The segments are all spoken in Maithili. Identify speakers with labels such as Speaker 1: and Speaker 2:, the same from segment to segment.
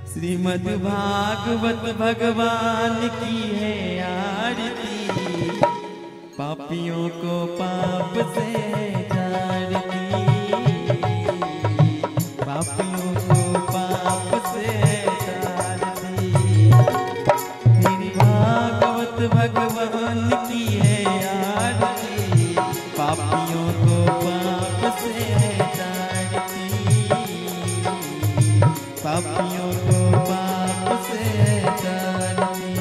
Speaker 1: श्रीमद् भागवत भगवान की है आरती, पापियों को पाप से तारती, पापियों को पाप से तारती। श्री भागवत भगवान की है आरती, पापियों को पाप से तारती, पापियों को पाप से तारती।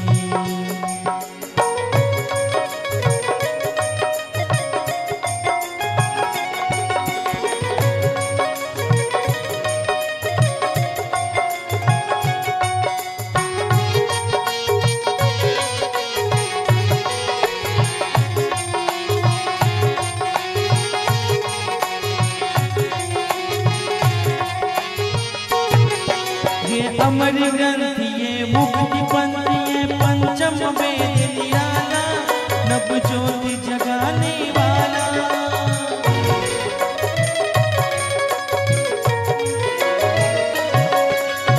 Speaker 1: अमर ग्रंथ ये मुक्ति पंथ ये पंचम वेद निराला, नव ज्योति जगाने वाला।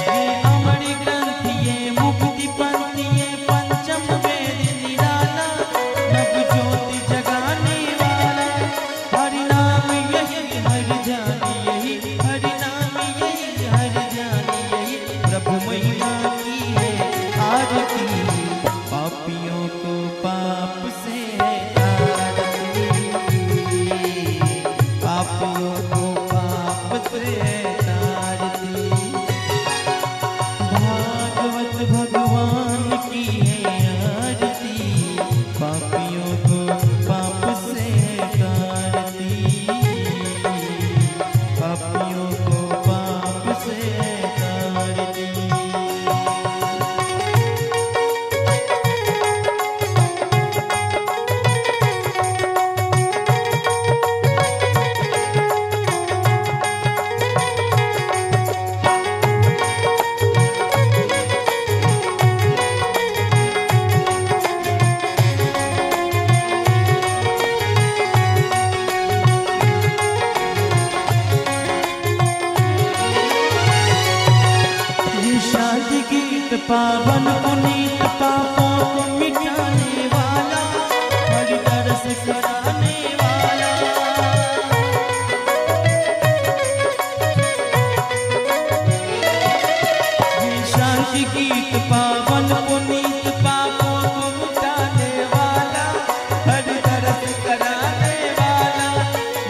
Speaker 1: ये अमर ग्रंथ ये मुक्ति पंथ ये पंचम वेद निराला, नव ज्योति जगाने वाला। हरि नाम यही हरि ध्यान यही, हरि नाम यही हरि ध्यान यही, प्रभु महिमा की है आरती, पापियों को पाप से तारती, पापियों को पाप से तारती। भागवत भगवान की है आरती, पापियों को पाप से तारती, पापियों को पाप से तारती। शांति गीत पावन पुनीत पापों को मिटाने वाला, हरि दर्श कराने वाला। शांति गीत पावन पुनीत पापों को मिटाने वाला, हरि दर्श कराने वाला।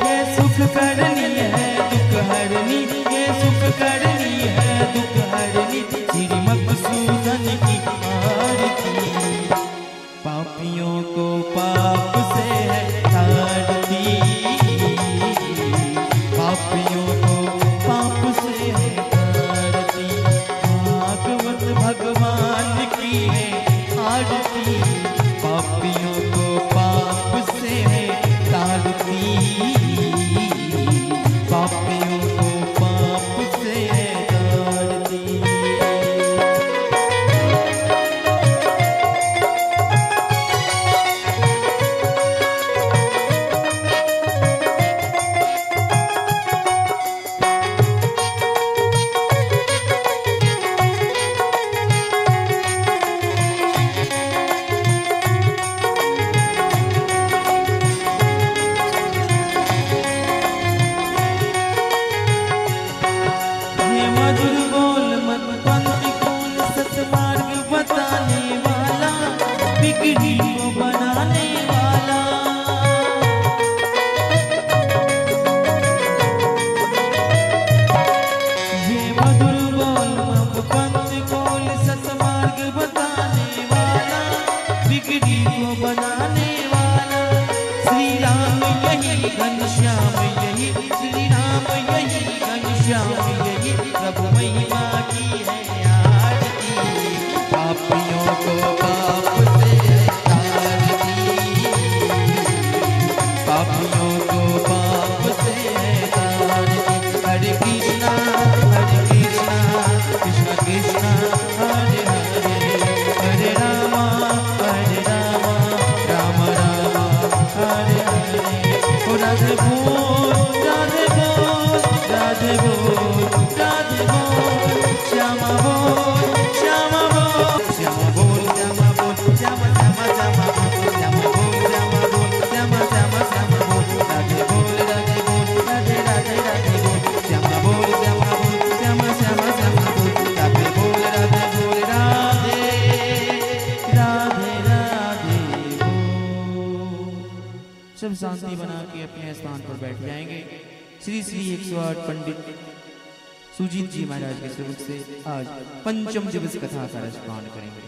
Speaker 1: ये सुख करनी है दुख हरनी, ये सुख करनी है दुख हरनी, श्री मधुसूदन की आरती, पापियों को पाप से है तारती, पापियों को पाप से है तारती। भागवत भगवान की है आरती, पापियों को पाप से है तारती, पापियों को पाप से है तारती। मधुर बोल मत पंथ कौन सतमार्ग बताने वाला, बिगड़ी को बनाने वाला। ये मधुर बोल मत पंथ कौन सतमार्ग बताने वाला, बिगड़ी को बनाने वाला। श्री राम यही घनश्याम यही, श्री राम यही घनश्याम यही, प्रभु महिमा की है आरती, पापियों को पाप से तारती, पापियों को पाप से तारती। हरे कृष्णा कृष्णा कृष्णा हरे हरे, हरे रामा राम राम हरे हरे। ओ राधे बोल राधे बोल राधे बोल राधे बोल, श्यामा बोल। सब शांति बना के अपने स्थान पर बैठ जाएंगे। श्री श्री 108 पंडित सुजीत जी महाराज के स्वरूप से आज पंचम दिवस कथा का रसपान करेंगे।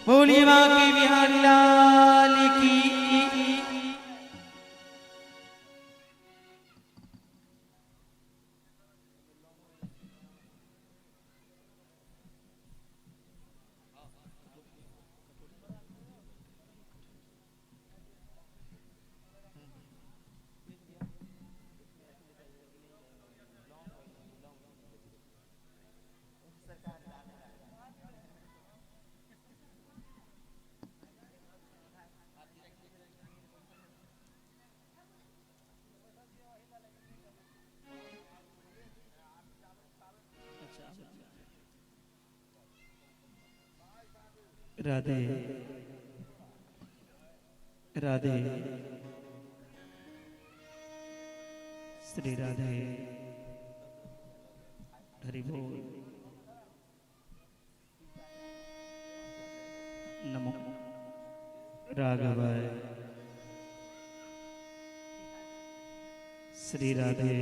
Speaker 1: बोलिए बांके बिहारी लाल की।
Speaker 2: राधे राधे श्री राधे हरि बोल। नमो राघवाय। श्री राधे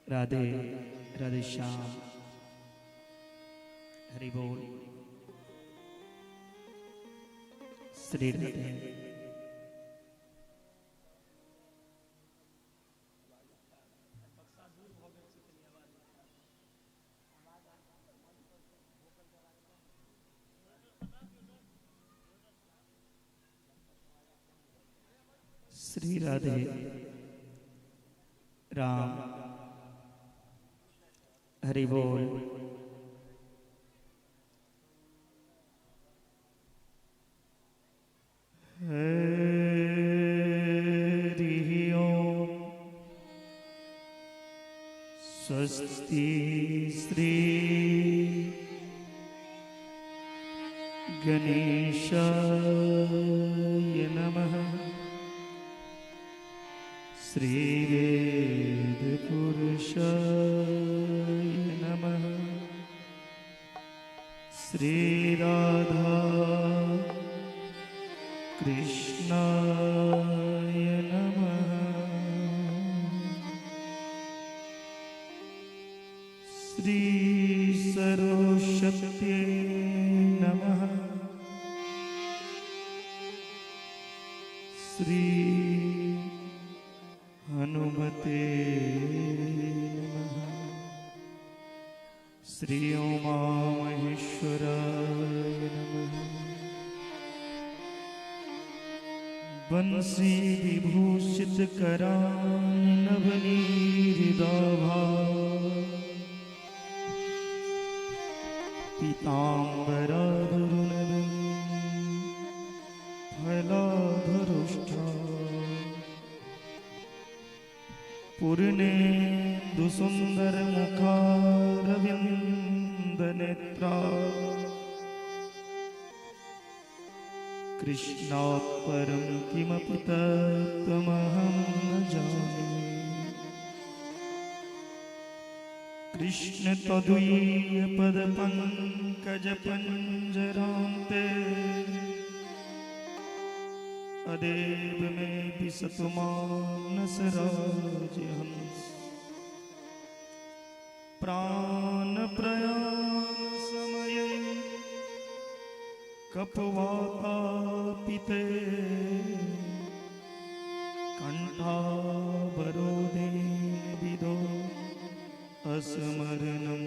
Speaker 2: राधे राधे श्याम हरि बोल। श्री राधे। श्री राधे राम हरि बोल। हरि ओम। स्वस्ति श्री गणेशाय नमः। श्री वेद पुरुषाय नमः। श्री राधा कृष्णाय नमः। श्री सरस्वती नमः। श्री हनुमते नमः। श्री उमामहेश्वराय नमः। बंसी विभूषित करान नवनीरदाभा पीताम्बराधरुनविं फलाधरुष्ठा पूर्णेन्दु सुंदर मुखारविंद नेत्रा कृष्णात् परं किमपि तत्त्वमहं न जाने। कृष्ण तदीय पद पंकज पंजरान्ते अदेव में विसतु मानस राजहंस। प्राण प्रयाण समय कपवातापिते कंठावरोधेन विदो अस्मरणं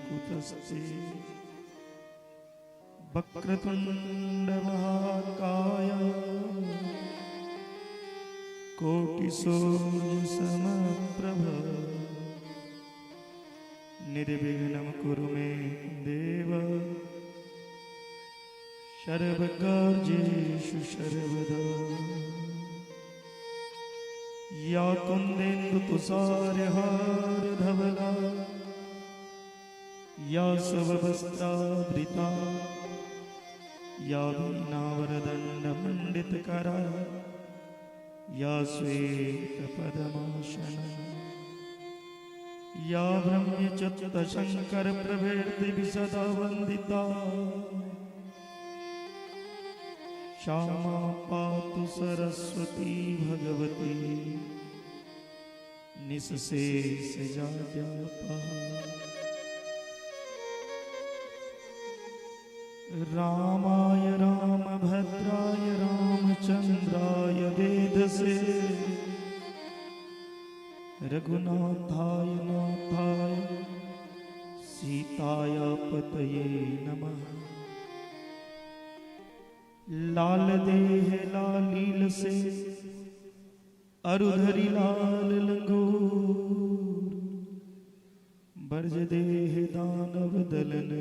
Speaker 2: कुतस्ते। वक्रतुंड महाकाय कोटिसूर्य समप्रभ निर्विघ्नं कुरु मे देव सर्वकार्येषु सर्वदा। या कुन्देन्दु तुषारहार धवला या शववस्त्रावृता या वीणावरदण्डमण्डितकरा या श्वेतपद्मासना या ब्रह्मचत्तशङ्करप्रभृतिभिः सदा वन्दिता। श्यामा पातु सरस्वती भगवती निःशेष जाड्यापहा। रामाय रामभद्राय रामचंद्राय वेधसे रघुनाथाय नाथाय सीताय पतये नमः। लाल देह लालील से अरुधरि लाल लंगूर बरज देह दानव दलन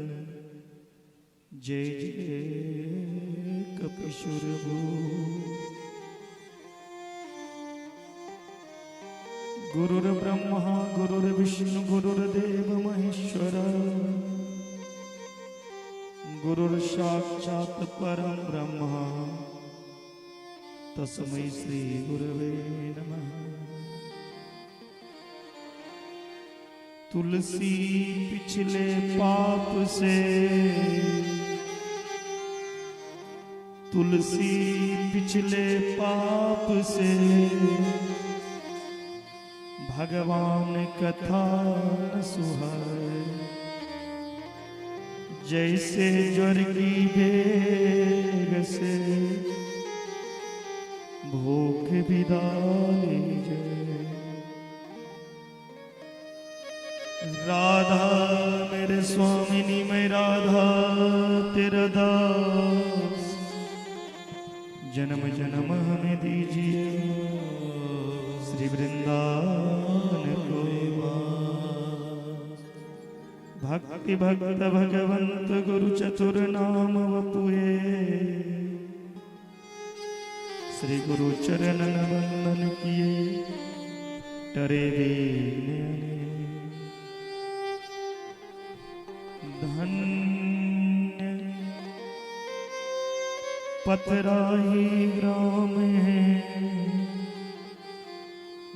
Speaker 2: जय जय कपिशुर भूर। गुरुर् ब्रह्मा गुरुर्विष्णु गुरुर्देव महेश्वर गुरुर् साक्षात् परम ब्रह्म तस्मै श्री गुरवे नमः। तुलसी पिछले पाप से तुलसी पिछले पाप से भगवान कथा न सुहाए। जैसे ज्वर की बेग से भूख विदा ले जाए। राधा मेरे स्वामिनी मैं राधा तेरा दास जन्म जन्म हमें दीजिए श्री वृंदावन को। भक्ति भक्त भगवंत गुरु चतुर नाम वपुए श्री गुरु चरणन वंदन किए टरे विघ्न धन्य पथराही ग्राम है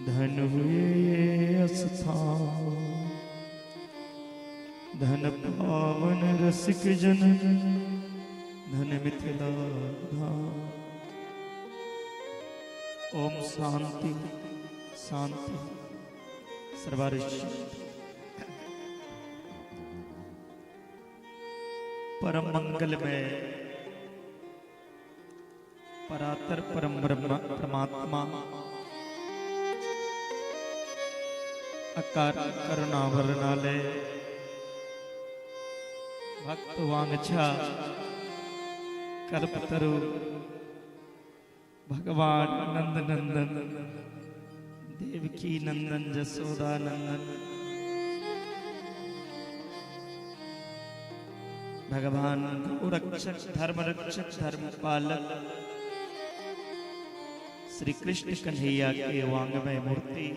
Speaker 2: धन हुए स्थान धन पावन रसिक जन धन मिथिला धाम। ओम शांति शांति सर्वारिष्ट। परम मंगल में परातर परम ब्रह्म परमात्मा अकार करुणा वर्णालय भक्त वांछा कल्पतरु भगवान नंद नंदन देवकी नंदन जसोदा नंदन भगवान गोरक्षक धर्म रक्षक धर्म पालक श्री कृष्ण कन्हैया के वांगमय मूर्ति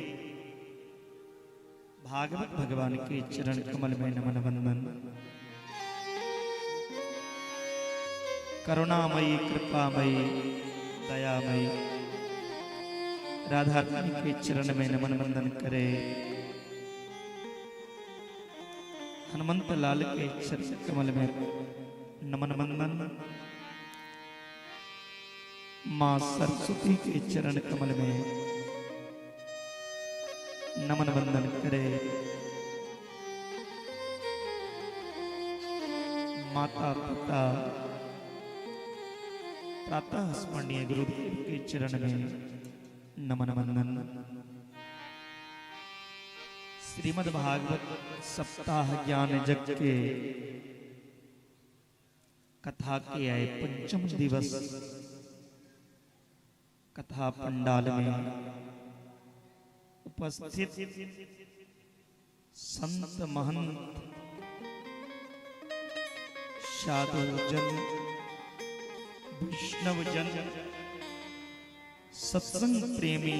Speaker 2: भागवत भगवान के चरण कमल में नमन वंदन। करुणामयी कृपामयी दयामयी राधा रानी के चरण में नमन वंदन करे। हनुमंत लाल के चरण कमल में नमन वंदन। मां सरस्वती के चरण कमल में नमन वंदन करे। माता पिता प्रातः स्मरणीय गुरुदेव के चरण में नमन वंदन। श्रीमद् भागवत सप्ताह ज्ञान जग के कथा के आए पंचम दिवस कथा पंडाल में उपस्थित संत महंत साधु जन वैष्णव जन सत्संग प्रेमी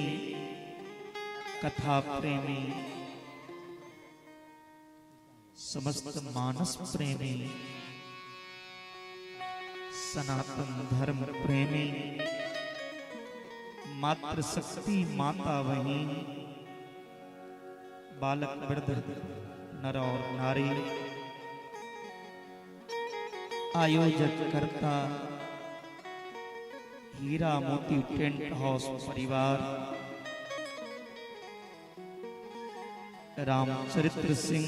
Speaker 2: कथा प्रेमी समस्त मानस प्रेमी सनातन धर्म प्रेमी मातृशक्ति माता वही बालक वृद्ध नर और नारी आयोजक कर्ता हीरा मोती टेंट हाउस परिवार, रामचरित्र सिंह,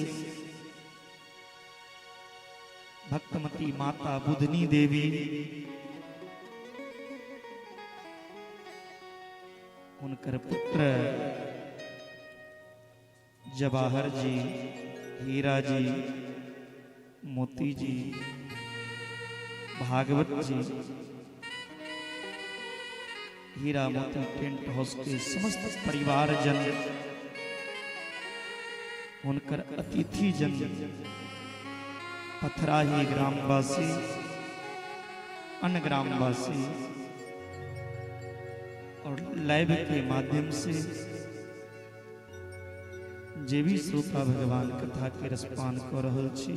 Speaker 2: भक्तमती माता बुधनी देवी, उनकर पुत्र जवाहर जी, हीरा जी, मोती जी, भागवत जी, हीरा मोती टेंट हाउस के समस्त परिवार जन, उनकर अतिथि जन, पथराही ग्रामवासी, अन्य ग्रामवासी और लाइव के माध्यम से जे भी श्रोता भगवान कथा के रसपान कर रहल छी,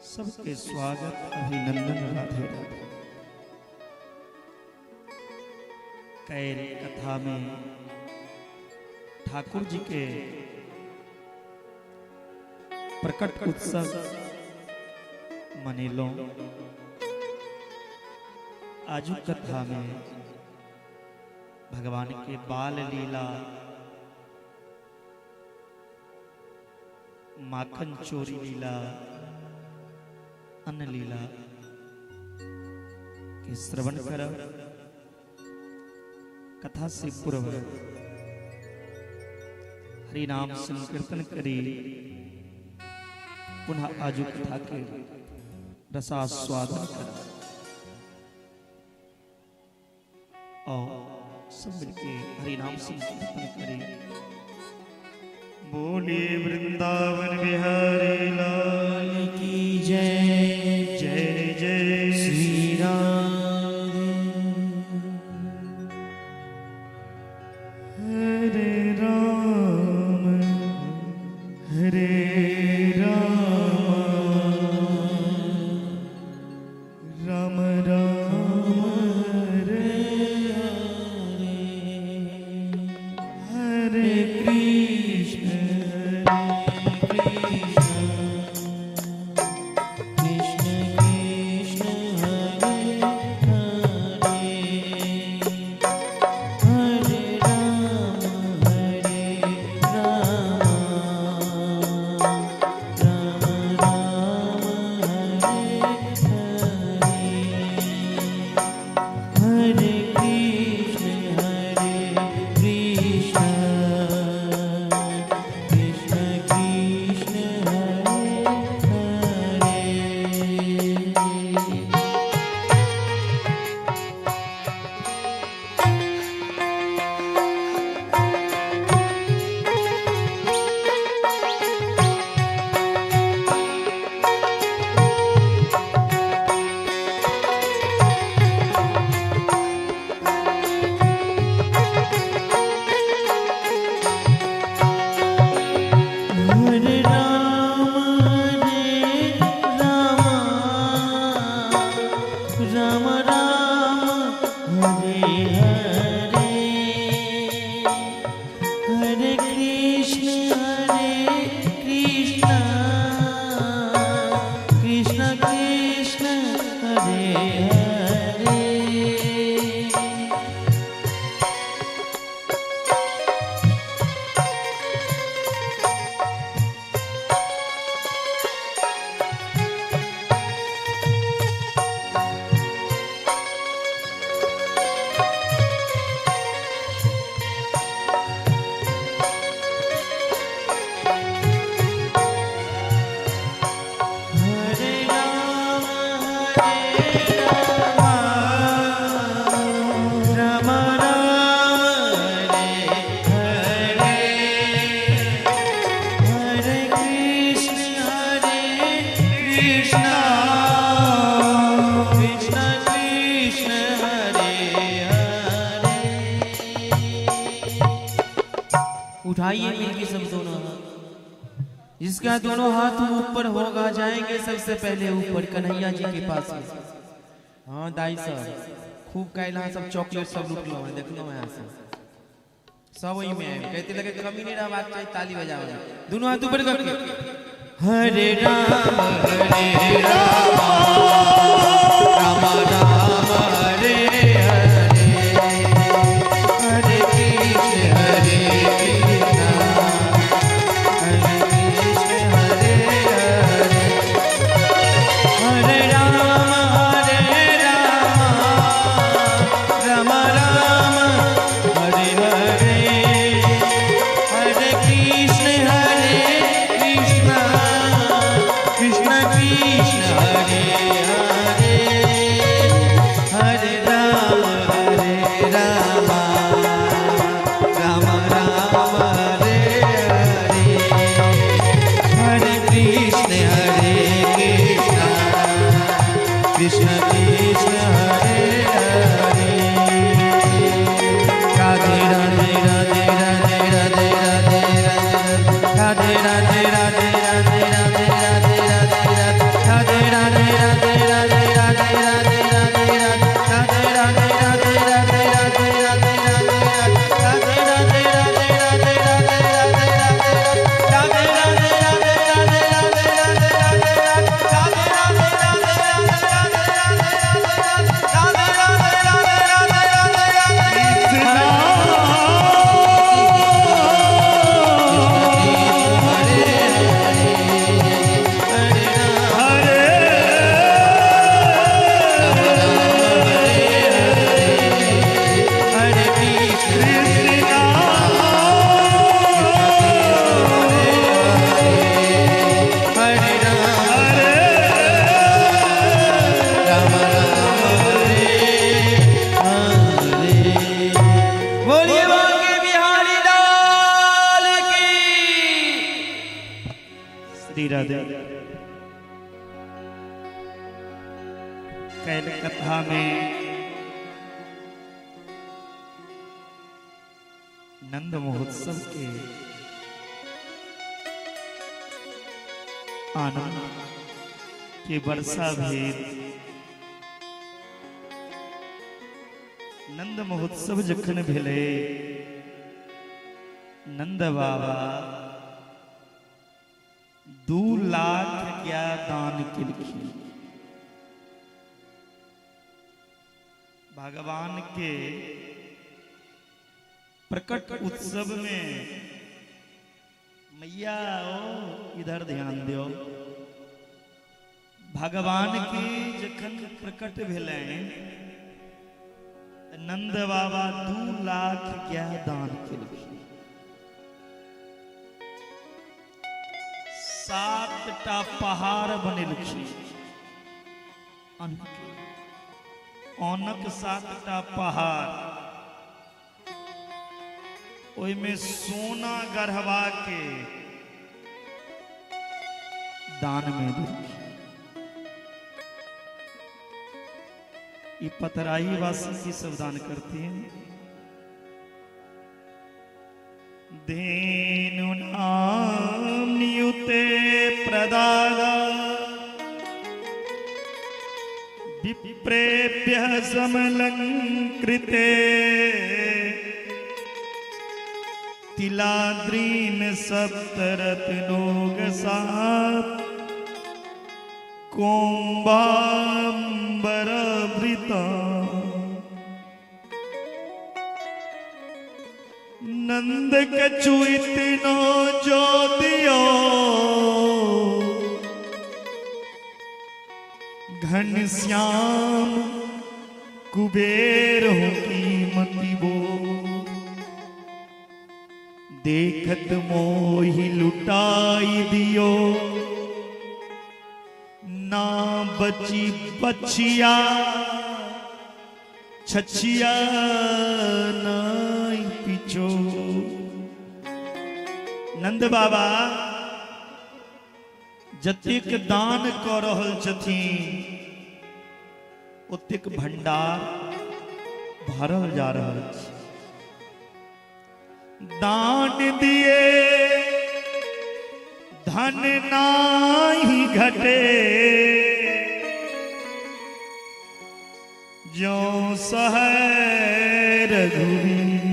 Speaker 2: सबके स्वागत अभिनंदन, राधे राधे। कैल कथा में ठाकुर जी के प्रकट उत्सव मनेलो। आजू कथा में भगवान के बाल लीला, माखन चोरी लीला, अन्न लीला के श्रवण करब। कथा से पूर्व हरि नाम संकीर्तन करी पुनः आजू कथा के रसास्वादन कर और सब मिलके हरि नाम संकीर्तन करी। बोले वृंदावन बिहारी लाल
Speaker 1: की जय,
Speaker 2: जय जय
Speaker 1: श्री राम।
Speaker 2: हरे राम हरे राम राम राम हरे
Speaker 1: हरे,
Speaker 2: हरे कृष्ण
Speaker 1: कृष्ण कृष्ण कृष्ण हरे हरे, हरे राम हरे राम राम राम हरे हरे, हरे कृष्ण हरे कृष्ण कृष्ण कृष्ण हरे हरे। हरे राम हरे राम राम राम हरे हरे, हरे कृष्ण हरे कृष्ण कृष्ण कृष्ण हरे हरे। हरे राम हरे राम राम राम हरे हरे, हरे कृष्ण हरे कृष्ण कृष्ण कृष्ण हरे हरे। उठाइए मिलके सब दोनों हाथ, जिसका दोनों हाथ ऊपर होगा जाएंगे सबसे पहले ऊपर कन्हैया जी के पास में। हाँ दाई सब खूब कैला सब चॉकलेट सब लूट लो, देख लो यहाँ से सब वही में आए, कहते लगे कमी नहीं रहा बात चाहिए, ताली बजाओ दोनों हाथ ऊपर करके। हरे राम हरे राम राम राम
Speaker 2: राधे। कैल कथा में नंद महोत्सव के आनंद के वर्षा भेद नंद महोत्सव जखन भेले नंद बाबा 2 लाख गाय दान केलखिन। भगवान के प्रकट उत्सव में मैया ओ इधर ध्यान दियो, भगवान के जखन प्रकट भेलै नंद बाबा 2 लाख गाय दान केलखिन। 7टा पहाड़ बनेलखिन, अन्नक 7टा पहाड़, ओहिमे सोना गढ़वा के दान में देलखिन। ये पतराही वासी की सब दान करती हैं। धेनु नाम नियुते प्रदादा विप्रेभ्य समलंकृते तिलाद्रीन सप्तरत्नोग सात कोम्बाम्बरवृता। नंद कछु इतनो जो दियो घनश्याम कुबेर हो कीमती बो देखत मोहि लुटाई दियो ना बची बचिया छछिया नाई पिछो। नंद बाबा जतेक दान क रहल छथिन ओतेक भंडार भरल जा रहल छै। दान दिए धन नाही घटे जो सहर रघुवीर।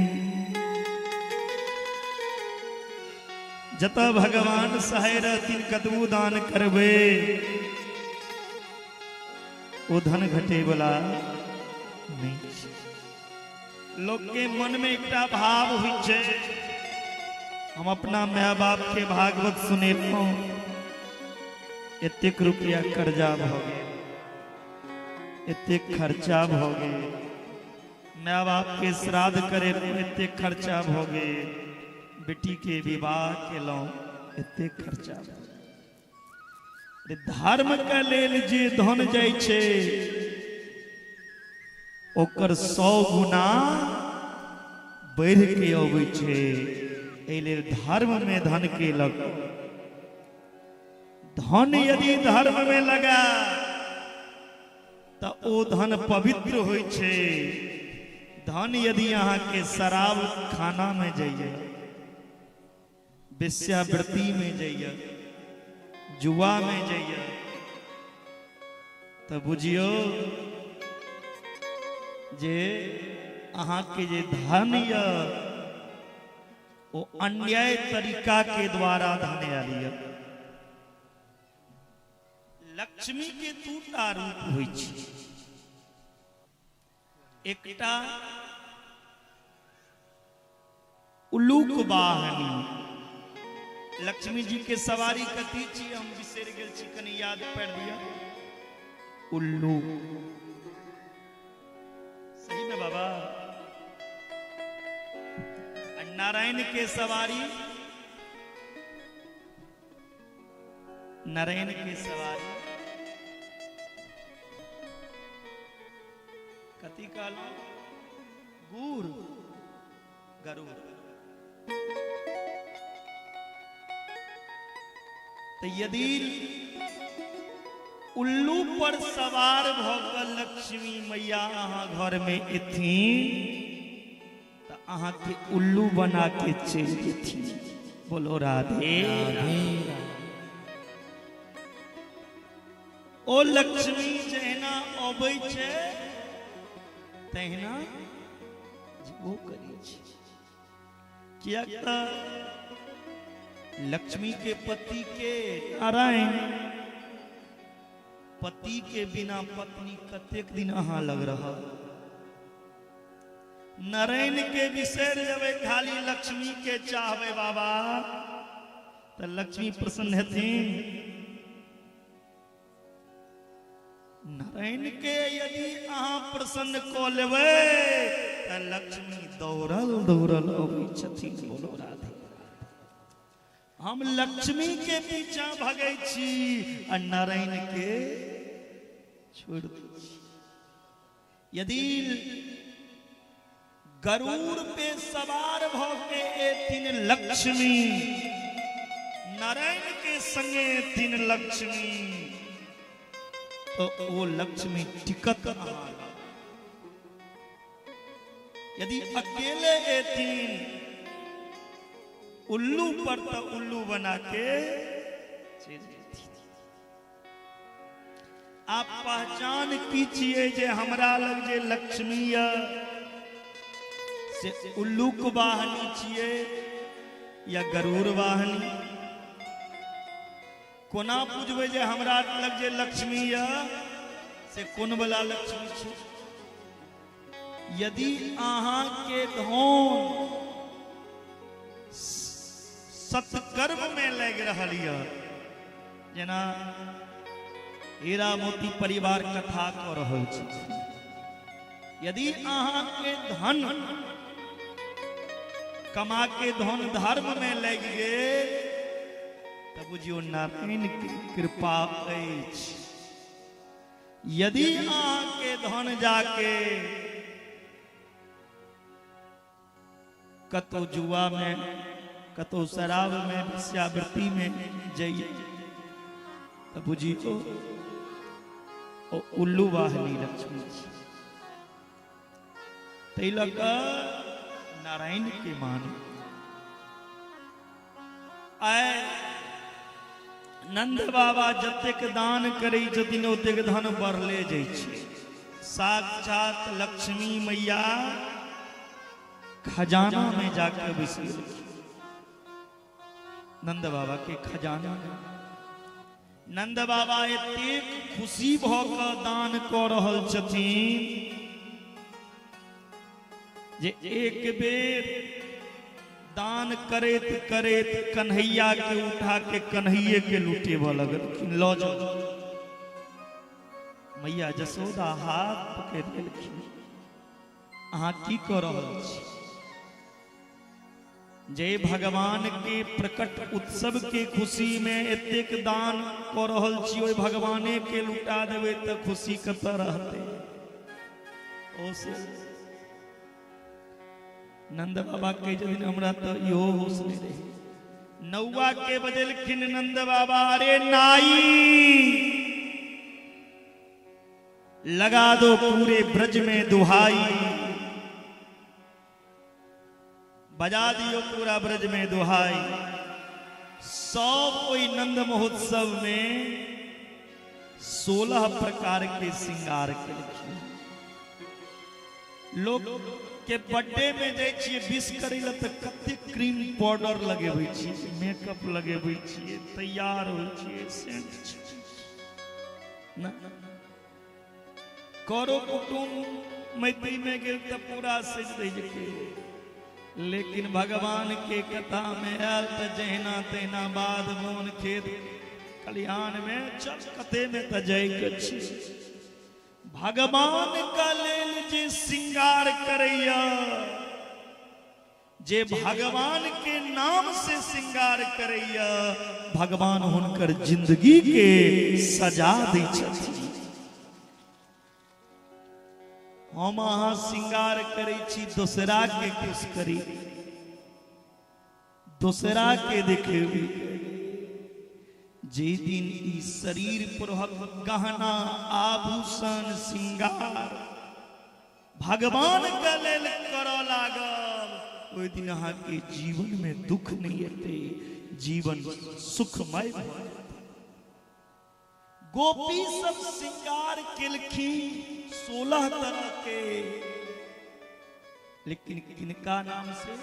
Speaker 2: जत भगवान सहाय रहथिन कतबो दान करबे ओ धन घटे वाला नहीं। लोग के मन में एकटा भाव होइ छै, हम अपना my बाप के भागवत सुनेलहुँ, एतेक रुपया कर्जा भ गेल, एतेक खर्चा भ गेल, my बाप के श्राद्ध करेलहुँ एतेक खर्चा भ गेल, बेटी के विवाह केलहुँ एतेक खर्चा भ गेल। धर्म के लेल जे धन जाइ छै ओकर 100 गुना बढ़ि के अबै छै। एहि लेल धर्म में धन के लग, धन यदि धर्म में लगा तो ओ धन पवित्र होइ छै। धन यदि अहाँ के शराब खाना में जाइए, वेश्यावृत्ति में जाइए, जुआ में जाइए तो बुझियो जे अहाँ के जे धन य ओ अन्याय तरीका के द्वारा धन आयल य। लक्ष्मी के 2टा रूप होइ छै, एकटा उल्लूक वाहनी, लक्ष्मी जी के सवारी कथी छी हम बिसरि गेल छी, कनि याद पारि दिअ। उल्लू, सही ने बाबा? नारायण के सवारी, नारायण के सवारी कथी कहलहुं? गुर, गरुड़। तऽ यदि उल्लू पर सवार भऽ कऽ लक्ष्मी मैया अहाँ घरमे एथिन तऽ अहाँके उल्लू बना के चलि जेथिन। बोलो राधे
Speaker 1: राधे।
Speaker 2: ओ लक्ष्मी जहिना अबै छै तहिना जेबो करै छै। किएक तऽ लक्ष्मी के पति के नारायण, पति के बिना पत्नी कतेक दिन अहाँ लग रहल। नारायण के बिसरि जेबै, खाली लक्ष्मी के चाहबै बाबा, तऽ लक्ष्मी प्रसन्न हेथिन। नारायण के यदि अहाँ प्रसन्न कऽ लेबै तऽ लक्ष्मी दौड़ल दौड़ल अबै छथिन। बोलो राधे। हम लक्ष्मी के पीछा भगै छी आ नारायण के छोड़ि दै छी। यदि गरुड़ पे सवार भऽ के एथिन लक्ष्मी, नारायण के संगे एथिन लक्ष्मी, तो ओ लक्ष्मी टिकत अहाँ। यदि अकेले एथिन उल्लू पर तो उल्लू बना के चलि जेथिन। आप पहचान की छियै जे हमरा लग जे लक्ष्मी य से उल्लू के वाहनी छियै या गरुड़ वाहनी? कोना बुझबै जे हमरा लग जे लक्ष्मी य से कोन वाला लक्ष्मी छै? यदि अहाँ के धन सत्कर्म में लागि रहल य, जेना हीरा मोती परिवार कथा कऽ रहल छै, यदि अहाँ के धन कमा के धन धर्म में लागि गेल तऽ बुझियौ नारायण के कृपा अछि। यदि अहाँ के धन जाके कतौ जुआ में, कतौ शराब में, वेश्यावृत्ति में जाइए तऽ बुझियौ ओ उल्लू वाहनी लक्ष्मी छी। ताहि लऽ कऽ नारायण के मानू। आइ नंद बाबा जतेक दान करै छथिन ओतेक धन बढ़ले जाइ छै। साक्षात लक्ष्मी मैया खजाना में जाके बैस गेलखिन। नंद बाबा के खजाना में नंद बाबा एतेक खुशी भऽ कऽ दान कऽ रहल छथिन जे एक बेर दान करैत करैत कन्हैया के उठा के कन्हैये के लुटेबऽ लगलखिन। लऽ जाउ। मैया जसोदा हाथ पकड़ि लेलखिन, अहाँ की कऽ रहल छी? जे भगवान के प्रकट उत्सव के खुशी में एतेक दान कऽ रहल छी, ओहि भगवाने के लुटा देबै तऽ खुशी कतऽ रहतै? ओ से नंद बाबा कहै छथिन हमरा तऽ इहो होश नहि रहै। नौआ के बजेलखिन नंद बाबा, अरे नाई लगा दो पूरे ब्रज में दुहाई, बजा दियो पूरा ब्रज में दुहाई। सब ओहि नंद महोत्सव में 16 प्रकार के श्रृंगार केलखिन। लोक के बर्थडे में जाइ छियै विश करै लए तऽ कते क्रीम पाउडर लगेबै छियै, मेकअप लगेबै छियै, तैयार होइ छियै, सेंट ना करो कुटुम मैत्री में गेल तऽ पूरा सजि धजि के, लेकिन भगवान के कथा में आयल तऽ जहिना तहिना बाध बन खेत खलिहान में चल कते में तऽ जाय के छी। भगवान का लेल जे श्रृंगार करैया, जे भगवान के नाम से श्रृंगार करैया, भगवान हुनकर जिंदगी के सजा दै छथिन। हम अहाँ श्रृंगार करै छी दोसरा के खुश करी, दोसरा के देखेबी। जे दिन ई शरीर परहक गहना आभूषण श्रृंगार भगवान के लेल करऽ लागब, ओहि दिन अहाँके जीवन में दुख नहीं एतै, जीवन सुखमय भऽ जेतै। गोपी सब श्रृंगार केलखिन 16 तरह के, लेकिन किनका नाम से?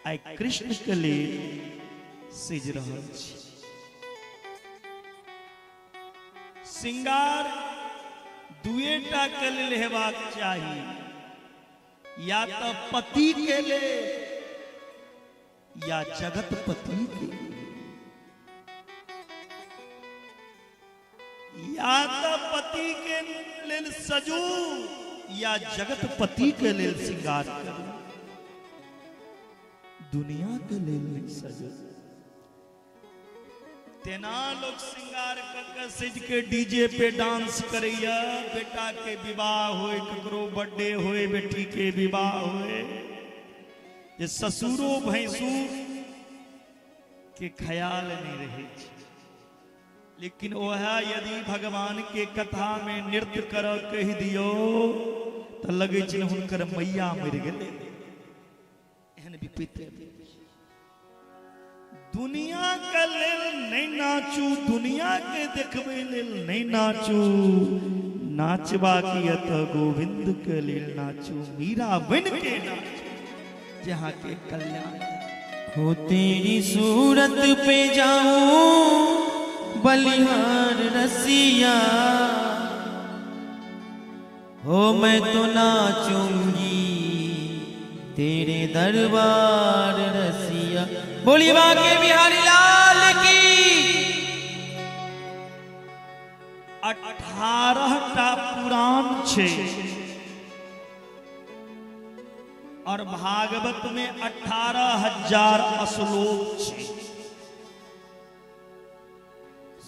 Speaker 2: आइ कृष्ण के लेल सेज रहल छी। श्रृंगार दुएटा के लेल हेबाक चाही, या तो पति के लेल या जगतपति के लेल। या तो पति के लेल सजू या जगतपति के लेल श्रृंगार करू, दुनिया के लेल नहीं सजू। तेना लोग श्रृंगार कर सज के डीजे पे डांस करैया, बेटा के विवाह होए, ककरो बर्थडे होए, बेटी के विवाह होए, जे ससुरो भैंसुर के ख्याल नहीं रहे छै। लेकिन वह यदि भगवान के कथा में नृत्य कर कहि दियो तो लगे छै हुनकर मैया मरि गेलै। एहन विपरीत दुनिया के लेल नहीं नाचू, दुनिया के देखबे लेल नहीं नाचू, नाचबा की त गोविंद के लेल नाचू, मीरा बन के नाचू जहाँ के कल्याण
Speaker 1: हो। तेरी सूरत पे जाऊं बलिहार रसिया, हो मैं तो नाचूंगी तेरे दरबार रसिया। बोली बाके बिहारी लाल की।
Speaker 2: 18 टा पुराण छे और भागवत में 18,000 श्लोक छे।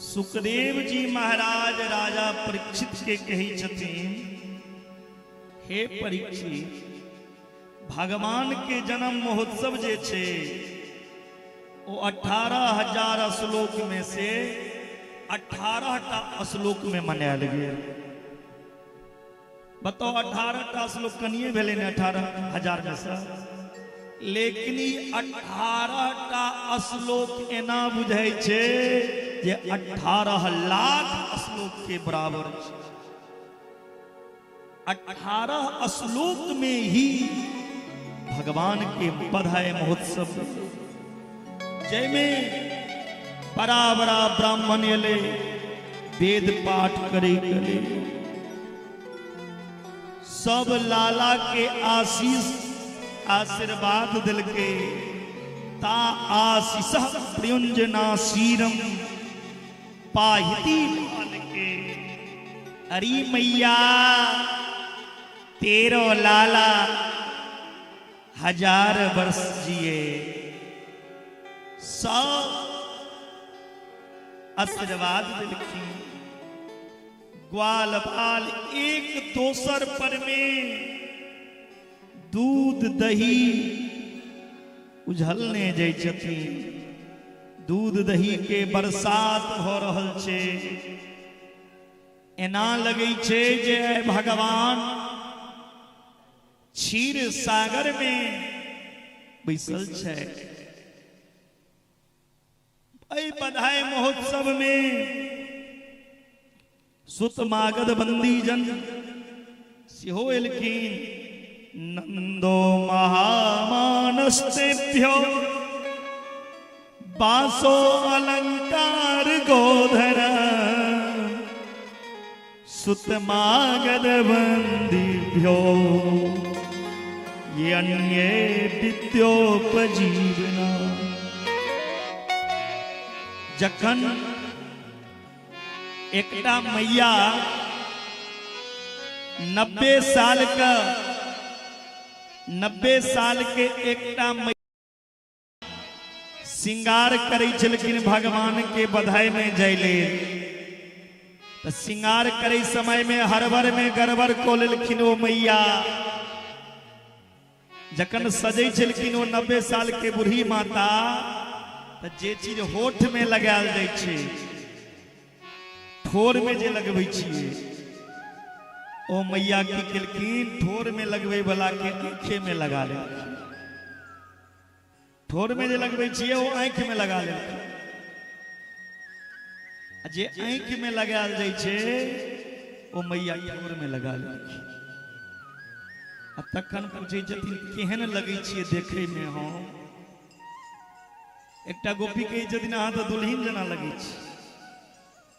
Speaker 2: सुखदेव जी महाराज राजा परीक्षित के कही छथिन, हे परीक्षित, भगवान के जन्म महोत्सव जे छे वो 18,000 श्लोक में से 18 टा श्लोक में मनायल गेल। बताओ 18 टा श्लोक कनिए भेलै ने 18,000 में से, लेकिन 18 टा श्लोक एना बुझै छे जे 18 लाख श्लोक के बराबर छे। 18 श्लोक में ही भगवान के बधाई महोत्सव, जैमे बड़ा बड़ा ब्राह्मण एले वेद पाठ करे करे, सब लाला के आशीष आशीर्वाद दिलके, ता आशीष प्रयुंजना शीरम पाहिती के। अरे मैया तेरो लाला 1000 वर्ष जिए, सब आशीर्वाद दिलखिन। ग्वाल बाल एक दोसर पर में दूध दही उझलने जाइ छथिन, दूध दही के बरसात हो रहल छे। एना लगै छे जे भगवान क्षीर सागर में बैसल छै। एहि बधाई महोत्सव में सुत मागध बंदी जन सेहो एलखिन। नंदो महामानस्तेभ्यो बासो अलंकार गोधर सुत मागध बंदीभ्यो ये अन्ये विद्योपजीवना। जखन एकटा मैया 90 साल का 90 साल के एकटा मैया श्रृंगार करै छलखिन भगवान के बधाई में जैले, तो श्रृंगार करे समय में हड़बड़ में गड़बड़ को लेलखिन ओ मैया। जखन सजै छलखिन ओ 90 साल के बूढ़ी माता, त जे चीज होठ में लगायल जाइ छै, ठोर में जे लगबै छियै, ओ मैया की केलखिन, ठोर में लगबै वाला के आँखे में लगा लेलखिन। ठोर में जे लगबै छियै ओ आँखि में लगा लेलखिन। आ जे आँखि में लगायल जाइ छै ओ मैया ठोर में लगा लेलखिन। आ तखन पूछै छथिन केहन लगै छियै देखै में हम? एकटा गोपी कहै छथिन अहाँ तऽ दुल्हिन जेना लगै छी।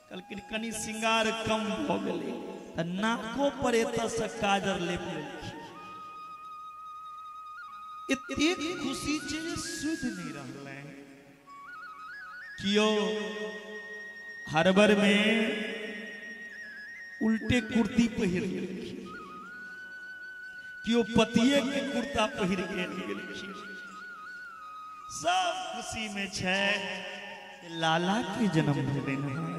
Speaker 2: कहलखिन कनि श्रृंगार कम भऽ गेलै तऽ नाको पर एतऽ से काजर लेप लेलखिन। एतेक खुशी छै जे सुधि नहि रहलै। कियो हरबर में उल्टे कुर्ती पहिर लेलखिन, कियो पतिये के कुर्ता पहिर के गेलखिन। सब खुशी में छै लाला के जन्म भेलनि हैं।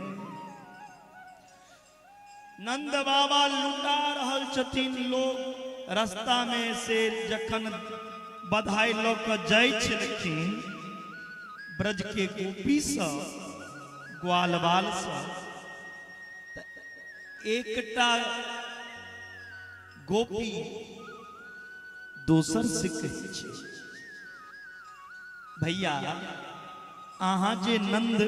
Speaker 2: नंद बाबा लुटा रहल छथिन। लोग रास्ता में से जखन बधाई लऽ कऽ जाइ छलखिन, ब्रज के गोपी सब, ग्वाल बाल सब, एकटा गोपी दोसर से कहै छै, भैया अहाँ जे नंद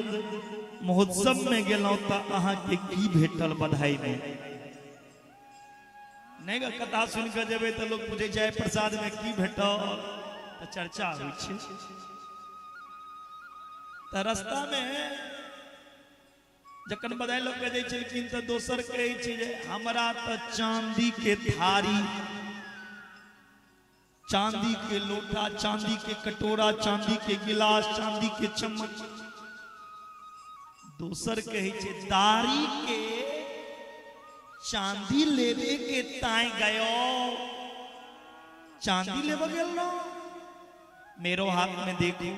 Speaker 2: महोत्सव में गेलहुं तऽ अहाँ के की भेटल बधाई में? नहीं ग, कथा सुन के जेबै तऽ लोग पूछै छै प्रसाद में की भेटल, तऽ चर्चा होइ छै। तऽ रास्ता में जखन बधाई लऽ के जाइ छलखिन तऽ दोसर कहै छै जे हमरा तऽ चांदी के थारी, चांदी के लोटा, चांदी के कटोरा, चांदी के गिलास, चांदी के चम्मच। दोसर कहै छै दारी के चांदी लेवे के ताई गयो, चांदी लेवे गेल ना, मेरो हाथ में देखो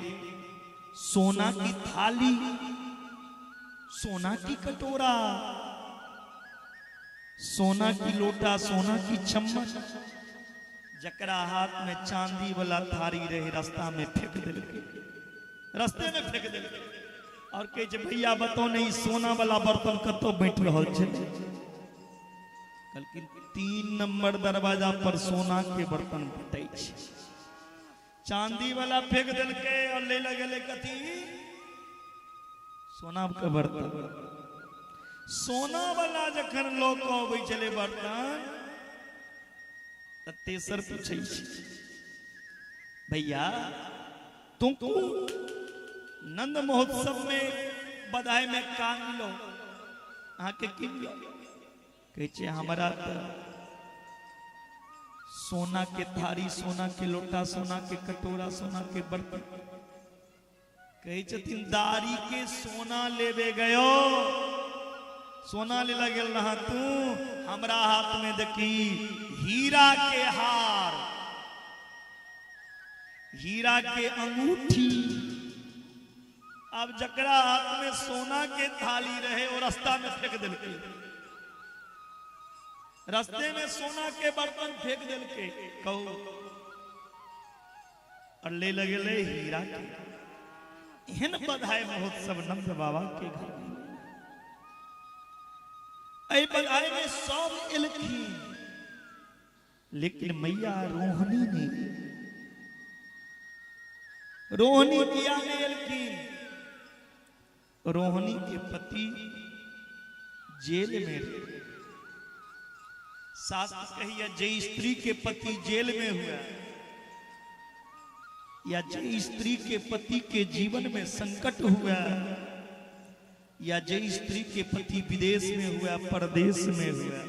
Speaker 2: सोना की थाली, सोना की कटोरा, सोना की लोटा, सोना की चम्मच। जकरा हाथ में चांदी वाला थारी रहे रास्ता में फेंक देलकै, रास्ते में फेंक देलकै। और कहै छै भैया बताओ नहीं सोना वाला बर्तन कतौ बैठ रहल छै? कहलखिन 3 नंबर दरवाजा पर सोना के बर्तन भेटै छै। चांदी वाला फेंक देलकै और ले गेलै कथी? सोना के बर्तन। सोना वाला जखन लऽ कऽ अबै छलै बर्तन तऽ तेसर पूछै छै, भैया तुमको नंद महोत्सव में बधाई में का मिलो, अहाँके की मिलो? कहै छै हमरा तऽ सोना के थारी, सोना के लोटा, सोना के कटोरा, सोना के बर्तन। कहै छथिन दारी के सोना लेबे गयो, सोना ले गेल रहा तू, हमरा हाथ में देखी हीरा के हार, हीरा के अंगूठी। अब जकरा हाथ में सोना के थाली रहे वो रास्ता में फेंक देलकै, रास्ते में सोना के बर्तन फेंक देलकै, कहू, और ले लगेले हीरा के। एहन बधाई महोत्सव नंद बाबा के घर में। एहि बधाई में सब एलखिन, लेकिन मैया रोहनी नहीं, रोहनी किया नहीं एलखिन? रोहनी के पति जेल में रहे। शास्त्र कहिए जे स्त्री के पति जेल में हुआ या जे स्त्री के पति के जीवन में संकट हुआ या जे स्त्री के पति विदेश में हुआ, परदेश में हुआ,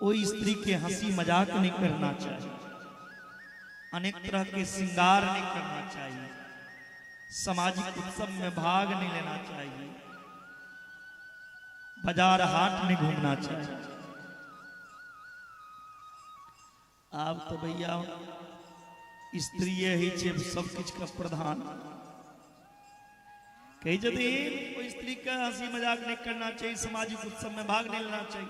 Speaker 2: वो स्त्री के हंसी मजाक नहीं करना चाहिए, अनेक तरह के श्रृंगार नहीं करना चाहिए, सामाजिक उत्सव में भाग नहीं लेना चाहिए, बाजार हाट नहीं घूमना चाहिए। आप तो भैया स्त्री ही छे सब किछ का प्रधान। कही जदि स्त्री का हंसी मजाक नहीं करना चाहिए, सामाजिक उत्सव में भाग नहीं लेना चाहिए,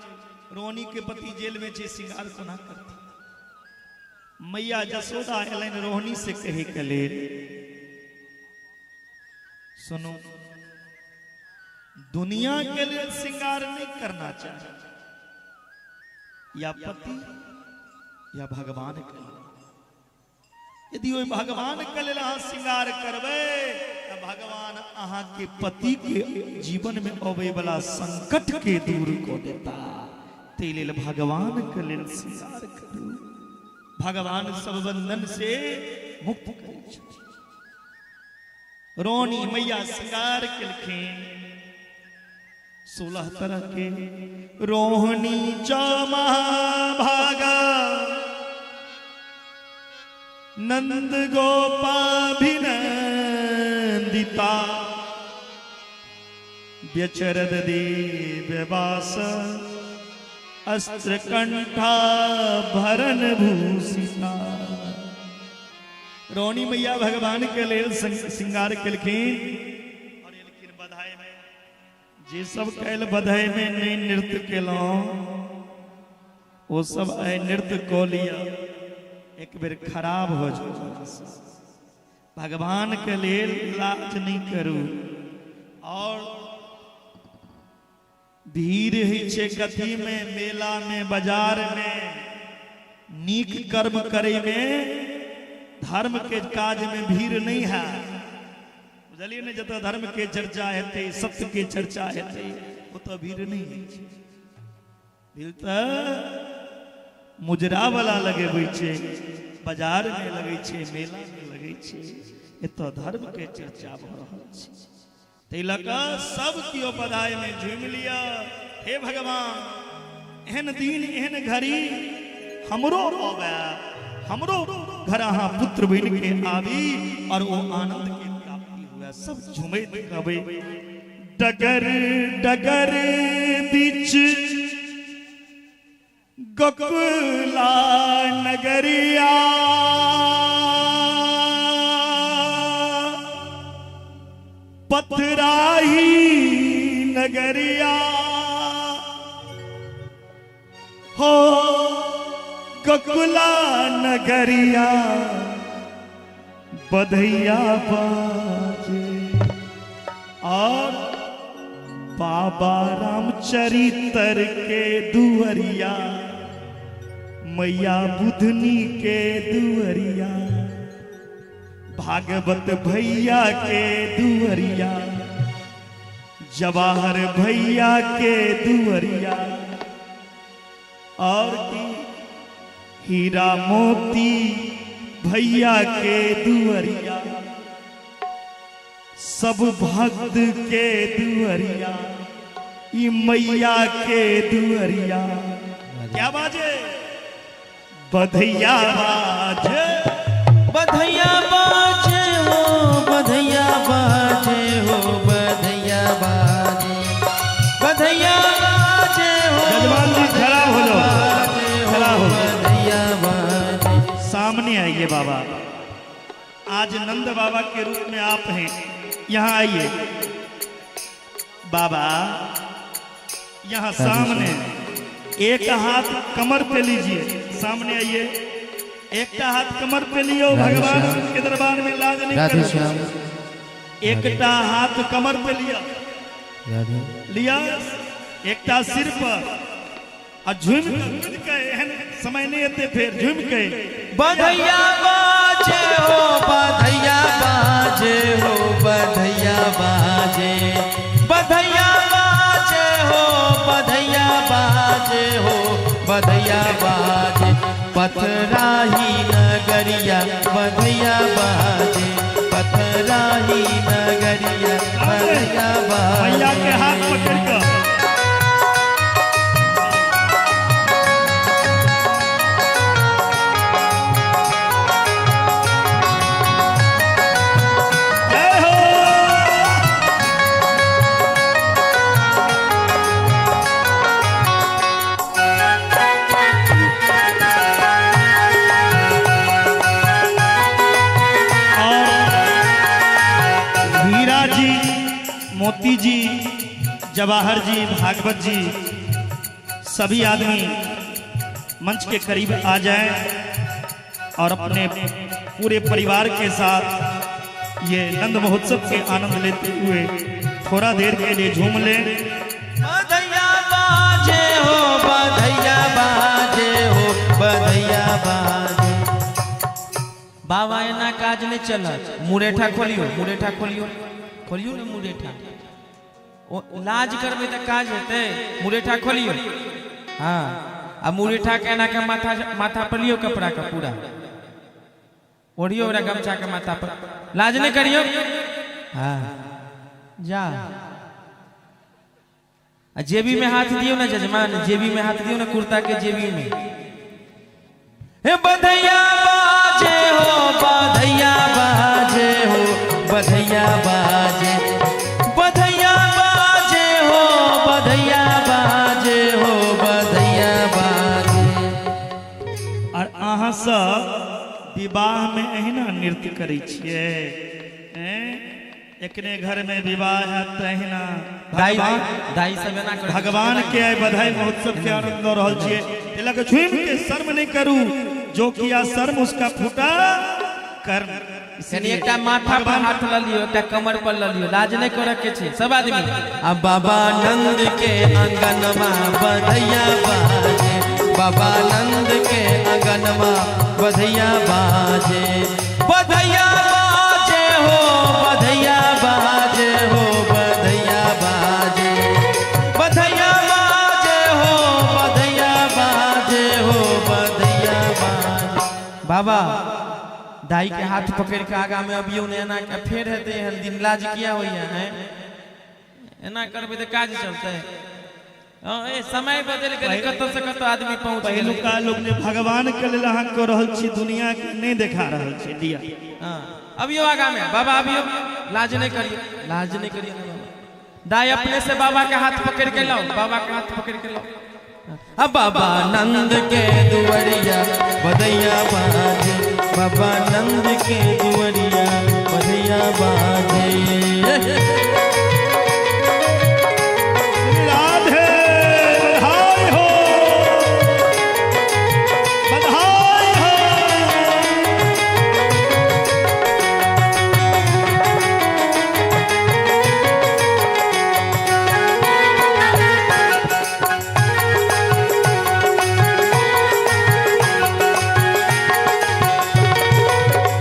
Speaker 2: रोनी के पति जेल में छे श्रृंगार कोना करती। मैया जसोदा एलनि रोहनी से कहे के लेल सुनो, दुनिया के लिए श्रृंगार नहीं करना चाहिए, या पति या भगवान के लिए। यदि ओहि भगवान के लिए अहाँ श्रृंगार करबै त भगवान अहाँ के पति के जीवन में अबै वाला संकट के दूर कऽ देता। ताहि लेल भगवान के लेल श्रृंगार करू। भगवान सब बंधन से मुक्त करै छथिन। रोनी मैया श्रृंगार केलखिन 16 तरह के। रोहणी च महाभागा नंद गोपाभिनंदिता व्यचरद दिव्यवास अस्त्र कंठा भरण भूषिता। रोनी मैया भगवान के लेल श्रृंगार केलखिन और एलखिन बधाई में। जे सब कैल बधाई में नहीं नृत्य केलहुं वो सब आइ नृत्य कऽ लिया, एक बेर खराब हो जाओ। भगवान के लेल लाज नहीं करू। और भीड़ होइ छै कथी में, मेला में, बाजार में। नीक कर्म करे में, धर्म के काज में भीड़ नहीं है। बुझलिए ने, जतऽ धर्म के चर्चा हेतै, सत्य के चर्चा हेतै, ओतऽ भीड़ नहीं होइ छै। भीड़ तऽ मुजरा वाला लगेबै छै, बाजार में लगै छै, मेला में लगै छै। एतऽ धर्म के चर्चा भऽ रहल छै। ताहि लऽ कऽ सब केओ बधाई में झूमि लिअ। हे भगवान, एहन दिन एहन घड़ी हमरो अबै, हमरो घर अहाँ पुत्र बनि के आबी और ओ आनंद के प्राप्ति हुए। सब झूमैत कहबै डगर डगर बीच गोकुला नगरिया, पथराही नगरिया, हो गोकुला नगरिया बधैया बाजे। और बाबा रामचरित्र के दुअरिया, मैया बुधनी के दुअरिया, भागवत भैया के दुअरिया, जवाहर भैया के दुअरिया, और की हीरा मोती भैया के दुअरिया, सब भक्त के दुअरिया, ई मैया के दुअरिया। क्या बाजे? बधैया बाजे,
Speaker 1: बधैया बाजे हो, बधैया बाजे हो, बधैया बाजे, बधैया बाजे हो।
Speaker 2: जजमान जी खड़ा हो जाओ, खड़ा हो,
Speaker 1: बधैया बाजे।
Speaker 2: सामने आइए बाबा, आज नंद बाबा के रूप में आप हैं, यहाँ आइए बाबा, यहाँ सामने। एक हाथ कमर पे लीजिए, सामने आइए, एक हाथ कमर पे लियो, भगवान के दरबार में लाज नहीं करो। एकटा हाथ कमर पे लिया लिया, एकटा सिर पर, और झूम के, एहन समय नहीं एते फेर झूम के
Speaker 1: बधैया बाजे हो, बधैया बाजे हो, बधैया बाजे, बधैया बाजे हो, बधैया बाजे हो, बधैया बाजे। पथराही नगरिया बधैया बाजे, पथराही नगरिया बधैया बाजे।
Speaker 2: भैया के हाथ पकड़ कर मोती जी, जवाहर जी, भागवत जी, सभी आदमी मंच के करीब आ जाएं और अपने पूरे परिवार के साथ ये नंद महोत्सव के आनंद लेते हुए थोड़ा देर के लिए झूम लें।
Speaker 1: बधैया बाजे हो, बधैया बाजे हो, बधैया बाजे। बाबा एना काज नहीं चलत। मुरेठा खोलियो, मुरेठा खोलियो, खोलियो ने मुरेठा। ओ लाज करबै त काज हेतै। मुरेठा खोलियो। हाँ, आ मुरेठा के एना के माथा माथा पर लियो, कपड़ा का पूरा ओढ़ियो, ओकरा गमछा के माथा पर। लाज नहीं करियो। हाँ जा, आ जेबी में हाथ दियो ना जजमान, जेबी में हाथ दियो ना, कुर्ता के जेबी में। हे बधैया बाजे हो, बधैया बाजे हो, बधैया बाजे, बधैया बाजे हो, बधैया बाजे हो, बधैया बाजे।
Speaker 2: और अहाँ सब विवाह में एहिना नृत्य करै छियै? एकने घर में विवाह है त एहिना
Speaker 1: दाई दाई सब एना करै।
Speaker 2: भगवान के आइ बधाई महोत्सव के आनंद लऽ रहल छियै। तिलक झूम के शर्म नहीं करू, जो किया शर्म उसका फूटा कर्म।
Speaker 1: कनि एकटा माथा पर हाथ ल लियो, एकटा कमर पर ल लियो, लाज नहीं करऽ के छै सब आदमी। आ बाबा नंद के आंगनमा बधैया बाजे, बाबा नंद के आंगनमा बधैया बाजे, बधैया बाजे हो, बधैया बाजे हो, बधैया बाजे, बधैया बाजे हो, बधैया बाजे हो, बधैया बाजे। बाबा दाई के हाथ पकड़ के आगा में अबियो ने, एना के फेर हेतै एहन दिन। लाज किया होइया है? एना करबै तऽ काज चलतै? ए समय बदलि गेलै, कतऽ से कतऽ आदमी पहुँच गेलै।
Speaker 2: पहिलुका लोग ने भगवान के लेल अहाँ कऽ रहल छी, दुनिया के नहीं देखा रहल छी। दिया
Speaker 1: हाँ, अबियो आगा में बाबा, अबियो, लाज नहीं करियो, लाज नहीं करियो ना बाबा। दाई अपने से बाबा के हाथ पकड़ के लाओ, बाबा के हाथ पकड़ के लाओ। अब बाबा नंद के दुवरिया बधैया बाजे, बाबा नंद के दुवरिया बधैया बाजे।
Speaker 2: राधे बधाई हो, बधाई हो।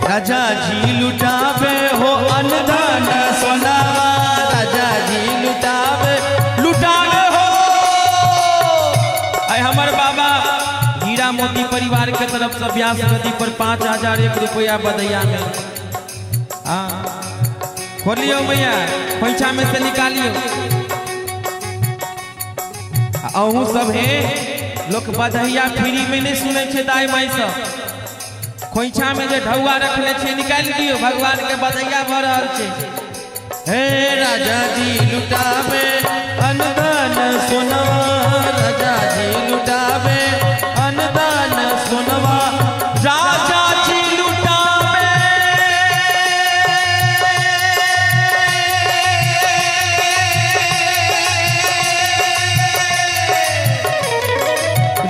Speaker 1: राजा जी लुटावे हो अनधन सोनावा, राजा जी लुटावे लुटावे हो। आय हमर बाबा हीरा मोती परिवार के तरफ से ब्यास नदी पर 5001 रुपया बधैया में। हाँ खोलियो भैया, पैसा में से निकालियो। अहू सब हे लोग बधैया फ्री में नहीं सुनै छै दाई माई सब। खोइछा में जे ढौआ रखले छै निकालि दियो, भगवान के बधैया भऽ रहल छै। हे राजा जी लुटावे अनधन सोनवा, राजा जी लुटावे अनधन सोनवा, राजा जी लुटावे।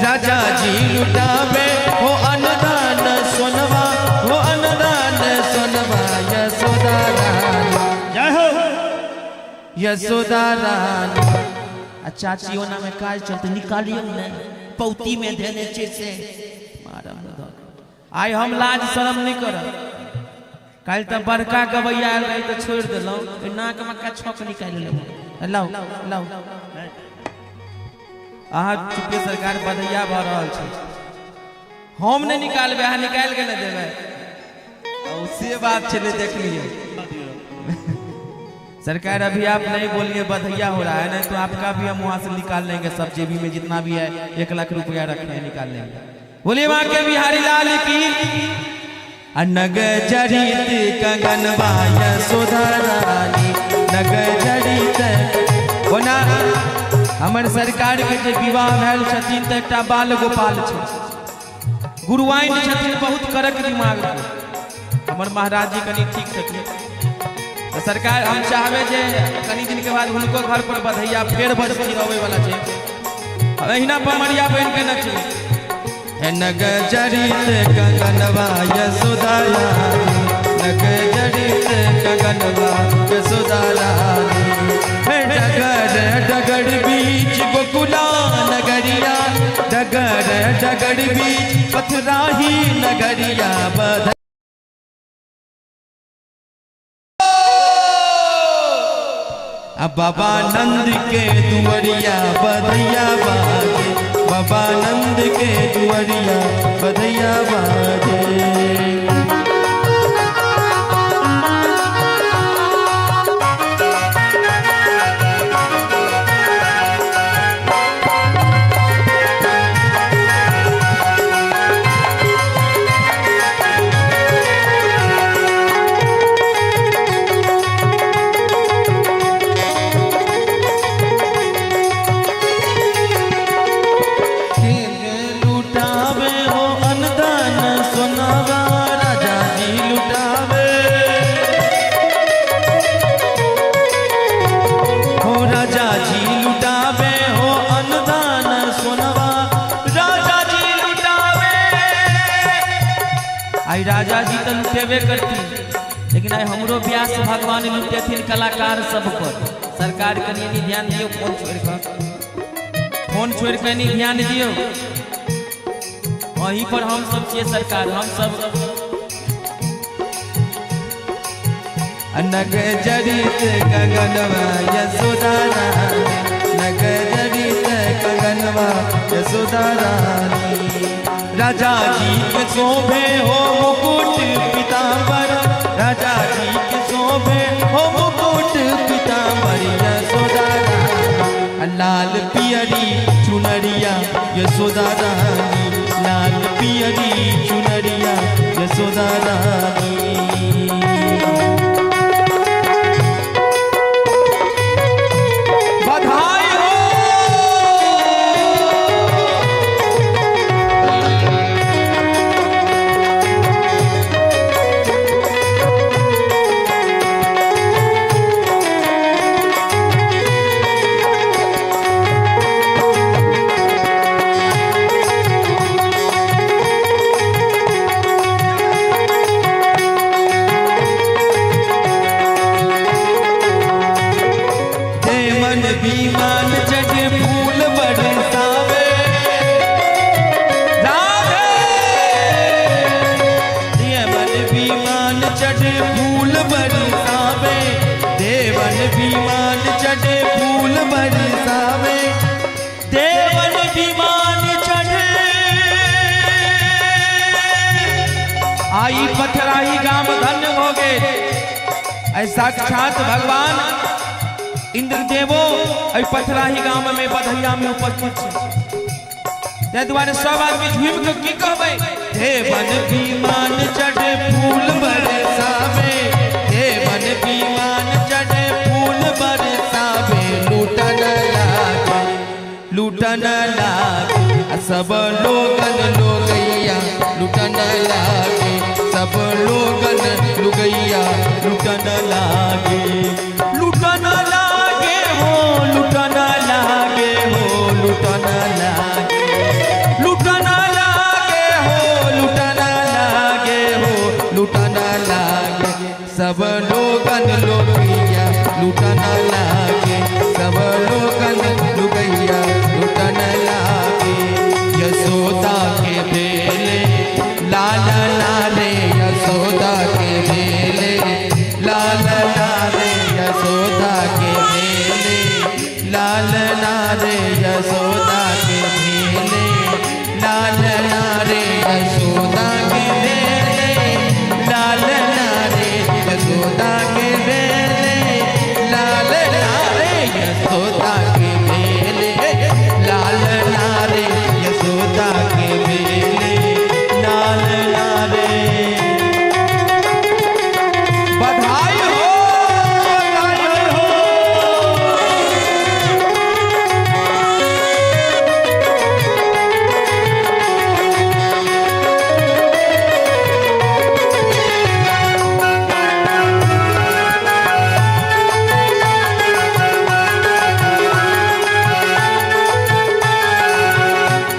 Speaker 1: राजा जी लुटावे हो अनदान सोनवा, हो अनदान सोनवा, यशोदा रानी,
Speaker 2: जय हो
Speaker 1: यशोदा रानी। आ चाची ओना में काज चलते निकालियो ने, पौती में देने छै से मारम धऽ। आइ हम लाज शरम नहीं करब। काल्हि तऽ बड़का गवैया आयल रही तऽ छोड़ि देलहुँ, ओहि नाक मक्का छक निकालि लेलहुँ। लाउ लाउ अहाँ चुपके सरकार बधैया भऽ रहल छै, हम नहीं निकालबै, अहाँ निकालि के नहि देबै। से बात छलै, देख लियौ सरकार। अभी आप नहीं बोलिए बधैया हो रहा है, नहीं तो आपका भी हम वहां से निकाल लेंगे। सब जेबी में जितना भी है 1 लाख रुपया रखे हैं, निकाल लेंगे। बोलिए वहां के बिहारी लाल की। नग जड़ित कंगनवा यशोदा रानी, नग जड़ित। ओना हमर सरकार के जे विवाह भेल छथिन तऽ एकटा बाल गोपाल छै, गुरुआइन छथिन, बहुत कड़क दिमाग के। हमर महाराज जी कनि ठीक छथिन। तऽ सरकार हम चाहबै जे कनि दिन के बाद हुनको घर पर बधैया फेर बजती अबै वाला छै। अहिना पमरिया बनि के नचबै। नग जड़ित कंगनवा यशोदा रानी, नग जड़ित गगनवा यशोदा रानी। डगर डगर बीच गोकुला नगरिया, डगर डगर बीच पथराही नगरिया बध। बाबा नंद के दुआरिया बधैया बाजे, बाबा नंद के दुआरिया बधैया बाजे।
Speaker 3: आई राजा जी तो लुटेबे करती, लेकिन आई हमरो व्यास भगवान लुटेथिन कलाकार सब पर। सरकार कनी ध्यान दियो, फोन छोड़ कर, फोन छोड़ के नहीं ध्यान दियो, वहीं पर हम सब छिए सरकार, हम सब।
Speaker 1: नग जड़ित गगनवा यशोदा रानी, नग जड़ित गगनवा यशोदा रानी। राजा जी के शोभे हो मुकुट पीताम्बर, राजा जी के शोभे हो मुकुट पीताम्बर यशोदा रानी। लाल पियरी चुनरिया यशोदा रानी, लाल पियरी चुनरिया यशोदा रानी। बधाई हो। विमान चढ़े फूल बरसावे, राधे देवन विमान चढ़े फूल बरसावे, देवन विमान चढ़े फूल बरसावे,
Speaker 3: देवन विमान चढ़े। आई पथराही गाम धन्य हो गए। साक्षात भगवान इंद्रदेवो पथराही गाम में बधैया में उपस्थित छे, दुआरे सब आदमी झूम के की कहबै,
Speaker 1: देवन विमान चढ़े फूल बरसावे, देवन विमान चढ़े फूल बरसावे। लूटन लागे, लूटन लागे सब लोगन लोगैया, लूटन लागे सब लोगन लुगैया, लूटन लागे,
Speaker 3: लूटन लागे हो, लूटन लागे हो,
Speaker 1: लूटन लागे,
Speaker 3: लूटन लागे हो,
Speaker 1: लूटन लागे हो, लूटन लागे सब लोगन लोगैया, लूटन लागे सब लोगन लुगैया, लूटन लागे। यशोदा के बेले लाल लाले, यशोदा के बेले लाल लाले, यशोदा के बेले लाल लाले, यशोदा के बेले लाल लाले, यशोदा के बेले लाल लाले, यशोदा के बेले लाल लाले, यशोदा के बेले लाल लाले, यशोदा के बेले लाल लाले। बधाई हो, बधाई हो।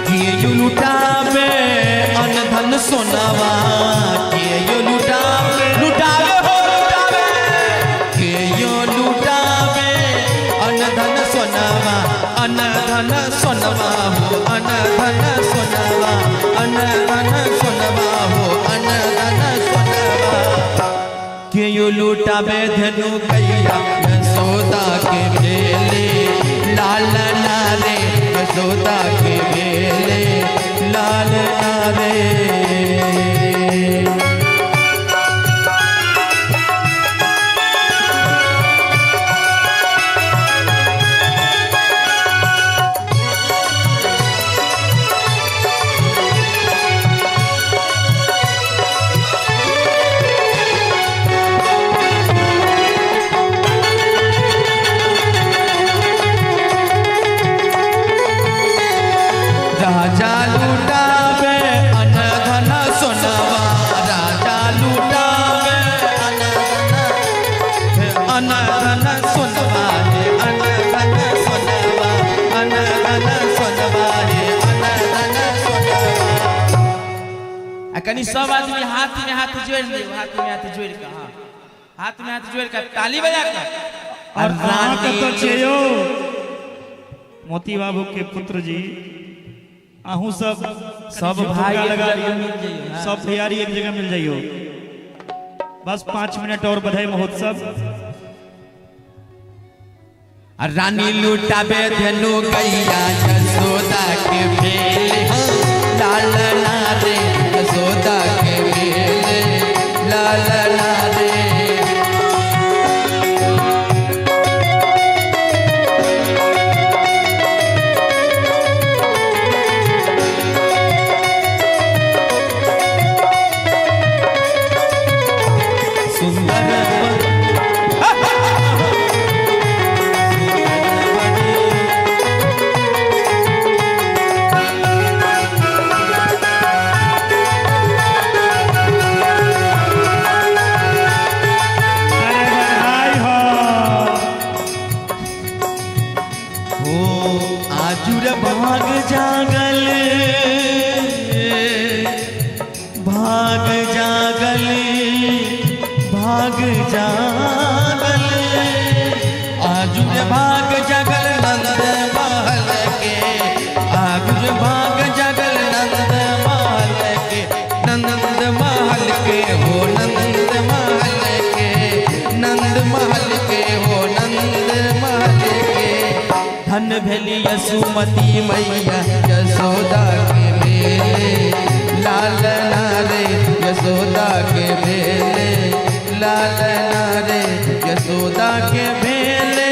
Speaker 1: के लुटावे अनधन सोनावा, के लुटावे, लुटावे
Speaker 3: केयो लूटाबे धनु गैया यशोदा के भेले लाल नारे यशोदा के भेले लाल नारे। राजा लूटावे अनधन सोनवा राजा लूटावे अनधन सोनवा रे अनधन सोनवा अनधन सोनवा रे अनधन सोनवा।
Speaker 1: आ कनी सब आदमी हाथ में हाथ जोड़ लियो, हाथ में हाथ जोड़ के, हाँ हाथ में हाथ जोड़ के ताली बजा के।
Speaker 2: और अहाँ कतऽ छियै यौ मोती बाबू के पुत्र जी? अहूँ सब
Speaker 1: सब भाई एक
Speaker 2: लगा
Speaker 1: जगह
Speaker 2: लियो,
Speaker 1: मिल जाइयो, हाँ।
Speaker 2: सब भैयारी एक जगह मिल जाइयो। बस 5 मिनट और बधाई महोत्सव।
Speaker 3: रानी लूटाबे धनु गैया यशोदा के भेले लाल नारे यशोदा के भेले लाल नारे। सुंदर
Speaker 2: अरे बधाई हो।
Speaker 3: हो आजुर भाग जागल भाग जागल भाग जागल आजुर भाग जागल नंद महल के आजुर भाग जागल नंद महल के नंद महल के हो नंद महल के नंद महल के हो नंद महल के। धन भेली यशुमती मैया यशोदा के भेले लाल नारे यशोदा के भेले लाल नारे यशोदा के भेले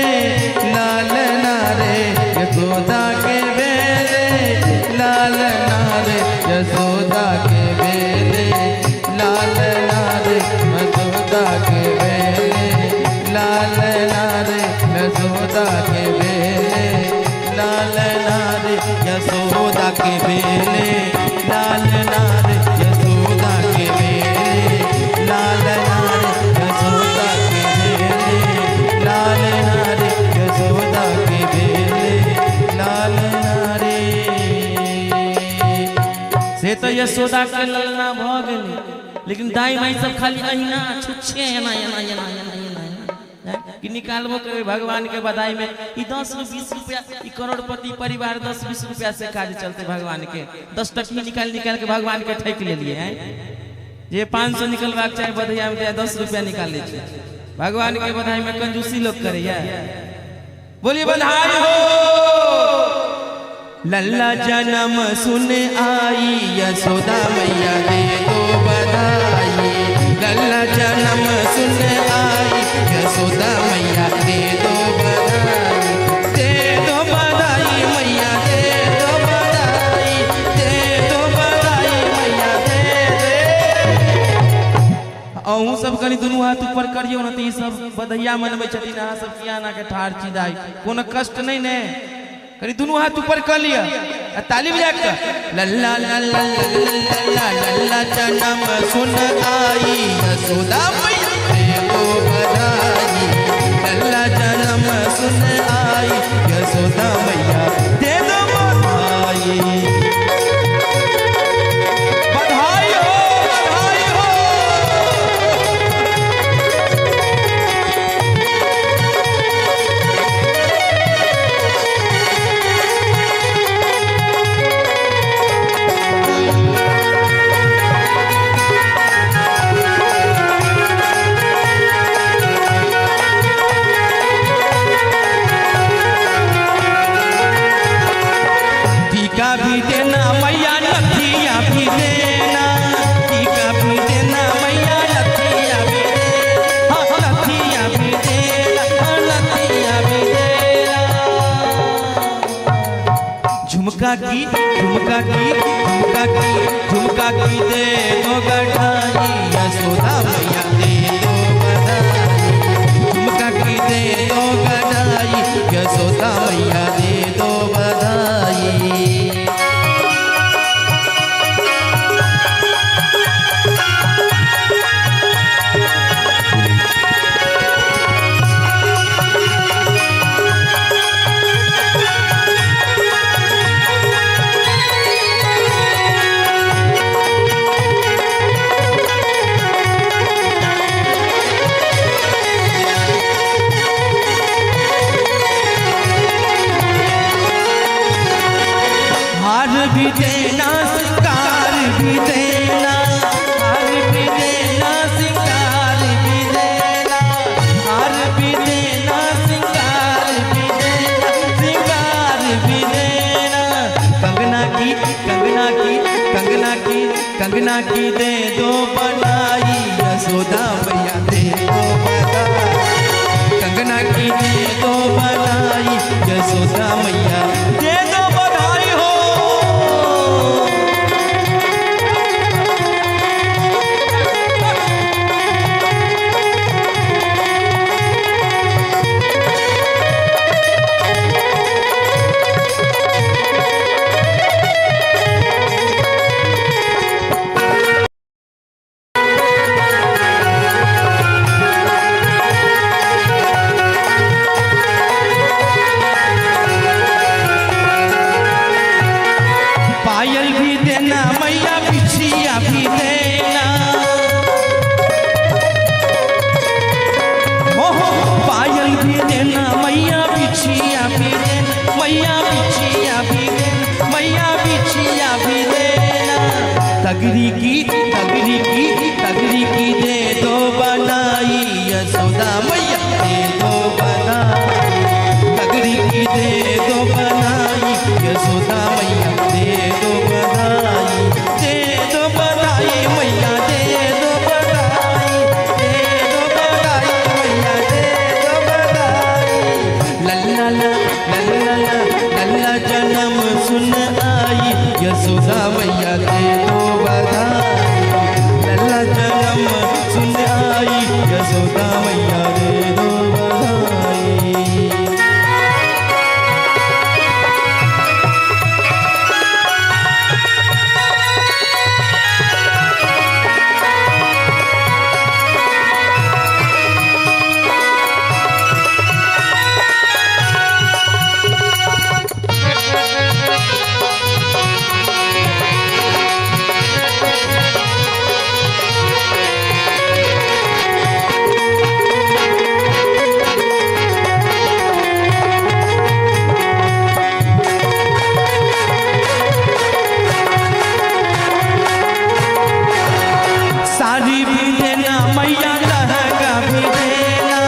Speaker 3: लाल नारे यशोदा के भेले लाल नारे यशोदा के भेले लाल नारे यशोदा के भेले लाल नारे यशोदा के भेले लाल नारे यशोदा के भेले लाल नारे यशोदा के भेले लाल नारे यशोदा के भेले लाल नारे यशोदा के भेले लाल नारे।
Speaker 1: से तो यशोदा के ललना भ गेलै, लेकिन दाई माई सब खाली अहिना छुच्छे एना एना एना एना एना एना कि निकालबो करबै भगवान के बधाई में। ई 10 20 रुपया, ई करोड़पति परिवार 10-20 रुपया से काज चलते भगवान के 10 टकी निकाल निकाल के भगवान के ठकि लेलिए हैं। जे 500 निकलबाक चाही बधैया में 10 रुपया निकाल लै छै भगवान के बधाई में। कंजूसी लोग करैया। बोलिए बधाई हो।
Speaker 3: लल्ला जन्म सुन आई यशोदा मैया दे दो बधाई लल्ला जन्म सुन आई यशोदा मैया दे दो बधाई दे दो बधाई मैया दे दो बधाई दे दो बधाई मैया दे दे।
Speaker 1: अहूँ सब कनी दुनू हाथ ऊपर करियौ ने तऽ ई सब बधैया मनबै छथिन। अहाँ सब किया एना के ठाढ़ छी दाइ? कोनो कष्ट नहीं ने? कनी दुनू हाथ ऊपर कऽ लिअ आ ताली बजा के
Speaker 3: लल्ला लल्ला लल्ला लल्ला जन्म सुन आई यशोदा मैया दे दो बधाई लल्ला जन्म सुन आई यशोदा मैया दे दो बधाई। बधाई हो बधाई हो। झुमका की झुमका की झुमका की झुमका की दे दो गढ़ाई यशोदा मैया दे दो बधाई। झुमका की दे दो गढ़ाई यशोदा मैया दे दो बधाई। हार भी देना सिंगार भी देना, हार भी देना सिंगार भी देना, हार भी देना सिंगार भी देना, सिंगार भी देना। कंगना की कंगना की कंगना की कंगना की दे दो बनाई यशोदा मैया दे दो बधाई। कंगना की दे दो बनाई यशोदा मैया दे दो बधाई हो। पायल भी देना मैया बिछिया भी देना, ओहो पायल भी देना मैया बिछिया भी देना, मैया बिछिया भी देना, मैया बिछिया भी देना। तगरी की तगरी की तगरी की दे दो बनाई यशोदा मैया दे दो बनाई। तगरी की दे दो बनाई यशोदा मैया दे दो बधाई, दे दो बधाई मैया दे दो बधाई, दे दो बधाई मैया दे दो बधाई। लल्ला ला लल्ला ला लल्ला जन्म सुन आई यशोदा मैया दे दो बधाई। लल्ला जन्म सुन आई यशोदा मैया दे दो बधाई। साड़ी भी देना मैया लहंगा भी देना,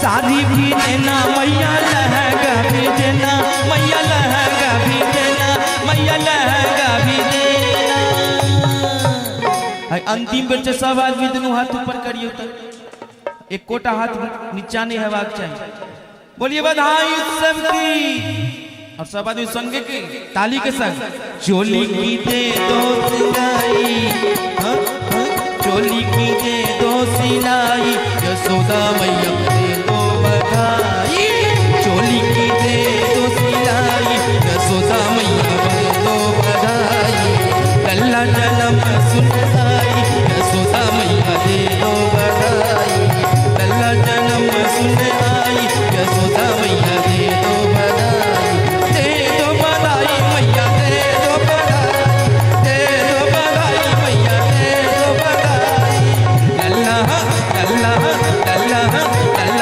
Speaker 3: साड़ी भी देना मैया लहंगा भी देना, मैया लहंगा भी देना, मैया लहंगा भी देना। अंतिम बेर सब आदमी दुनू हाथ ऊपर करियो त एकोटा हाथ नीचा नहीं हेबाक चाही। बोलिए बधाई सबकी और सब आदमी संगे के ताली के संग। चोली की दे दो सिलाई, हाँ हाँ चोली की दे दो सिलाई यशोदा मैया दे दो बधाई। चोली की दे दो सिलाई यशोदा मैया दे दो बधाई। लल्ला जन्म सुन आई यशोदा मैया दे दो बधाई। लल्ला जन्म सुन आई यशोदा मैया दे दो बधाई। दे दो बधाई मैया दे दो बधाई, दे दो बधाई मैया दे दो बधाई। लल्ला लल्ला लल्ला लल्ला।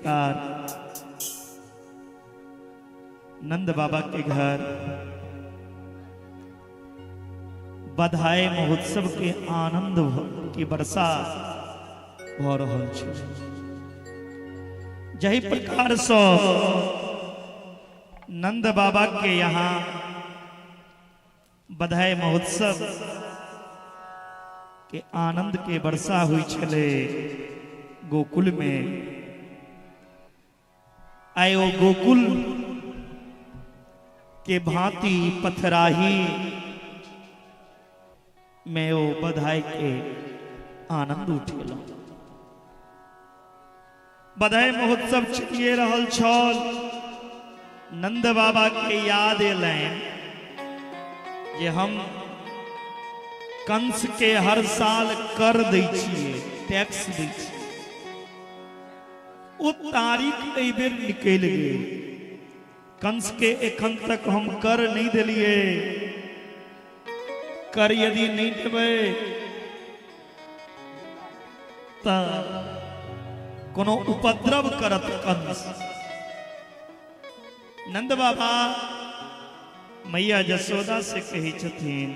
Speaker 2: प्रकार नंद बाबा के घर बधाई महोत्सव के आनंद की वर्षा भ रहल छै। जही प्रकार से नंद बाबा के यहाँ बधाई महोत्सव के आनंद के वर्षा हुई छले गोकुल में, आए ओ गोकुल के भांति पथराही में ओ बधाई के आनंद उठेलहुँ। बधाई महोत्सव चलिए रहल छल। नंद बाबा के याद एलनि जे हम कंस के हर साल कर दै छियै, टैक्स दै छियै, ओ तारीख एहि बेर निकलि गेल। कंस के एखन तक हम कर नहीं देलिए, कर यदि नहीं देबै त कोनो उपद्रव करत कंस। नंद बाबा मैया जसोदा से कहै छथिन,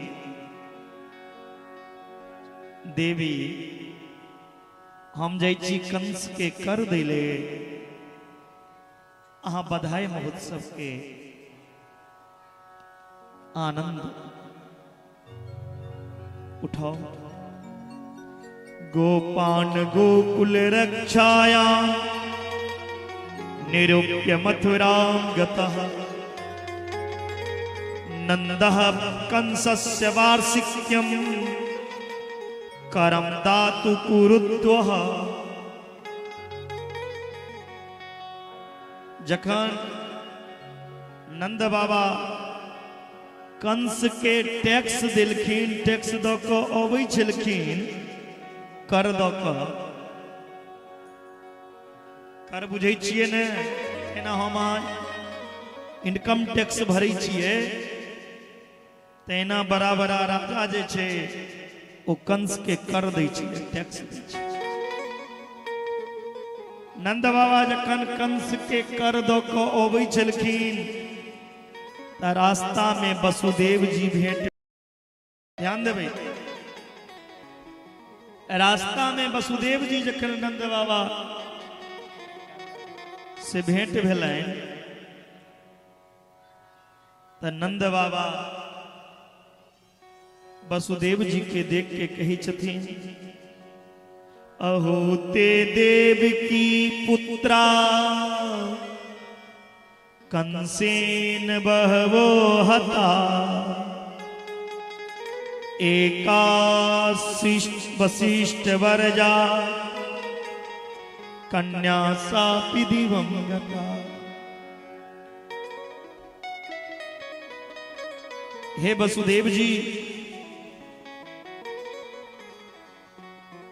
Speaker 2: देवी हम जाइ छी कंस के कर दैले, अहाँ बधाई महोत्सव के आनंद उठाओ। गोपान गोकुल रक्षाया निरूप्य मथुरां गतः नन्दः कंसस्य वार्षिक्यं करम दातु कुरुद्वः। जखन नंद बाबा कंस के टैक्स देलखिन, टैक्स दऽ कऽ अबै छलखिन, कर दऽ कऽ, कर बुझै छियै ने, एना हम इनकम टैक्स भरै छियै तहिना बड़ा बड़ा राजा जे छै ओ कंस के कर दै छै, टैक्स दै छै। नंद बाबा जखन कंस के कर दऽ कऽ अबै छलखिन तऽ रास्ता में वसुदेव जी भेंट, ध्यान देबै, रास्ता में वसुदेव जी जखन नंद बाबा से भेंट भेलनि तऽ नंद बाबा वसुदेव जी के देख के कहै छथिन, अहो ते देव की पुत्रा कंसेन बहवो हता एकाशिष्ट वशिष्ठ वरजा कन्या सापि दिवं गता। हे वसुदेव जी,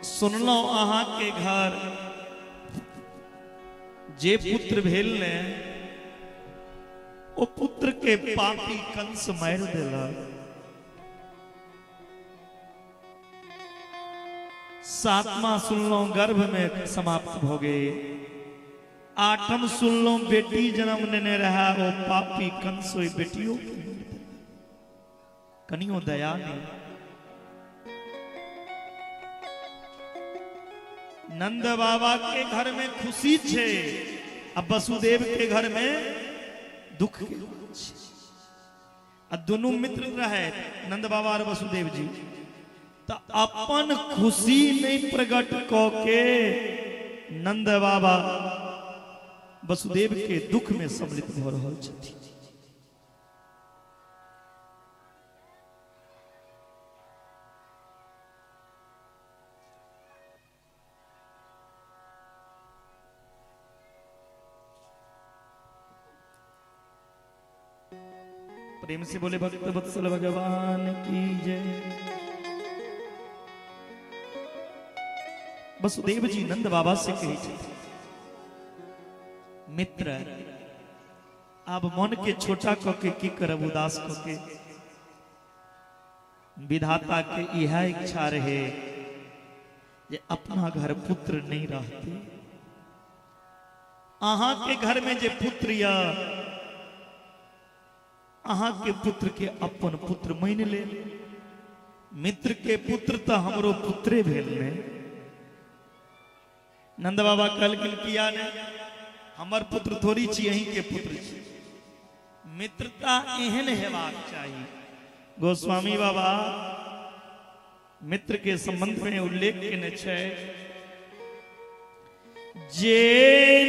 Speaker 2: सुनलहुँ अहाँ के घर जे पुत्र भेल ने ओ पुत्र के पापी कंस मारि देलक। सातवां सुनलहुँ गर्भ में समाप्त भ गेल। आठम सुनलहुँ बेटी जन्म लेने रहा, ओ पापी कंस ओहि बेटियों के मारि देलक, कनियो दया नहीं। नंद बाबा के घर में खुशी छे, अब वसुदेव के घर में दुख के। आ दोनों मित्र रहे नंद बाबा और वसुदेव जी, तो अपन खुशी नहीं प्रकट क के नंद बाबा वसुदेव के दुख में सम्मिलित भ रहल छथिन। प्रेम से बोले भक्त वत्सल भगवान की जय। वसुदेव जी नंद बाबा से कहै छथिन, मित्र अब मन के छोटा क के की करब, उदास क के, विधाता के इह इच्छा रहे जे अपना घर पुत्र नहीं रहते, अहाँ के घर में जे पुत्र या अहाँ के पुत्र के अपन पुत्र मान ले। मित्र के पुत्र तो हमरो पुत्रे भेल ने। नंद बाबा कहलखिन किया ने, हमर पुत्र थोड़ी छी, अहीं के पुत्र छी। मित्रता एहन हेबाक चाही। गोस्वामी बाबा मित्र के संबंध में उल्लेख केने छै, जे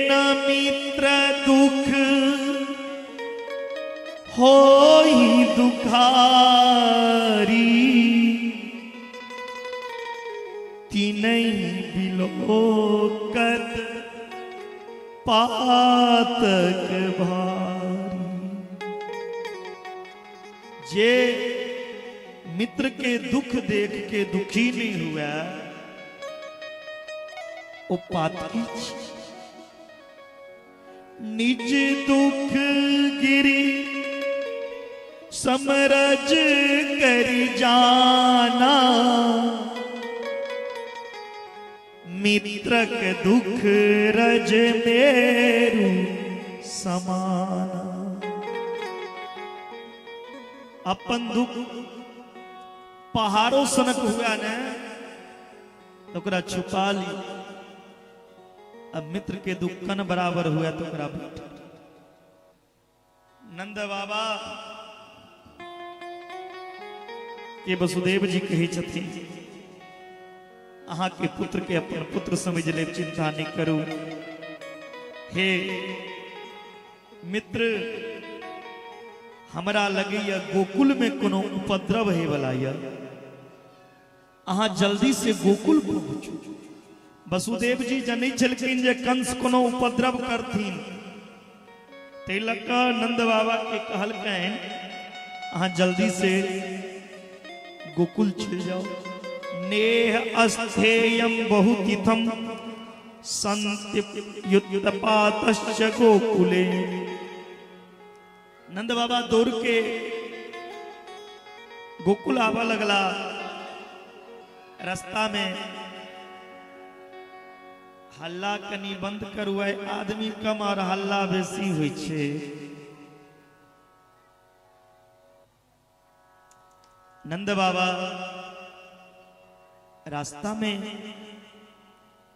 Speaker 2: न मित्र दुख होई दुखारी, तिनहि बिलोकत पातक भारी। जे मित्र के दुख देख के दुखी नहीं हुआ ओ पातकी छी। निज दुख गिरी समरज करी जाना, मित्रक दुख रज मेरू समाना। अपन दुख पहाड़ों सनक हुआ ने तो ओकरा छुपा ली, अब मित्र के दुख कन बराबर हुआ तो ओकरा बैठ। नंद बाबा के वसुदेव जी कहै छथिन, अहाँ के पुत्र के अपन पुत्र समझ ले, चिंता नहीं करू। हे मित्र, हमरा लगैया गोकुल में कोनो उपद्रव हे वाला या, अहाँ जल्दी से गोकुल पहुंचू। वसुदेव जी जनै छलखिन जे कंस कोनो उपद्रव करथिन, तै लऽ कऽ नंद बाबा के कहलकनि अहाँ जल्दी से गोकुल चलि जाओ। नेह अस्थेयम बहुतिथम संत्युत्पातश्च गोकुले। नंद बाबा दौड़ के गोकुल आवा लगला। रास्ता में हल्ला कनी बंद करू, आदमी कम और हल्ला बेसी होइ छै। नंद बाबा रास्ता में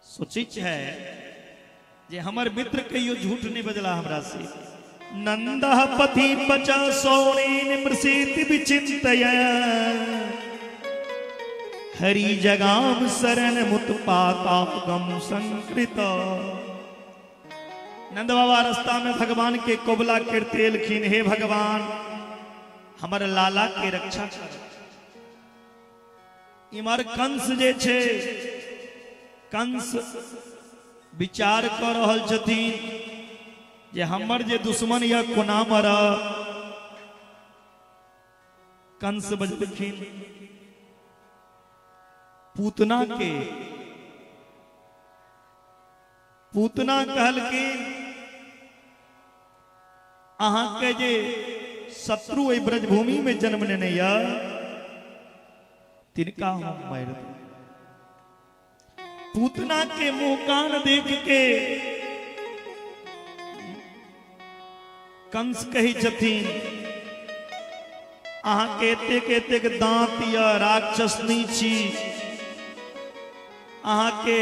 Speaker 2: सोचै छै जे हमर मित्र कहियो झूठ नहीं बजला हमरा से। नंद पथि पचा सौरेन मृषित विचिंतय, हरि जगाम शरण मुत्पातागम संकृत। नंद बाबा रास्ता में भगवान के कोबला करते एलखिन, हे भगवान हमर लाला के रक्षा कर। इमर कंस जे छे, कंस विचार कर रहल छथिन जे हमर जे दुश्मन या कोना मर। कंस बजलखिन पूतना के, पूतना कहलखिन अहाँ के जे शत्रु एहि ब्रजभूमि में जन्म लेने या तिनका हम मारि देब। पूतना के मुंह कान देख के कंस कहै छथिन अहाँ के एतेक एतेक दांत या राक्षसनी छी, अहाँ के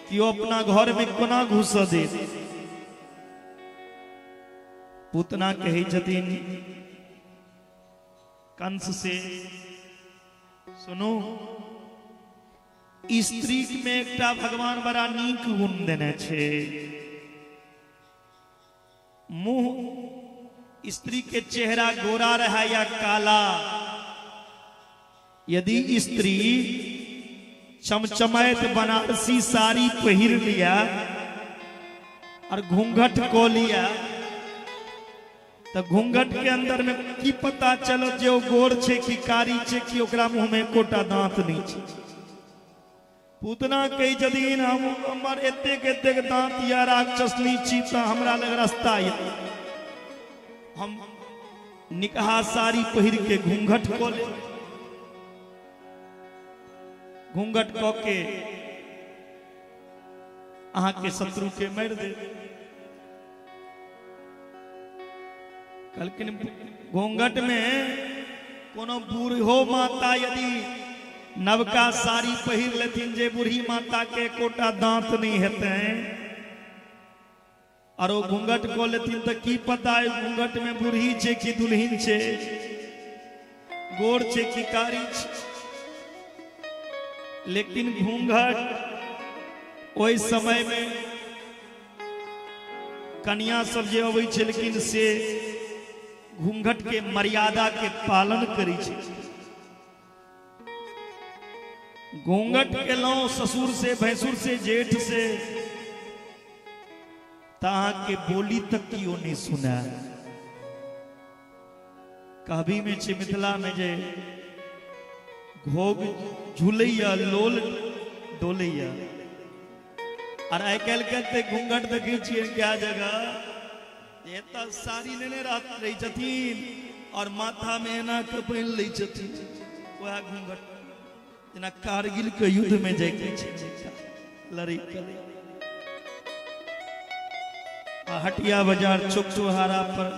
Speaker 2: केओ अपना घर में कोना घुसऽ देत। पूतना कहै छथिन कंस से, सुनू स्त्री में एकटा भगवान बड़ा नीक गुण देने छे। मुंह स्त्री के चेहरा गोरा रहा या काला, यदि स्त्री चमचमाइत बनारसी साड़ी पहिर लिया और घूंघट को लिया तो घूंघट के अंदर में की पता चलो जे ओ गोर छे कि कारी छे कि ओकरा मुंह में एकोटा दांत नहीं छे। पूतना कहै छथिन हम हमर एतेक एतेक दांत या राक्षसनी छी त हमरा लग रास्ता या, हम निकहा साड़ी पहिर के घूंघट को ले, घूंघट क के अहाँ के शत्रु के मारि दे। कहलखिन घूंघट में कोनो बूढ़ो माता यदि नवका साड़ी पहिर लेथिन जे बूढ़ी माता के एकोटा दांत नहीं हेतै और ओ घूंघट कऽ लेथिन तऽ की पता है घूंघट में बूढ़ी छै कि दुल्हिन छै, गोर छै कि कारी छै। लेकिन घूंघट ओहि समय में कनिया सब जे अबै छलखिन से घूंघट के मर्यादा के पालन करै छै। घूंघट केलहुं ससुर से, भैंसुर से, जेठ से, तऽ अहाँके बोली तक केओ नहीं सुना। कहबी में छै मिथिला में जे घोघ झूलैया लोल डोलैया। और आइ काल्हि के ते घूंघट देखै छियै क्या जगह एतऽ साड़ी लेने रहै छथिन और माथा में एना के पहिन लै छथिन, वएह घूंघट जेना कारगिल के युद्ध में जाइके छै लड़ै के लेल। आ हटिया बाजार चौक चौहारा पर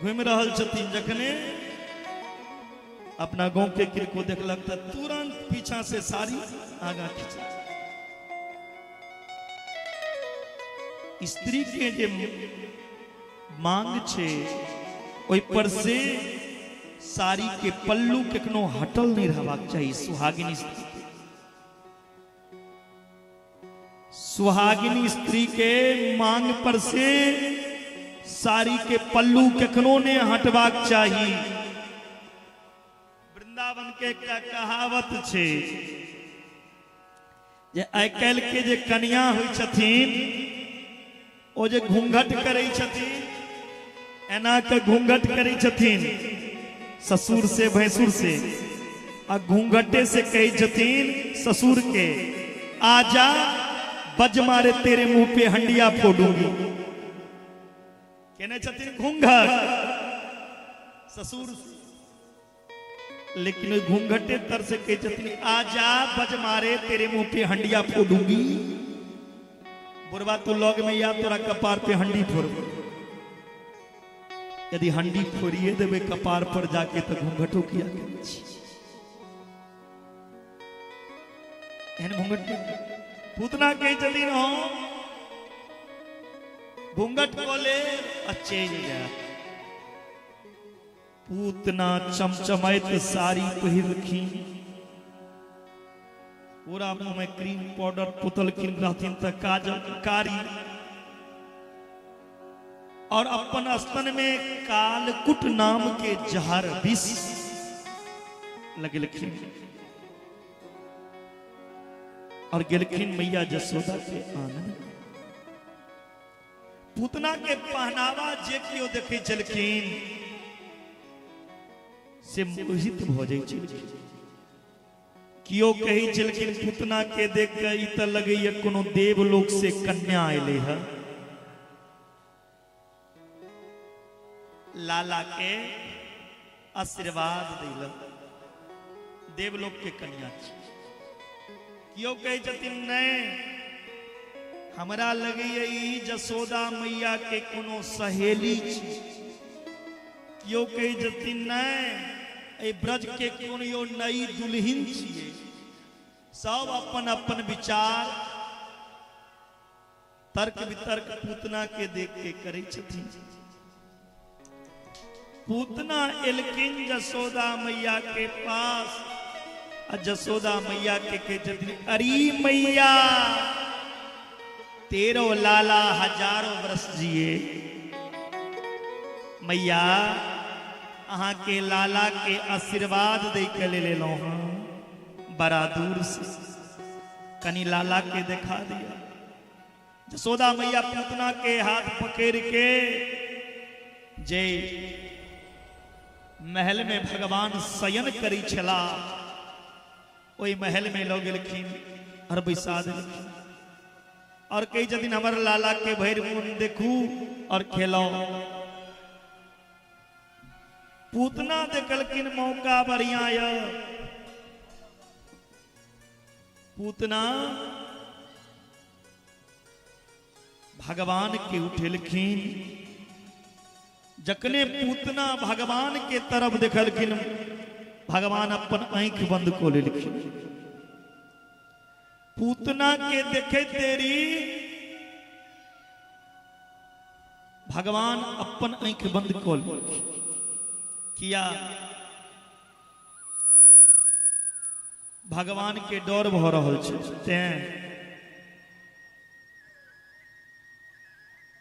Speaker 2: घूमि रहल छथिन, जखने अपना गांव के किनको देखलक तऽ तुरंत पीछा से साड़ी आगा खींच। स्त्री के जे मांग छै ओहि पर से साड़ी के पल्लू कखनो हटल नहीं रहबाक चाही। सुहागिनी स्त्री के, सुहागिनी स्त्री के मांग पर से साड़ी के पल्लू कखनो नहीं हटबाक चाही। वृंदावन के एकटा कहावत छै जे आइ काल्हि के जे कनिया होइ छथिन ओ जे घूंघट करै छथिन, एना के घूंघट करै छथिन ससुर से भैंसुर से, आ घूंघटे से कहै छथिन ससुर के आजा बज मारे तेरे मुंह पे हंडिया फोड़ूंगी। केने छथिन घूंघट ससुर से, लेकिन घूंघटे तर से कहै छथिन आजा बज मारे तेरे मुंह पे हंडिया फोड़ूंगी। बुढ़वा तू लग में या तोरा कपार पे हंडी फोड़बो। यदि हंडी फोड़िए देबे कपार पर जाके तो घूंघटो किया करै छी। एहन घूंघट पूतना कहै छथिन हम घूंघट कऽ ले आ चलि जायब। पूतना चमचमाइत साड़ी पहिरलखिन, पूरा मुंह में क्रीम पाउडर पुतलखिन रहथिन तऽ काजल कारी, और अपन स्तन में कालकुट नाम के जहर विष लगेलखिन और गेलखिन मैया जसोदा के आंगन। पूतना के पहनावा जे केओ देखै छलखिन से मोहित भऽ जाइ छलखिन। केओ कहै छलखिन पूतना के देख के ई तऽ लगैया कोनो देवलोक से कन्या एलै है, लाला के आशीर्वाद दिलक, देवलोक के कन्या छी। केओ कहै छथिन नहीं हमरा लगैया ई जसोदा मैया के कोनो सहेली छी। केओ कहै छथिन नहीं एहि ब्रज के कोनो नई दुल्हिन छियै। सब अपन अपन विचार तर्क वितर्क पूतना के देख के करै छथिन। पूतना एलखिन जसोदा मैया के पास आ जसोदा मैया के कहै छथिन अरे मैया तेरो लाला हजारों वर्ष जिए, मैया अहाँ के लाला के आशीर्वाद दै के ले लेलहुँ हँ बड़ा दूर से, कनी लाला के देखा दिया। जसोदा मैया पूतना के हाथ पकड़ के जे महल में भगवान शयन करी छला ओहि महल में लऽ गेलखिन और बैसा देलखिन और कहै छथिन हमर लाला के भरि मोन देखू और खेलाओ। पूतना देखलखिन मौका बढ़िया य, पूतना भगवान के उठेलखिन जखने पूतना भगवान के तरफ देखलखिन, भगवान अपन आंखि बंद कऽ लेलखिन। पूतना के देखे देरी भगवान अपन आंखि बंद कऽ लेलखिन। किया? भगवान के डर भऽ रहल छै, तें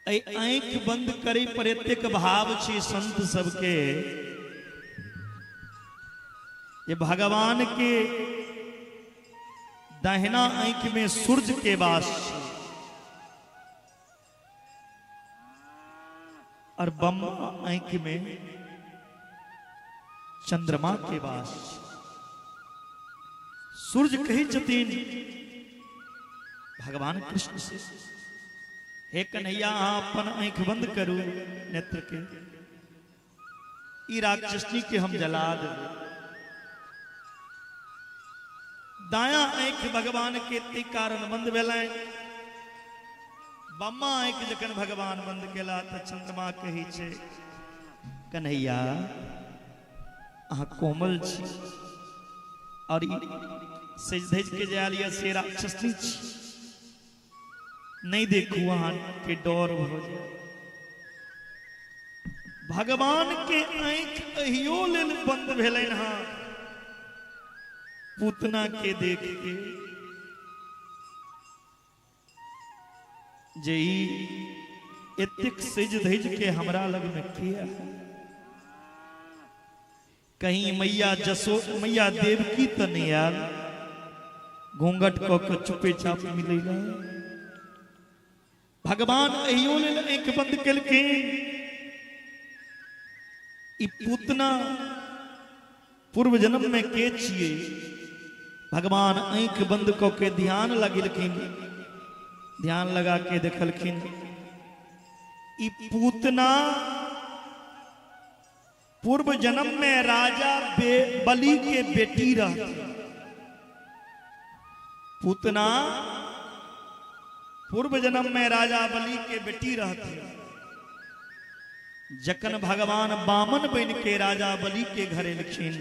Speaker 2: आंखि बंद करे पर एतेक भाव छै संत सबके जे भगवान के दाहिना आंखि में सूर्य के वास छै और बम्मा आंखि में चंद्रमा के वास छै। सूर्य कहै छथिन भगवान कृष्ण से, हे कन्हैया अहाँ अपन आंखि बंद करू नेत्र के, ई राक्षसनी के हम जला देबै। दाया आंखि भगवान के ते कारण बंद भेलनि, बम्मा आंखि जखन भगवान बंद केला तऽ चंद्रमा कहै छै कन्हैया अहाँ कोमल छी और सज धज के जे आयल यऽ से राक्षसनी छी, नहीं देखू अहाँ के डर भऽ जाय। भगवान के आंखि अहियो लेल बंद भेलनि हँ पूतना के देख के जे ई एतेक सज धज के हमरा लग में किया, कहीं मैया जसो मैया देवकी तऽ नहीं आयल, घूंघट कऽ के चुपे चाप मिलै। भगवान अहियो लेल आंखि बंद केलखिन। ई पूतना पूर्व जन्म में के छियै? भगवान आंखि बंद कऽ के ध्यान लगेलखिन, ध्यान लगा के देखलखिन ई पूतना पूर्व जन्म में राजा बलि के बेटी रहती। पूतना पूर्व जन्म में राजा बलि के बेटी रहती। जखन भगवान बामन बन के राजा बलि के घर एलखिन,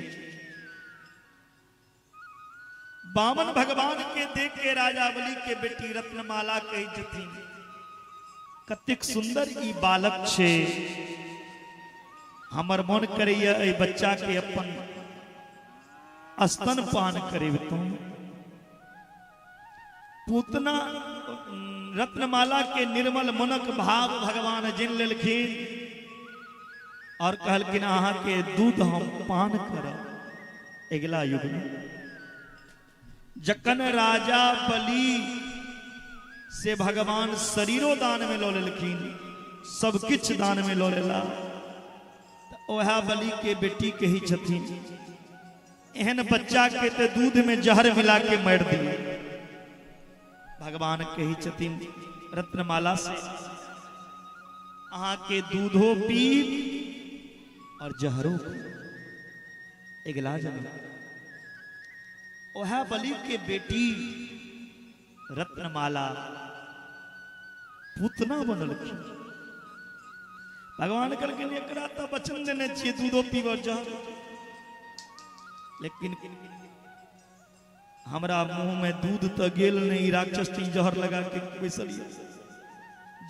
Speaker 2: बामन भगवान के देख के राजा बलि के बेटी रत्नमाला कहै छथिन कतेक सुंदर ई बालक छै, हमर मन करैया एहि बच्चा के अपन स्तन पान करेबतौं। पूतना रत्नमाला के निर्मल मनक भाव भगवान जिन लेलखिन और कहलखिन अहाँ के दूध हम पान करब अगिला युग में। जखन राजा बलि से भगवान शरीरो दान में लऽ लेलखिन, सब किछु दान में लऽ लेला, ओहा बलि के बेटी कहै छथिन एहन बच्चा के ते दूध में जहर मिला के मारि दिए। भगवान कहै छथिन रत्नमाला से अहाँ के दूधो पी और जहरो पी अगिला जन्म। ओहा बलि के बेटी रत्नमाला पूतना बनलखिन। भगवान कहलखिन एकरा तऽ वचन देने छियै दूधो पीब और जहर, लेकिन हमरा मुंह में दूध तऽ गेल नहीं, राक्षस जहर लगा के बैसल यऽ।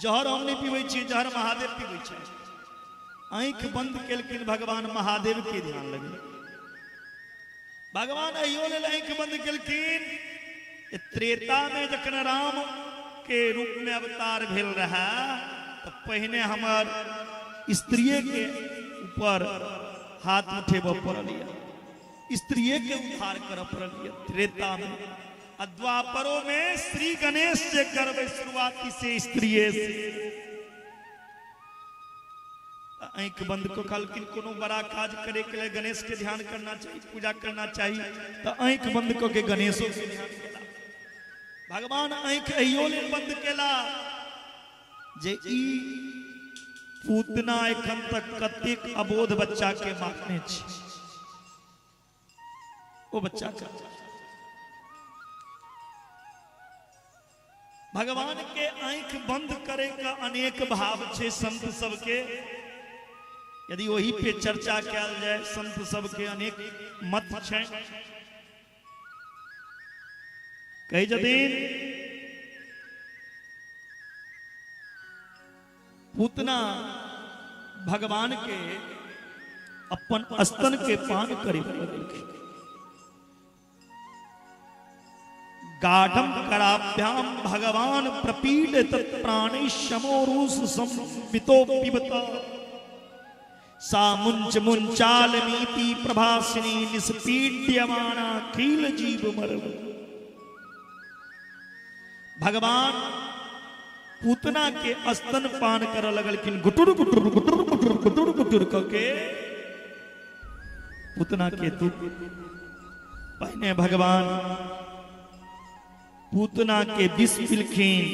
Speaker 2: जहर हम नहीं पीबै छियै, जहर महादेव पीबै छै। आंखि बंद केलखिन भगवान महादेव के ध्यान लगल। भगवान अहियो लेल आंखि बंद केलखिन। त्रेता में जखन राम के रूप में अवतार भेल रहा तऽ पहिने हमर स्त्रिये के ऊपर हाथ उठेबऽ पड़ल यऽ, स्त्रिये के उद्धार करऽ पड़ल यऽ त्रेता में। आ द्वापरो में श्री गणेश से करबै शुरुआती से स्त्रिये से। आंखि बंद कऽ कहलखिन कोनो बड़ा काज करे के लिए गणेश के ध्यान करना चाहिए, पूजा करना चाहिए, तऽ आंखि बंद कऽ के गणेशो के ध्यान केला। भगवान आंखि अहियो लेल बंद केला जे ई पूतना एखन तक कतेक अबोध बच्चा के मारने छै, ओ बच्चा के। भगवान के आंखि बंद करे का अनेक भाव छै संत सबके। यदि वही पे चर्चा कयल जाय, संत सबके अनेक मत छै। कहै छथिन पूतना भगवान के अपन स्तन के पान करे लगलखिन। गाढ़म कराभ्याम भगवान प्रपीड तत्प्राणी शमोरूस संवितो पिबता सा मुंच मुंचालमीति प्रभासिनी निष्पीड्यमाना खील जीव मरव। भगवान पूतना के स्तन पान कर लगलखिन, गुटुर गुटुर गुटुर गुटुर गुटुर गुटुर करके पूतना के दूध। पहले भगवान पूतना के विष पिलखिन,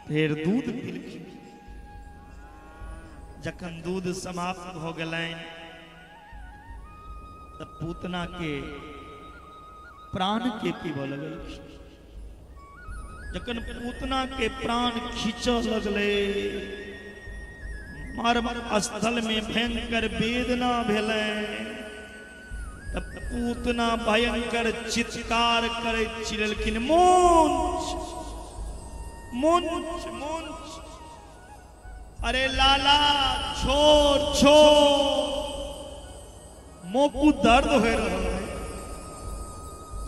Speaker 2: फिर दूध पिलखिन। जखन दूध समाप्त हो गेलनि तब पूतना के प्राण के पीबऽ लगलखिन। जखन पूतना के प्राण खींचऽ लगलै, मर्म स्थल में भयंकर वेदना भेलै, तब पूतना भयंकर चित्कार करैत चिल्ललखिन, मुंच मुंच मुंच, अरे लाला छोड़ छोड़, मोकू दर्द हो रहा है,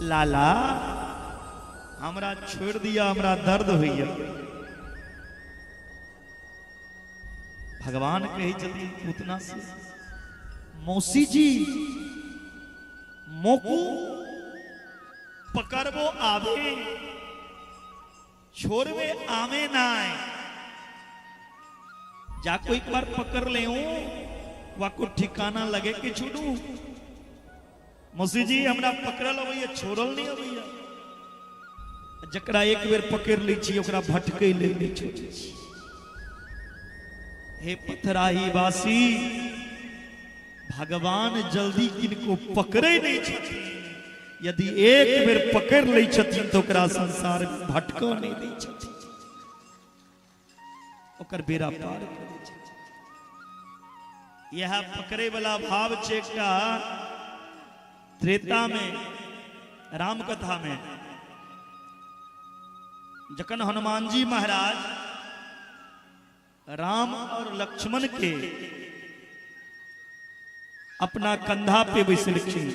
Speaker 2: लाला हमरा छोड़ दिया, हमरा दर्द होइया। भगवान कहै छथिन पूतना से, मौसी जी मोकू पकड़बो आवे, छोड़वे आवे नाय, जाको एक बार पकड़ ले वाको ठिकाना लगे कि छोड़ू। मौसी जी हमरा पकड़ल अबैया, छोड़ल नहीं अबैया। जकरा एक बेर पकड़ लै छी ओकरा भटकै लेल नहि छोड़ै छी। हे पथराही वासी, भगवान जल्दी किनको पकड़े नहीं छथिन, यदि एक बेर पकड़ लै छथिन तो ओकरा संसार में भटकऽ नहि दै छथिन, ओकर बेड़ा पार करै छथिन। यह पकड़े वाला भाव छै एकटा त्रेता में, रामकथा में, जखन हनुमान जी महाराज राम और लक्ष्मण के अपना कंधा पे बैसलखिन,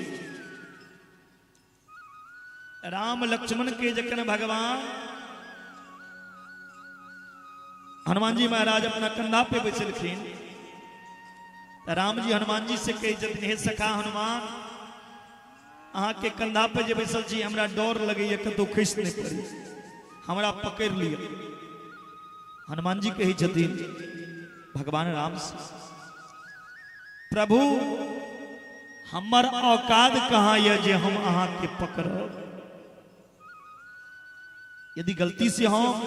Speaker 2: राम लक्ष्मण के जखन भगवान हनुमान जी महाराज अपना कंधा पे बैसलखिन, राम जी हनुमान जी से कहै छथिन, हे सखा हनुमान, अहाँ के कंधा पे जे बैसल छी हमरा डर लगैया कतौ खसि नहि पड़ी, हमरा पकड़ लिअ। हनुमान जी कहै छथिन भगवान राम से, प्रभु हमर औकात कहाँ यह जे हम अहाँ के पकड़ब, यदि गलती से हम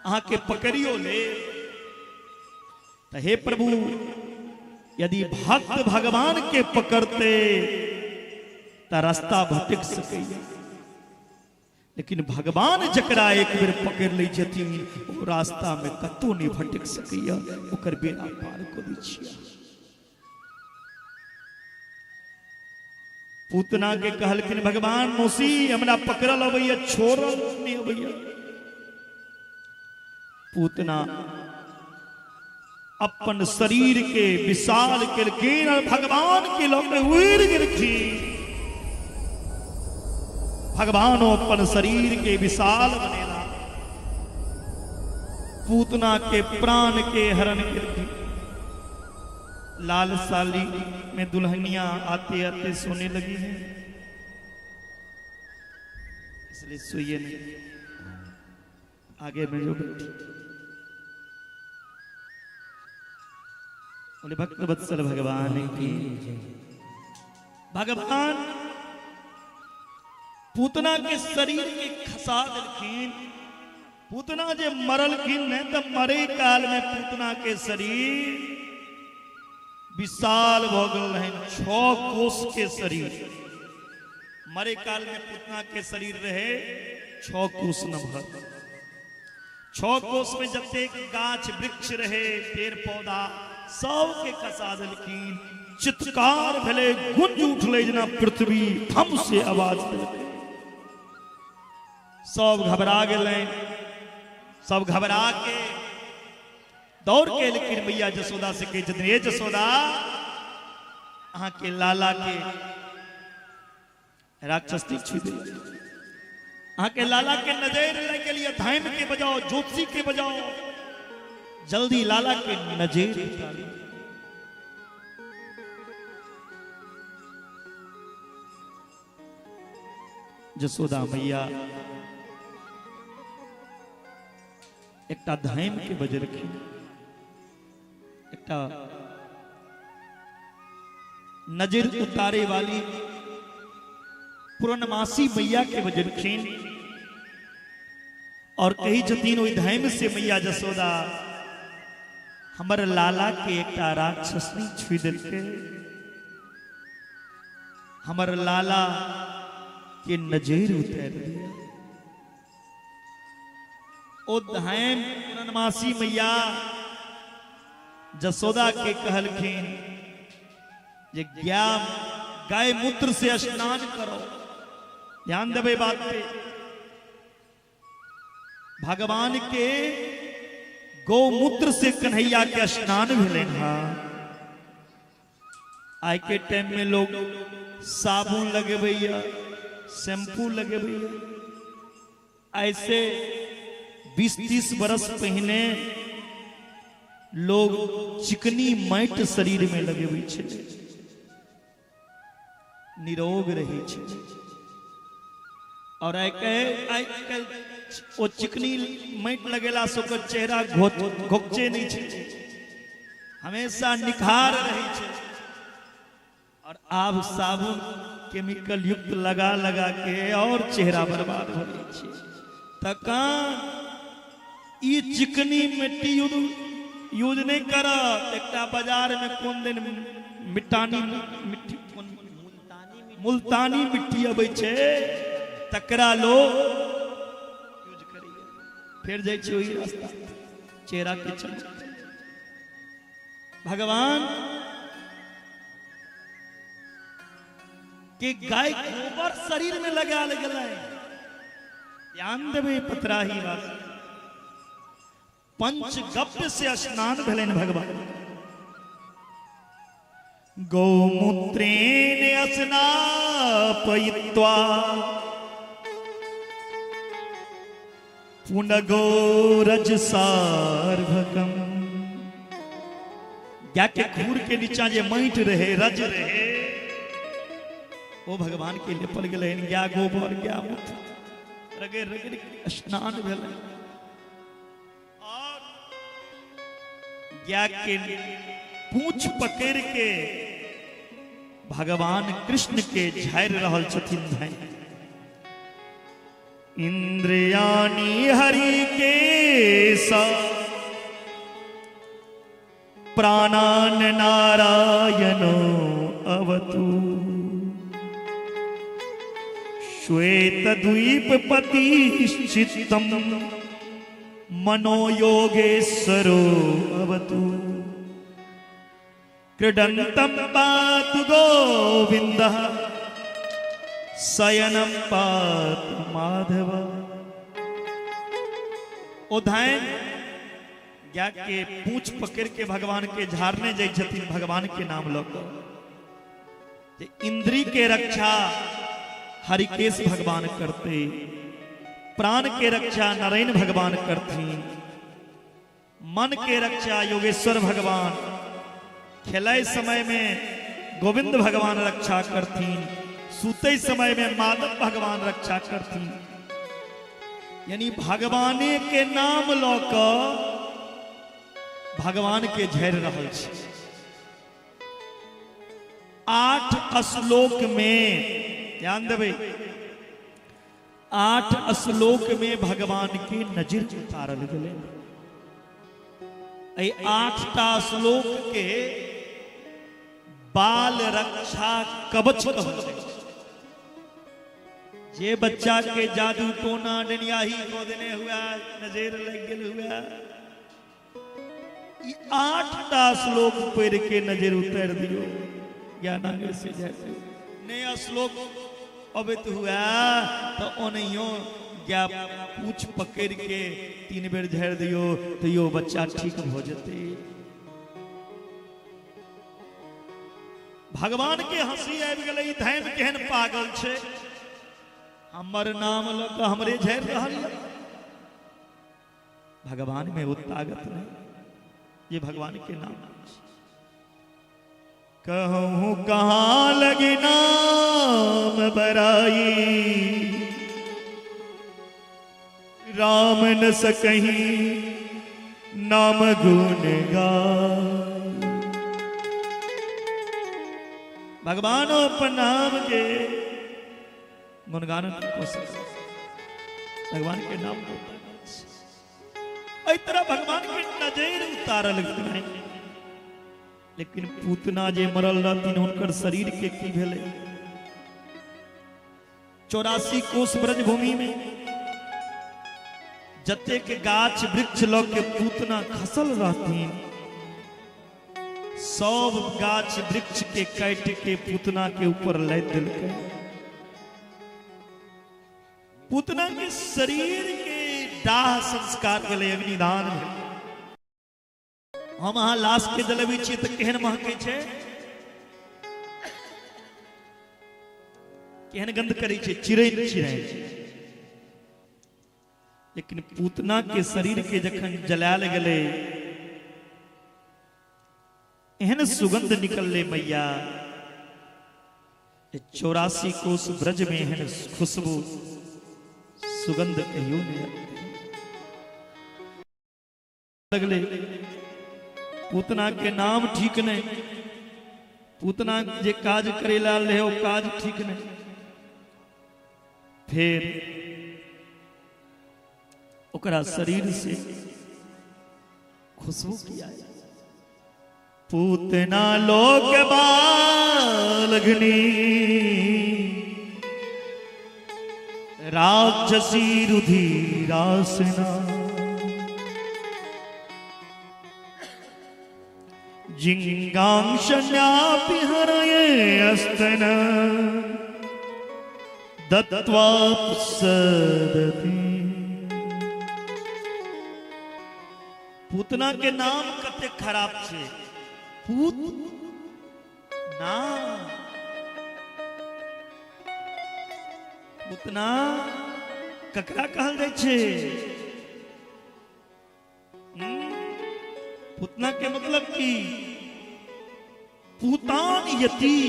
Speaker 2: अहाँ के पकड़ियो ले तो हे प्रभु, यदि भक्त भगवान के पकड़ते तो रास्ता भटक सकैया, लेकिन भगवान जकरा एक बेर पकड़ लै छथिन ओ रास्ता में कतौ नहीं भटक सकैया, ओकर बेड़ा पार कऽ दै छियै। पूतना के कहलखिन भगवान, मौसी हमरा पकड़ल अबैया, छोड़ल नहीं अबैया। पूतना अपन शरीर के विशाल केलखिन और भगवान के लग उड़ि गेलखिन। भगवान अपन शरीर के विशाल बनेला, पूतना के प्राण के हरण केलखिन। लाल साली में दुल्हनिया आते आते सोने लगी है, इसलिए सोइए नहीं, आगे में जो बैठी। बोले भक्त वत्सल भगवान की। भगवान पूतना के शरीर के खसा देलखिन। पूतना जे मरलखिन ने तो मरे काल में पूतना के शरीर विशाल भ गेल रहनि, 6 कोस के शरीर। मरे काल में पूतना के शरीर रहे 6 कोस नमहर। 6 कोस में जतेक गाछ वृक्ष रहे, पेड़ पौधा सबके खसा देलखिन। चित्कार भेलै, गुंज उठलै जेना पृथ्वी थम से आवाज देलकै। सब घबरा गेलै, सब घबरा के दौड़ के एलखिन मैया जसोदा से कहै छथिन, हे जसोदा, अहाँ के लाला के राक्षस छुई देलकै, अहाँ के लाला के नजर लागि गेल, धाम के बजाओ, ज्योतिषी के बजाओ, जल्दी लाला के नजर उतारू। जसोदा मैया एकटा धाम के बजेलखिन, एकटा नजर उतारे वाली पूर्णमासी मैया के बजेलखिन और कही छथिन ओहि धाम से मैया जसोदा, हमर लाला के एकटा राक्षसनी छुई देलकै, हमर लाला के नजर उतार दिया। ओ धाम पूर्णमासी मैया जसोदा के कहलखिन जे गाय मूत्र से स्नान करो। ध्यान देबै बात पे, भगवान के गौमूत्र से कन्हैया के स्नान भेलनि हँ। आइ के टाइम में लोग साबुन लगबैया, शैम्पू लगबैया। ऐसे 20-30 बरस पहिने लोग चिकनी माटि शरीर में लगबै छलै, निरोग रहै छलै। और आइ काल्हि ओ चिकनी माटि लगेला से ओकर चेहरा घोकचे नहीं छै, हमेशा निखार रहै छै। और आब साबुन केमिकल युक्त लगा लगा के और चेहरा बर्बाद हो जाइ छै। तखन ई चिकनी मिट्टी यूज नहीं करत। एकटा बाजार में कोन दिन मिटानी मिट्टी, मुल्तानी मिट्टी अबै छै, तकरा लोग यूज करैया, फेर जाइ छै ओही रास्ता, चेहरा के चमक। भगवान के गाय गोबर शरीर में लगायल गेलै। ध्यान देबै पतराही बात, पंचगव्य से स्नान भेलनि भगवान। गौमूत्रेण स्नापयित्वा पुनगोरज सार्भकम। गाय के खूर के नीचा जे माटि रहे, रज रहे, ओ भगवान के लेपल गेलै। गाय गोबर, गाय मूत्र, रगड़ रगड़ स्नान भेलै। और गाय के पूछ पकड़ के भगवान कृष्ण के झाड़ि रहल छथिन धैन। इंद्रियाणी हरि के प्राणान नारायणो अवतु, श्वेत द्वीप पतिश्चित्तम मनोयोगेश्वरो अवतु, क्रीडन्तं पातु गोविन्दः शयनं पातु माधव। ओ धाम गाय के पूछ पकड़ के भगवान के झाड़ने जाइ छथिन, भगवान के नाम लऽ कऽ। इंद्री के रक्षा हरिकेश भगवान करते, प्राण के रक्षा नारायण भगवान करथिन, मन के रक्षा योगेश्वर भगवान, खेलै समय में गोविंद भगवान रक्षा करथिन, सूते समय में माधव भगवान रक्षा करथिन। यानी भगवाने के नाम लऽ कऽ भगवान के झाड़ि रहल छै। 8 श्लोक में ध्यान देबै, 8 श्लोक में भगवान के नजर उतारल गेलै। एहि 8टा श्लोक के बाल रक्षा कवच कहल जाइ छै। जे बच्चा के जादू टोना डनियाही कऽ देने हुआ, नजर लागि गेल हुआ, ई 8टा श्लोक पढ़ि के नजर उतारि दियौ, ज्ञानागर से जाय नहीं श्लोक अबैत हुआ तो ओनहियो गाय पूछ पकड़ के 3 बेर झाड़ि दियौ तो यो बच्चा ठीक भ जेतै। भगवान के हंसी आबि गेलै, ई धैम केहन पागल छै, हमर नाम लऽ कऽ हमरे झाड़ि रहल यऽ। भगवान में वो ताकत नहीं, ये भगवान के नाम। कहूँ कहाँ लगी नाम बराई, राम न सकही नाम गुण गाई। भगवान अपन नाम के गुणगान कोशिश, भगवान के नाम को एहि तरह भगवान के नजर उतारल गेलै। लेकिन पूतना जे मरल रहथिन हुनकर शरीर के की भेलै? 84 कोस ब्रजभूमि में जतेक गाछ वृक्ष लऽ के पूतना खसल रहथिन, सब गाछ वृक्ष के काटि के पूतना के ऊपर लादि देलकै। पूतना के शरीर के दाह संस्कार भेलै, अग्निदान भेलै। हम अहाँ लाश के जलबै छियै तऽ केहन महकै छै, केहन गंध करै छै, चिड़ै चिड़ै। लेकिन पूतना के शरीर के जखन जलायल गेलै, एहन सुगंध निकललै मैया, 84 कोस ब्रज में एहन खुशबू सुगंध कहियो नहीं लगले। पूतना के नाम ठीक नहीं, पूतना जे काज करे ला रहे वो काज ठीक नहीं। फिर ओकरा शरीर से खुशबू किया। पूतना लोक बालघनी, राक्षसी रुधिरासना, जिंगांशन्यापि हरये अस्तन दत्त्वा सदति। पूतना के नाम कते खराब छे, पूत ना, पूतना ककरा कहल जाइ छे? पूतना के मतलब की? पूतान यति,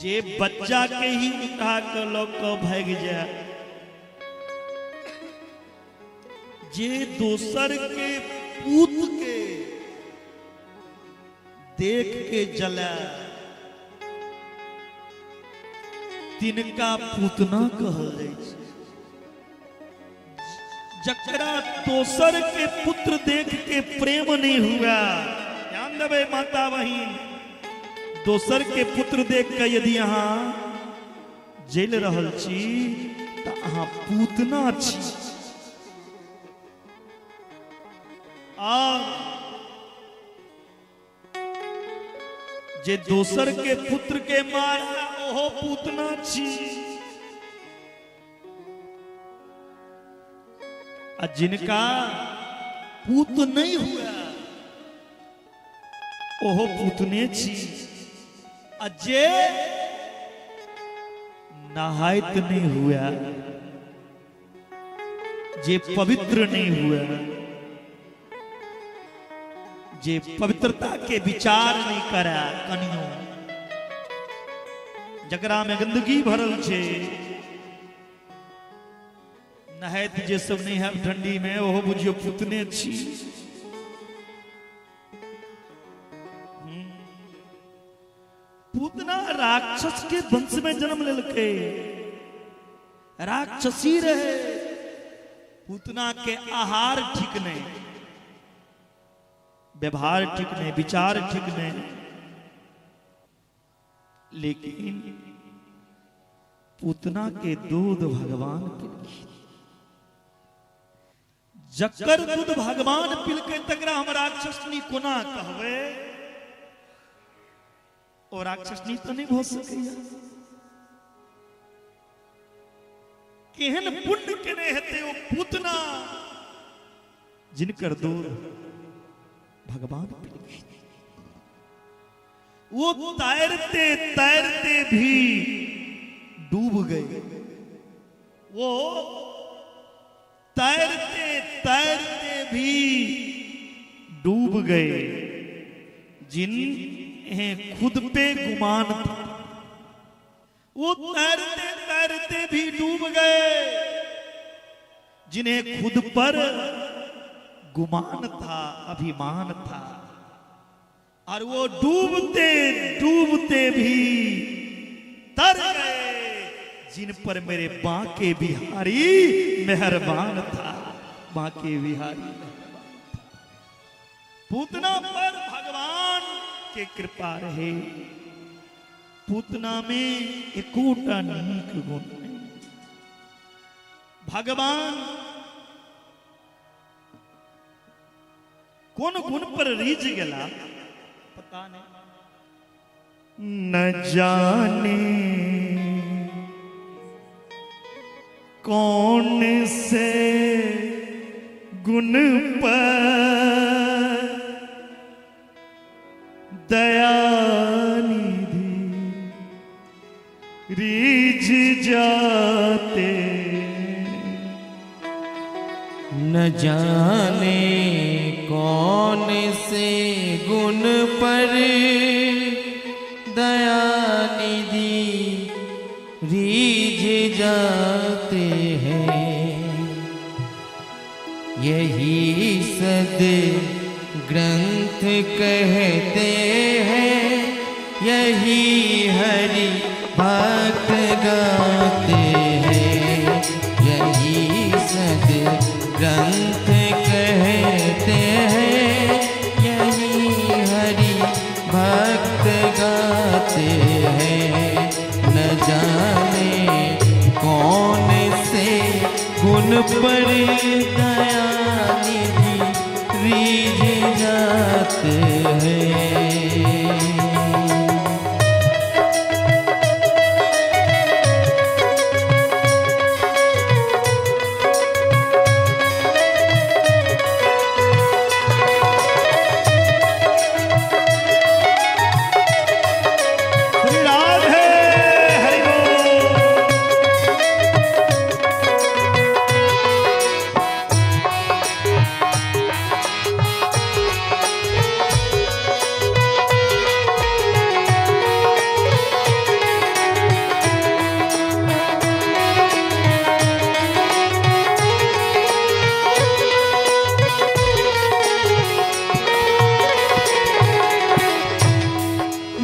Speaker 2: जे बच्चा के ही उठा के ल के भागि जाए, जे दोसर के पूत के देख के जला, तिनका पूतना कहल जाइ छै। जकरा दोसर के पुत्र देख के प्रेम नहीं हुआ, ध्यान देबै माता बहिन, दोसर के पुत्र देख के यदि अहाँ जलि रहल छी तऽ अहाँ पूतना छी। आ जे दोसर के पुत्र के मारा ओहो पूतना छी। आ जिनका पूत नहीं हुआ ओहो पूतने छी। आ जे नहायत नहीं हुआ, जे पवित्र नहीं हुआ, जे पवित्रता के विचार नहीं करे कनियो, जकरा में गंदगी भरल छे, नहायत जे सब नहीं है ठंडी में ओहो बुझियो पुतने छी। पूतना राक्षस के वंश में जन्म लेलकै, राक्षसी रहे। पूतना के आहार ठीक नहीं, व्यवहार ठीक नहीं, विचार ठीक नहीं, लेकिन पूतना के दूध भगवान के। जकर दूध भगवान पिलकै तकरा हम राक्षसनी कोना कहबै? ओ राक्षसनी तो नहीं भ सकैया। केहन पुण्य केने हेतै ओ पूतना जिनकर दूध भगवान पिलकै। वो तैरते तैरते भी डूब गए, वो तैरते तैरते भी डूब गए, जिन्हें खुद पे गुमान था वो तैरते तैरते भी डूब गए, जिन्हें खुद पर गुमान था, अभिमान था, और वो डूबते डूबते भी तर गए, जिन पर मेरे बांके बिहारी मेहरबान था, बांके बिहारी मेहरबान था। पूतना पर भगवान के कृपा रहे। पूतना में एकोटा नीक गुण नहीं। भगवान कौन गुण पर रीझ गया पता नहीं। न जाने कौन से गुण पर दयानिधि रीझ जाते,
Speaker 3: न जाने कौन से गुण पर दयानिधि रीझ जाते हैं। यही सद ग्रंथ कहते हैं, यही हरि भक्त गाते हैं। यही सद ग्रंथ कहते हैं, यही हरि भक्त गाते हैं। न जाने कौन से गुण पर दयानिधि रीझ जाते हैं।
Speaker 2: श्री राधे हरि बोल।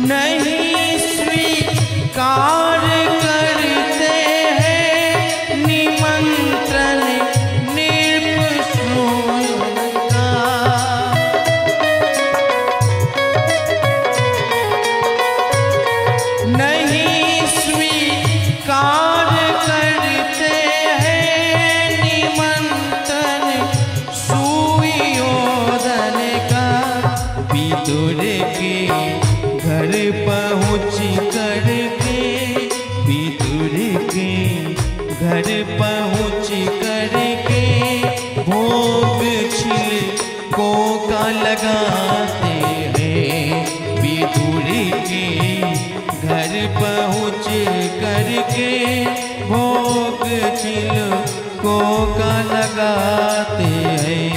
Speaker 3: नहीं स्वीकार करते हैं निमंत्रण नृप का, नहीं स्वीकार करते हैं निमंत्रण सुयोधन का। विदुर के घर पहुँच करके, विदुर के घर पहुँच करके भोग छिलकों का लगाते हैं। विदुर के घर पहुँच करके भोग छिलकों का लगाते हैं।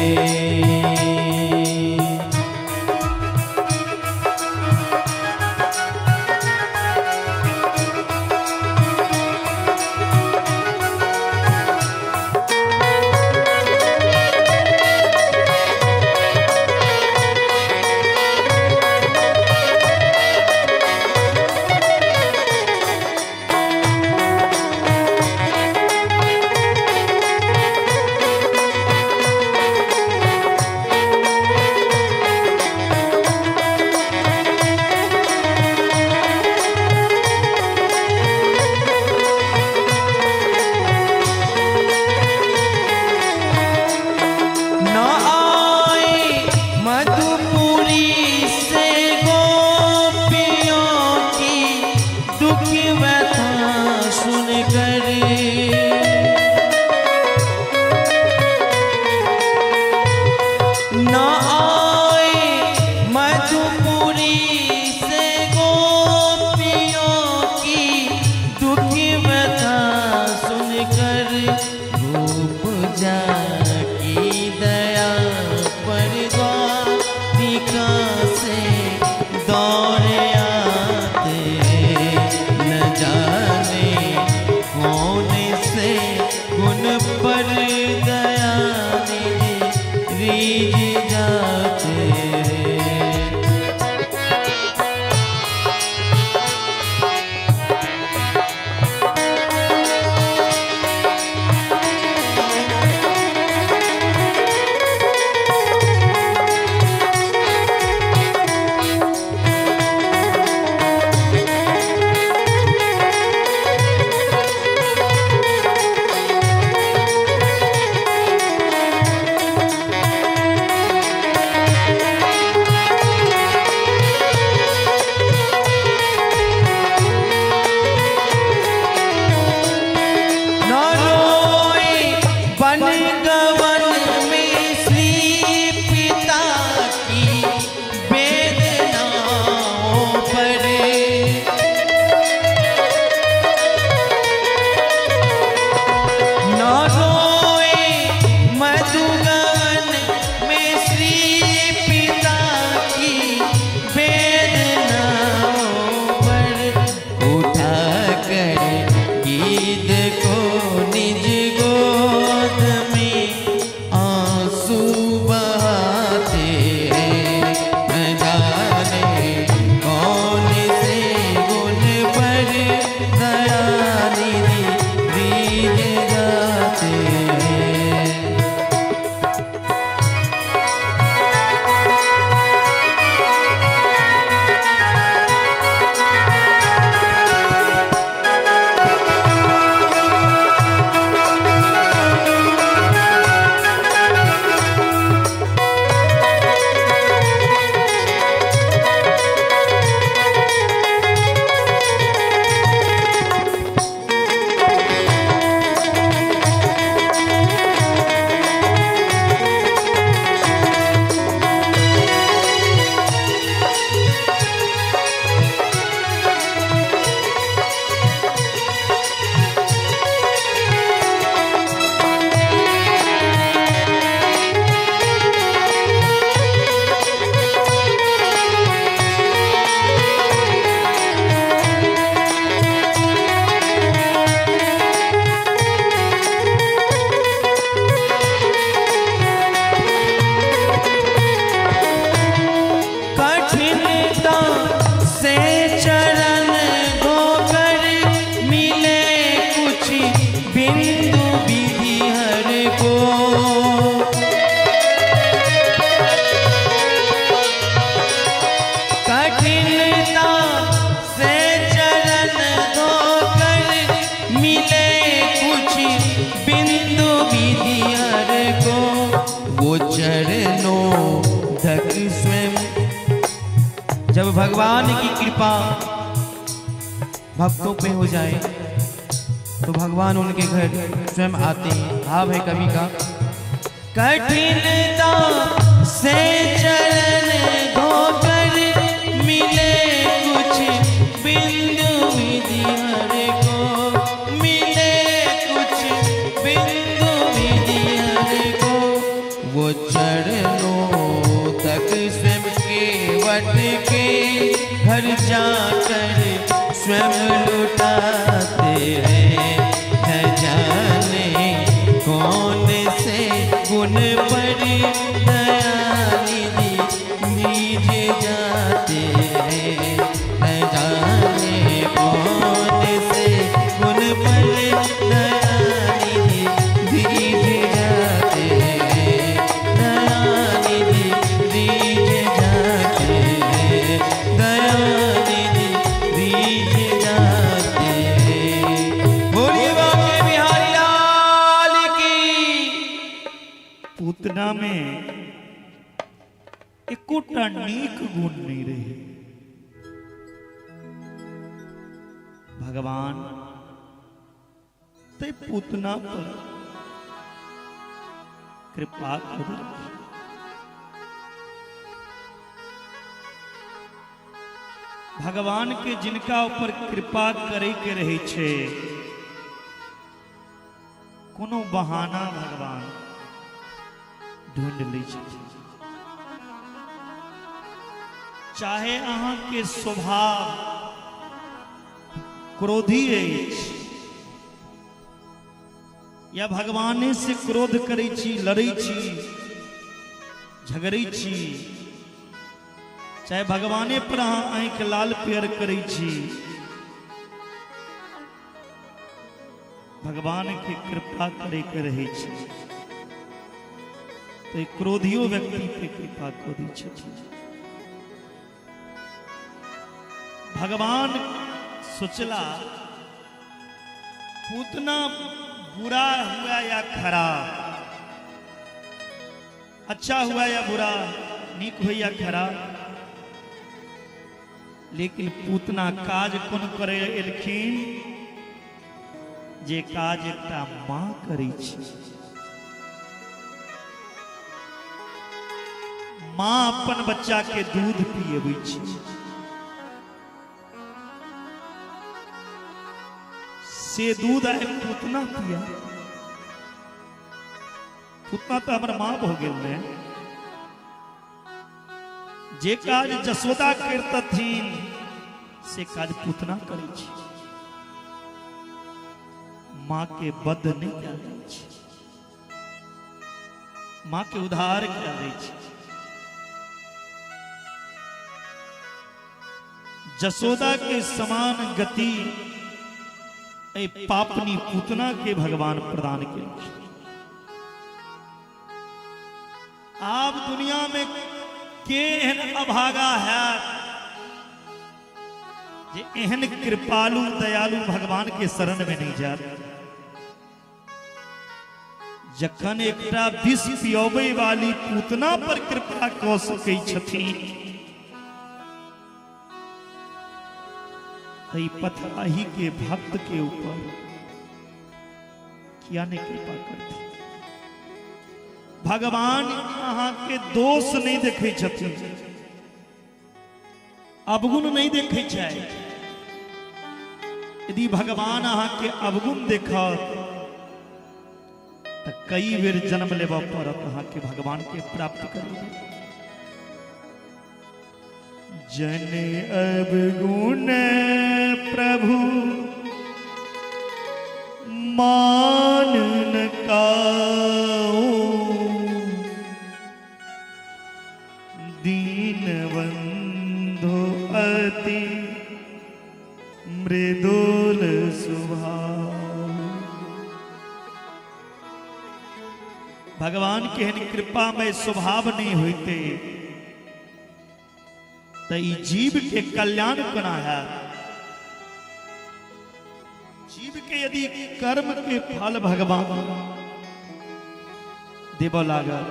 Speaker 1: शहीद को निज गोद में आंसू बहाते हैं, न जाने कौन से गुण पर दया निधि भीग जाते हैं। कठिनता से चरण धोकर मिले कुछ बिंदु विधि हर को, कठिनता से चरण धोकर मिले कुछ बिंदु विधि हर को, वो चरणों धक स्वयं। जब भगवान की कृपा भक्तों पे हो जाए तो भगवान उनके घर स्वयं आते हैं। भाव है कवि का, कठिनता से चरण धोकर मिले कुछ बिंदु विधि हर को, मिले कुछ बिंदु विधि हर को, वो चरणों तक स्वयं केवट के घर जाकर स्वयं लुटाते हैं, न जाने कौन से गुण पर दया निधि भीज जाते हैं, न जाने कौन से गुण पर दया निधि भीज जाते हैं, दया निधि भीज जाते हैं, दया निधि भीज जाते हैं। बोलिए बाबे बिहारी लाल की।
Speaker 2: पूतना में एकोटा नीक गुण नहीं रहे। भगवान ते पूतना पर कृपा कर। भगवान के जिनका ऊपर कृपा करे के रहे छे, कोनो बहाना भगवान ढूंढ लै छथिन। चाहे अहाँ के स्वभाव क्रोधी अछि या भगवाने से क्रोध करै छी, लड़ै छी, झगड़ै छी, चाहे भगवाने पर अहाँ आँखि लाल पियर करै छी, भगवान के कृपा करे के रहै छै तो क्रोधियो व्यक्ति पे कृपा कऽ दै छथिन। भगवान सोचला पूतना बुरा हुआ या खराब, अच्छा हुआ या बुरा, नीक हो या खराब, लेकिन पूतना काज कोन करे एलखिन जे काज एकटा माँ करै छै। माँ अपन बच्चा के दूध पियबै छै, से दूध आइ पूतना पिया। पूतना तो हमर माँ भऽ गेल ने। जे काज जसोदा करतथिन से काज पूतना करै छै। माँ के बद्ध नहीं कयल जाइ छै, माँ के उधार कयल जाइ छै। जसोदा के समान गति ए पापनी पूतना के भगवान प्रदान केलखिन। आब दुनिया में के एहन अभागा है जे एहन कृपालु दयालु भगवान के शरण में नहीं जात। जखन एकटा विष पियबै वाली पूतना पर कृपा कऽ सकै छथिन, तै पथराही के भक्त के ऊपर किया नहीं कृपा करती। भगवान अहाँ के दोष नहीं देखै छथिन, अवगुण नहीं देखै छै। यदि भगवान अहाँ के अवगुण देखत तो कई बेर जन्म लेबऽ पड़त अहाँ के भगवान के प्राप्त करै। जन अवगुण प्रभु मान न काऊ, दीन बंधु अति मृदुल स्वभाव। भगवान के एहन कृपामय स्वभाव नहीं होते तो ई जीव के कल्याण कोना है। जीव के यदि कर्म के फल भगवान देबऽ लागल,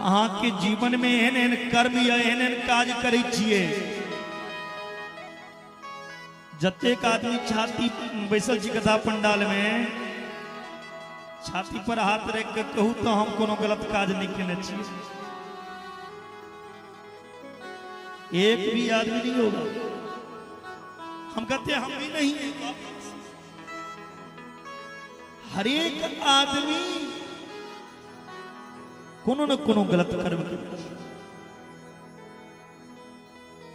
Speaker 2: अहाँ के जीवन में एहन एहन कर्म या एहन एहन काज करै छियै, जतेक आदमी छाती बैसल छी कथा पंडाल में, छाती पर हाथ रख के कहू तो हम कोनो गलत काज नहीं केने छी, एक भी आदमी नहीं होगा। हम कहते हैं हम भी नहीं है। हर एक आदमी कोनो न कोनो गलत कर्म के,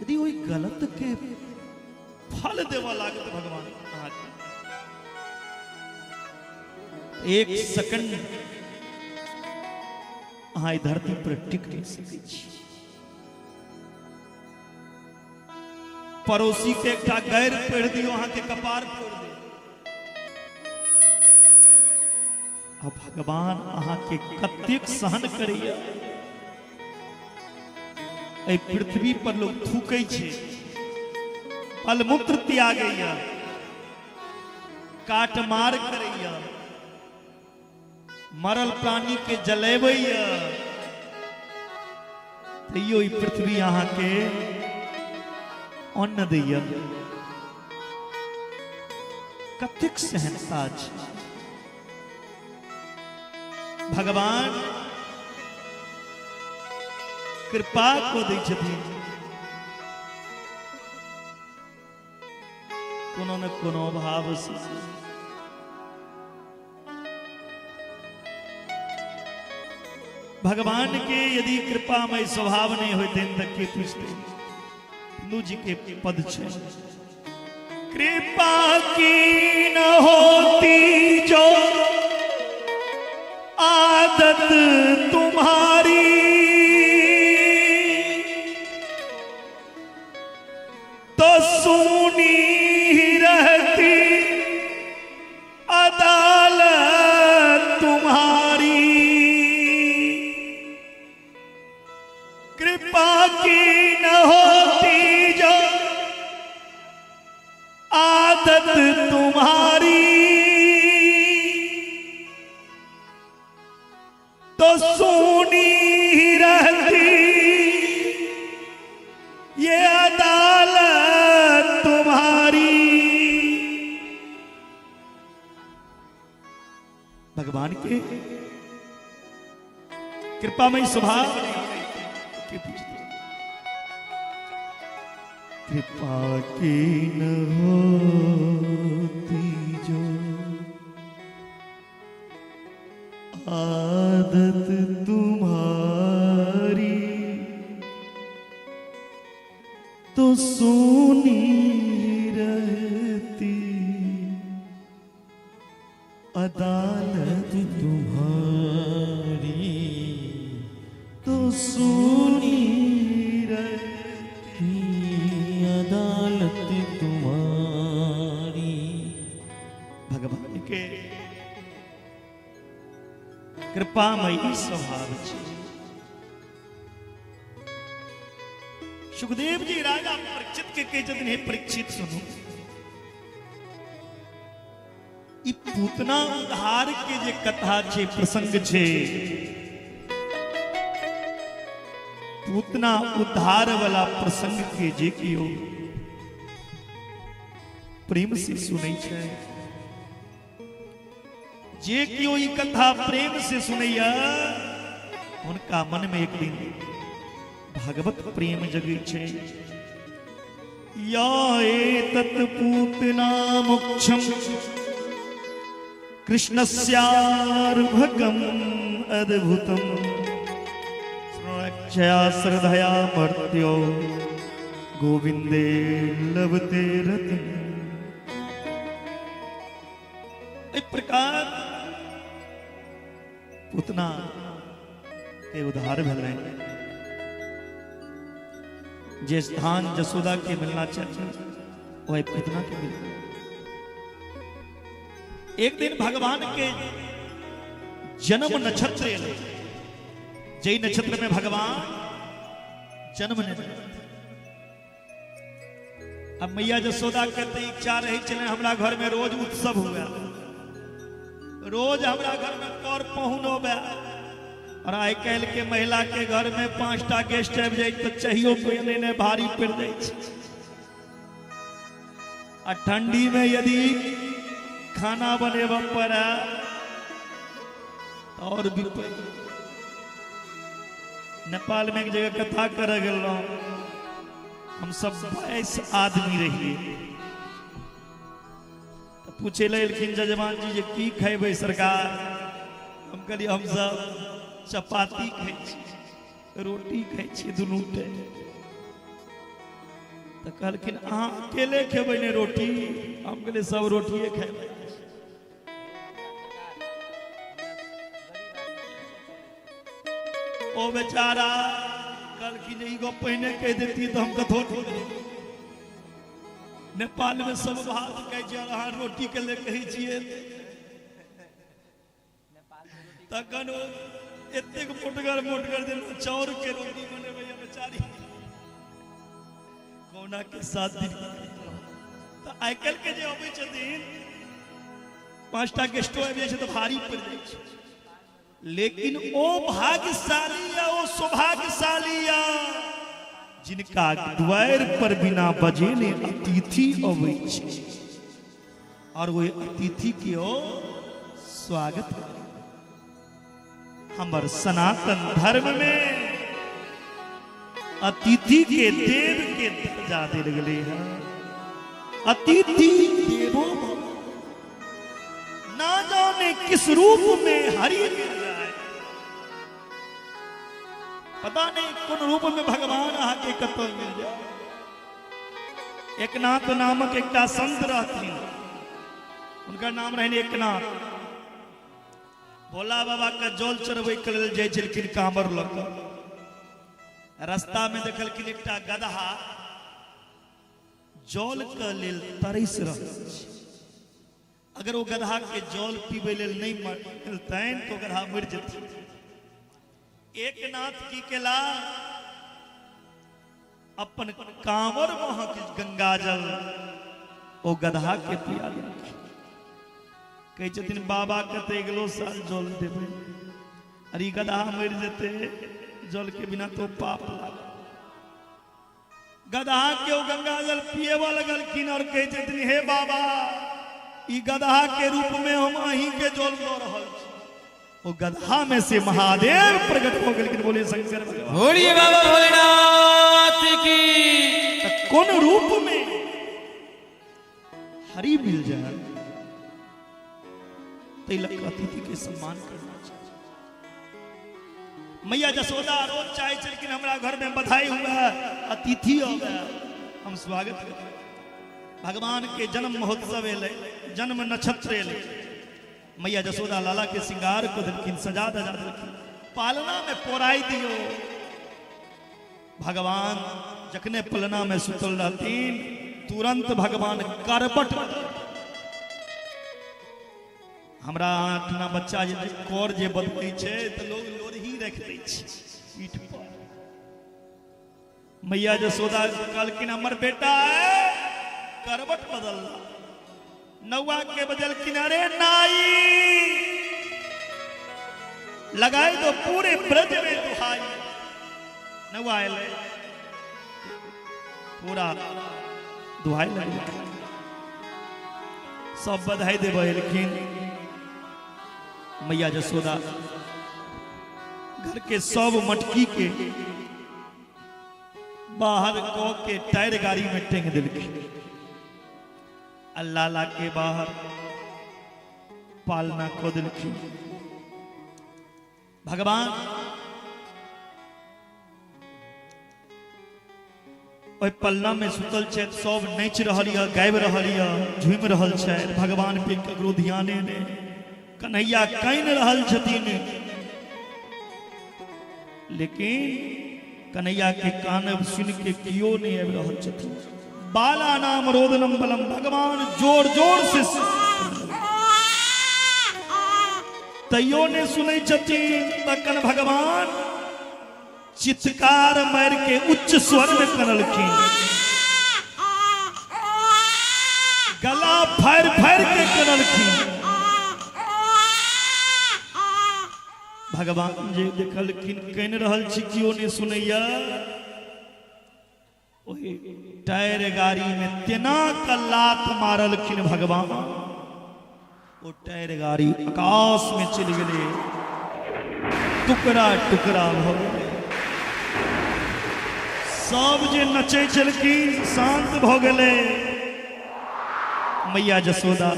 Speaker 2: यदि वही गलत के फल देवा लागत भगवान अहाँके, एक सेकंड अहाँ धरती पर टिक नहीं सकै छी। पड़ोसी के एकटा गैर पढ़ दियो, अहाँ के कपार फोड़ दे। आ भगवान अहाँ के कतेक सहन करैया। एहि पृथ्वी पर लोग थूकै छै, मलमूत्र त्यागैया, काटमार करैया, मरल प्राणी के जलेबैया, तैयो ई पृथ्वी अहाँ के अन्न दैया। कतेक सहनता छै। भगवान कृपा को दै छथिन, कोनो न कोनो भाव से। भगवान के यदि कृपामय स्वभाव नहीं होते तक के पूछते। हिंदू जी के पद छे, कृपा की न होती जो आदत तुम्हारी, तो सुनी ही रहती अदालत तुम्हारी। कृपा की न होती जो आदत तुम्हारी, तो सुनी ही रहती ये अदालत तुम्हारी। भगवान के कृपामय स्वभाव के पूछते, कृपा की न होती जो आदत तुम्हारी, तो सुनी रहती
Speaker 1: अदालत तुम्हारी तो सुनी रहती, अदालत तुम्हारी।
Speaker 2: भगवान के कृपामयी स्वभाव छे। सुखदेव जी राजा परीक्षित के कहै छथिन, हे परीक्षित सुनू, ई पूतना उद्धार के जे कथा छे, प्रसंग छे, पूतना उद्धार वाला प्रसंग के जे कियो प्रेम से सुनै छे, जे कियो ई कथा प्रेम से सुनैया उनका मन में एक दिन भगवत प्रेम जगै छे। या एतत् पूतना मोक्षम कृष्णस्यार्भकम् अद्भुतम् स्मरणक्षया श्रद्धया मर्त्यो गोविंदे लभते रतिम्। एहि प्रकार पूतना के उद्धार भेलनि। जे स्थान जसोदा के मिलना चाहिए वह पूतना के मिल। एक दिन भगवान के जन्म नक्षत्र एलै, जै नक्षत्र में भगवान जन्म ने। अब मैया जसोदा के तो इच्छा रही छलै हमरा घर में रोज उत्सव हुए, रोज हमरा घर में पर पहुन होवे, और आइ काल्हि के महिला के घर में 5टा गेस्ट आबि जाय तो चाहियो पहिने ने भारी पड़ि जाइ छै। आ ठंडी में यदि खाना बनेबऽ पड़े तो और भी। नेपाल में एक जगह कथा करे गेलहुँ, हम सब 22 आदमी रहिए। तो पूछे लए एलखिन जजमान जी जे की खेबै सरकार? हम कहलिए हम सब चपाती खाइ छी, रोटी खाइ छी दुनू टाइम। तो कहलखिन अहाँ अकेले खेबै ने रोटी? हम कहलिए सब रोटिए खेबै। ओ बेचारा कहलखिन ई गप पहिने कहि देती तो हम कथो। नेपाल में सब भात खाइ छै और अहाँ रोटी के ले कहै छियै। तखन ओ एतेक मोटगर मोटगर जेना चाउर के रोटी बनेबै बेचारी कौना के 7 दिन। तो आइ काल्हि के जे अबै छथिन 5टा गेस्टो आबि जाइ छै तऽ भारी पड़ि जाइ छै। लेकिन ओ भाग्यशाली या ओ सौभाग्यशाली या जिनका द्वार पर बिना बजेने अतिथि अबै छै और वही अतिथि के ओ स्वागत करै। हमर सनातन धर्म में अतिथि के देव के दर्जा देल गेलै है। अतिथि देवो भव, ना जाने किस रूप में हरि मिल जाए, पता नहीं कौन रूप में भगवान आके कतौ मिल जाए। एकनाथ नामक एकटा संत रहथिन, उनका नाम रहनि एकनाथ। भोला बाबा के जल चढ़बै के लेल जाइ छलखिन कांवर लऽ कऽ। रास्ता में देखलखिन एकटा गदहा जल के लेल तरसि रहल छै। अगर वो गदहा के जल पीबै लेल नहीं मिलतनि तो गदहा मरि जेतै। एकनाथ की केला, अपन कांवर महक गंगा जल ओ गदहा के पिया देलखिन। कहै छथिन बाबा के तऽ अगिलो साल जल देबै, अरे ई गदहा मरि जेतै जल के बिना तो पाप लागत। गदहा के ओ गंगा जल पिएबऽ लगलखिन और कहै छथिन हे बाबा, ई गदहा के रूप में हम अहीं के जल दऽ रहल छी। ओ गदहा में से महादेव प्रकट हो गेलखिन। बोलिए शंकर भगवान,
Speaker 3: बोलिए बाबा भोलेनाथ की।
Speaker 2: कौन रूप में हरि मिल जाए तै अतिथि के सम्मान करना चाहिए। मैया जसोदा रोज चाहे छलखिन हमरा घर में बधाई हुआ, अतिथि हो गया, हम स्वागत करें। भगवान के जन्म महोत्सव एलै, जन्म नक्षत्र एलै, मैया जसोदा लाला के श्रृंगार को देलखिन, सजा धजा देलखिन, पालना में पोराई दियो। भगवान जखने पलना में सुतल रहतीन तुरंत भगवान करबट। हमरा आठना बच्चा जे कर जे बदलै छै तऽ लोग लोरही रख दै छै पीठ पर। मैया जसोदा कहलखिन हमर बेटा करबट बदल। नौआ के बदलखिन अरे नाई लगाई दो पूरे ब्रज में दुहाई। नौआ एलै पूरा दुहाई लगेलखिन, सब बधाई देबऽ एलखिन। मैया जसोदा घर के सब मटकी के बाहर क के टायर गाड़ी में टेंग देलखिन। लाला के बाहर पालना कऽ देलखिन। भगवान ओहि पलना में सुतल छथि, सब नाचि रहल यऽ, गाबि रहल यऽ, झूमि रहल छथि। भगवान पे ककरो ध्याने नहि। कन्हैया कानि रहल छथिन, लेकिन कन्हैया के कानब सुन के कियो नहीं आबि रहल छथिन। बाला नाम रोदनम बलम, भगवान जोर जोर से तैयो ने सुनै छथिन। तखन भगवान चित्कार मारि के उच्च स्वर में कनलखिन, गला फाड़ि फाड़ि के कनलखिन। भगवान जे देखलखिन कानि रहल छी, कियो नहीं सुनैया, ओहि टायर गाड़ी में तेना क लात मारलखिन भगवान, ओ टायर गाड़ी आकाश में चलि गेलै, टुकड़ा टुकड़ा भऽ गेलै। सब जे नचै छलखिन शांत भऽ गेलै। मैया जसोदा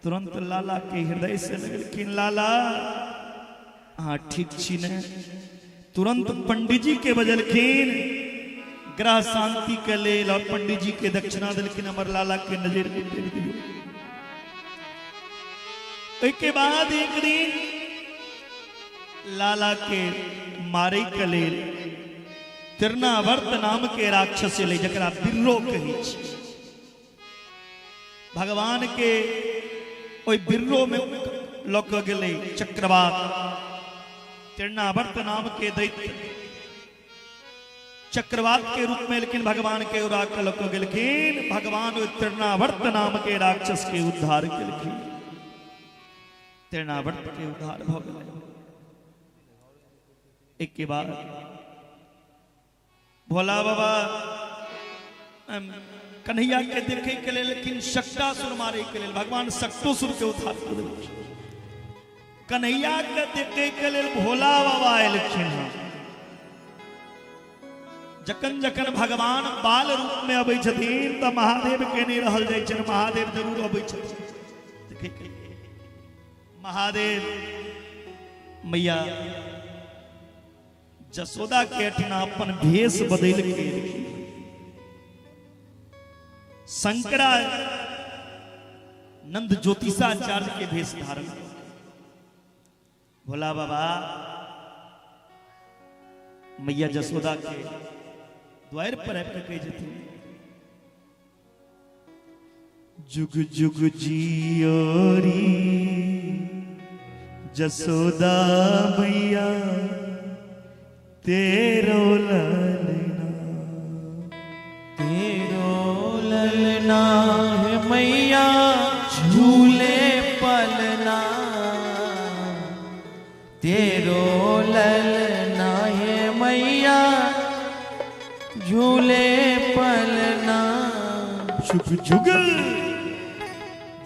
Speaker 2: तुरंत लाला के हृदय से लगलखिन, लाला अहाँ ठीक छी ने? तुरंत पंडित जी के बजलखिन ग्रह शांति के लेल, और पंडित जी के दक्षिणा देलखिन, हमर लाला के नजर में टेक दियौ। ओहिके बाद एक दिन लाला के मारे के लेल तृणावर्त नाम के राक्षस एलै, जकरा बिर्रो कहै छै। भगवान के ओहि बिर्रो में लऽ कऽ गेलै चक्रवात। तृणावर्त नाम के दैत्य चक्रवात के रूप में लेकिन भगवान के उड़ा के लऽ कऽ गेलखिन। भगवान ओहि तृणावर्त नाम के राक्षस के उद्धार केलखिन। तृणावर्त के उद्धार भऽ गेलै। एक के बाद भोला बाबा कन्हैया के देखे के लेल, लेकिन शक्टासुर मारे के लेल भगवान शक्टोसुर के उद्धार कर देलखिन। कन्हैया के देखे के लेल भोला बाबा एलखिन हँ। जखन जखन भगवान बाल रूप में अबै छथिन तऽ महादेव के नहीं रहल जाइ छनि, महादेव जरूर अबै छथिन देखे के लेल। महादेव मैया जसोदा के अठिना अपन भेष बदलि के एलखिन। शंकरा नंद ज्योतिषाचार्य के भेष धारण। भोला बाबा मैया जसोदा के द्वार पर आबि के कहै छथिन, जुग जुग जियो री जसोदा मैया तेरो ललना,
Speaker 1: तेरो ललना है मैया झूले पलना, तेरो ललना है मैया झूले पलना।
Speaker 2: जुग जुग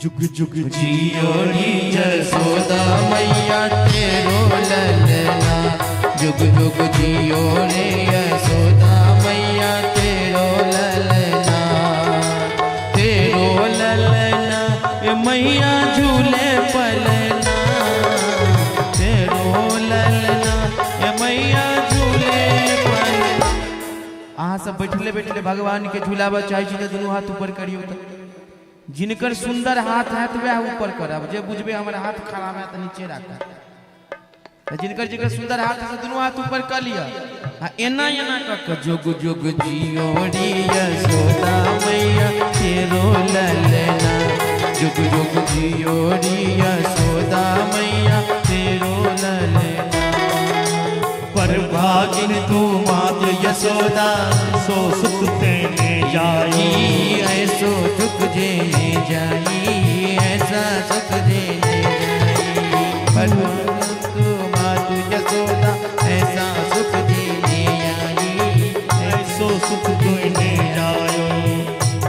Speaker 2: जुग जुग
Speaker 1: जियो री जसोदा मैया तेरो ललना, जुग जुग जियो रे यशोदा मैया तेरो ललना, तेरो ललना मैया झूले पलना, तेरो ललना मैया झूले पलना। अहाँ सब बैठले बैठले भगवान के झूलाबऽ चाहै छी तऽ दुनू हाथ ऊपर करियौ। तऽ
Speaker 3: जिनकर सुंदर हाथ है तो वह ऊपर करब, जे बुझबे हमर हाथ खराब है तो नीचे राखब। जिनकर जिनकर सुंदर हाथ है दोनों हाथ ऊपर कर लिया, एना एना क जुग जुग जियो रे यशोदा मैया तेरो ललना, जुग जुग जियो रे यशोदा मैया तेरो ललना।
Speaker 2: पर भागिन तू मात यशोदा सो सुख तेने जाई,
Speaker 3: ऐसो सुख जेने जाई, ऐसा सुख जेने जाई। पर तू मात यशोदा ऐसा सुख जेने आई,
Speaker 2: ऐसो सुख तेने जायो।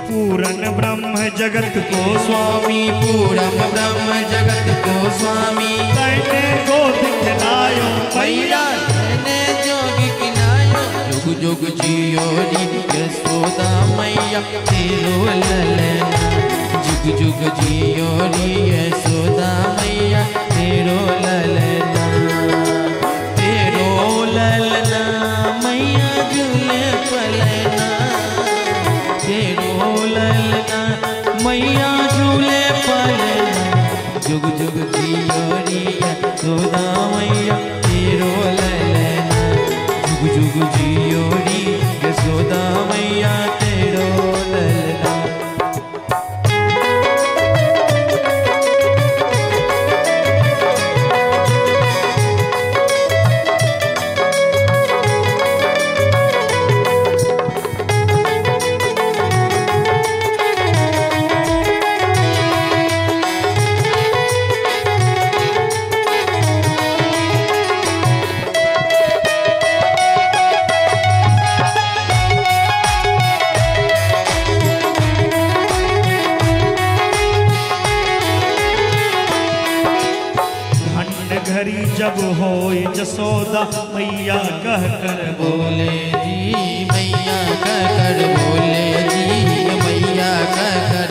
Speaker 2: पूरन ब्रह्म जगत को स्वामी,
Speaker 3: पूरन ब्रह्म जगत को स्वामी,
Speaker 2: तैने गोद खिलायो
Speaker 3: मैया तैने जोग खिलायो। जुग जुग जियो रे यशोदा मैया तेरो ललना, जुग जुग जियो रे यशोदा मैया तेरो ललना, तेरो ललना मैया झूले पलना, तेरो ललना मैया झूले पलना। जुग जुग जियो रे यशोदा मैया तेरो ललना, जुग जुग जियो रे यशोदा मैया तेरो ललना।
Speaker 2: जब होए जसोदा मैया कह कर
Speaker 3: बोले जी, मैया कह कर बोले जी, मैया कह कर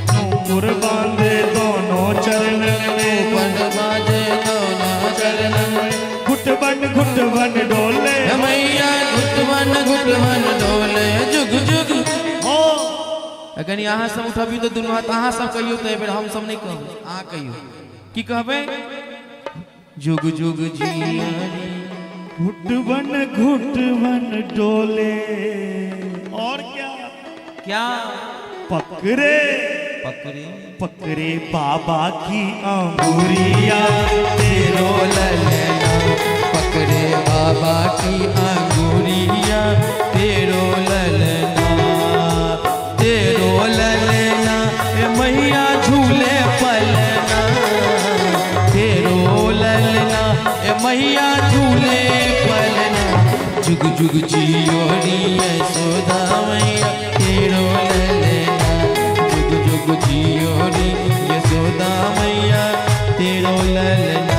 Speaker 2: नूपुर बांधे दोनों चरण में,
Speaker 3: नूपुर बांधे दोनों चरण में,
Speaker 2: घुटबन घुटबन डोले
Speaker 3: मैया, घुटबन घुटबन डोले। जुग जुग
Speaker 2: हो
Speaker 3: अगर यहाँ सब उठबी तो दुनू हाथ अहाँ सब कहियो, तो एहि बेर हम सब नहीं कहब, अहाँ कहियो की कहबै। जुग जुग जिया
Speaker 2: घुटबन घुटबन डोले, और क्या
Speaker 3: क्या
Speaker 2: पकड़े
Speaker 3: पकड़े
Speaker 2: पकड़े बाबा की अंगूरिया
Speaker 3: तेरो ललना, पकड़े बाबा की अंगूरिया तेरो ललना, तेरो ललना मैया झूले पलना, तेरो ललना मैया झूले पलना। जुग जुग जियो रे यशोदा मैया तेरो ललना, जुग जुग जियो रे यशोदा मैया तेरो ललना।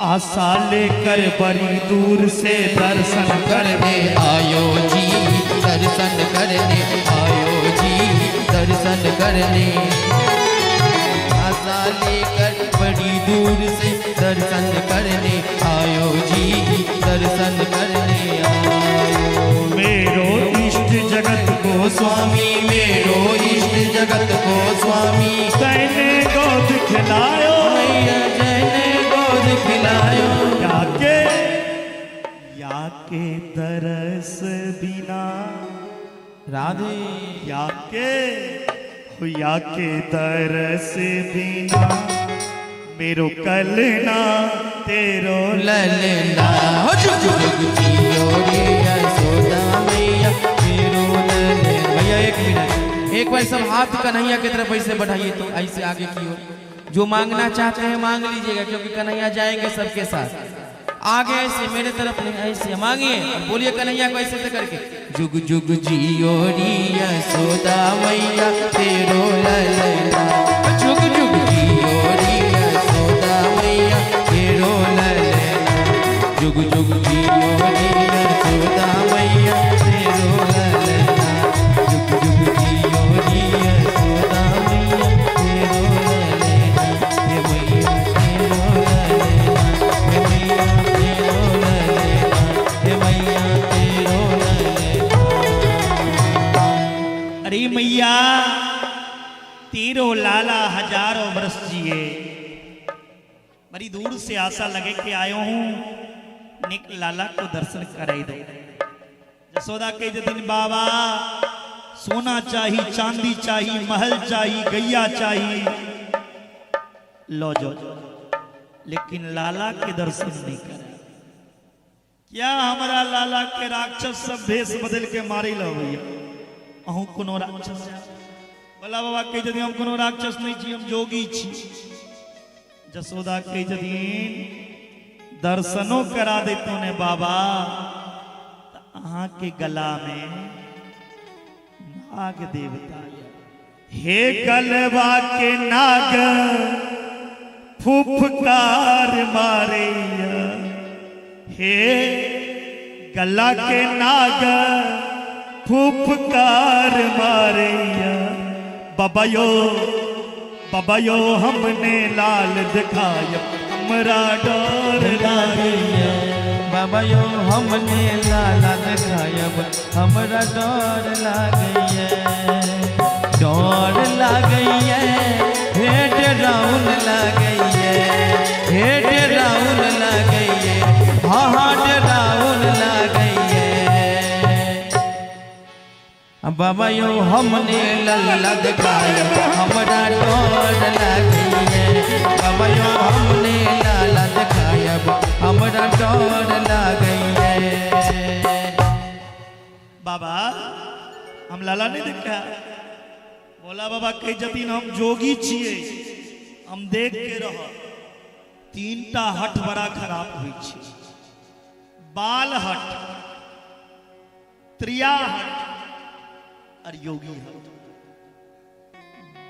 Speaker 2: आशा लेकर बड़ी दूर से दर्शन
Speaker 3: करने आयो जी, दर्शन करने आयो जी, दर्शन करने। आशा लेकर बड़ी दूर से दर्शन करने आयो जी, दर्शन करने आयो।
Speaker 2: मेरो इष्ट जगत को
Speaker 3: स्वामी, मेरो इष्ट जगत को स्वामी,
Speaker 2: तैने गोद खिलायो
Speaker 3: मैया, जैने गोद खिलायो।
Speaker 2: याके दरस बिना
Speaker 3: राधे,
Speaker 2: याके याके दरस बिना मेरो कलना तेरो
Speaker 3: ललना। जुग जुग जियो रे यशोदा मैया तेरो ललना। भैया एक मिनट, एक बार सब हाथ कन्हैया की तरफ ऐसे बढ़ाइए, तो ऐसे आगे की ओर जो मांगना चाहते हैं मांग लीजिएगा, क्योंकि कन्हैया जाएंगे सबके साथ। आगे ऐसे मेरे तरफ नहीं, ऐसे मांगिए और बोलिए कन्हैया को ऐसे करके। जुग जुग जियो रिया सोदा मैया तेरो ललना, जुग जुग जियो रिया सोदा मैया तेरो ललना, जुग जुग जियो रिया सोदा मैया तेरो ललना, जुग जुग जियो रिया सोदा मैया तेरो ललना, हे मैया तेरो ललना, हे मैया तेरो ललना, हे मैया तेरो ललना।
Speaker 2: अरे मैया तेरो लाला हजारों वर्ष जिए। बड़ी दूर से आशा लगे के आयो हूं, निक लाला को दर्शन कराई दो। जसोदा के दिन बाबा सोना चाही, चांदी चाही, महल चाही, गैया चाही, लो जो, लेकिन लाला के दर्शन नहीं करे। क्या हमारा लाला के राक्षस सब भेष बदल के मारे लो भैया? अहू कोनो राक्षस? बोला बाबा के यदि हम कोनो राक्षस नहीं छी, हम जोगी छी। जसोदा के यदि दर्शनों करा देतो ने बाबा, अहाँ के गला में नाग देवता। हे गलवा के नाग फुफकार मारे, हे गला के नाग फुफकार मारे, बाबा यो बाबा यो हमने लाल दिखाया, हमरा डर लागैया।
Speaker 3: बाबा यो हमने लाला दिखायब, हमरा डर लागैया, डर लागैया, हे डराउन लागैया, हे डराउन लागैया, हाँ हाँ डराउन लागैया। बाबा यो हमने लल्ला दिखायब, हमरा डर लागैया, बाबा यो हमने लाला दिखायब, हमरा डर लागैया।
Speaker 2: बाबा हम लाला नहीं देखा। बोला बाबा कह जतिन हम जोगी छिए, हम देख के रह। तीन टा हठ बड़ा खराब हुई छी, बाल हठ, त्रिया हठ और योगी हठ।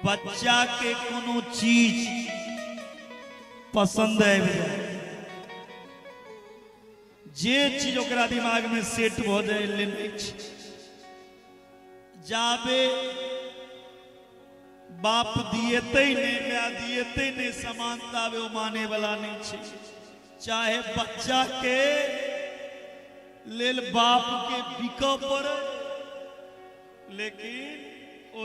Speaker 2: बच्चा के कोनो चीज पसंद आबि जाए, जे चीज ओकरा दिमाग में सेट भ जाए लेने छी। जाबे बाप दिएते नहीं, माय दिएते नहीं सामान, ताबे ओ माने वाला नहीं छे। चाहे बच्चा के लेल बाप के बिक पड़े, लेकिन ओ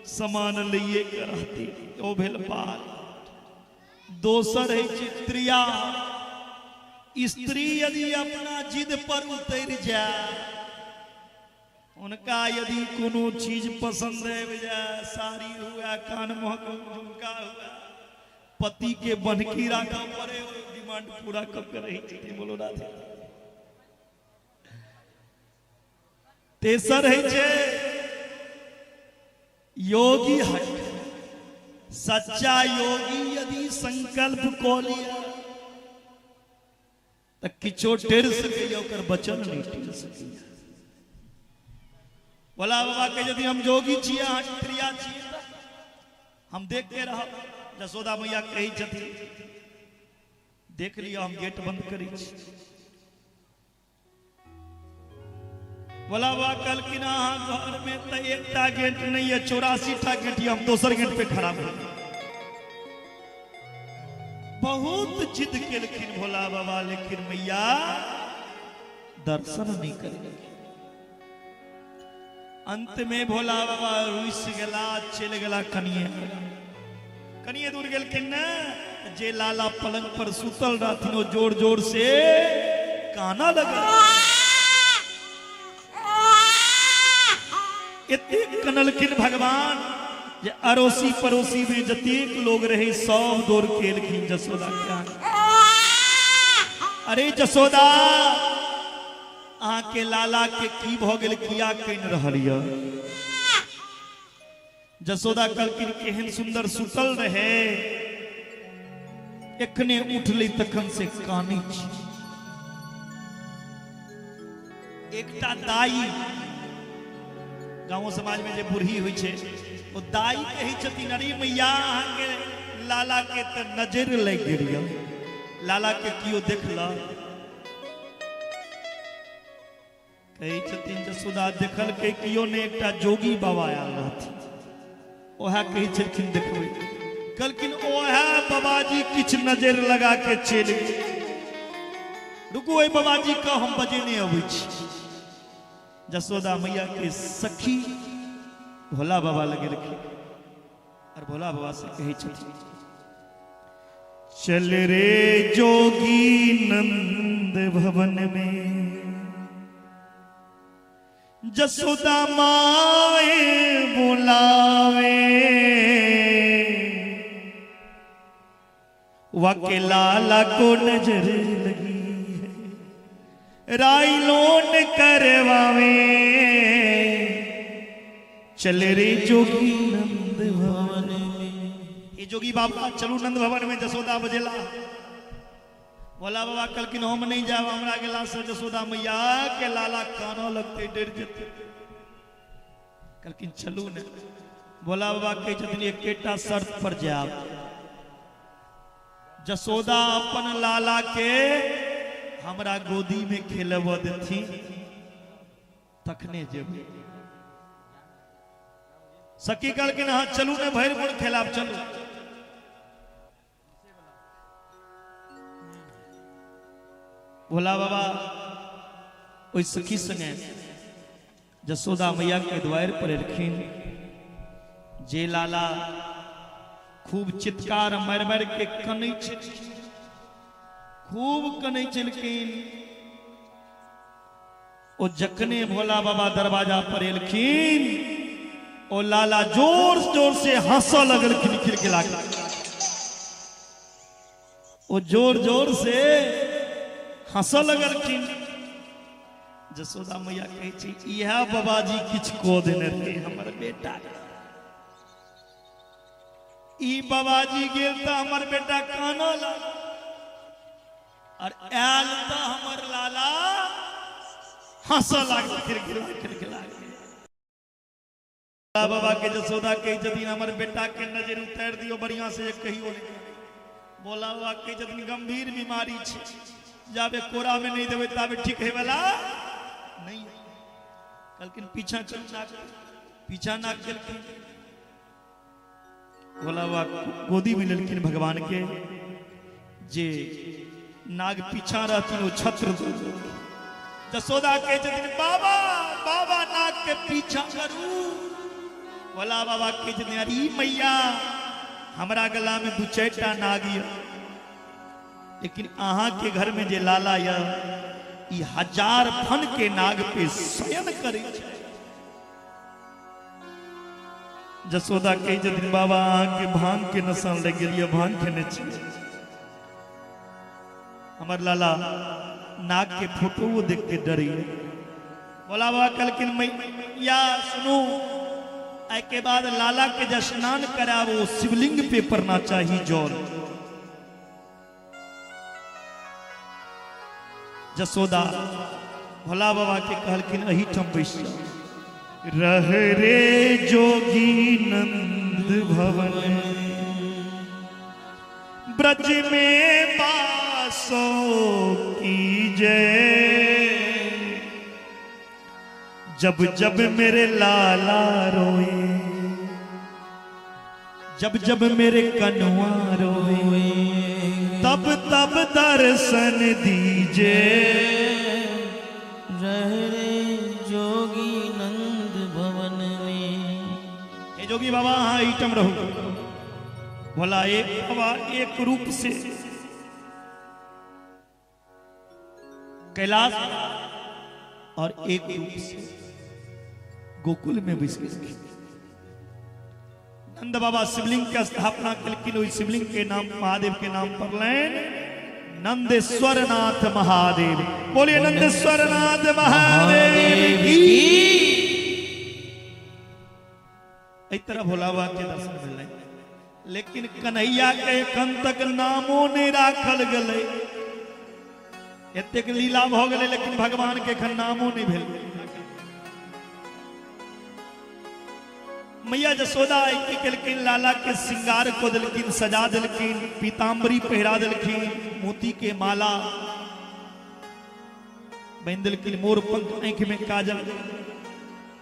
Speaker 2: सामान लिए के रहती, ओ भेल बाल। दोसर है त्रिया, स्त्री यदि अपना जिद पर उतर जाए, उनका यदि कोनो चीज पसंद आबि जाए, साड़ी हुआ, कान महक झुमका हुआ, पति के बनकी राखऽ पड़े, डिमांड पूरा कऽ के रहै छथिन। बोलो राधे। तेसर है छै योगी हठ। सच्चा योगी यदि संकल्प कऽ लिया तऽ किछो टेर सकैया, ओकर वचन नहीं टेर सकैया। बोला बाबा के यदि हम जोगी छियै, अहाँ त्रिया छियै, हम देख के रहब। जसोदा मैया कहै छथिन देख लिअ, हम गेट बंद करै छी। बोला बाबा कहलखिन अहाँ घर में तऽ एकटा गेट नहीं है, 84 टा गेट यऽ, हम दोसर गेट पे खड़ा भऽ। बहुत जिद केलखिन भोला बाबा, लेकिन मैया दर्शन नहीं करेलखिन। अंत में भोला बाबा रुसि गेला, चलि गेला कनिए कनिए दूर गेलखिन ने, जे लाला पलंग पर सुतल रहथिन ओ जोर जोर से काना लगल। एतेक कनलखिन भगवान जे अड़ोसी पड़ोसी में जतेक लोग रहे सब दौड़ के एलखिन जसोदा के। अरे जसोदा, अहाँ के लाला के की भ गेल, किया कनि रहल यऽ? जसोदा कहलखिन केहन सुंदर सुतल रहे, एखने उठली तखन से कानै छी। एकटा दाई गाँव समाज में जे बूढ़ी होइ छै ओ दाई कहै छथिन, अरे मैया अहाँके लाला के तऽ नजर लागि गेल यऽ, लाला के केओ देखलक? कहै छथिन जसोदा देखलकै केओ नहि, एकटा जोगी बाबा आयल रहथिन, ओएह कहै छलखिन देखबै। कहलखिन ओएह बाबाजी किछु नजर लगा के चलि गेल, रुकू ओहि बाबाजी के हम बजेने अबै छी। जसोदा मैया के सखी भोला बाबा लग गेलखिन और भोला बाबा से कहै छथिन, चल रे जोगी नंद भवन में, जसोदा माए बुलावे, वाके लाला को नजर लगी है, राई लोन करवावे, चल रे जोगी नंद भवन में। ये जोगी बाबा चलू नंद भवन में जसोदा बजेला। भोला बाबा कहलखिन हम नहीं जाब, हमरा गेला से जसोदा मैया के लाला कानऽ लगतै, डरि जेतै। कहलखिन चलू ने। भोला बाबा कहै छथिन एकेटा शर्त पर जायब, जसोदा अपन लाला के हमरा गोदी में खेलबऽ देथिन तखने जेबै। सखी कहलखिन हाँ चलू ने, भरि मोन खेलाब चलू। भोला बाबा ओहि सखी संगे जसोदा मैया के द्वार पर एलखिन। जे लाला खूब चित्कार मारि मारि के कनै छलखिन, खूब कनै छलखिन। ओ जखने भोला बाबा दरवाजा पर एलखिन ओ लाला जोर जोर से हंसऽ लगलखिन, खिलखिला के। ओ जोर जोर से हंसऽ लगलखिन। जसोदा मैया कहै छै इएह बाबाजी किछु कऽ देने रहै हमर बेटा, ई बाबाजी गेल तऽ हमर बेटा कानऽ लागल और आयल तऽ हमर लाला हंसऽ लागल, खिलखिला खिलखिला। बाबा के जसोदा कहै छथिन हमर बेटा के नजर उतारि दियौ बढ़िया से, कहियो नहि। भोला बाबा कहै छथिन गंभीर बीमारी छै, जाबे कोरा में नहीं देबै ताबे ठीक है वाला नहीं। कहलखिन पीछा चल, पीछा ना केलखिन। भोला बाबा गोदी में लेलखिन भगवान के, जे नाग पीछा रहथिन ओ छत्र। जसोदा कहै छथिन बाबा बाबा नाग के पीछा करू। भोला बाबा कहै छथिन अरे मैया हमरा गला में दू चारि टा नाग यऽ, लेकिन अहाँ के घर में जे लाला यऽ ई हजार फन के नाग पे शयन करै छै। जसोदा कहै छथिन बाबा अहाँ के भांग के नशा लागि गेल यऽ, भांग खेने छी। हमर लाला नाग के फोटो देख के डरी। भोला बाबा कहलखिन मैया सुनू, एहि के बाद लाला के जे स्नान कराबो शिवलिंग पे पड़ना चाही जल। जसोदा भोला बाबा के कहलखिन एहिठाम बैस जाउ। रह रे जोगी नंद भवन, ब्रज में बासो की जय, जब जब मेरे लाला रोए, जब जब मेरे कनुआ रोए, तब तब दर्शन दीजे।
Speaker 1: रह रे जोगी नंद भवन में।
Speaker 2: हे जोगी बाबा हाँ ईटम रहो। भोला एक बाबा एक रूप से कैलाश और एक रूप से गोकुल में बस गेलखिन। नंद बाबा शिवलिंग के स्थापना केलखिन, ओहि शिवलिंग के नाम महादेव के नाम पड़लनि नंदेश्वर नाथ महादेव। बोलिए नंदेश्वर नाथ महादेव की। एहि तरह भोला बाबा के दर्शन भेलै, लेकिन कन्हैया के एखन तक नामो नहीं राखल गेलै। एतेक लीला भ गेलै लेकिन भगवान के एखन नामो नहीं भेल। मैया जसोदा की केलखिन, लाला के श्रृंगार को देलखिन, सजा देलखिन, पीताम्बरी पहिरा देलखिन, मोती के माला बांधि देलखिन, मोर पंख आंखि में काजल,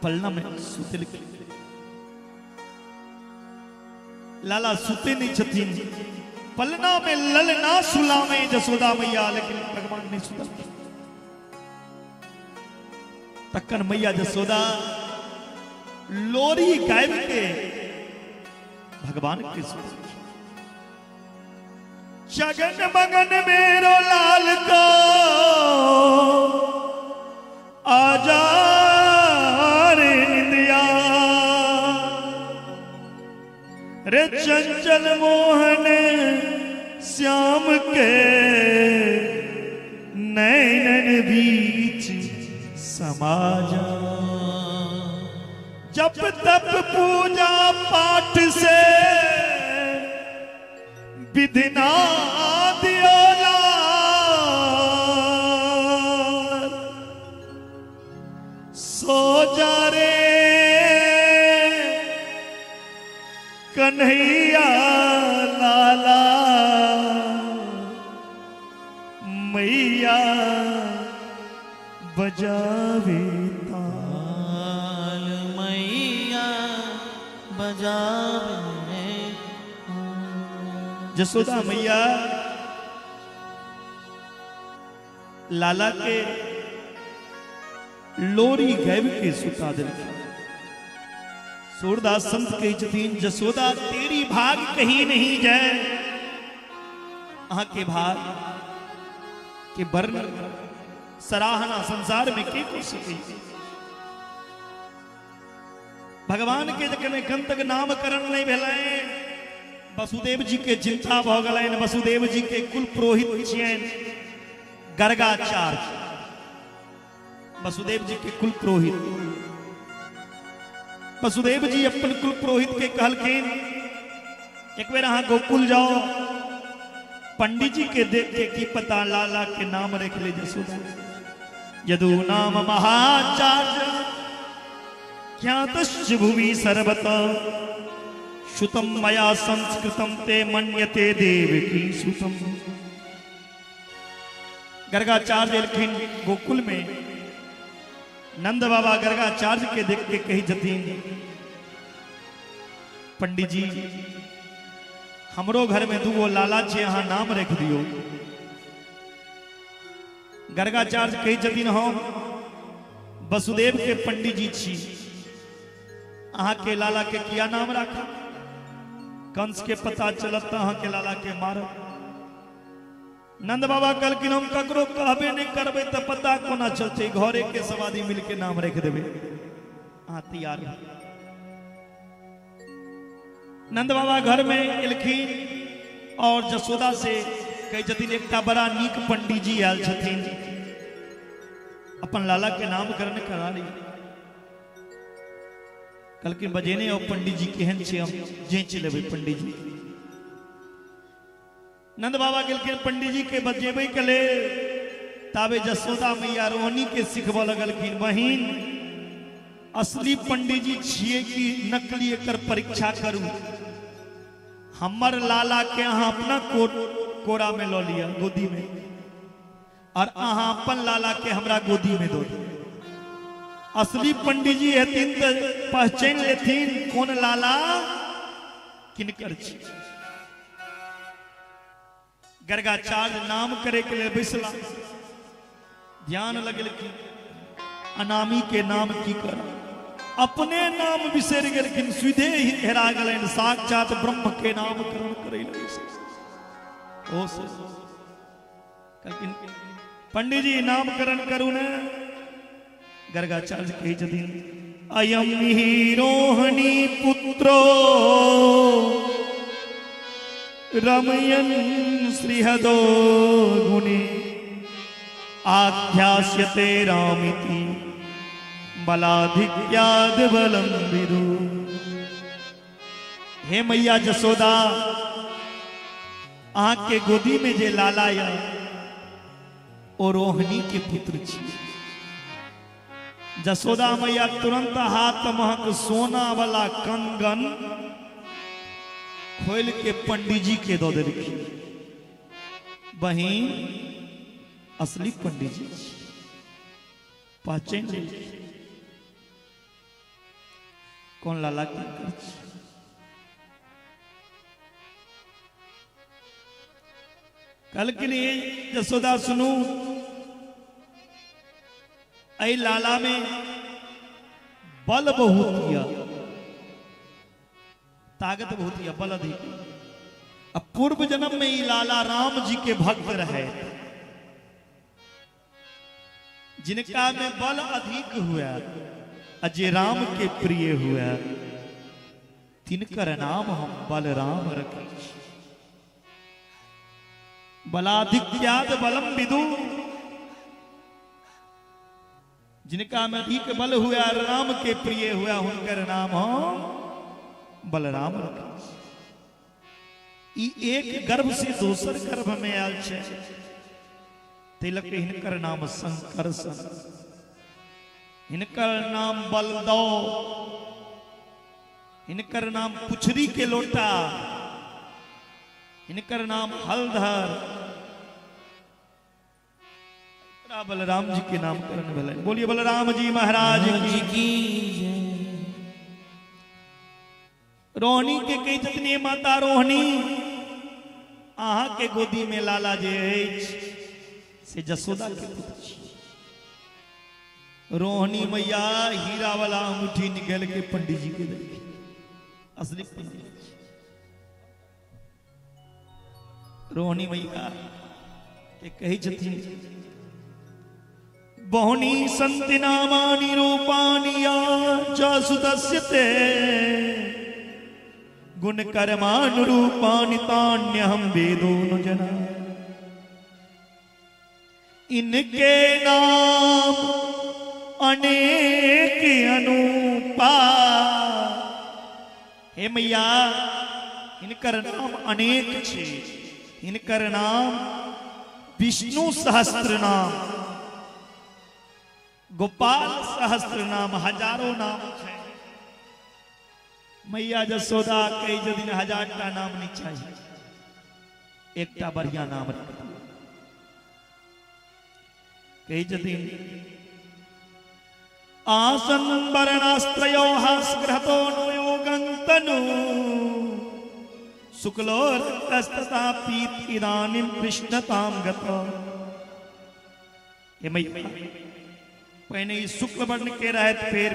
Speaker 2: पलना में सुतेलखिन। लाला सुते नहीं छथिन, पलना में ललना सुलामे जसोदा मैया, लेकिन भगवान नहीं सुतल। तखन मैया जसोदा लोरी गायब के भगवान के सुतल। जगन मगन मेरो लाल को आजा रे निंदिया रे चंचल मोहन श्याम के नैनन बीच समा जा। जप तप पूजा पाठ से विधिना दियो लाल, सो जा रे कन्हैया लाला मैया बजावे ताल,
Speaker 1: मैया बजावे।
Speaker 2: जसोदा मैया लाला के लोरी गायब के सुता देलखिन। सूरदास संत कहै छथिन, जसोदा तेरी भाग कहीं नहीं जाए। अहाँ के भाग के वर्णन सराहना संसार में के कर सकै। भगवान के जखन एखन तक नामकरण नहीं भेलनि, वसुदेव जी के चिंता भ गेलनि। वसुदेव जी के कुल पुरोहित छियनि गर्गाचार्य, वसुदेव जी के कुल पुरोहित। वसुदेव जी अपन कुल पुरोहित के कहलखिन, एक बेर अहाँ गोकुल जाओ, पंडित जी के देख के की पता लाला के नाम रख ले जसोदा। यदु नाम महाचार्य ख्यातश्च भुवि सर्वतः श्रुतं मया संस्कृतं ते मन्यते देवकी सुतम। गर्गाचार्य एलखिन गोकुल में, नंद बाबा गर्गाचार्य के देख के कही छथिन, पंडित जी हमरो घर में दूगो लाला छे, अहाँ नाम रख दियो। गर्गाचार्य कही छथिन, हम वसुदेव के पंडित जी छी, अहाँ के लाला के किया नाम राखब? कंस के पता चलत त अहाँ के लाला के मारब। नंद बाबा कहलखिन, हम ककरो कहबे नहीं करबै त पता कोना चलतै, घरे के सब आदमी मिल के नाम रख देबै, अहाँ तैयार। नंद बाबा घर में एलखिन और जसोदा से कहै छथिन, एकटा बड़ा नीक पंडित जी आयल छथिन, अपन लाला के नामकरण करा ली। कहलखिन, बजेने आओ पंडित जी केहन छै, हम जाँच लेबै पंडित जी। नंद बाबा गेलखिन पंडित जी के बजेबै के लेल, ताबे जसोदा मैया रोहनी के सिखबऽ लगलखिन, बहिन असली पंडित जी छियै कि नकली, एकर परीक्षा करू। हमर लाला के अहाँ अपना कोरा में लऽ लिअ, गोदी में, और अहाँ अपन लाला के हमरा गोदी में दो। असली पंडित जी हेथिन तऽ पहचान लेथिन कोन लाला किनकर छी। गर्गाचार्य नाम करे के लिए बैसला, ध्यान लगेलखिन, अनामी के नाम की कर, अपने नाम बिसरि गेलखिन, सीधे ही हेरा गेलनि, साक्षात ब्रह्म के नामकरण करे लगे। ओ से कहलखिन, पंडित जी नामकरण करू ने। गर्गाचार्य कहै छथिन, अयम हि रोहिणी पुत्रो रमयन् श्रीहदो गुणे आख्यास्यते रामिति बलाधिक्याद बलम विदु। हे मैया जसोदा, अहाँ के गोदी में जे लाला या ओ ओ रोहिणी के पुत्र छी। जसोदा मैया तुरंत हाथ महक सोना वाला कंगन खोल के पंडित जी के दऽ देलखिन। बहिन असली पंडित जी पहचान लेलखिन कौन लाला की कर। कहलखिन जसोदा सुनू, एहि लाला में बल बहुत यऽ, ताकत बहुत यऽ, बल अधिक। अब पूर्व जन्म में ई लाला राम जी के भक्त रहे, जिनका में बल अधिक हुआ आ जे राम के प्रिय हुआ, तिनकर नाम हम बलराम रखै छी। बलाधिक्याद बलम विदु, जिनका में अधिक बल हुआ राम के प्रिय हुआ, हुनकर नाम हम बलराम रखै छी। ई एक गर्भ से दोसर गर्भ में आयल छै, तिलक हिनकर नाम संकर्षण, हिनकर नाम बलदौ, हिनकर नाम पुछरी के लोटा, हिनकर नाम हलधर। बलराम जी के नामकरण भेलै। बोलिए बलराम जी महाराज की जय। रोहिणी के कही छथिन माता रोहिणी, अहाँ के गोदी में लाला जे अछि से जसोदा के पुत्र छी। रोहिणी मैया हीरा वाला अंगूठी निकाल के पंडित जी के देलखिन, असली पंडित जी। रोहिणी मैया के कही छथिन बहुनी संति नामानि रूपाणि या च सुतस्य ते गुण कर्मानुरूपाणि तान्यहं वेदो न जना। इनके नाम अनेक अनुपा। हे मैया, इनकर नाम अनेक छे, इनकर नाम विष्णु सहस्त्र नाम, गोपाल सहस्त्र नाम, हजारों नाम छे। मैया जसोदा कही जदिन हजार टा नाम नहीं चाहिए, एकटा बढ़िया नाम रख दियौ। कही जदिन आसन वर्णास्त्रयो हासग्रहतो नो योगंतनु शुक्लो रक्तस्तथा पीत इदानीं कृष्णतां गतो। हे मैया, पहिने ई शुक्ल वर्ण के रहत, फिर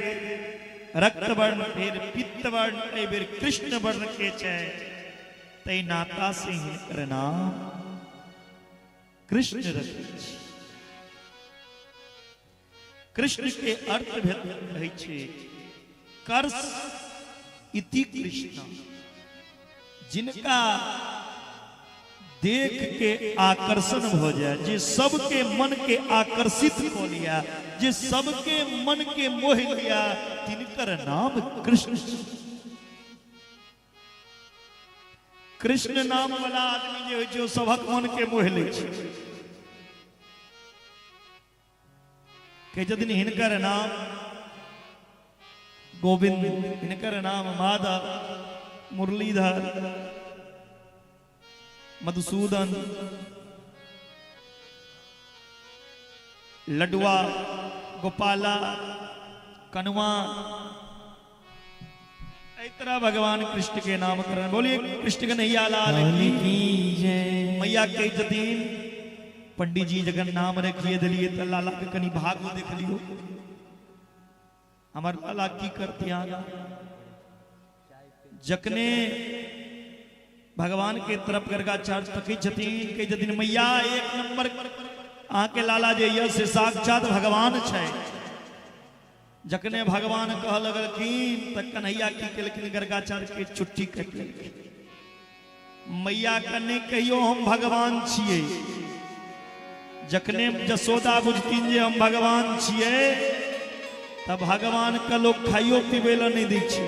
Speaker 2: रक्त वर्ण, फिर पित्त वर्ण, एहि बेर कृष्ण वर्ण के छै, तै नाता से हिनकर नाम कृष्ण रखै छी। कृष्ण के अर्थ रहै छै कर्ष इति कृष्ण, जिनका देख के आकर्षण हो जाए, जे सबके मन के आकर्षित हो लिया, जे सबके मन के मोह लिया, तिनकर नाम कृष्ण। कृष्ण नाम वाला आदमी जे होइ छै ओ सबक मन के मोह लै छै। कहै छथिन हिनकर नाम गोविंद, हिनकर नाम माधव, मुरलीधर, मधुसूदन, लडुआ, गोपाला, कनुआ, एहि तरह भगवान कृष्ण के नामकरण। बोलिए कृष्ण कन्हैया लाल की जय। मैया कहै छथिन पंडित जी जखन नाम रखिए दिलिए त लाला के कनी भागो देख लियो, हमर लाला की करती आगा। जखने भगवान के तरफ गर्गाचार्य तकै छथिन, कहै छथिन मैया एक नंबर अहाँ के लाला जे यऽ से साक्षात भगवान छै। जखने भगवान कह लगलखिन त कन्हैया की केलखिन, गर्गाचार्य के चुट्टी काटि लेलखिन। मैया के नहि कहियो हम भगवान छियै। जखने जसोदा बुझथिन जे हम भगवान छियै त भगवान के लोक खाइयो पीबै लए नहि दै छै।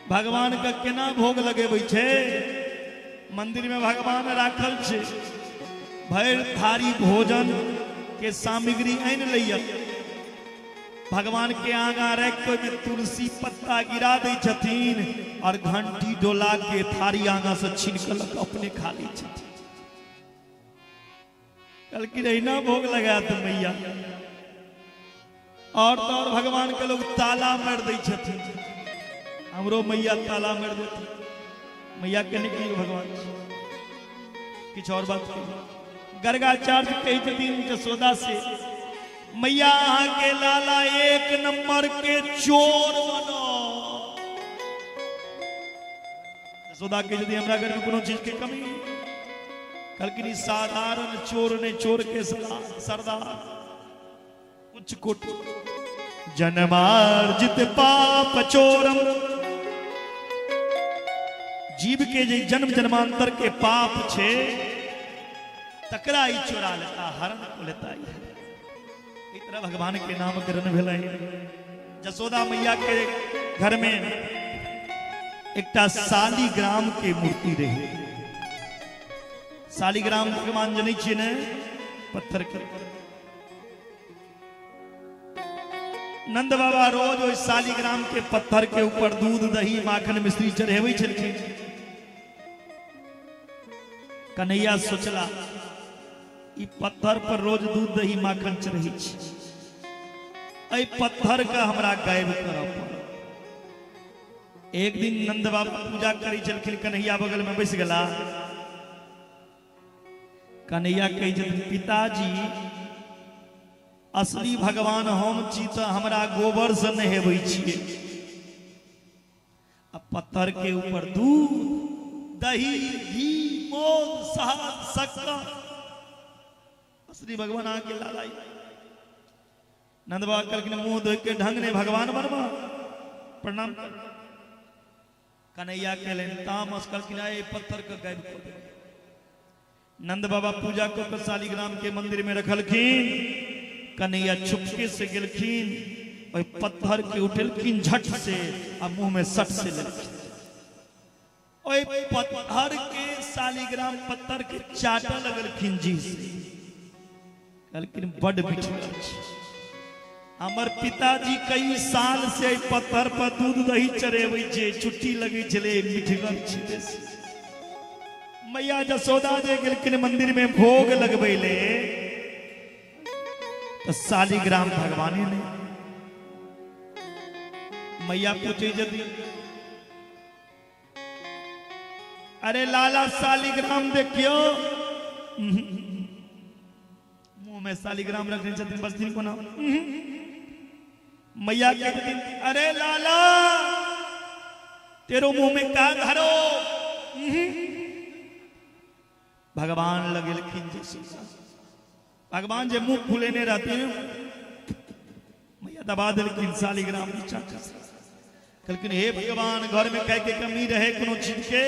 Speaker 2: भगवान के केना भोग लगेबै छै? मंदिर में भगवान राखल छे, भरि थारी भोजन के सामग्री आनि लैया, भगवान के आगा राखि के ओहिमे तुलसी पत्ता गिरा दै छथिन और घंटी डोला के थारी आगा से छीन के लऽ के अपने खा लै छथिन। कहलखिन अहिना भोग लगायत मैया। और तो और भगवान के लोग ताला मारि दै छथिन, हमरो मैया ताला मारि देथिन। मैया के नहीं कहियो भगवान किछु और बात कहियो। गर्गाचार्य कहै छथिन जसोदा से, मैया अहाँ के लाला एक नंबर के चोर बनो। जसोदा कहै छथिन हमरा घर में कोनो चीज के कमी? कहलखिन ई साधारण चोर ने, चोर के सरदार उच्च कोटि। जन्मार्जित पाप चोरम, जीव के जे जन्म जन्मांतर के पाप छे तकरा ई चोरा लेता, हरण को लेता। ई तरह भगवान के नाम ग्रहण भेलै। जसोदा मैया के घर में एकटा शालिग्राम के मूर्ति रहे। शालिग्राम भगवान जनै छियै ने, पत्थर के। नंद बाबा रोज ओहि शालिग्राम के पत्थर के ऊपर दूध दही माखन मिश्री चढ़ेबै छलखिन। कन्हैया सोचला ई पत्थर पर रोज दूध दही माखन चढ़ै छै, एहि पत्थर के हमरा गायब करऽ पड़त। एक दिन नंद बाबा पूजा करै छलखिन, कन्हैया बगल में बैस गेला। कन्हैया कहै छथिन पिताजी असली भगवान हम छी तऽ हमरा गोबर से नहेबै छियै, आ पत्थर के ऊपर दूध दही घी मोद शहद शक्कर, असली भगवान अहाँके लाला। नंद बाबा कहलखिन मुंह धोइ के ढंग नहि भगवान बनबा, प्रणाम कर। कन्हैया कहलनि तामस, कहलखिन एहि पत्थर के गायब कऽ देबै। नंद बाबा पूजा कऽ के शालिग्राम के मंदिर में रखलखिन। कन्हैया चुपके से गेलखिन, ओहि पत्थर के उठेलखिन झट से आ मुंह में सट से लेलखिन। ओहि पत्थर के शालिग्राम पत्थर के चाटऽ लगलखिन जी से। कहलखिन बड मिठगर छै, हमर पिताजी कई साल से एहि पत्थर पर दूध दही चढ़ेबै छै, छुट्टी लगै छलै, मिठगर छै बेसी। मैया जसोदा जे गेलखिन मंदिर में भोग लगबै ले तो शालिग्राम भगवाने ने। मैया पूछे जदी अरे लाला शालिग्राम देखियो, मुंह में शालिग्राम रखने छथिन बसथिन कोना। मैया कहै छथिन अरे लाला तेरो मुंह में का धरो। भगवान लगेलखिन जसोदा, भगवान जे मुंह फुलेने रहते मैया दबा देलखिन शालिग्राम नीचा। कहलखिन हे भगवान घर में कह के कमी रहे कोनो चीज के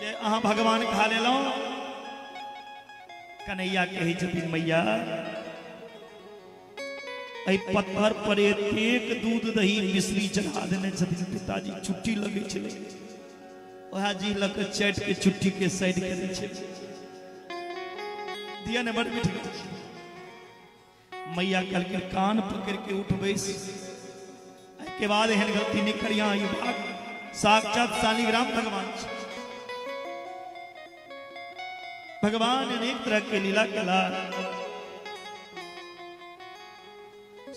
Speaker 2: जे अहाँ भगवान खा लेलहुँ। कन्हैया कहै छथिन मैया एहि पत्थर पर एतेक दूध दही मिश्री चढ़ा देने छथिन पिताजी, छुट्टी लगै छलै, वएह जी लऽ के चाटि के चुट्टी के साइड करै छै, दिया ने बड़ मीठ। मैया कहलखिन कान पकड़ के उठ बैस, एहिके बाद एहन गलती नहि करिया, ई भाग साक्षात शालिग्राम भगवान छै। भगवान अनेक तरह के लीला कला।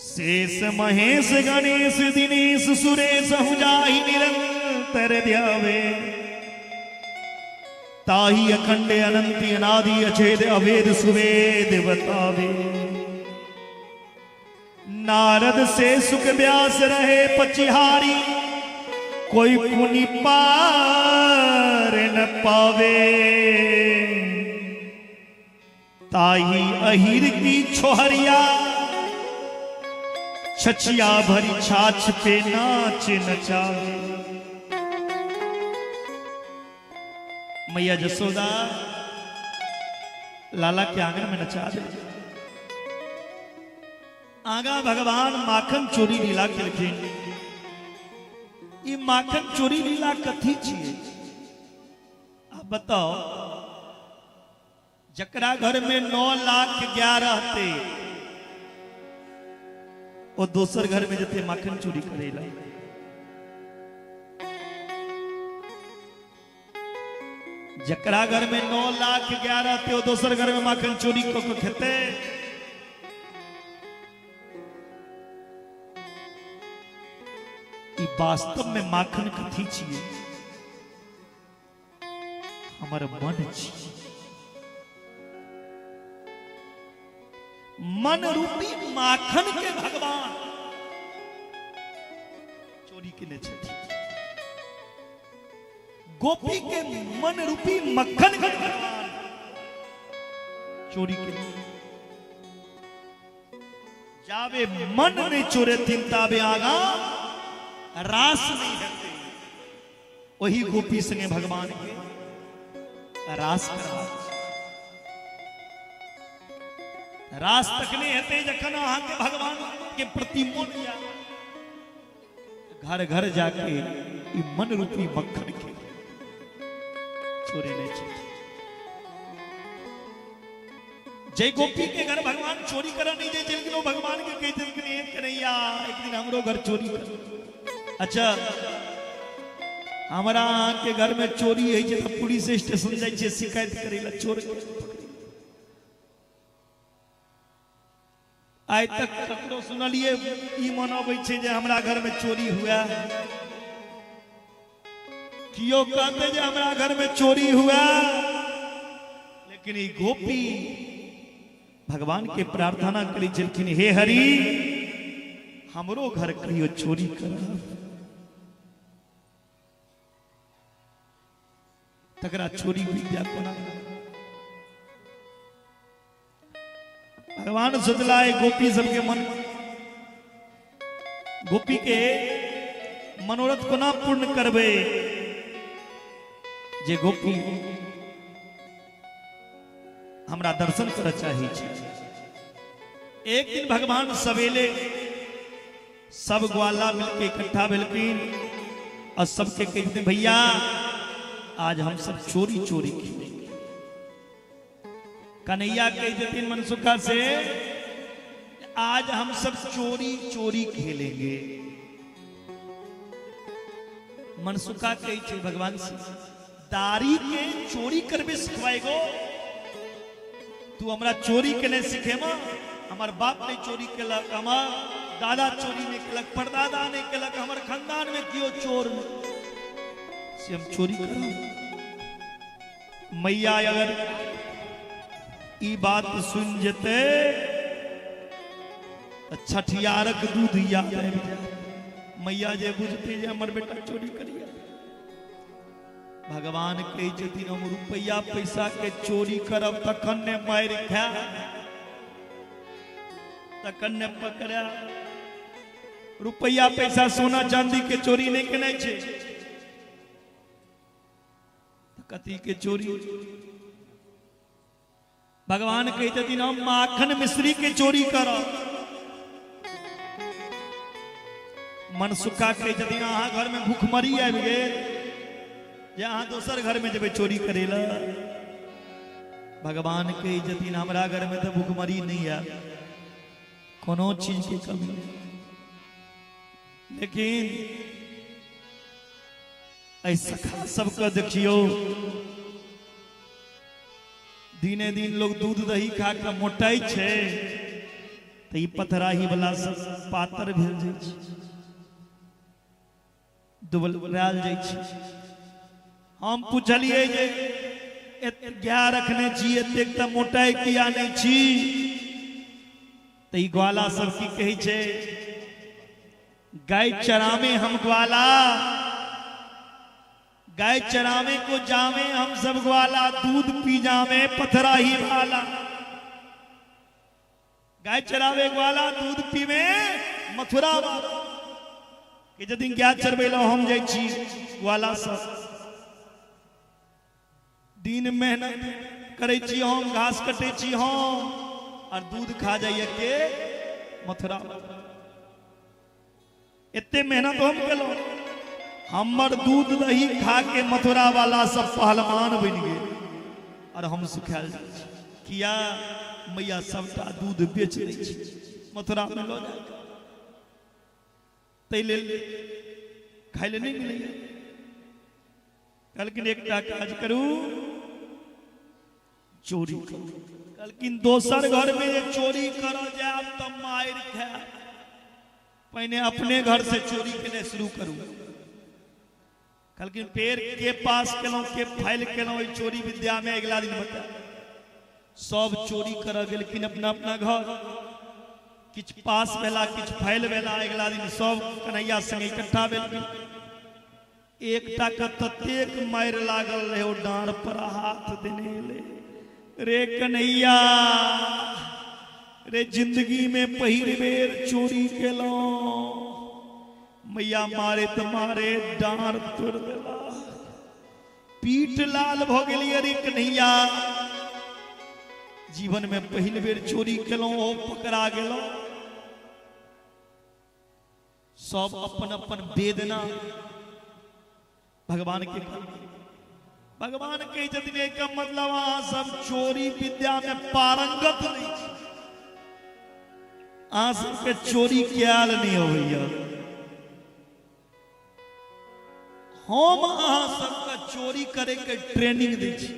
Speaker 2: शेष महेश गणेश दिनेश सुरेश हूँ जाहि निरंतर ध्यावे, ताही अखंड अनंत अनादि अछेद अभेद सुवेद बतावे। नारद से सुख व्यास रहे पचिहारी, कोई पुनि पार न पावे। ताही अहिर की छोहरिया, छछिया भरी छाछ पे नाच नचावे। मैया जसोदा लाला के आंगन में नचा दे। आगा भगवान माखन चोरी लीला केलखिन। ई माखन चोरी लीला कथी छियै? बताओ जकरा घर में 9 लाख गाय रहते वो दोसर घर में जते माखन चोरी करेला। जकरा घर में 9 लाख गाय रहते वो दोसर घर में माखन चोरी को खेते। वास्तव में माखन कथी छिए? हमर मन छी। मन रूपी माखन के भगवान चोरी केने छथि। गोपी के मन रूपी मक्खन के भगवान चोरी केने। जावे मन नहीं चोरेथिन ताबे आगा रास नहीं हेतै। वही गोपी संगे भगवान के रास करवा। रास तखने हेतै जखन अहाँ के भगवान के प्रति मन जाए। घर घर जाके ई मन रूपी मक्खन के चोरी नहीं छे। जय गोपी के घर भगवान चोरी कर नहीं जाए, लेकिन वो भगवान के कह देलखिन कन्हैया एक दिन हमरो घर चोरी कर। अच्छा हमारा के घर में चोरी है तो पुलिस स्टेशन जाए शिकायत करे ला चोर। आइ तक ककरो सुनलिए ई मन अबै छै जे हमरा घर में चोरी हुआ? कियो कहते जे हमरा घर में चोरी हुआ? लेकिन ई गोपी भगवान के प्रार्थना करी छलखिन, हे हरि हमरो घर कहियो चोरी कर। तकरा चोरी विद्या कोना? भगवान सोचला गोपी सबके मन, गोपी के मनोरथ कोना पूर्ण करबे जे गोपी हमरा दर्शन कर चाही छै। एक दिन भगवान सवेले सब ग्वाला मिलके इकट्ठा भेलखिन और सबके कहते भैया आज हम सब चोरी चोरी खेलेंगे। कन्हैया कह देते मनसुखा से आज हम सब चोरी चोरी खेलेंगे। मनसुखा कहे छे भगवान से दारी के चोरी करबे सिखवाएगो तू? हमरा चोरी के नहीं सिखेमा? हमार बाप ने चोरी केलक, हमार दादा चोरी नहीं केलक, परदादा नहीं केलक, हमार खानदान में क्यों चोर से हम चोरी करब? मैया अगर ई बात सुन जते छठियारक दूध याद आबि जाए। मैया जे बुझते जे हमर बेटा चोरी करिया। भगवान कहै छथिन हम रुपैया पैसा के चोरी करब तखन ने मारि खायब, तखन ने पकड़ायब। रुपैया पैसा सोना चांदी के चोरी नहीं केने छै, कथी के चोरी? भगवान कहै छथिन हम माखन मिश्री के चोरी करब। मनसुखा कहै छथिन अहाँ घर में भूखमरी आबि गेल जे अहाँ दोसर घर में जेबै चोरी करे ला। भगवान कहै छथिन हमरा घर में तो भूखमरी नहीं आयल, कोनो चीज के कमी नहीं। लेकिन ऐ सखा सबके देखियो दिने दिन लोग दूध दही खा के मोटाइ छै त ई पथराही वाला सब पातर भेल जाइ छै, दुबलायल जाइ छै। हम पुछलिए जे गाय रखने छी एतेक त मोटाइ किया नहि छी? त ई ग्वाला सब की कहै छै, गाय चरामे हम ग्वाला, गाय चरावे को जावे हम सब ग्वाला, दूध पी जावे पथराही वाला। गाय चरावे ग्वाला दूध पीवे मथुरा वाला। कि जदिन गाय चरबे ला हम जाइ छी ग्वाला सब दिन मेहनत करै छी हम, घास कटै छी हम, और दूध खा जाइए के मथुरा वाला। एते मेहनत हम केलहुँ, हमर दूध दही खा के मथुरा वाला सब पहलवान बनि गेल और हम सुखायल जाइ छी। किया? मैया सबटा दूध बेच दै छै मथुरा में लऽ जाके, ताहि लेल खाय लए नहि मिलैया। कहलखिन एकटा काज करू, चोरी करू। कहलखिन दोसर घर में जे चोरी करऽ जायब तऽ मारि खायब, पहिने अपने घर से चोरी केने शुरू करू। कहलखिन पेड़ के पास केलहुँ के फाइल केलहुँ एहि चोरी विद्या में, अगिला दिन बतायब। सब चोरी करऽ गेलखिन अपना अपना घर, किछु पास भेला किछु फाइल भेला। अगिला दिन सब कन्हैया संगे इकट्ठा भेलखिन। एकटा के ततेक मारि लागल रहे, ओ डाँड़ पर हाथ देने एलै, रे कन्हैया रे जिंदगी में पहिल बेर चोरी केलहुँ, मैया मारे तऽ मारे डाँड़ तोड़ि देला, पीठ लाल भऽ गेली। अरे कन्हैया जीवन में पहिल बेर चोरी केलहुँ, ओ पकड़ा गेलहुँ। सब अपन अपन वेदना भगवान के भगवान कहै छथिन एकर मतलब अहाँ सब चोरी विद्या में पारंगत नहीं छी, अहाँ सबके चोरी कयल नहीं अबैया। हम अहाँ सबके चोरी करे के ट्रेनिंग दै छी।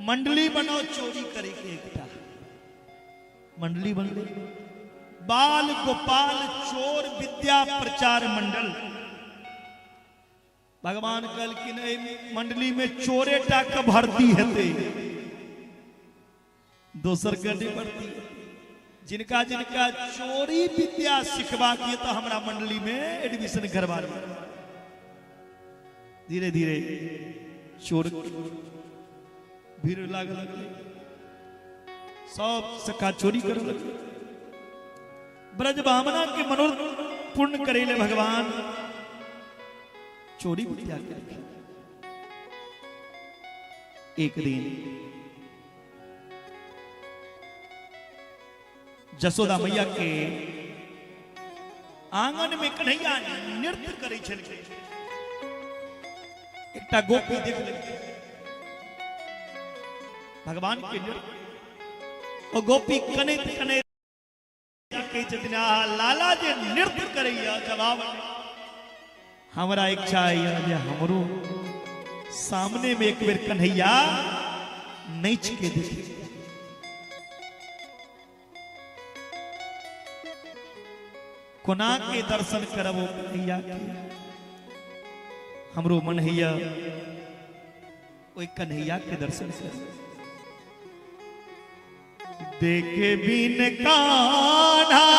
Speaker 2: मंडली बनाओ चोरी करे के, एकटा मंडली बनले बाल गोपाल चोर विद्या प्रचार मंडल। भगवान कहलखिन एहि मंडली में चोरे टा के भर्ती हेतै, दोसर के नहीं भर्ती। जिनका जिनका चोरी विद्या सिखबाक ये तो हमरा मंडली में एडमिशन करवा लिअ। धीरे धीरे चोर भीड़ लागल लगलै, सब सखा चोरी करऽ लगलै। ब्रज भावना के मनोरथ पूर्ण करे ले भगवान चोरी विद्या के। एक दिन जसोदा मैया के आंगन में कन्हैया नृत्य करै छलखिन। एकटा गोपी देख लेलकै भगवान के नृत्य। ओ गोपी कनैत कनैत कहै छथिन, आहा लाला जे नृत्य करैया, जवाब नहि। हमरा इच्छा होइया जे हमरो सामने में एक बेर कन्हैया नाचि के देखी। कोना के दर्शन करब ओ कन्हैया के, हमरो मन होइया ओहि कन्हैया के दर्शन करब। देखे बिन कान्हा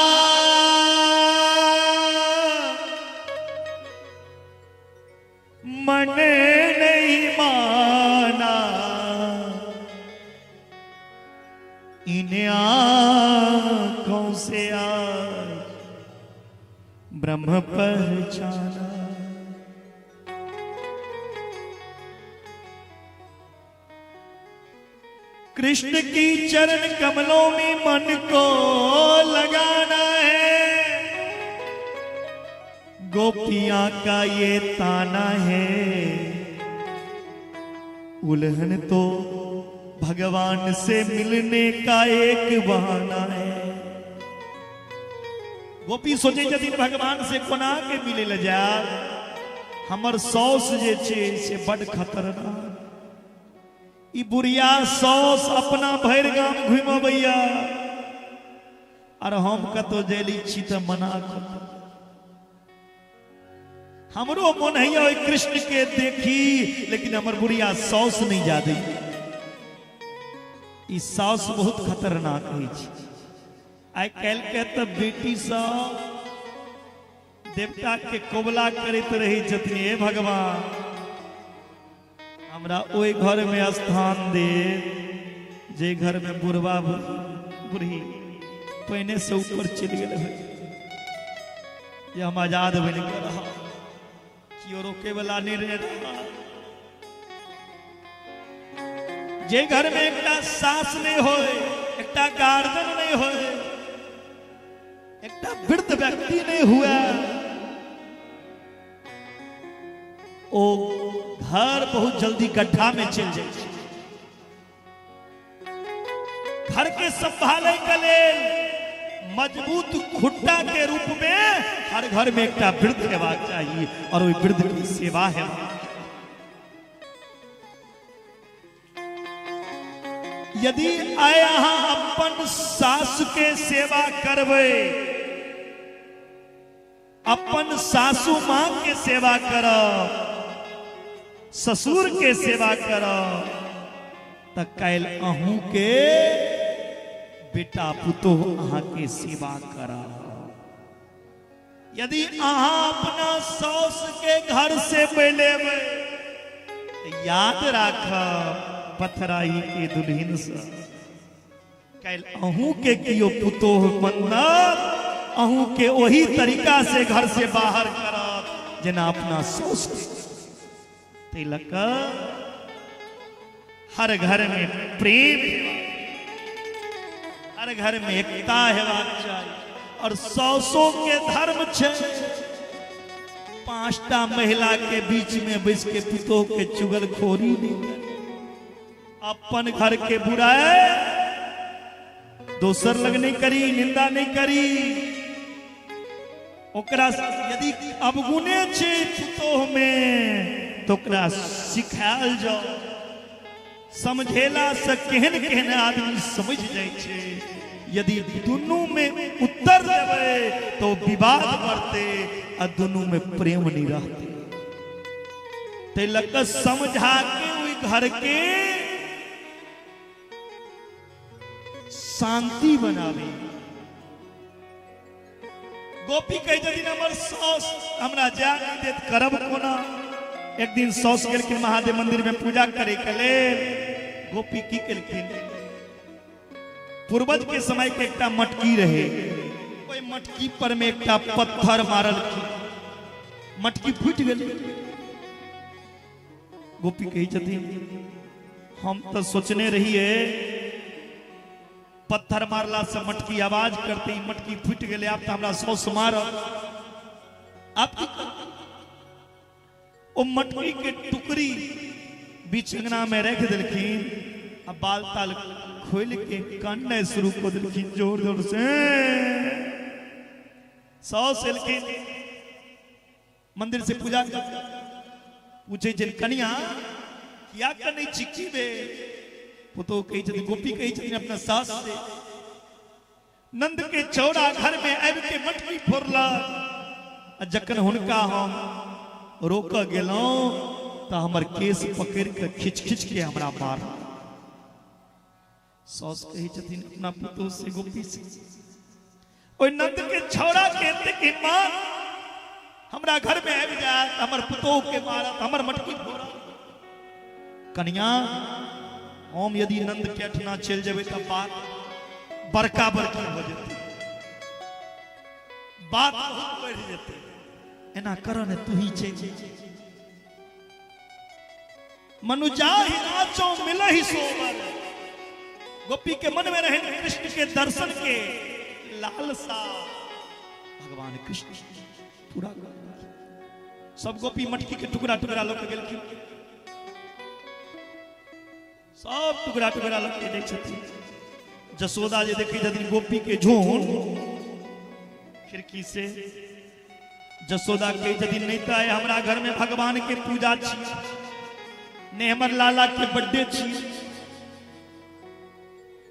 Speaker 2: मन नहीं माना, इन आंखों से आज ब्रह्म पहचाना। कृष्ण की चरण कमलों में मन को लगाना है, गोपियां का ये ताना है। उल्हन तो भगवान से मिलने का एक बहाना है। गोपी सोचे छथिन भगवान से कोना के मिले ल जायब, हमर सौस जे छै से बड खतरनाक, ई बुढ़िया सौस अपना भरि गाम घुमबैया और हम कतौ जैली छी तऽ मना कर। हमरो मन होइया ओहि कृष्ण के देखी, लेकिन हमर बुढ़िया सौस नहीं जा दै। ई साउस बहुत खतरनाक होइ छै। आइ काल्हि के तऽ बेटी सब देवता के कबुला करैत रहै छथिन, हे भगवान हमरा ओहि घर में स्थान दे जे घर में बुढ़वा बुढ़ी पहिने से ऊपर चलि गेल होइ, जे हम आजाद बनि के रहब, केओ रोके वाला नहीं रहे। जे घर में एकटा सास नहीं होय, एकटा गार्जियन नहीं होय, एकटा वृद्ध व्यक्ति नहीं हुआ, ओ घर बहुत जल्दी गड्ढा में चलि जाइ छै। घर के संभाले के लेल मजबूत खुट्टा के रूप में हर घर में एकटा वृद्ध हेबाक चाहिए और ओहि वृद्ध की सेवा हेबाक। यदि आइ अहाँ अपन सासु के सेवा करबै, अपन सासू माँ के सेवा करब, ससुर के सेवा करब, त काल्हि अहूँ के बेटा पुतोह अहाँ के सेवा करब। यदि अहाँ अपना साउस के घर से बलेबै याद राखब पथराही के दुल्हन से काल्हि अहूँ के कियो पुतोह बनत, अहूँ के वही तरीका से घर से बाहर करब जेना अपना साउस के। तै लऽ कऽ हर घर में प्रेम, हर घर में एकता हेबाक चाही। और साउसो के धर्म छै 5टा महिला के बीच में बैस के पुतोह के चुगलखोरी नहीं करी, अपन घर के बुराई दोसर लग नहीं करी, निंदा नहीं करी। ओकरा यदि अवगुणे छै पुतोह में तो ओकरा सिखायल जाओ, समझेला से केहन केहन आदमी समझ जाइ छै। यदि दुनू में उत्तर देबै तो विवाद बढ़ते आ दुनू में प्रेम नहीं रहते। तै लऽ कऽ समझा के ओहि घर के शांति बनाबे। गोपी कहै छथिन हमर साउस हमरा जाय नहि देत, करब कोना। एक दिन साउस गेलखिन महादेव मंदिर में पूजा करे के लेल। गोपी की केलखिन, पूर्वज के समय के एकटा मटकी रहे, ओहि मटकी पर में एकटा पत्थर मारलखिन, मटकी फूटि गेलै। गोपी कहै छथिन हम तऽ सोचने रहिए पत्थर मारला से मटकी आवाज करते, मटकी फूटि गेलै, आब तऽ हमरा साउस मारत। आब की करब? ओ मटकी के टुकड़ी बीच अंगना में रख देलखिन आ बाल ताल खोल के काननाइ शुरू कऽ देलखिन जोर जोर से। साउस एलखिन मंदिर से पूजा कर, पूछे छनि कनिया किया कनै छी, की भेल? पुतोह कहै छथिन, गोपी कहै छथिन अपना सास से, नंद के चौड़ा घर में आबि के मटकी फोड़लक आ जखन हुनका हम रोकऽ गेलहुं तऽ हमर केस पकड़ि के खींच खींच के हमरा मार। साउस कहै छथिन अपना पुतोह से, गोपी से, ओहि नंद के छौड़ा के एतेक हिम्मत हमरा घर में आबि जायत, हमर पुतोह के मारत, हमर मटकी फोड़त। कनिया हम यदि नंद के अठना चलि जेबै तऽ बात बड़का बड़की हो जेतै, बात बहुत बढ़ि जेतै, एना कर ने तू ही चलि। मनुजाहि नाचो मिलहि सोबर। गोपी के मन में रहे कृष्ण के दर्शन के लालसा, भगवान कृष्ण पूरा कर। सब गोपी मटकी के टुकड़ा टुकड़ा लऽ के गेलखिन, सब टुकड़ा टुकड़ा लऽ के जाइ छथिन। जसोदा जे देखै छथिन गोपी के झुंड खिड़की से, जसोदा कहै छथिन नहीं तऽ आइ हमरा घर में भगवान के पूजा छी, नहि हमर लाला के बर्थडे छी,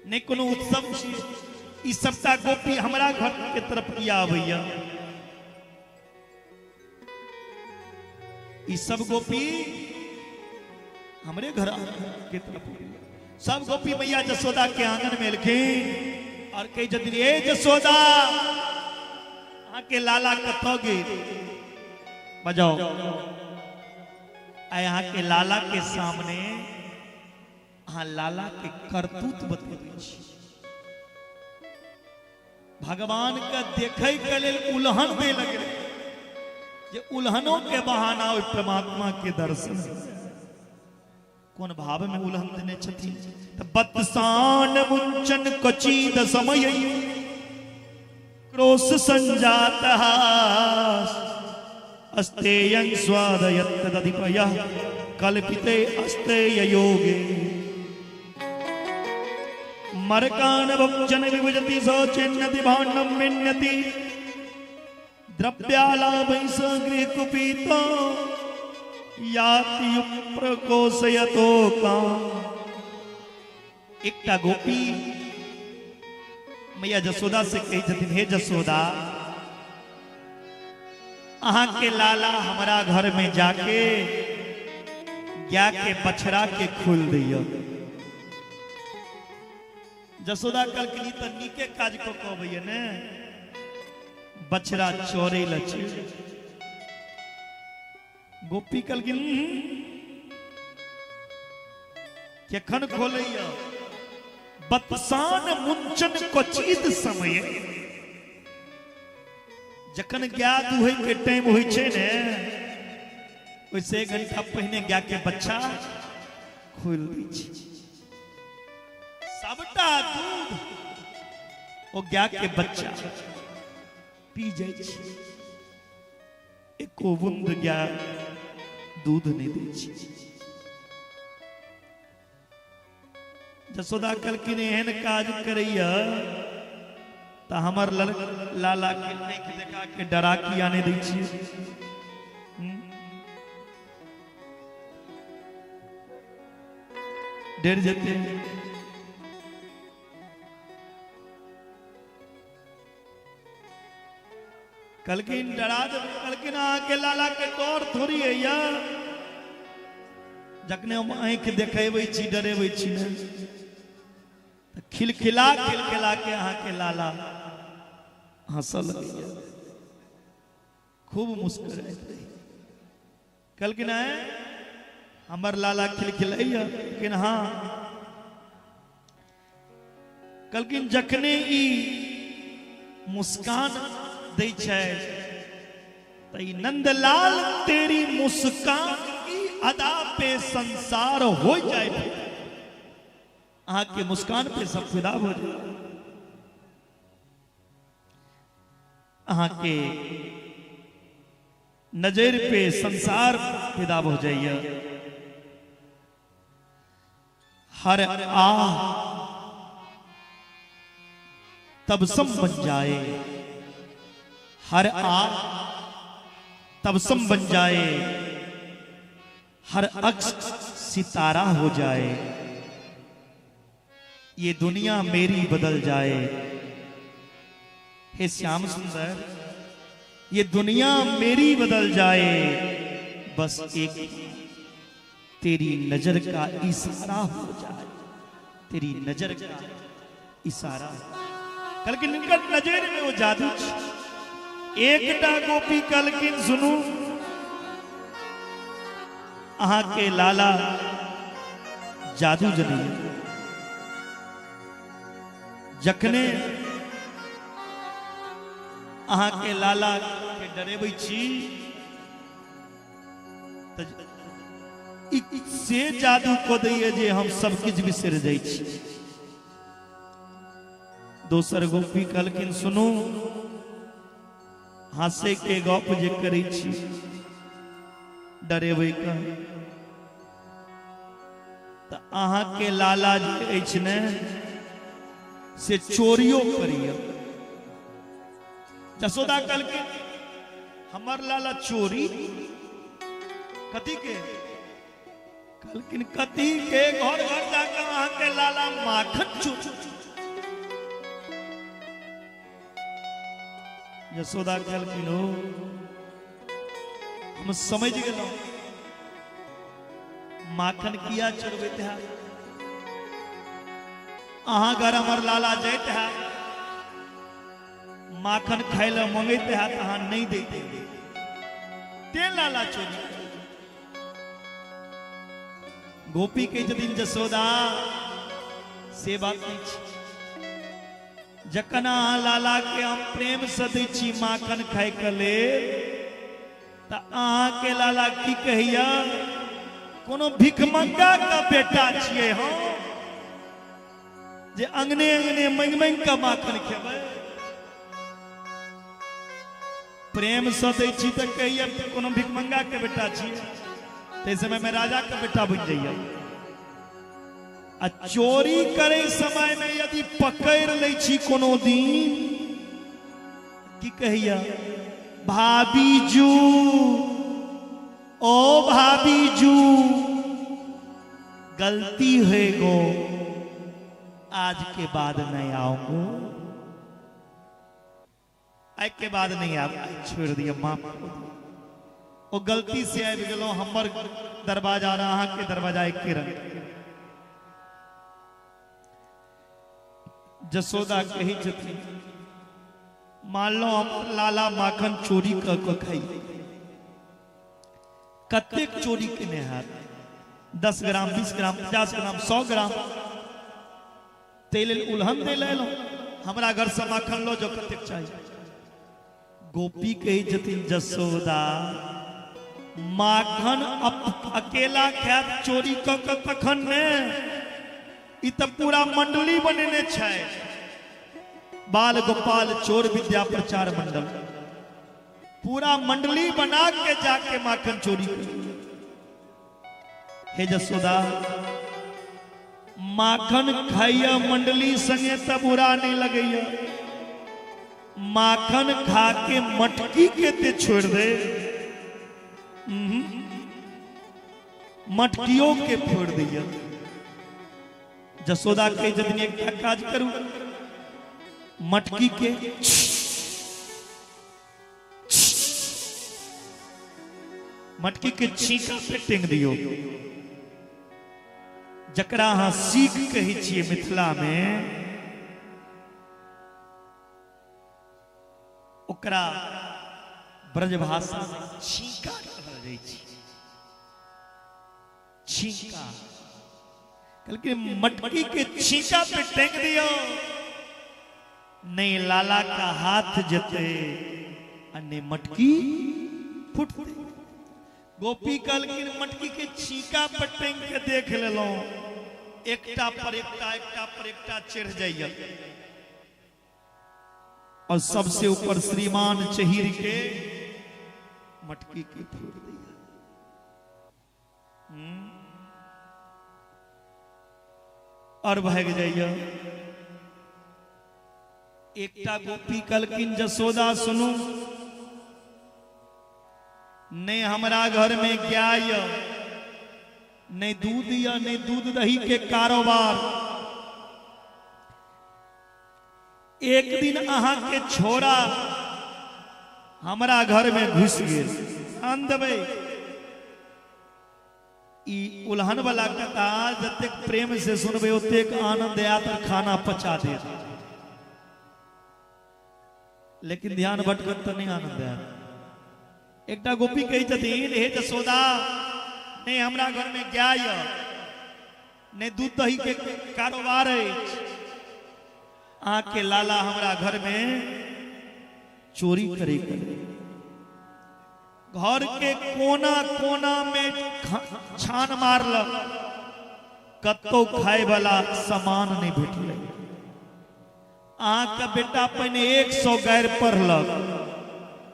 Speaker 2: नहि कोनो उत्सव छी, ई सबटा गोपी हमरा घर के तरफ किया आबैया? ई सब गोपी हमरे घर के तरफ। सब गोपी मैया जसोदा के आंगन में एलखिन और कहै छथिन ए जसोदा अहाँ के लाला कतऽ गेल? बजाओ। आइ अहाँ के लाला के सामने अहाँ लाला के करतूत बतबै छी। भगवान के देखै के लेल उल्हन दे लगलै, जे उल्हनों के बहाना ओहि परमात्मा के दर्शन। कोन भाव में उल्हन देने छथिन? तऽ बत्सान मुंचन कचीद समय क्रोश संजात अस्तेयं स्वादयत्तदधिपयः कल्पिते अस्तेय योगे। मरकान भुक्जन विभजति सचिन्नति भाण्डं मिन्यति द्रव्यालाभै सगृह कुपितो याति प्रकोशयतो का। एकटा गोपी मैया जसोदा से कही छथिन, हे जसोदा, अहाँ के लाला हमारा घर में जाके गाय के बछड़ा के खोल दियो। जसोदा कहलखिन त नीके काज क कहबैया ने, बछड़ा चोरे ल छै। गोपी कहलखिन केखन खोलैया? बतसान मुंचन क्वचित समय, जखन गाय दुहै के टाइम होइ छै ने, ओहिसे 1 घंटा पहिने गाय के बच्चा खोल दै छै। सबटा दूध ओ गाय के बच्चा पी जाइ छै, एको बूंद गाय दूध नहीं दै छै। जसोदा कहलखिन एहन काज करैया त हमर लाला के आँखि देखा के डरा किया नहीं दै छियै? डर जेतै। कहलखिन डरा देबै। कहलखिन अहाँके लाला के डर थोड़ी है या, जखने हम आँखि देखेबै छी डरेबै छी ने, खिलखिला खिलखिला के अहाँके लाला हंसऽ लगैया, खूब मुस्कुराइत रही। कहलखिन आँय हमर लाला खिलखिलैया? कहलखिन हाँ। कहलखिन जखने ई मुस्कान दै छै त ई नंदलाल तेरी मुस्कान की अदा पे संसार हो जाए, अहाँ के मुस्कान पे सब फिदा हो जाए। अहाँ के नजर पे संसार फिदा हो जाइए। हर आह तबसम बन जाए, हर आह तबसम बन जाए, हर अक्स सितारा हो जाए, ये दुनिया मेरी बदल जाए। हे श्याम सुंदर, ये दुनिया मेरी बदल जाए, बस एक तेरी नजर का इशारा हो जाए, तेरी नजर का इशारा। कहलखिन इनकर नजर में वो जादू। एकटा गोपी कहलखिन सुनू, अहाँ के लाला जादू जनैया, जखने अहाँ के लाला के डरेबै छी त से जादू कऽ दैया जे हम सब किछु बिसरि जाइ छी। दोसर गोपी कहलखिन सुनू, हंसे के गप जे करै छी डरेबै के, त अहाँ के लाला जे अछि ने से चोरियो करिय। जसोदा कहलखिन हमर लाला चोरी कथी के? कहलखिन कथी के, घर घर जाकर अहाँ के लाला माखन चोरी। जसोदा कहलखिन हो हम समझ गेलहुं, माखन किया चोरबैत है, अहाँ घर हमर लाला जाइत है, माखन खाय ल मंगैत है त अहाँ नहीं दैत, ते लाला चोरी। गोपी कहै छथिन जसोदा से बात नहीं छै, जखन अहाँ लाला के हम प्रेम से दै छी माखन खाय के लेल, त अहाँ के लाला की कहैया, कोनो भिखमंगा के बेटा छियै हम जे अंगने अंगने मंग मंग के माखन खेबै। प्रेम से दै छी तऽ कहिए कोनो भिखमंगा के बेटा छी, ताहि समय में राजा के बेटा बनि जाइए। आ चोरी करे समय में यदि पकड़ लै छी कोनो दिन, की कहिए भाभी जू, ओ भाभी जू गलती है गो, आज के बाद नहीं आऊंगो, आज के बाद नहीं आब, छोड़ दिया माफ। ओ गलती से आबि गेलहुं, हमर दरवाजा और अहाँ के दरवाजा एके रंग। जसोदा कही छथिन मान लो हम लाला माखन चोरी क के खाई, कतेक चोरी केने हैत, 10 ग्राम 20 ग्राम 50 ग्राम 100 ग्राम, ताहि लेल उल्हन दै लए एलहुं, हमरा घर से माखन लो जो कतेक चाही। गोपी कही छथिन जसोदा माखन अकेला खायत चोरी क के तखन ने, ई तऽ पूरा मंडली बनेने छै, बाल गोपाल चोर विद्या प्रचार मंडल, पूरा मंडली बना के जाके माखन चोरी कर। हे जसोदा माखन खाइया मंडली संगे त बुरा नहीं लगैया, माखन खा के मटकी के ते छोड़ दे, मटकियों के फोड़ दिया। जसोदा के जदि एकटा काज करू, मटकी के मटकी के छींका पे टेंग दियो, जकरा अहाँ सीख कहै छियै मिथिला में, ओकरा ब्रजभाषा में छींका कहल जाइ छै, छींका। कहलखिन मटकी के छींका पे टेंग दियो, नहीं लाला का हाथ जते आ नहीं मटकी फुटते। गोपी कहलखिन मटकी के छींका पर टेंग के देख लेलहुं, एकटा पर एकटा एकटा पर एकटा चढ़ जाइए, और सबसे ऊपर श्रीमान चहीर के मटकी के फोड़ दिया। और भाग जाइए। एकटा गोपी कहलखिन जसोदा सुनू, नहीं हमरा घर में गाय, नहीं दूध या नहीं दूध दही के कारोबार, एक दिन अहाँ के छोरा हमरा घर में घुस गेल, आन देबै। ई उल्हन वाला कथा जतेक प्रेम से सुनबै ओतेक आनंद आयत और खाना पचा देत, लेकिन ध्यान भटकत तऽ नहीं आनंद आयत। एकटा गोपी कहै छथिन हे जसोदा नहीं हमरा घर में गाय, नहीं दूध दही के कारोबार अछि, अहाँ के लाला हमरा घर में चोरी करे करे, घर के कोना कोना में छान मारलक, कतौ खाय वाला सामान नहीं भेटलै। अहाँ के बेटा पहिने 100 गारि पढ़लक,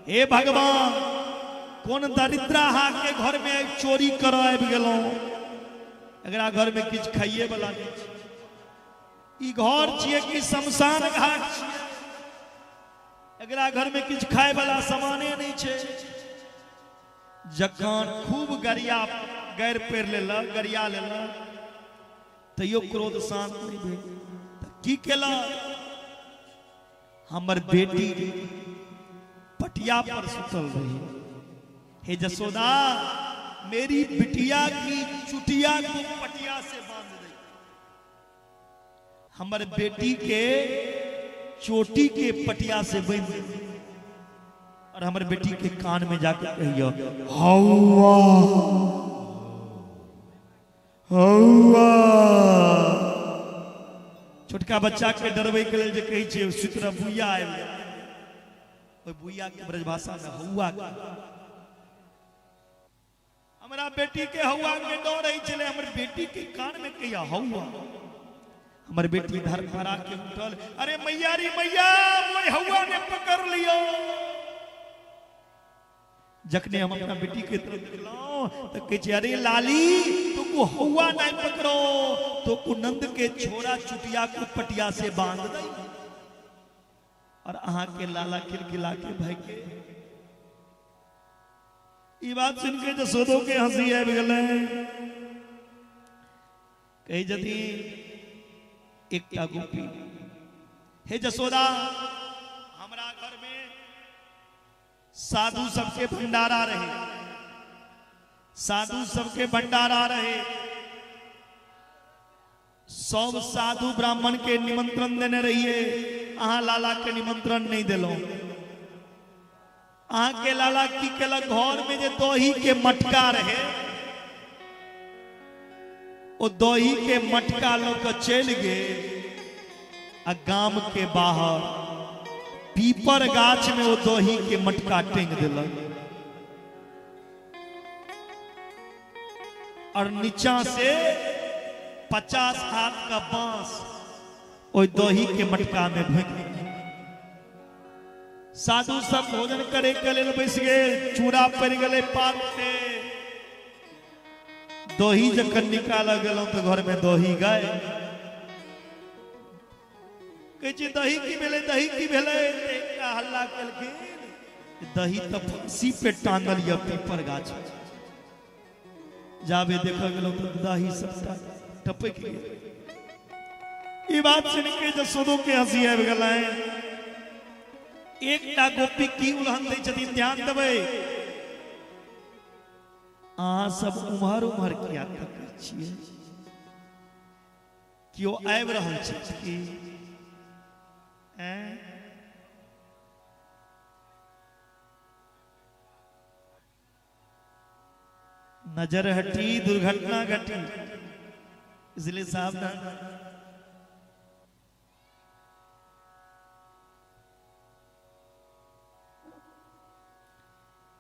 Speaker 2: हे भगवान कोन दरिद्र अहाँ के घर में चोरी कर आबि गेलहुं, एकरा घर में किछु खाइए वाला नहीं छै, ई घर छियै कि शमशान घाट छियै, एकरा घर में किछु खाय वाला सामाने नहीं छै। जखन खूब गरिया गारि पढ़ि लेलक, गरिया लेलक, तैयो क्रोध शांत नहीं भेल, की केलक, हमर बेटी पटिया पर सुतल रही, हे जसोदा मेरी बिटिया की चुटिया को पटिया से बांध दे, हमर बेटी के चोटी के पटिया से बांध दे, और हमर बेटी के कान में जाके कहियो हौवा हौवा। छोटका बच्चा के डरबै के लेल जे कहै छियै सुति रह बुइया आबि गेल, ओहि बुइया के ब्रजभाषा में हौवा। हमरा बेटी के हौवा के डर होइ छलै, हमर बेटी के कान में कहिया हौवा। हमर बेटी धरफड़ा के उठल, अरे मैया री मैया, मोर हौवा ने पकड़ लियो। जखने हम अपना बेटी के तरफ देखलहुं तो कहै छै अरे लाली तो को हौवा नहीं पकड़ो, तो को नंद के छोरा चुटिया को पटिया से बांध दे। और अहाँ के लाला खिलखिला के भाई के ई बात सुन के जसोदो के हंसी आबि गेलै। कहै छथिन एकटा गोपी, हे जसोदा हमरा घर में साधु सबके भंडारा रहे, साधु सबके भंडारा रहे, सब साधु ब्राह्मण के निमंत्रण देने रहिए, अहाँ लाला के निमंत्रण नहीं देलहुं। अहाँ के लाला की केलक, घर में जे दही के मटका रहे ओ दही के मटका लऽ के चलि गेल आ गाम के बाहर पीपर गाछ में वो दही के मटका टेंग देलक और नीचा से 50 हाथ का बांस ओहि दही के मटका में भोंकि गेल। साधु सब भोजन करे के लेल बैस गेल, चूड़ा पड़ि गेलै पात पे, दही जखन निकालऽ गेलहुं तो घर में दही गए। कहै छै दही की भेलै, दही की भेलै? एकटा हल्ला केलखिन, दही तऽ फांसी पे टांगल यऽ पीपर गाछ। जाबे देखऽ गेलहुं तऽ दही सबटा टपकि गेल। ई बात सुनि के जसोदो के हंसी आबि गेलै। एकटा गोपी की उलहन दै छथिन, ध्यान देबै, अहाँ सब उम्हर उम्हर किया तकै छियै? केओ आबि रहल छै की? नजर हटी दुर्घटना घटी, इसलिए सावधान।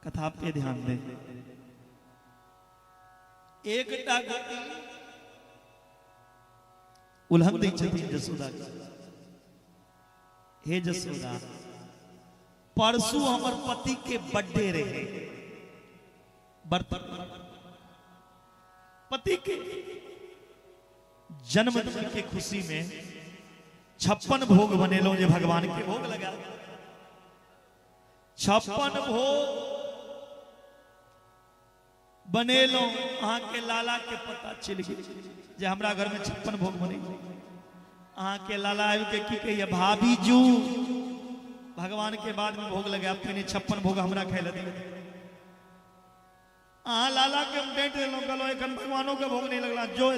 Speaker 2: कथा पे ध्यान दे। एकटा गोपी उलहन दै छथिन जसोदा के, हे जसोदा परसू हमर पति के बर्थडे रहे, पति के जन्मदिन के खुशी में 56 भोग बनेलहुं जे भगवान के भोग लगा। 56 भोग बनेलहुं, अहाँ के लाला के पता चलि गेल जे हमरा घर में 56 भोग बने। अहाँ के लाला आबि के की कहिए, भाभी जू भगवान के बाद में भोग लगा, पहिने 56 भोग हमरा खाय लए दियौ। अहाँ लाला के हम डांटि देलहुं, कहलहुं एखन भगवानों के भोग नहीं लगला, जो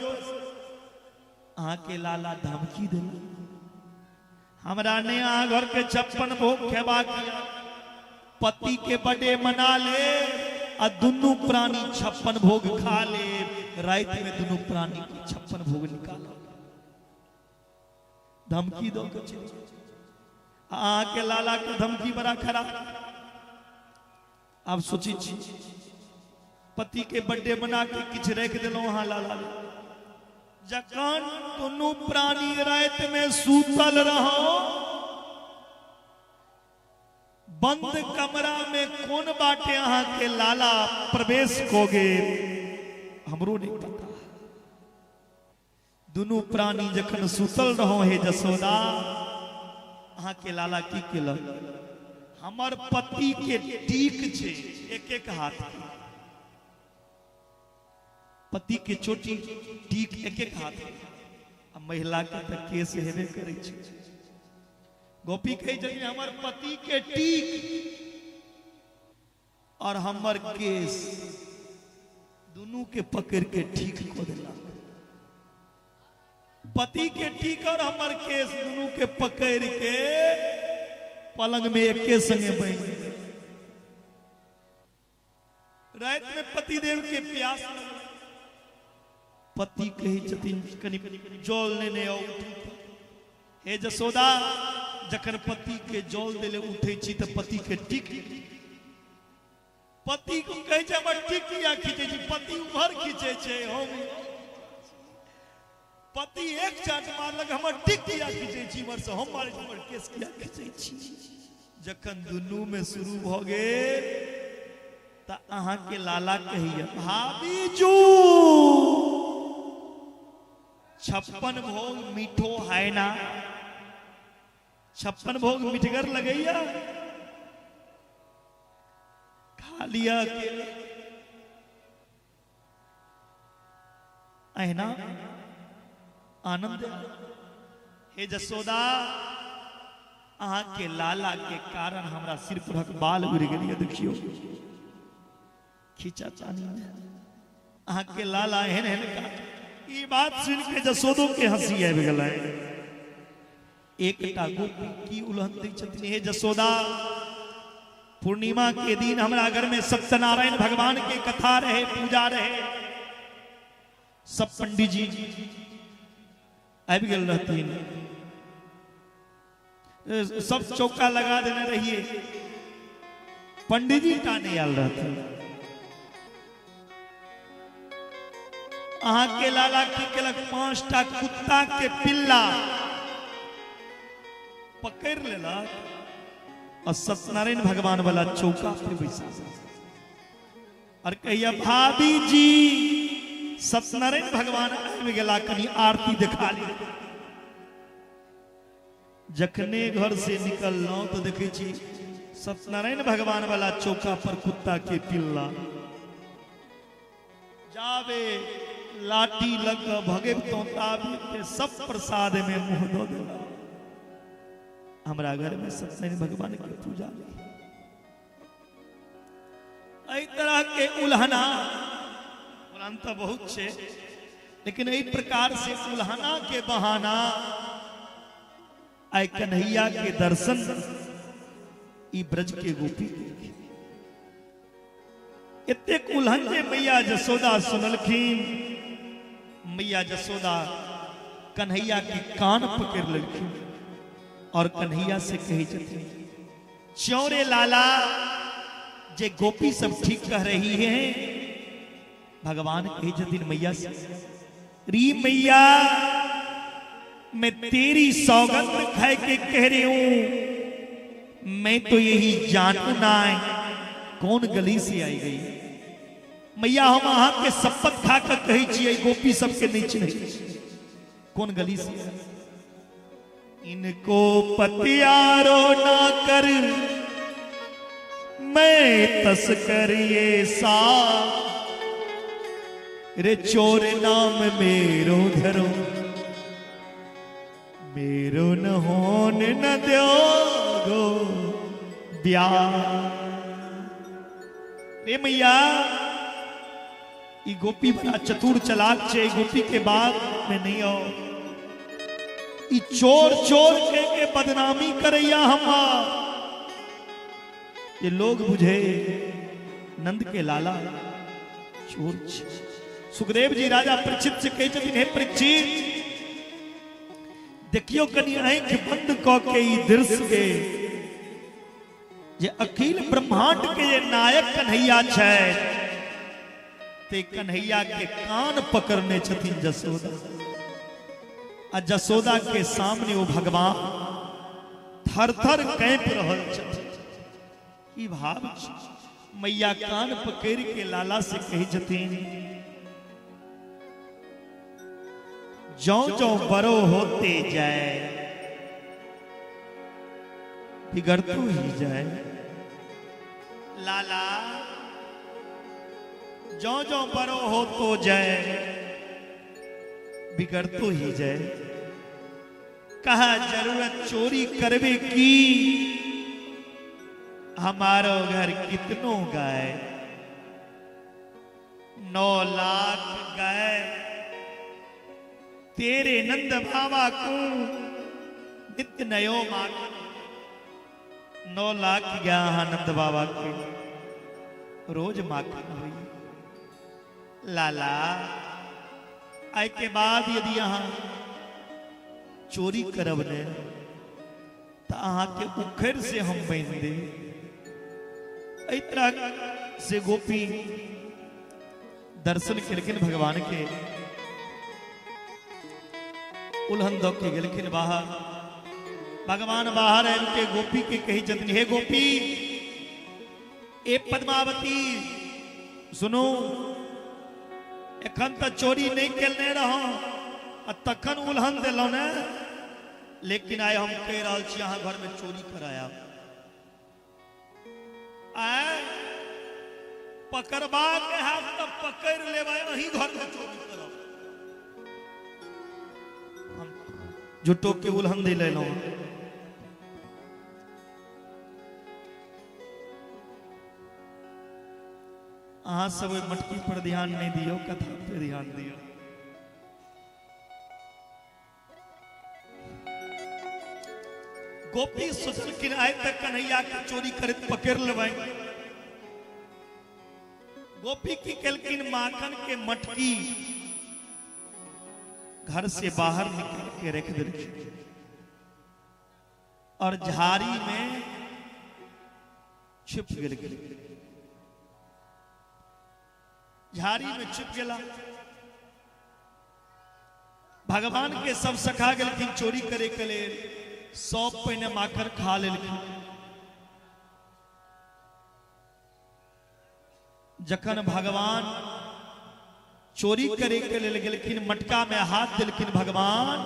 Speaker 2: अहाँ के लाला धमकी देलक, हमरा नहीं अहाँ घर के 56 भोग खेबाक, पति के बर्थडे मना ले आ दुनू प्राणी 56 भोग खा ले, राति में दुनू प्राणी के 56 भोग निकाल। धमकी दो के चलि। अहाँ के लाला के धमकी बड़ा खराब। आब सोचै छी पति के बर्थडे मना के किछु राखि देलहुं अहाँ लाला, जखन दुनू प्राणी राति में सूतल रहो, बंद कमरा में कोन बाटे अहाँ के लाला प्रवेश को गेल हमरो नहीं पता। दुनू प्राणी जखन सुतल रहो हे जसोदा, अहाँ के लाला की केलक, हमर पति के टीक छै एक एक हाथ के, पति के चोटी टीक एक एक हाथ के, आ महिला के तऽ केस हेबे करै छै। गोपी कहै छथिन हमर पति के टीक और हमर केस दुनू के पकड़ के ठीक कऽ देलक। पति के टीक और हमर केस दुनू के पकड़ के पलंग में एके संगे बैठ गेल। राति में पतिदेव के प्यास लगल, पति कहै छथिन कनि जल लेने आउ। हे जसोदा जखन पति के जल देले उठै छी तऽ पति के टीक, पति को कहै छै हमर टीक किया खींचै छी, पति उम्हर खींचै छै, हम पति एक चाट मारलक हमर टीक किया खींचै छी, इम्हर से हम मारै छी, हमर केस किया खींचै छी। जखन दुनू में शुरू भऽ गेल त अहाँ के लाला कहिया भाभी जू 56 भोग मीठो है ना, 56 भोग मिठगर लगैया, खा लिया अकेले। अहिना आनंद। हे जसोदा, अहाँ के लाला के कारण हमरा सिर परक बाल उड़ गेल, देखियो खींचा चानी में अहाँ के लाला एहन एहन का। ई बात सुन के जसोदो के हंसी आबि गेलै। एकटा गोपी की उलहन दै छथिन, हे जसोदा, पूर्णिमा के दिन हमरा घर में सत्यनारायण भगवान के कथा रहे, पूजा रहे, सब पंडित जी आबि गेल रहथिन, सब चौका लगा देने रहिए, पंडित जी टा नहीं आयल रहथिन। अहाँ के लाला की केलक, 5टा कुत्ता के पिल्ला पकड़ लेलक और सत्यनारायण भगवान वाला चौका पे बैसा और कहिया भाभी जी सत्यनारायण भगवान आबि गेला, कनी आरती देखा ली। जखने घर से निकललहुं तो देखै छी सत्यनारायण भगवान वाला चौका पर कुत्ता के पिल्ला, जाबे लाठी लग भगेबतौं ताबे के सब प्रसाद में मुंह दो देला। हमरा घर में सत्यनारायण भगवान के पूजा। एहि तरह के उल्हना उल्हन तो बहुत छे, लेकिन एहि प्रकार से उल्हना के बहाना आइ कन्हैया के दर्शन ई ब्रज के गोपी के। एतेक उल्हन जे मैया जसोदा सुनलखिन, मैया जसोदा कन्हैया के कान पकड़ लेलखिन और कन्हैया से कही छथिन, चौरे लाला जे गोपी सब ठीक कह रही है। भगवान कही छथिन मैया से, री मैया मैं तेरी सौगंध खाए के कह रही हूं, मैं तो यही जानू ना कौन गली से आई गई। मैया हम अहाँ के शपथ खा कर कही छियै गोपी सबके नहीं चिन्है कौन गली से। इनको पतियारो ना कर मैं तस्कर ये सा रे चोर नाम मेरो धरो मेरो न होन न द्यो गो ब्याह। रे मैया ई गोपी बड़ा चतुर चलाक छे, गोपी के बाद में नहीं आओ, ई चोर चोर के बदनामी करैया हमार। ये लोग बुझे नंद के लाला चोर छे। सुखदेव जी राजा परीक्षित से कहै छथिन, हे परीक्षित देखियो कनी आंखि बंद क के ई दृश्य के जे अखिल ब्रह्मांड के जे नायक कन्हैया छै, ते कन्हैया के कान पकड़ने छथिन जसोदा, आ जसोदा के सामने वो भगवान थर थर कांपि रहल छथिन। ई भाव मैया कान पकड़ के लाला से कही छथिन, ज्यों ज्यों बड़ो होते जाए बिगड़तो ही जाए। लाला ज्यों ज्यों बड़ो होतो जाए बिगड़तो ही जाए। कहा जरूरत चोरी करवे की, हमारो घर कितनो गाय, 9 लाख गाय, तेरे नंद बाबा को नित्य नयो माखन। 9 लाख गया नंद बाबा के रोज माखन हुई। लाला आय के बाद यदि यहां चोरी करब ने तो अहाँ के उखड़ से हम बांधि दे। एहि तरह से गोपी दर्शन केलखिन भगवान के, उल्हन दऽ के गेलखिन बाहर। भगवान बाहर आबि के गोपी के कही छथिन, हे गोपी, ए पद्मावती, सुनू, एखन तऽ चोरी नहीं केने रहौ आ तखन उलहन देलहुँ ने, लेकिन आइ हम कहि रहल छी अहाँ घर में चोरी करायब। आय पकड़बाक हैत तऽ पकड़ि लेबै, अहीं घर में चोरी करब। हम झूठो के उलहन दे लेलहुँ। अहाँ सब ओहि मटकी पर ध्यान नहीं दियौ, कथा पर ध्यान दियौ। गोपी सोचलखिन आइ तक कन्हैया के चोरी करैत पकड़ लेबै। गोपी की केलखिन, माखन के मटकी घर से बाहर निकाल के रख देलखिन और झाड़ी में छिप गेलखिन। झाड़ी में छिप गेला। भगवान के सब सखा गेलखिन चोरी करे के लेल, सब पहिने माखन खा लेलखिन। जखन भगवान चोरी करे के लेल गेलखिन, मटका में हाथ देलखिन भगवान,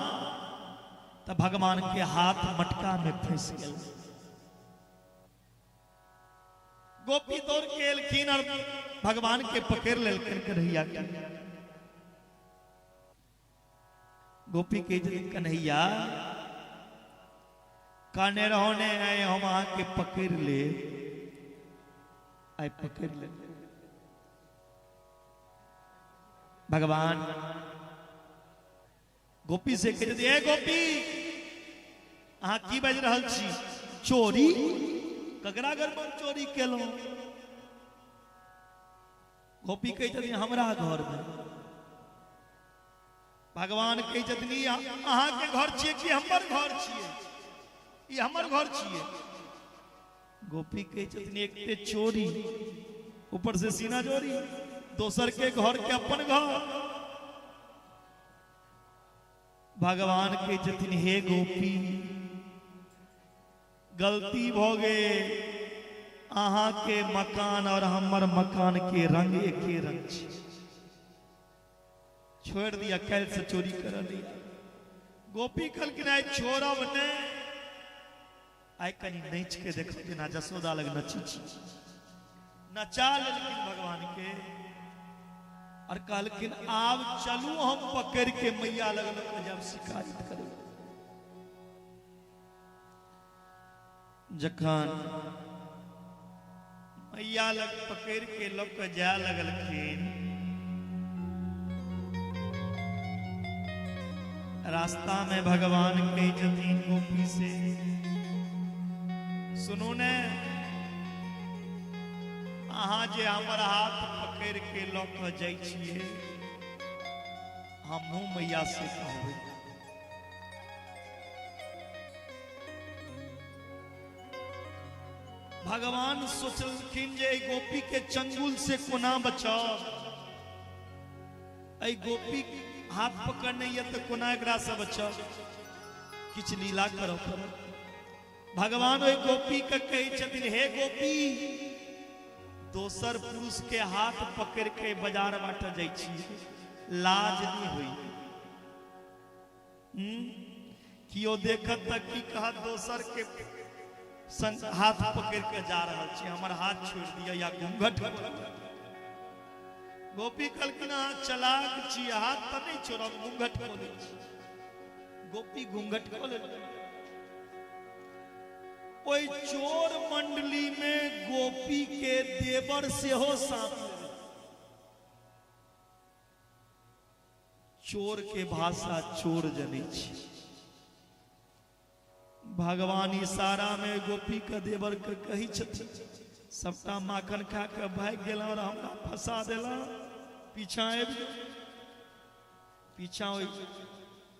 Speaker 2: तो भगवान के हाथ मटका में फंस गेल। गोपी दौड़ के एलखिन और भगवान के पकड़ लेलखिन कन्हैया के। गोपी के कन्हैया कहने रहो ने आए हम अहाँ के पकड़ ले, आए पकड़ ले। भगवान गोपी से कह ए गोपी, अहाँ की बाजि रहल छी? चोरी? ककरा घर में चोरी केलहुँ? गोपी कहै छथिन हमरा घर में। भगवान कहै छथिन अहाँ के घर छियै कि हमर घर छियै? ई हमर घर छियै। गोपी कहै छथिन एक ते चोरी, ऊपर से सीना चोरी, दोसर के घर के अपन घर। भगवान कहै छथिन हे गोपी, गलती भ गेल, अहाँ के मकान और हमर मकान के रंग एके रंग छै, छोड़ दिया, काल्हि से चोरी कर लिया। गोपी कहलखिन आइ छोड़ब नहि, आइ कनि नाचि के देखो जेना जसोदा लग नची छी। नचा लेलखिन भगवान के और कहलखिन आब चलू हम पकड़ के मैया लग जब शिकायत करब। जखन मैया लग पकड़ के लऽ के जाय लगलखिन, रास्ता में भगवान कहै छथिन गोपी से, सुनू ने, अहाँ जे हमर हाथ पकड़ के लऽ के जाइ छियै, हमहूँ मैया से कहबै। भगवान सोचलखिन जे एहि गोपी के चंगुल से कोना बचाव, एहि गोपी हाथ पकड़ने यऽ तऽ कोना एकरा से बचाव, किछु लीला करऽ पड़त। भगवान ओहि गोपी के कहै छथिन हे गोपी, दोसर पुरुष के हाथ पकड़ के बाजार बाटे जाइ छी, लाज नहीं होई? कियो देखत तऽ की कहत, दोसर के संग हाथ पकड़ के जा रहल छी, हमर हाथ छोड़ दिया या घूंघट। गोपी कहलखिन अहाँ चलाक छी, हाथ तऽ नहीं छोड़ब, घूंघट खोलै छी। गोपी घूंघट खोले। ओहि चोर मंडली में गोपी के देवर सेहो शामिल। चोर के भाषा चोर जनै छी। भगवान इशारा में गोपी के देवर के कहै छथिन सबटा माखन खा के भागि गेल और हमरा फंसा देला, पीछा आबि गेल। पीछा ओहि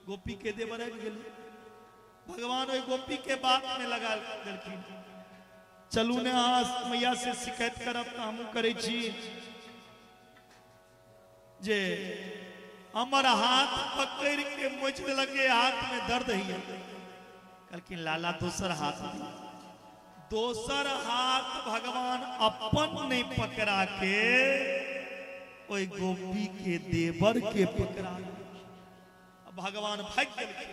Speaker 2: गोपी के देवर आबि गेल। भगवान ओहि गोपी के बात में लगा देलखिन, चलू ने अहाँ मैया से शिकायत करब तऽ हमहूँ करै छी जे हमर हाथ पकड़ के मोचि देलक, हाथ में दर्द होइए। कहलखिन लाला दोसर हाथ दिअ। दोसर हाथ भगवान अपन नहीं पकड़ा के ओहि गोपी के देवर के पकड़ा। भगवान भागि गेलखिन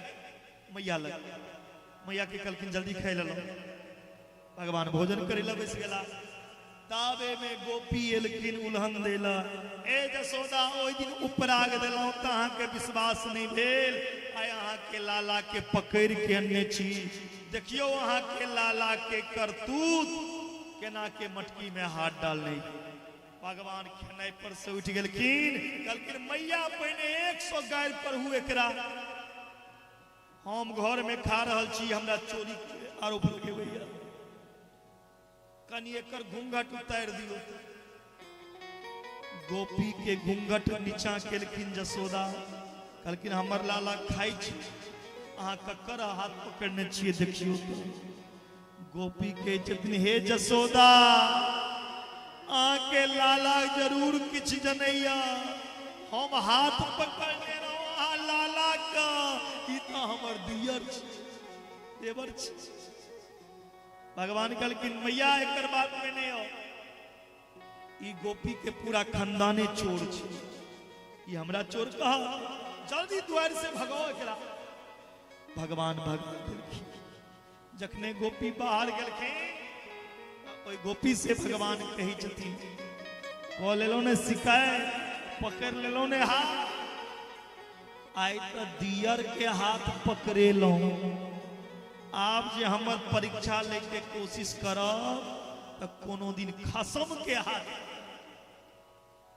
Speaker 2: मैया लग। मैया के कहलखिन जल्दी खाइ लेलहुँ। भगवान भोजन करे ला बैस गेला। ताबे में गोपी एलखिन उल्हन देला, ए जसोदा ओहि दिन उपराग देलहुँ तऽ अहाँके विश्वास नहि भेल, आइ अहाँके लाला के पकड़ि के अनने छी, देखियौ अहाँके लाला के करतूत केना के मटकी में हाथ डालने। भगवान खेनाइ पर से उठि गेलखिन, कहलखिन मैया पहिने 100 गारि पढ़ू एकरा, हम घर में खा रहल छी, हमरा चोरी के आरोप लगेबैया, कनि एकर घूंघट उतारि दियौ। गोपी के घूंघट नीचा केलखिन जसोदा, कहलखिन हमर लाला खाइ छी, अहाँ ककर हाथ पकड़ने छियै देखियौ। गोपी के छथिन हे जसोदा अहाँके लाला जरूर किछु जनैया, हम हाथ पकड़ने रहौं अहाँ लाला के, ई तऽ हमर दियर छी, देवर छी। भगवान कहलखिन मैया एकर बात में नहीं हो, ई गोपी के पूरा खानदाने चोर छी, ई हमरा चोर कह, जल्दी द्वार से भगाओ एकरा। भगवान भगा देलखिन। जखने गोपी बाहर गेलखिन ओहि गोपी से भगवान कहै छथिन कऽ लेलहुँ ने शिकायत, पकड़ लेलहुँ ने हाथ, आइ तऽ दियर के हाथ पकड़ेलहुँ, आब जे हमर परीक्षा लेके कोशिश करब तऽ कोनो दिन खसम के हाथ,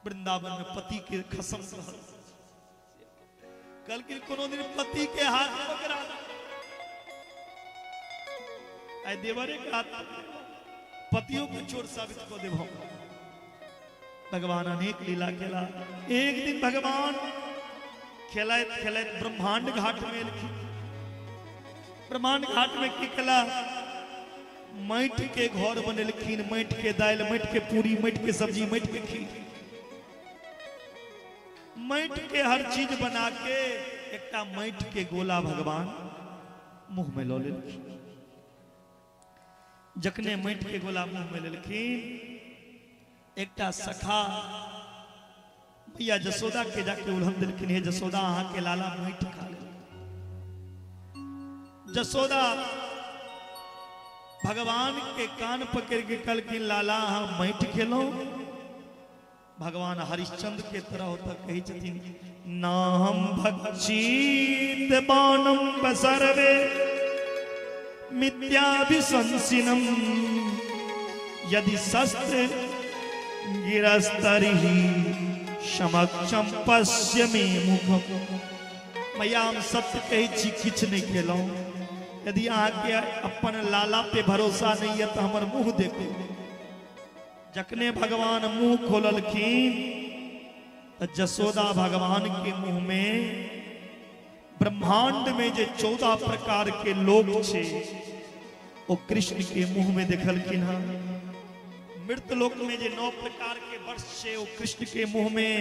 Speaker 2: वृंदावन में पति के खसम कहल, कहलखिन कोनो दिन पति के हाथ पकड़ा, आइ देवरे के हाथ पतियों के चोर साबित कऽ देब। भगवान अनेक लीला खेला। एक दिन भगवान खेलैत खेलैत ब्रह्मांड घाट में एलखिन। ब्रह्मांड घाट में की केला, माटि के घर बनेलखिन, माटि के दालि, माटि के पूरी, माटि के सब्जी, माटि के खीर, माटि के हर चीज बना के एकटा माटि के गोला भगवान मुंह में लऽ लेलखिन। जखने माटि के गोला मुंह में लेलखिन, एकटा सखा मैया जसोदा के जाके उल्हन देलखिन, हे जसोदा अहाँ के लाला माटि खा लेलखिन। जसोदा भगवान के कान पकड़ के कहलखिन लाला अहाँ माटि खेलहुँ। भगवान हरिश्चंद्र के तरह होता कहै छथिन नाम भक्षीत बाणम बसरवे मिथ्याभिशंसिनम यदि शस्त्र गिरस्तरिहि समक्षम पश्य मे मुखम। मैया हम सत्य कहै छी, किछु नहि खेलहुँ, यदि अहाँके अपन लाला पे भरोसा नहीं है तो हमर मुँह देखू। जखने भगवान मुँह खोललखिन तो जसोदा भगवान के मुँह में ब्रह्मांड में जे 14 प्रकार के लोक छे ओ कृष्ण के मुँह में देखलखिन हँ। मृत लोक में जे 9 प्रकार के वर्ष छे ओ कृष्ण के मुँह में,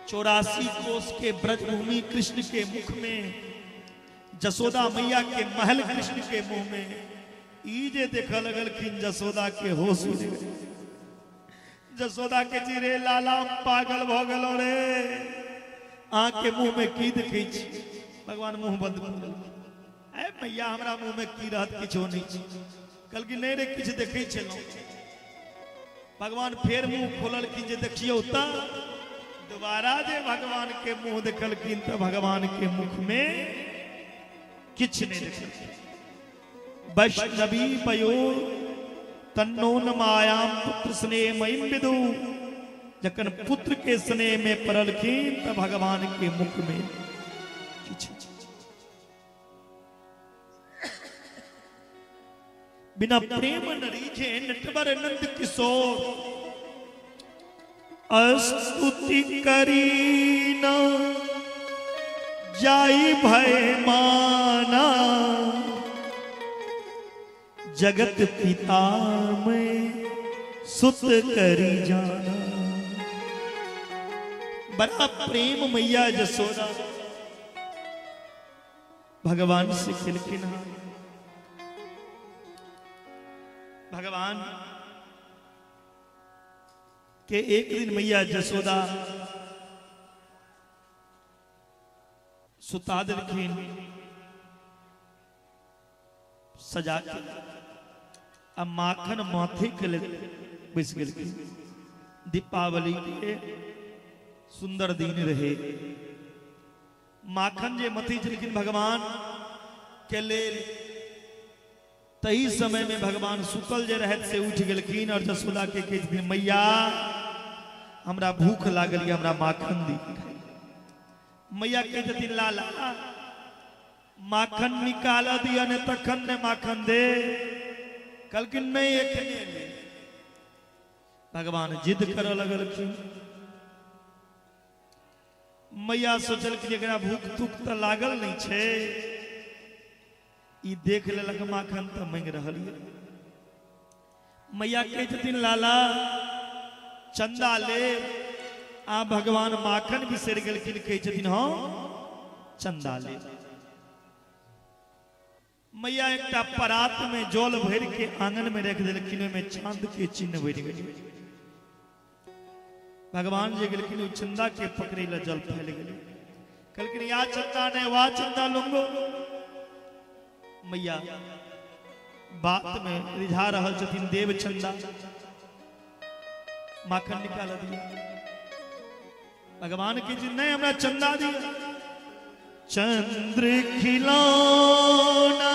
Speaker 2: 84 कोस के ब्रजभूमि कृष्ण के मुख में, जसोदा मैया के महल कृष्ण के मुंह में। ई जे देख लगलखिन जसोदा के होश उड़ि गेल। जसोदा के जी रे लाला पागल भ गेलो रे, अहाँ के मुंह में की देखै छी? भगवान मुंह बंद कऽ देलखिन। ए मैया हमरा मुंह में की रहत, किछो नहीं छी। कहलखिन नहीं रे किछु देखै छलहुँ। भगवान फेर मुंह खोललखिन जे देखियौ तऽ दोबारा जे भगवान के मुंह देखलखिन तऽ भगवान के मुख में किछु नहीं देखलखिन। वैष्णवी पयो तन्नो न मायाम पुत्र स्नेहमयीं विदु। जखन पुत्र के स्नेह में पड़लखिन तऽ भगवान के मुख में किछु बिना प्रेम न रीझे नटवर नंद किशोर। स्तुति करी न जाई भय माना, जगत पिता में सुत करी जाना। बड़ा प्रेम मैया जसोदा भगवान से खेलखिन। भगवान के एक दिन मैया जसोदा सुता देलखिन सजा के आ माखन माथे के लेल बैस गेलखिन। दीपावली के सुंदर दिन रहे, माखन जे मथी छलखिन भगवान के लेल, तही समय में भगवान सुतल जे रहत से उठ गेलखिन और जसोदा के कहै छथिन मैया हमरा भूख लागल ये, हमरा माखन दी। मैया कहै छथिन लाला माखन निकाल दिया ने तखन ने माखन दे। कहलखिन नहीं एखने ले। भगवान जिद करऽ लगलखिन। मैया सोचलखिन एकरा भूख तुख तऽ लागल नहीं छै, ई देख लेलक माखन तऽ मांगि रहल ये। मैया कहै छथिन लाला चंदा ले। आ भगवान माखन बिसरि गेलखिन, कहै छथिन हँ चंदा ले। मैया एकटा परात में जल भरि के आंगन में रख देलखिन, ओहिमे चांद के चिन्ह बनि गेल। भगवान जे गेलखिन ओ चंदा के पकड़ै लए जल फैल गेलै। कहलखिन या चंदा ने वा चंदा लूंगो। मैया बात में रिझा रहल छथिन, देव चंदा माखन निकाल दिया। भगवान के जी नहीं हमरा चंदा दिया। चंद्र खिलौना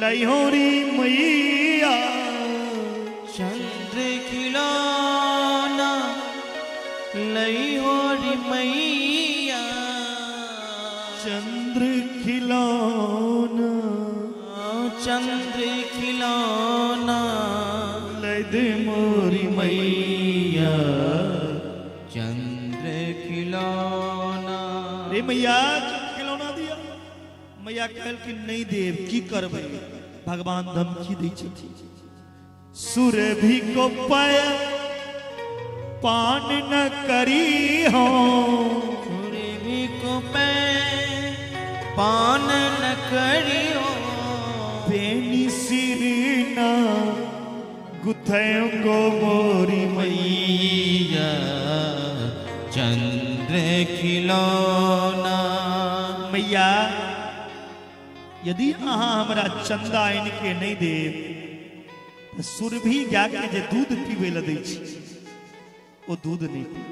Speaker 2: लहोरी मैया,
Speaker 1: चंद्र खिलौना लहोरी मैया,
Speaker 2: चंद्र खिलौना
Speaker 1: चंद्र खिलौना
Speaker 2: लय दे मोरी मैया,
Speaker 1: चंद्र खिलौना।
Speaker 2: रे मैया खिलौना दिया। मैया कहलखिन नहीं देव, की करबै? भगवान धमकी दै छथिन, सुर भी को पाया पान न करी हो,
Speaker 1: सुर भी को पान न करी हो,
Speaker 2: बेनी सिर ना गुथयों को मोरी
Speaker 1: मैया, चंद्र खिलौना।
Speaker 2: मैया यदि अहाँ हमरा चंदा आनि के नहीं देब तऽ सुरभि गाय के जे दूध पीबै लए दै छी ओ दूध नहीं पी।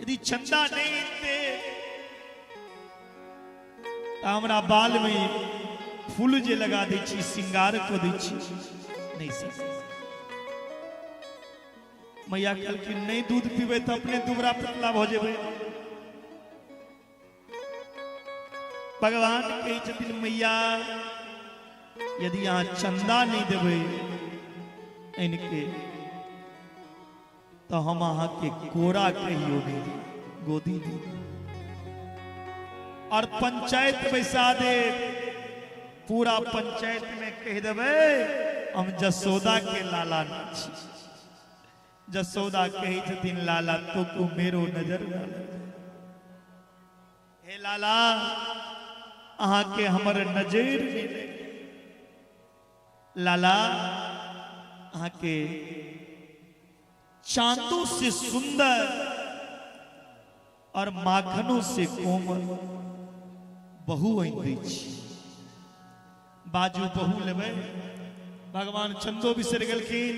Speaker 2: यदि चंदा नहीं दे तऽ हमरा बाल में फूल जे लगा दै छी, श्रृंगार कऽ दै छी, नहीं सर। मैया कहलखिन नहीं दूध पीबै तऽ अपने दुबरा पतला भऽ जेबै। भगवान कहै छथिन मैया यदि अहाँ चंदा नहीं देबै आनिके तऽ हम अहाँके कोरा कहियो नहीं देब, गोदी दी और पंचायत बैसा देब, पूरा पंचायत में कह देबै हम जसोदा के लाला नहीं छी। जसोदा कहै छथिन लाला तो को मेरो नजर ना लगे। हे लाला अहाँ के हमर नजर नहीं लगे। लाला अहाँ के चांदों से सुंदर और माखनों से कोमल बहु आनि दै छी। बाजू बहु लेबै। भगवान चंदो बिसरि गेलखिन,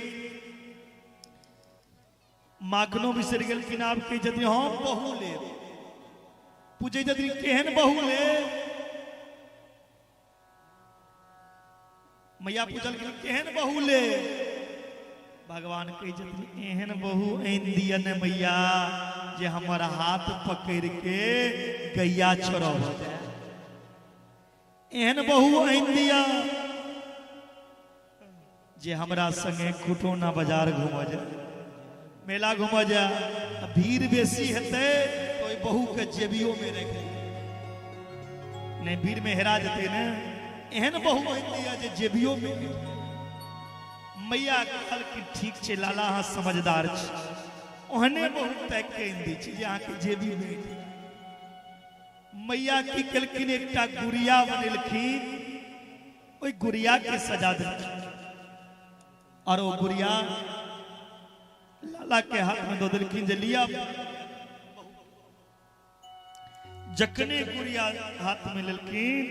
Speaker 2: माखनो बिसरि गेलखिन। आब कहै छथिन हम बहु लेब। पूछै छथिन केहन बहु लेब? मैया पूछलखिन केहन बहु लेब? भगवान कहै छथिन एहन बहु आनि दिअ ने मैया जे हमर हाथ पकड़ि के गैया चरब जाय। एहन बहु आनि दिअ जे हमरा संगे खुटौना बाजार घूमऽ जाय, मेला घूमऽ जाय। भीड़ बेसी हेतै तऽ ओहि बहु के जेबियो में राखि नहीं, भीड़ में हेरा जेतै ने। एहन बहु आनि दिअ जे जेबियो में। मैया कहलखिन ठीक छै लाला अहाँ समझदार छी, ओहने बहु ताकि के आनि दै छी जे अहाँके जेबी में। मैया की केलखिन एकटा गुड़िया बनेलखिन, ओहि गुड़िया के सजा देलखिन और ओ गुड़िया लाला के हाथ में दऽ देलखिन जे लिया। जखने गुड़िया हाथ में लेलखिन,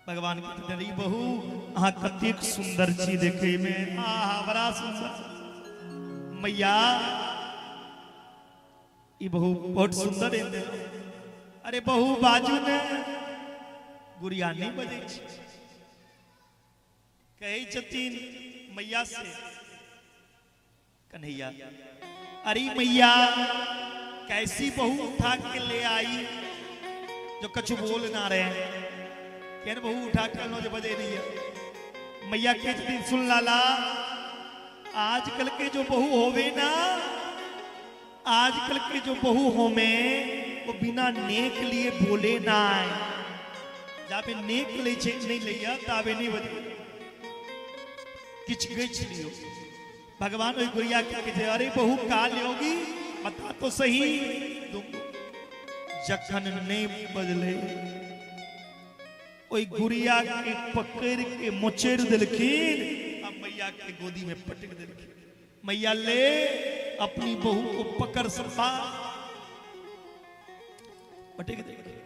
Speaker 2: भगवान कहते, ई बहू अहाँ कतेक सुंदर छी देखे में, आहा बड़ा सुंदर मैया, ई बहू बहुत सुंदर है। अरे बहू बाजू ने, गुड़िया नहीं बजै छै। कहै छथिन मैया से कन्हैया, अरे मैया कैसी बहू उठा के ले आई जो कछु बोल ना रहे हैं, केहन बहू उठा के लो जो बजे नहीं है। मैया कहै छथिन, सुन लाला, आजकल के जो बहू होवे ना, आजकल के जो बहू होमे वो बिना नेक लिए बोले ना आए, जाबे नेक ले छे नहीं लैया ताबे नहीं बजे, किछ गछ लियो। भगवान ओहि गुड़िया के कहै छै, अरे बहू का लियोगी बता तो सही। जखन नहीं बजले ओहि गुड़िया के पकड़ के मोचेर देलखिन आ मैया के गोदी में पटक देलखिन। मैया ले अपनी बहू को पकड़ सफा पटक देलखिन।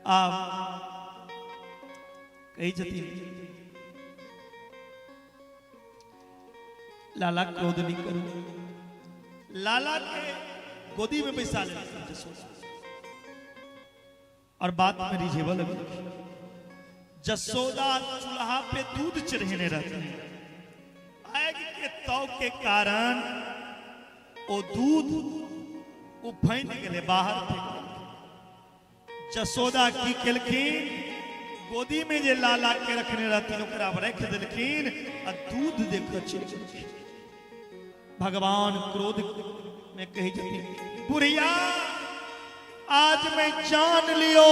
Speaker 2: आप कहै छथिन, लाला क्रोध नहीं करू। लाला के गोदी में बैसा लेलखिन जसोदा और बात में रिझेबऽ लगलखिन। जसोदा चूल्हा पे दूध चढ़ेने रहती, आग के ताव के कारण ओ दूध उफैन गेलै, बाहर फेंक देलखिन। जसोदा की केलखिन, गोदी में जे लाला के रखने रहथिन ओकरा रख देलखिन आ दूध देख चलि गेलखिन। भगवान क्रोध में कहै छथिन, बुढ़िया आज मैं जान लियो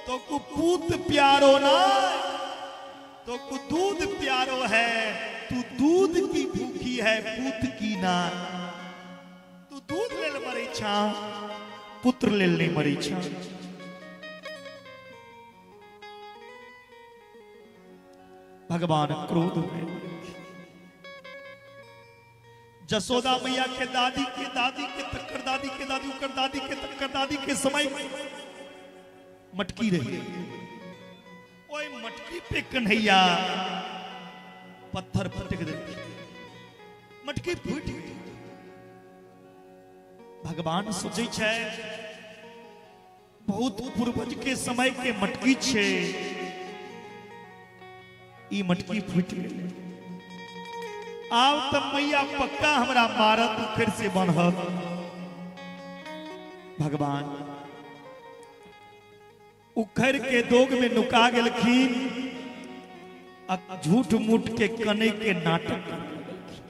Speaker 2: तो कु पूत प्यारो ना, तो कु दूध प्यारो है, तू दूध की भूखी है पूत की ना, तू दूध लेल मरै छा पुत्र लेल नहीं मरै छा। भगवान क्रोध में जसोदा मैया के दादी के दादी के तक्कर दादी के दादी उकर दादी के तक्कर दादी के समय मटकी रही, ओए मटकी पे कन्हैया पत्थर पटक देलखिन, मटकी फूटि गेल। भगवान सोचै छै बहुत पूर्वज के समय के मटकी छै, ई मटकी फूटि गेलै, आब त मैया पक्का हमरा मारत फिर से बनहत। भगवान उखड़ के दोग में नुका गेलखिन आ झूठ मूठ के कने के नाटक करऽ लगलखिन।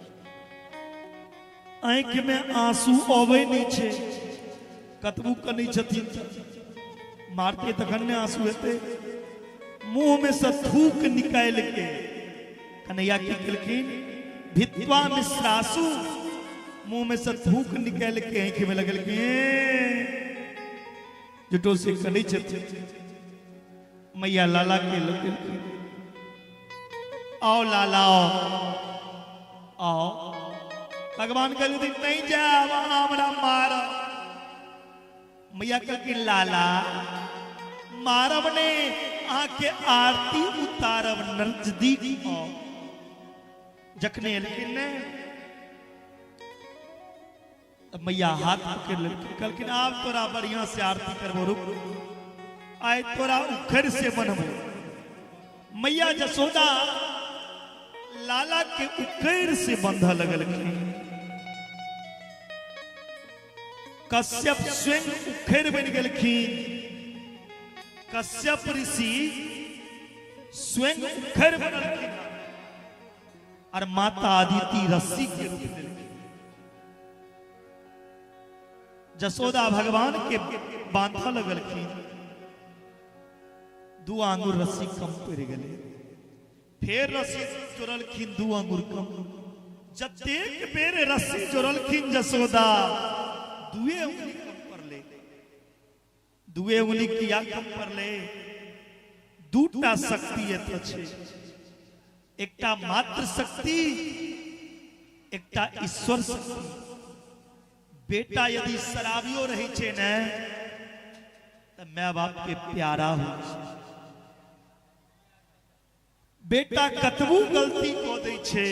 Speaker 2: आँखि में आंसू अबै नहीं छै, कतबू कनै छथिन मारते तखन ने आंसू हेतै, मुंह में से थूक निकालि के कन्हैया की केलखिन, भित्वा मिश्रासु, मुंह में से थूक निकालि के आँखि में लगलखिन, जुटो से कनै छथिन। मैया लाला के लगलखिन, आओ लाला आओ आओ। भगवान कहलखिन नहीं जायब हमरा मारब। मैया कहलखिन लाला मारब ने, अहाँके आरती उतारब नजदीक आओ। जखने एलखिन ने मैया हाथ पकड़ लेलखिन, कहलखिन आब तोरा बढ़िया से आरती करबो, रुक आइ तोरा उखड़ से बनबो। मैया जसोदा लाला के उखड़ से बंधऽ लगलखिन। कश्यप स्वयं उखड़ बनि गेलखिन, कश्यप ऋषि स्वयं उखड़ बनलखिन और माता अदिति रस्सी के रूप लेलखिन। जसोदा भगवान के बांधऽ लगलखिन, दू आंगुर रस्सी कम पड़ि गेलै, फेर रस्सी जोड़लखिन दू आंगुर कम, जतेक बेर रस्सी जोड़लखिन जसोदा दुए उंगली कम पड़ले, दुए उंगली किया कम पड़ले। दूटा शक्ति एतऽ छै, एकटा मातृ शक्ति एकटा ईश्वर शक्ति। बेटा यदि शराबियो रहे छे ने त my बाप के प्यारा हो। बेटा कतबू गलती क दै छे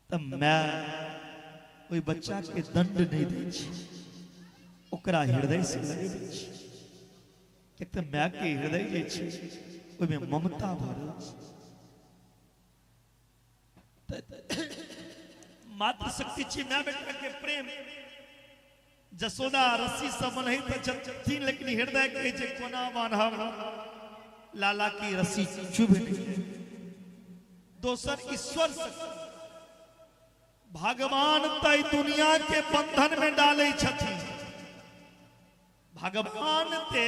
Speaker 2: त my ओहि बच्चा के दंड नहीं दै छे, ओकरा हृदय से लगबै छे। एक त my के हृदय जे छे ओहिमे ममता भरल छे। मातृशक्ति छी my बेटा के प्रेम। जसोदा रस्सी से बन्हैत छथिन लेकिन हृदय कहै छै कोना बान्हब, लाला की रस्सी चुभ नहीं। दोसर ईश्वर शक्ति, भगवान तय दुनिया के बंधन में डालै छथिन। भगवान ते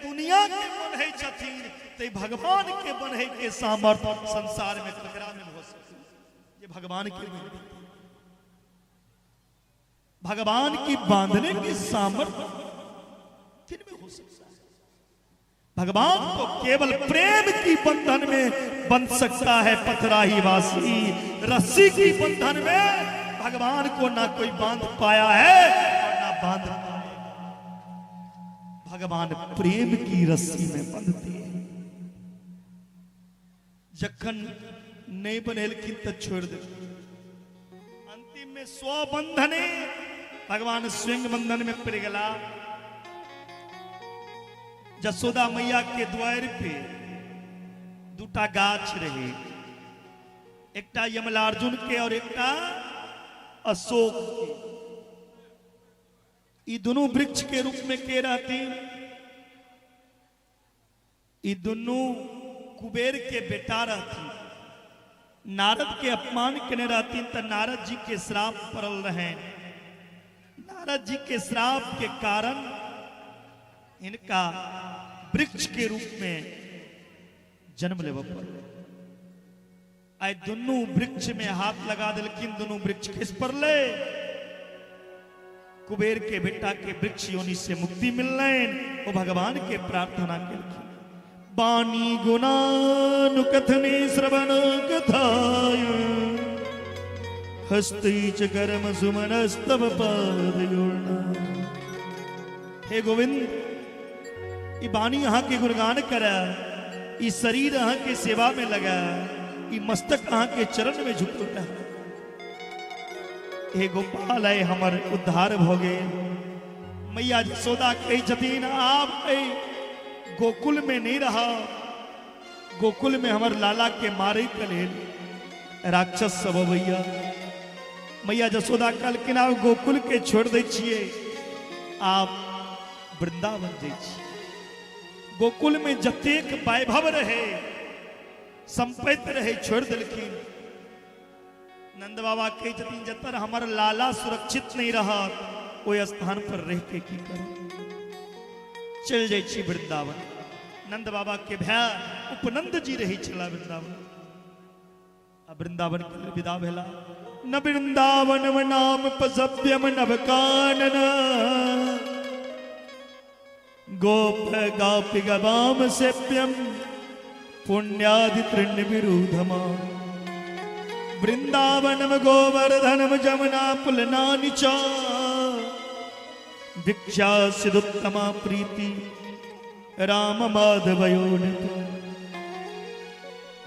Speaker 2: दुनिया के बन्है छथिन, ते भगवान के बन्है के सामर्थ्य संसार में ककरा में हो सके ये भगवान के बन्है। भगवान की बांधने की सामर्थ्य किन में हो सकता है? भगवान तो केवल प्रेम की बंधन में बंध सकता है। पथराही वासी रस्सी की बंधन में भगवान को ना कोई बांध पाया है और ना बांध पाएगा। भगवान प्रेम की रस्सी में बंधते हैं। जखन नहीं बनेलखिन तो छोड़ दे। अंतिम में स्वबंधने भगवान स्वयं बंधन में पड़ गला। जसोदा मैया के द्वार पे दूटा गाछ रहे, एकटा यमलार्जुन के और एकटा अशोक के। ई दोनों वृक्ष के रूप में के रहती, ई दोनों कुबेर के बेटा रहती। नारद के अपमान केने रहती तो नारद जी के श्राप पड़ल रहे। नारद जी के श्राप के कारण इनका वृक्ष के रूप में जन्म लेबऽ पड़ल। आइ दुनू वृक्ष में हाथ लगा देलखिन, दुनू वृक्ष खसि पड़लै। कुबेर के बेटा के वृक्ष योनि से मुक्ति मिललनि। वो भगवान के प्रार्थना केलखिन, बानी गुणानुकथने श्रवण कथाय हस्ते च कर्म सुमनस्तव पादयोर्न। हे गोविंद, ई बानी अहाँ के गुणगान करे, ई शरीर अहाँ के सेवा में लगा, ई मस्तक अहाँ के चरण में झुकल रहे। हे गोपाल, आइ हमर उद्धार भ गेल। मैया जसोदा कहै छथिन, आब एहि गोकुल में नहीं रहा, गोकुल में हमर लाला के मारे के लेल राक्षस सब अबैया। मैया जसोदा कहलखिन, आब गोकुल के छोड़ दै छियै, आब वृंदावन जाइ छी। गोकुल में जतेक वैभव रहे, संपत्ति रहे, छोड़ देलखिन। नंद बाबा कहै छथिन, जतऽ हमर लाला सुरक्षित नहीं रहत ओहि स्थान पर रह के की करब, चलि जाइ छी वृंदावन। नंद बाबा के भाय उपनंद जी रहै छला वृंदावन। आ वृंदावन के लेल विदा भेला। न वृंदावन नाम पसभ्यम नवकानन गोप गापि गवाम सेप्यम पुण्यादि तृण विरुधमा। वृंदावनम गोवर्धनम जमुना पुलनानि च भिक्षासिदुत्तमा प्रीति राम माधवयोनित।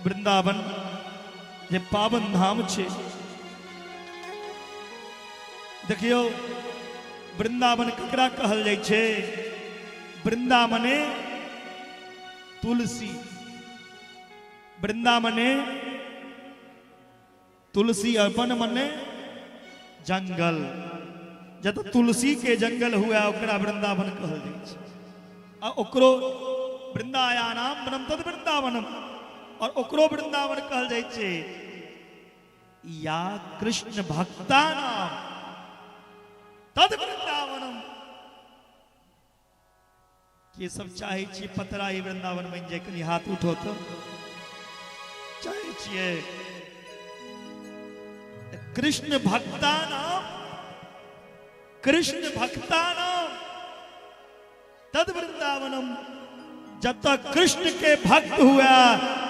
Speaker 2: वृंदावन जे पावन धाम छे, देखियो वृंदावन ककरा कहल जाइ छे? वृंदावने तुलसी, वृंदावने तुलसी और वन मने जंगल। जब तुलसी के जंगल हुआ ओकरा वृंदावन कहल जाइ छै। आ ओकरो वृंदायानाम वनम तद वृंदावनम, और ओकरो वृंदावन कहल जाइ छै। या कृष्ण भक्ता नाम तद वृंदावनम। के सब चाहे छी पतराही वृंदावन बनि जाय? कनि हाथ उठो तो। चाहे छियै कृष्ण भक्ता नाम, कृष्ण भक्ता नाम तद वृंदावनम। जब तक कृष्ण के भक्त हुआ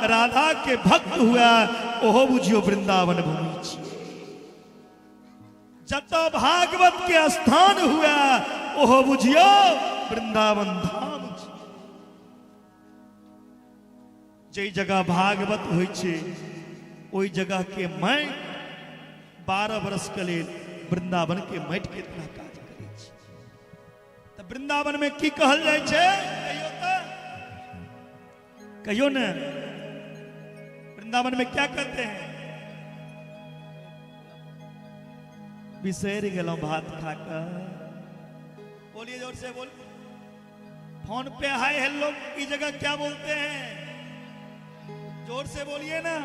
Speaker 2: राधा के भक्त हुआ ओहो बुझियो वृंदावन भूमि छी। जतऽ भागवत के स्थान हुआ ओहो बुझियो वृंदावन धाम छी। जे जगह भागवत होइ छै ओहि जगह के माटि 12 वर्ष के लेल वृंदावन के माटि के तरह काज करै छै। तऽ वृंदावन में की कहल जाइ छै कहियो तऽ कहियो ने, वृंदावन में क्या कहते हैं? बिसरि गेलहुं भात खाकर। बोलिए जोर से बोल। फोन पे हाय हेलो की जगह क्या बोलते हैं? जोर से बोलिए ना।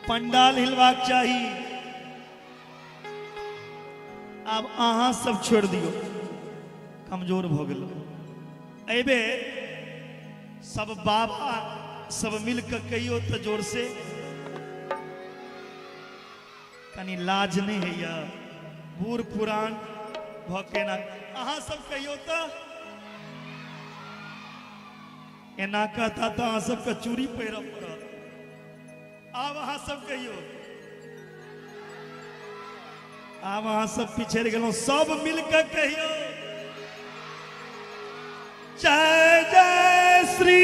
Speaker 2: पंडाल हिलवाक चाहिए। अब अहाँ सब छोड़ दियो, कमजोर भ गेल। एबे सब बाबा सब मिलकर कहियो तो जोर से, कनी लाज नहीं है या बूढ़ पुरान भ के ना अहाँ सब कहियो तो एना कहता तो अहाँ सबके चूड़ी पहिरऽ पड़त। आब अहाँ सब कहियो, आब अहाँ सब पिछड़ गेलहुँ, सब मिलकर कहियो जय जय श्री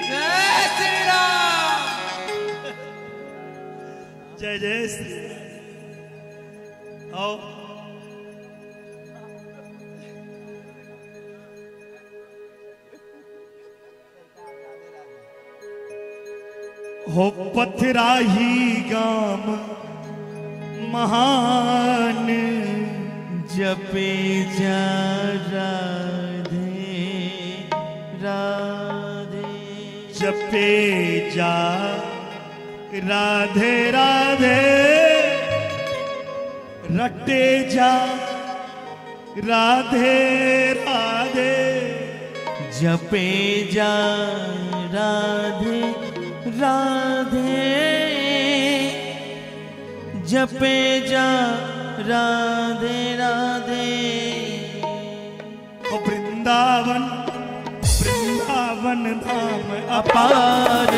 Speaker 3: जय श्री राम,
Speaker 2: जय जय श्री। आओ हो पथराही गाम महान,
Speaker 1: जपे जा राधे राधे,
Speaker 2: जपे जा राधे राधे, रटे जा राधे राधे,
Speaker 1: जपे जा राधे राधे, जपे जा राधे राधे।
Speaker 2: ओ वृंदावन वृंदावन धाम
Speaker 1: अपार,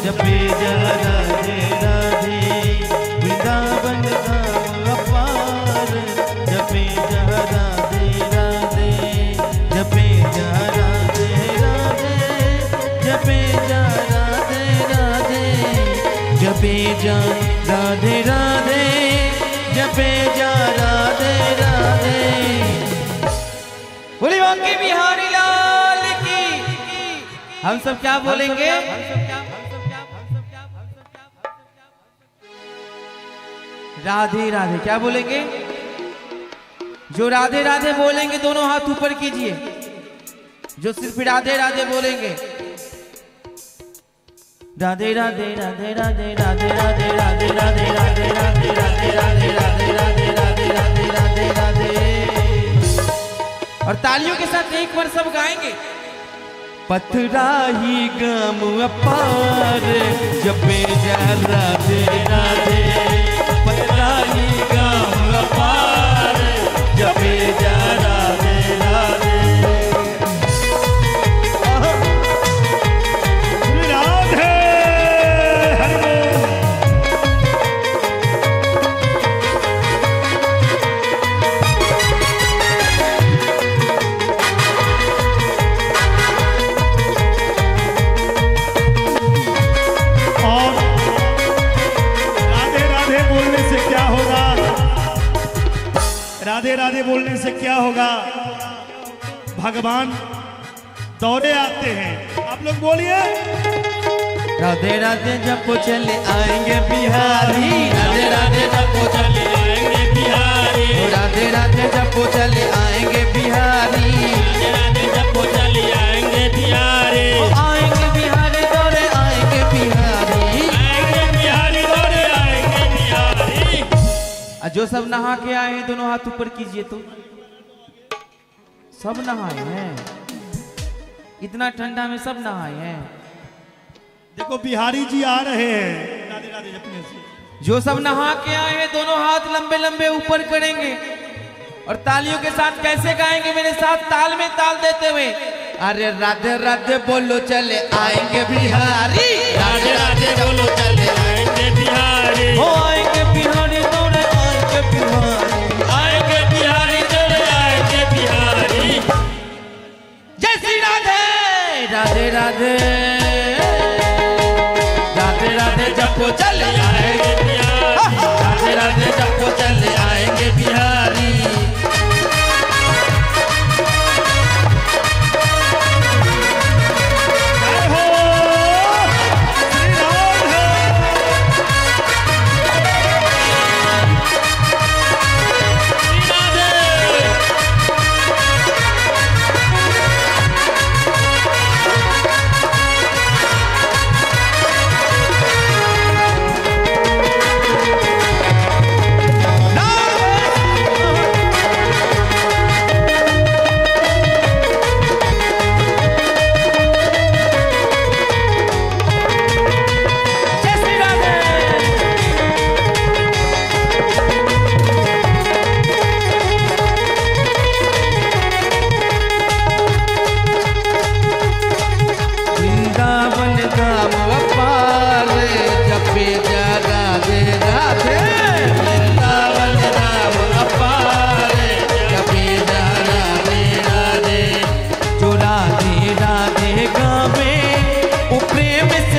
Speaker 1: जपे जा राधे राधे, वृंदावन धाम अपार, जपे जा राधे राधे, जपे जा राधे राधे, जपे जा राधे राधे, जपे जा राधे राधे, जपे जा राधे राधे। बोली बांके बिहारी लाल की। हम सब क्या बोलेंगे? राधे राधे। क्या बोलेंगे? जो राधे राधे बोलेंगे दोनों हाथ ऊपर कीजिए। जो सिर्फ राधे राधे बोलेंगे, राधे राधे राधे राधे राधे राधे राधे राधे राधे राधे राधे राधे राधे राधे राधे राधे राधे राधे। और तालियों के साथ एक बार सब गाएंगे। पथराही गाम अपार, जपे जा राधे राधे, पथराही गाम अपार, जपे जा राधे राधे।
Speaker 2: राधे हरि बोल। और राधे राधे बोलने से क्या होगा? राधे राधे बोलने से क्या होगा? भगवान दौड़े आते हैं। आप लोग बोलिए
Speaker 1: राधे राधे जपो चले आएंगे बिहारी, राधे राधे जपो चले आएंगे बिहारी, राधे राधे जपो चले आएंगे बिहारी, राधे राधे जपो चले आएंगे बिहारी, आएंगे बिहारी दौड़े आएंगे बिहारी, आएंगे बिहारी दौड़े आएंगे बिहारी। जो सब नहा के आए हैं दोनों हाथ ऊपर कीजिए। तो सब नहाए हैं, इतना ठंडा में सब नहाए हैं।
Speaker 2: देखो बिहारी जी आ रहे हैं राधे राधे जपने से।
Speaker 3: जो सब नहा के आए हैं दोनों हाथ लंबे लंबे ऊपर करेंगे और तालियों के साथ कैसे गाएंगे? मेरे साथ ताल में ताल देते हुए। अरे राधे राधे बोलो चले आएंगे बिहारी,
Speaker 4: राधे राधे बोलो चले आएंगे बिहारी।
Speaker 1: हो आएंगे बिहारी दौड़े आएंगे बिहारी,
Speaker 4: आएंगे बिहारी दौड़े आएंगे बिहारी।
Speaker 3: जय श्री राधे राधे राधे राधे राधे जपो चले आएंगे
Speaker 4: बिहारी,
Speaker 3: राधे राधे जपो चले आएंगे बिहारी।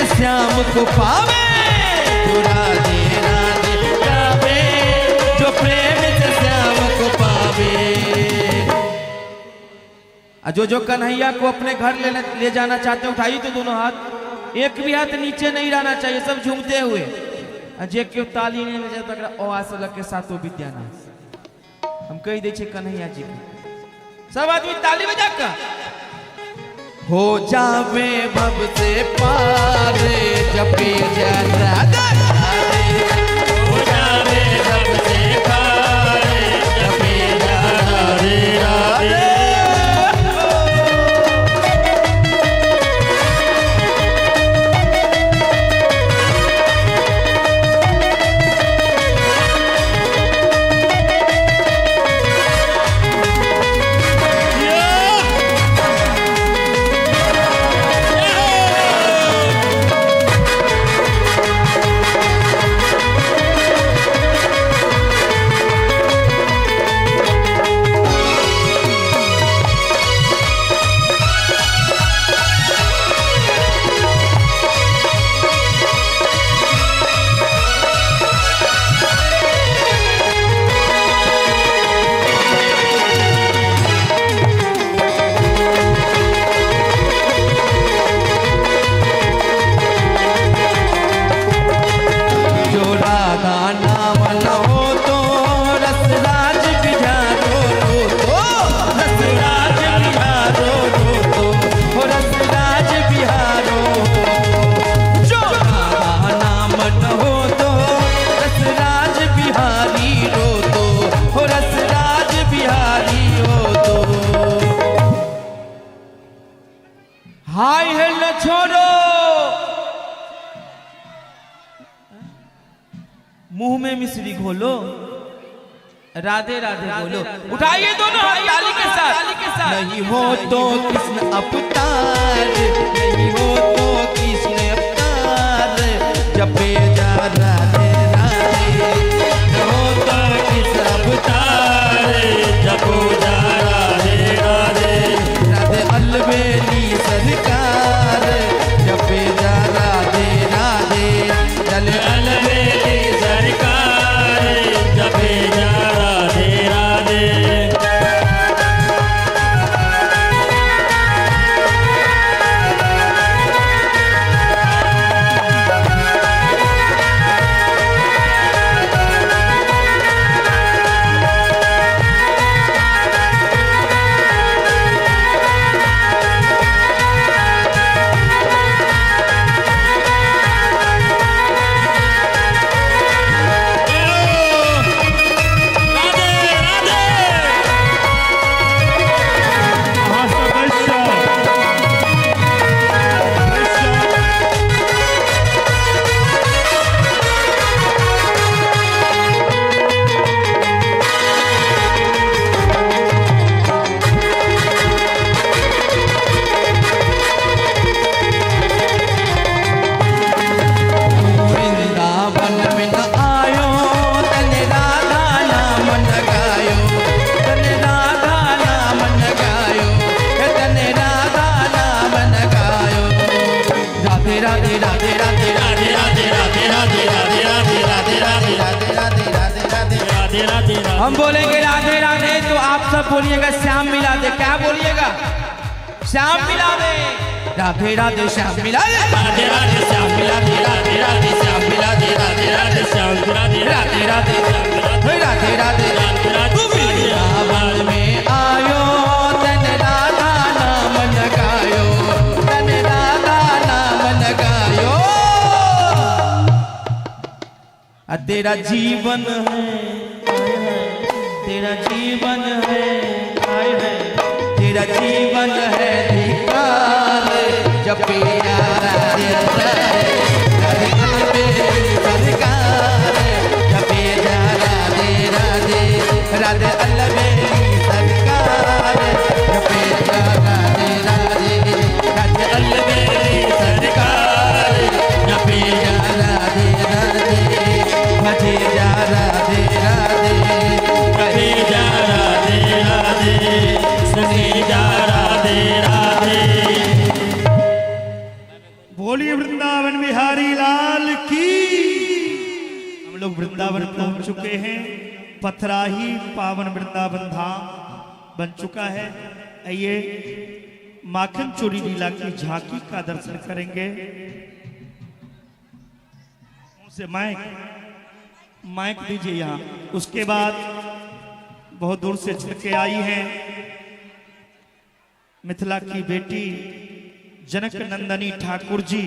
Speaker 3: श्याम को पावे, जो राधे राधे गावे, जो प्रेम से श्याम को पावे। जो जो कन्हैया को अपने घर ले जाना चाहते हैं उठाइए तो दोनों हाथ, एक भी हाथ नीचे नहीं रहना चाहिए, सब झूमते हुए। जे क्यों ताली नहीं बजे तक ओ आस लग के सातों विद्यानाश। हम कह दे कन्हैया जी के सब आदमी ताली बजा कर हो जावे भव से पार, जपे जय राधे राधे।
Speaker 4: हो जावे भव से पार, जपे जय राधे राधे।
Speaker 3: हाय हेलो छोड़ो,
Speaker 1: मुंह में मिश्री घोलो,
Speaker 3: राधे राधे बोलो। उठाइए दोनों हाथ ताली के साथ। नहीं हो तो कृष्ण अवतार, नहीं हो तो कृष्ण अवतार, जपे जा राधे राधे। न हो तो कृष्ण अवतार,
Speaker 4: जपो जा राधे राधे।
Speaker 3: राधे अलबेली सरकार, जपे जा राधे राधे। चल
Speaker 4: अलबेली सरकार, जपे जा राधे राधे।
Speaker 3: हम बोलेंगे राधे राधे तो आप सब बोलिएगा श्याम मिला दे। क्या बोलिएगा? श्याम मिला दे। राधे राधे श्याम मिला दे,
Speaker 4: राधे राधे श्याम मिला दे, राधे राधे श्याम मिला दे, राधे राधे श्याम मिला दे,
Speaker 3: राधे राधे राधे राधे राधे। वृंदावन में आयो तन राधा नाम लगायो, तन राधा नाम लगायो। तेरा जीवन है, तेरा जीवन है, तेरा जीवन है धिकार। जपे राधे राधे सरकार, जपे राधे राधे राधे अलबेली सरकार, जपे राधे राधे राधे अलबेली सरकार, जपे राधे राधे भजे जा राधे राधे,
Speaker 4: कहे जा राधे राधे, सुने जा राधे राधे।
Speaker 2: बोलिए वृंदावन बिहारी लाल की। हम लोग वृंदावन पहुंच चुके हैं। पथराही पावन वृंदावन धाम बन चुका है। आइए माखन चोरी लीला की झांकी का दर्शन करेंगे। से माइक माइक दीजिए यहाँ। उसके बाद बहुत दूर से चल के आई हैं मिथिला की बेटी जनक नंदनी ठाकुर जी,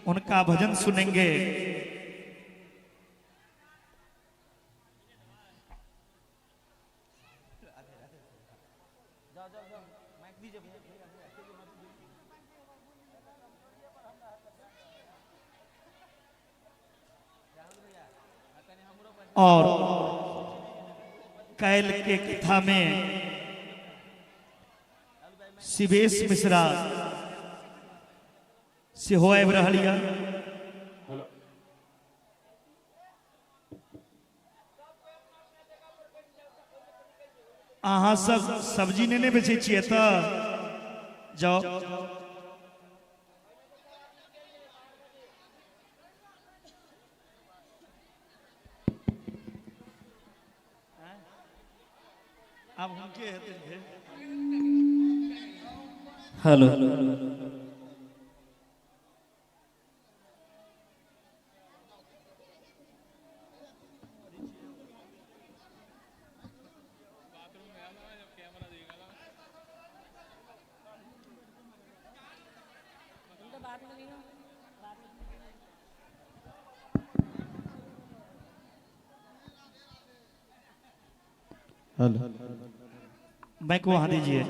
Speaker 2: उनका भजन सुनेंगे। और कैल के कथा में शिवेश मिश्रा सेहो आबि रहल यऽ। अहाँ सब सब्जी नहि ने बेचै छियै तऽ जाओ। अब हुनके हेतै।
Speaker 4: हेलो
Speaker 2: हेलो, माइक वहां दीजिए।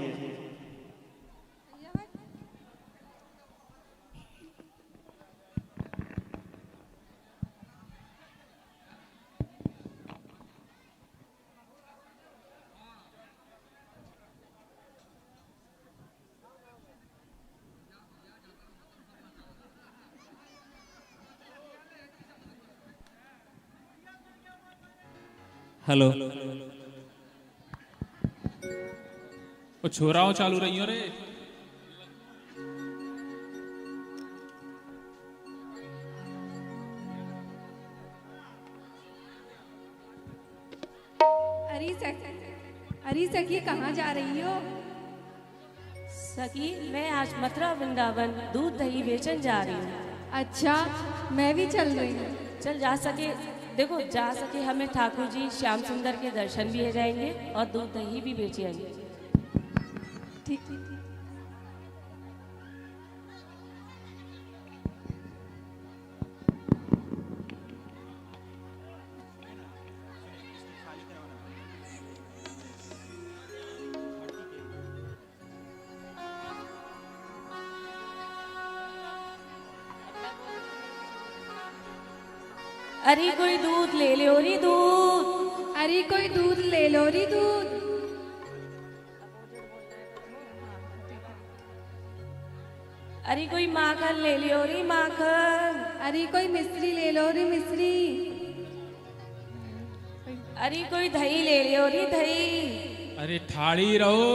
Speaker 4: हेलो, ओ छोराओ चालू रही हो रे।
Speaker 5: अरे सखी कहाँ जा रही हो?
Speaker 6: सखी मैं आज मथुरा वृंदावन दूध दही बेचन जा रही हूँ।
Speaker 5: अच्छा मैं भी चल रही हूँ।
Speaker 6: चल जा सके, देखो जा सके हमें ठाकुर जी श्याम सुंदर के दर्शन भी हो जाएंगे और दूध दही भी बेचे आएंगे।
Speaker 5: ठीक ठीक।
Speaker 6: अरे कोई दूध ले लो री दूध,
Speaker 5: अरे कोई दूध ले लो री दूध।
Speaker 6: अरे कोई माखन ले लो री माखन,
Speaker 5: अरे कोई मिश्री ले लो री मिश्री,
Speaker 6: अरे कोई दही ले लो री दही।
Speaker 7: अरे ठाड़ी रहो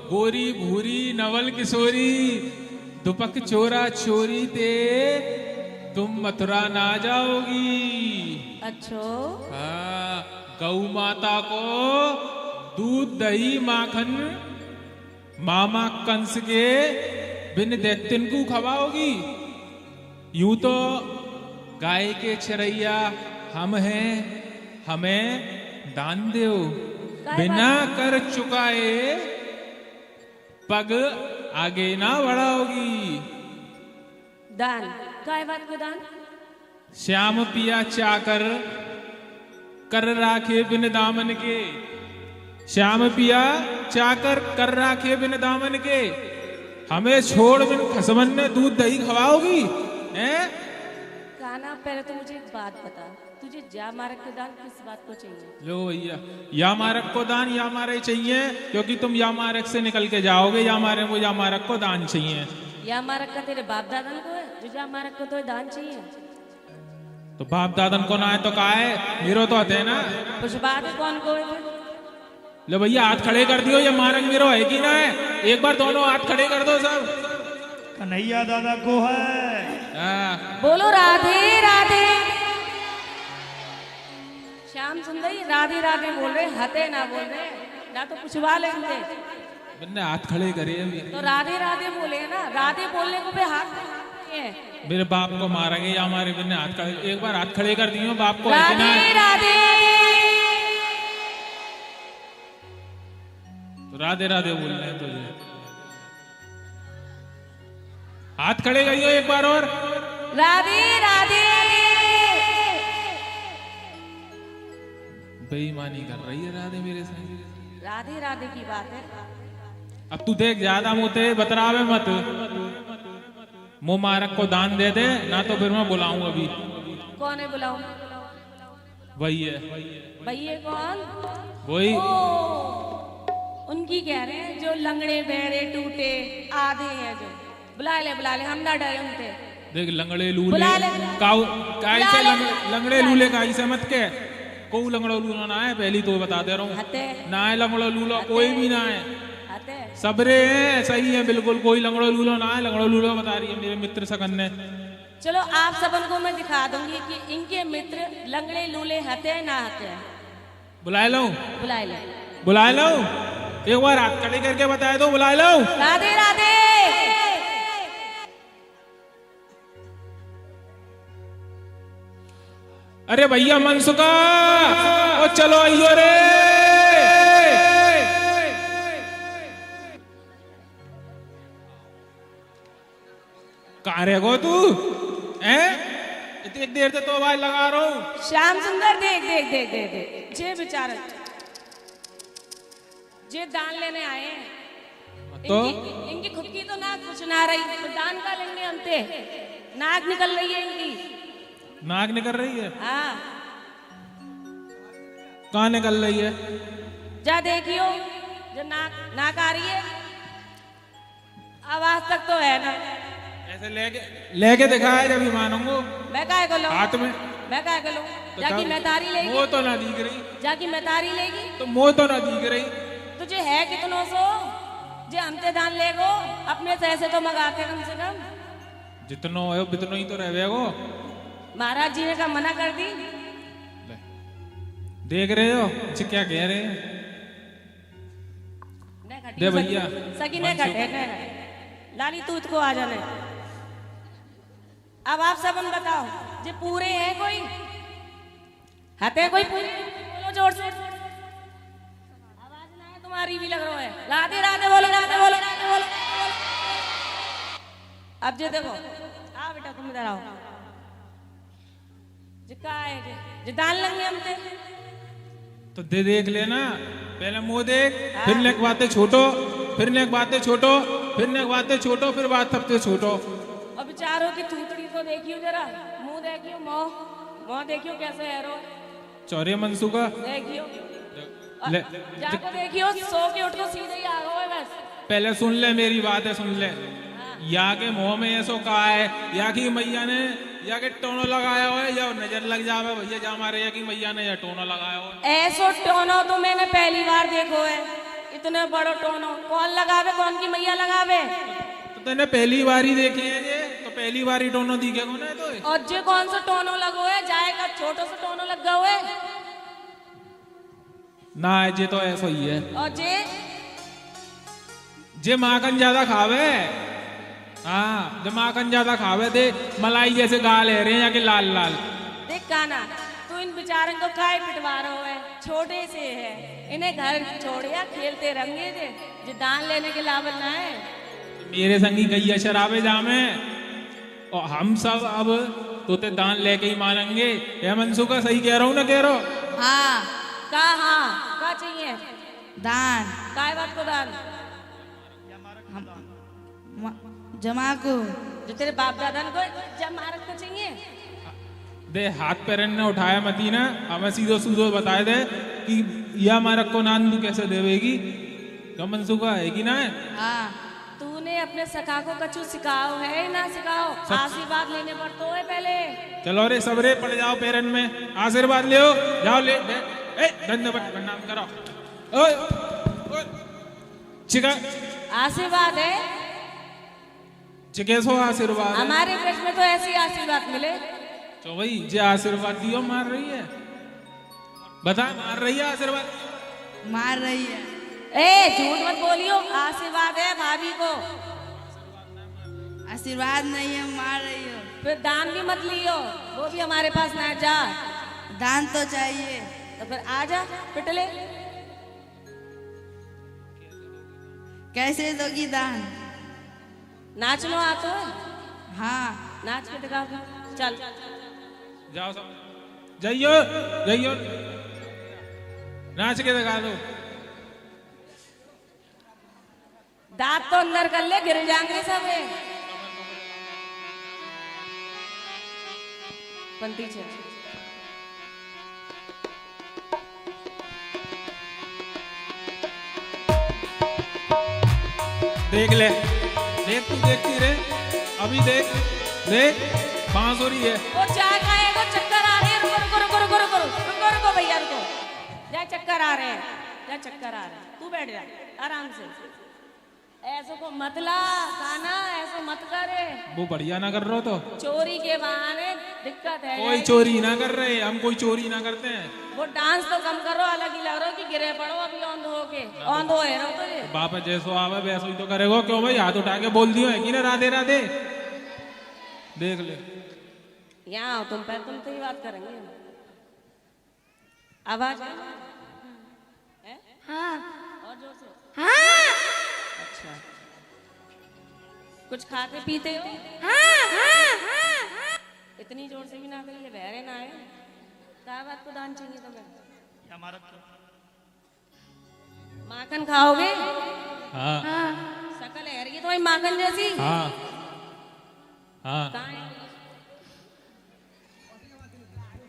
Speaker 7: गोरी भूरी नवल किशोरी, दुपक चोरा चोरी ते तुम मथुरा ना जाओगी।
Speaker 6: अच्छो।
Speaker 7: हाँ, गौ माता को दूध दही माखन मामा कंस के बिन दैत्यन को खवाओगी। यूं तो गाय के चरैया हम हैं, हमें दान दो, बिना कर चुकाए पग आगे ना बढ़ाओगी।
Speaker 6: दान काय बात को दान?
Speaker 7: श्याम पिया चाकर कर राखे बिन दामन के, श्याम पिया चाकर कर राखे बिन दामन के, हमें छोड़ बिन खसमन ने दूध दही खवाओगी हैं?
Speaker 6: काना पहले तो मुझे एक बात बता, तुझे जा मारक को दान किस बात को चाहिए?
Speaker 7: लो भैया, या मारक को दान या मारे चाहिए, क्योंकि तुम या मारक से निकल के जाओगे, या मारे को या मारक को दान चाहिए।
Speaker 6: या मारक का तेरे बाप दादन को है जो जा मारक को तो दान चाहिए?
Speaker 7: तो बाप दादन को ना है तो का है, मेरो तो होते है ना।
Speaker 6: कुछ बात है कौन को है?
Speaker 7: लो भैया हाथ खड़े कर दियो, ये मारक मेरो है कि ना है? एक बार दोनों हाथ खड़े कर दो सब।
Speaker 2: कन्हैया दादा को है।
Speaker 6: बोलो राधे राधे। श्याम सुंदर राधे राधे बोल रहे, हते ना बोल रहे ना, तो पूछवा लेंगे।
Speaker 7: मैंने हाथ खड़े करे अभी
Speaker 6: तो राधे राधे बोले ना, राधे बोलने को भी हाथ है।
Speaker 7: मेरे बाप को मारेंगे या हमारे बिना हाथ खड़े, एक बार हाथ खड़े कर दियो बाप को।
Speaker 6: राधे राधे।
Speaker 7: तो राधे राधे बोल रहे हैं तुझे, हाथ खड़े करियो एक बार और।
Speaker 6: राधे राधे।
Speaker 7: बेईमानी कर रही है राधे मेरे साथ।
Speaker 6: राधे राधे की बात है।
Speaker 7: अब तू देख ज्यादा मुँह बतरावे मत, मुँह मारक को दान दे दे ना तो फिर मैं बुलाऊं अभी।
Speaker 6: कौन है बुलाऊं?
Speaker 7: वही है।
Speaker 6: वही है कौन?
Speaker 7: वही
Speaker 6: उनकी कह रहे हैं जो लंगड़े बहरे टूटे आधे हैं, जो बुला ले बुला ले, हम ना डरे उनसे।
Speaker 7: देख लंगड़े लूले काऊ काई से लंगड़े लूले काई से मत के, को लंगड़ो लूलो ना है, पहली तो बता दे रहा हूँ ना है लंगड़ो लूलो, कोई भी ना है, सबरे हैं सही है बिल्कुल, कोई लंगड़ो लूलो ना है। लंगड़ो लूलो बता रही है मेरे मित्र सकन ने।
Speaker 6: चलो आप सबन को मैं दिखा दूंगी कि इनके मित्र लंगड़े लूले हते हैं ना हते हैं।
Speaker 7: बुलाए लो,
Speaker 6: बुलाए लो,
Speaker 7: बुलाए लो, एक बार हाथ खड़े करके बताए दो, बुलाए लो।
Speaker 6: राधे राधे।
Speaker 7: अरे भैया मनसुखा ओ चलो आइयो रे। कहाँ रह गो तू? हैं? इतनी देर से तो आवाज लगा रहा हूँ।
Speaker 6: श्याम सुंदर देख देख देख देख देख जे बेचारा जे दान लेने आए हैं तो इनकी खुद की तो नाक कुछ ना रही, तो दान का लेंगे हम ते। नाक निकल रही है इनकी।
Speaker 7: नाक निकल रही है?
Speaker 6: हाँ।
Speaker 7: कहाँ निकल रही है?
Speaker 6: जा देखियो, जो नाक नाक आ रही है, आवाज तक तो है ना।
Speaker 7: ऐसे लेके दिखाया जब मानूंगा।
Speaker 6: मैं काहे को लूं?
Speaker 7: हाथ में
Speaker 6: मैं काहे को लूं? तो जाकी मैं तारी लेगी।
Speaker 7: वो तो ना दिख रही।
Speaker 6: जाकी मैं तारी लेगी।
Speaker 7: तो मोह तो ना दिख रही।
Speaker 6: तुझे है कितनों सो जे हमसे दान लेगो, अपने से ऐसे तो मंगाते कम से कम।
Speaker 7: जितनो है उतनो ही तो रहेगो।
Speaker 6: महाराज जी ने का मना कर दी।
Speaker 7: देख रहे हो क्या कह रहे हैं? दे भैया
Speaker 6: सकी ने घटे ने लाली तू को आ जाने। अब आप सब बताओ जे पूरे हैं कोई हते कोई पूरे? बोलो जोर से, आवाज ना है तुम्हारी भी लग रहा है। राधे राधे बोलो, राधे बोलो, राधे बोलो। अब जे देखो आ बेटा तुम इधर आओ। जे का है जे दान लंगे हमते
Speaker 7: तो दे देख लेना पहले मुंह देख, फिर नेक बातें छोटो, फिर नेक बातें छोटो, फिर नेक बातें छोटो, फिर बात सबसे छोटो।
Speaker 6: और बेचारों की थूथड़ी को देखियो जरा, मुंह देखियो, मुंह मुंह देखियो कैसे है रो
Speaker 7: चौरे मनसूखा
Speaker 6: देखियो, जाको देखियो सो के उठ को सीधे ही आ गए बस।
Speaker 7: पहले सुन ले मेरी बात है, सुन ले। या के मुंह में ऐसो कहा है, या की मैया ने या के टोनो लगाया हो, या नजर लग जावे भैया जा मारे, या की मैया ने या टोनो लगाया हो।
Speaker 6: ऐसो टोनो तो मैंने पहली बार देखो है, इतने बड़ो टोनो कौन लगावे, कौन की मैया लगावे?
Speaker 7: तो तूने पहली बार ही देखे है ये, तो पहली बार ही टोनो दिखे को ना तो।
Speaker 6: और जे कौन सा टोनो लगो है, जाएगा छोटो सा टोनो लग गया है।
Speaker 7: ना है जे तो ऐसा ही है।
Speaker 6: और जे
Speaker 7: जे माखन ज्यादा खावे। हाँ जे माखन ज्यादा खावे दे मलाई जैसे गाल है रहे हैं या के लाल लाल।
Speaker 6: देख काना तू इन बेचारन को काहे पिटवा रहो है, छोटे से है, इन्हें घर छोड़िया खेलते रहेंगे जे, जे दान लेने के लाभल ना है।
Speaker 7: मेरे संगी गैया शराबे जामे और हम सब अब तोते दान लेके ही मानेंगे। ये मनसू का सही कह रहा हूँ ना कह रहा हूँ?
Speaker 8: हाँ।
Speaker 6: का हाँ का चाहिए
Speaker 8: दान?
Speaker 6: काय बात को दान?
Speaker 8: जमा को
Speaker 6: जो तेरे बाप दादा को जमा को चाहिए।
Speaker 7: दे हाथ पैरन ने उठाया मती ना, हमें सीधो सीधो बताए दे कि यह मारक को नान तू कैसे देवेगी? तो मनसू का है कि ना है?
Speaker 8: हाँ।
Speaker 6: तूने अपने सखा को कछु सिखाओ है ना सिखाओ? आशीर्वाद लेने पर तो है पहले।
Speaker 7: चलो रे सबरे पड़ जाओ पैरन में, आशीर्वाद ले जाओ ले ए धन्यवाद प्रणाम करो। ओए ओए चिका
Speaker 6: आशीर्वाद है
Speaker 7: चिकेसो आशीर्वाद।
Speaker 6: हमारे ब्रज में तो ऐसे ही आशीर्वाद मिले।
Speaker 7: तो भाई जे आशीर्वाद दियो मार रही है, बता मार रही है आशीर्वाद?
Speaker 8: मार रही है।
Speaker 6: ए झूठ मत बोलियो, आशीर्वाद है भाभी को।
Speaker 8: आशीर्वाद नहीं है, मार रही हो।
Speaker 6: फिर दान भी मत लियो, वो भी हमारे पास ना जा।
Speaker 8: दान तो चाहिए।
Speaker 6: तो फिर आ जा पिट ले।
Speaker 8: कैसे दोगी दान?
Speaker 6: नाच लो आतो है?
Speaker 8: हाँ
Speaker 6: नाच के दिखाओ। चल
Speaker 7: जाओ सब जाइयो जाइयो नाच के दिखा दो।
Speaker 6: दांत तो अंदर कर ले, गिर जाएंगे सब। पंक्ति छे
Speaker 7: देख ले, देख तू देखती रे अभी देख देख बांसुरी है।
Speaker 6: वो चाय खाएगा चक्कर आ रहे हैं। रुको रुको रुको रुको रुको रुको रुको भैया रुको, जा चक्कर आ रहे हैं, जा चक्कर आ रहे हैं, तू बैठ जा आराम से। ऐसो को मत ला खाना, ऐसो मत करे।
Speaker 7: वो बढ़िया ना कर रहे हो तो
Speaker 6: चोरी के बहाने दिक्कत है।
Speaker 7: कोई चोरी ना कर रहे हम, कोई चोरी ना करते हैं।
Speaker 6: वो डांस तो कम करो, अलग ही लग रहा हो कि गिरे पड़ो अभी औंध हो के औंध हो रहो तो ये।
Speaker 7: बाप जैसो आवे वैसो ही तो करेगो। क्यों भाई हाथ उठा के बोल दियो है कि ना राधे राधे। देख ले
Speaker 6: यहाँ आओ तुम, पहले तुमसे ही बात करेंगे। आवाज है?
Speaker 5: हाँ।
Speaker 6: और जोर से।
Speaker 5: हाँ।
Speaker 6: अच्छा कुछ खाते पीते हो?
Speaker 5: हाँ, हाँ, हाँ।
Speaker 6: इतनी जोर से भी ना करिए, बहरे ना आए। क्या बात को दान चाहिए तुम्हें? माखन खाओगे?
Speaker 7: हाँ।
Speaker 5: हाँ।
Speaker 6: शकल है रही तुम्हारी माखन जैसी।
Speaker 7: हाँ। हाँ।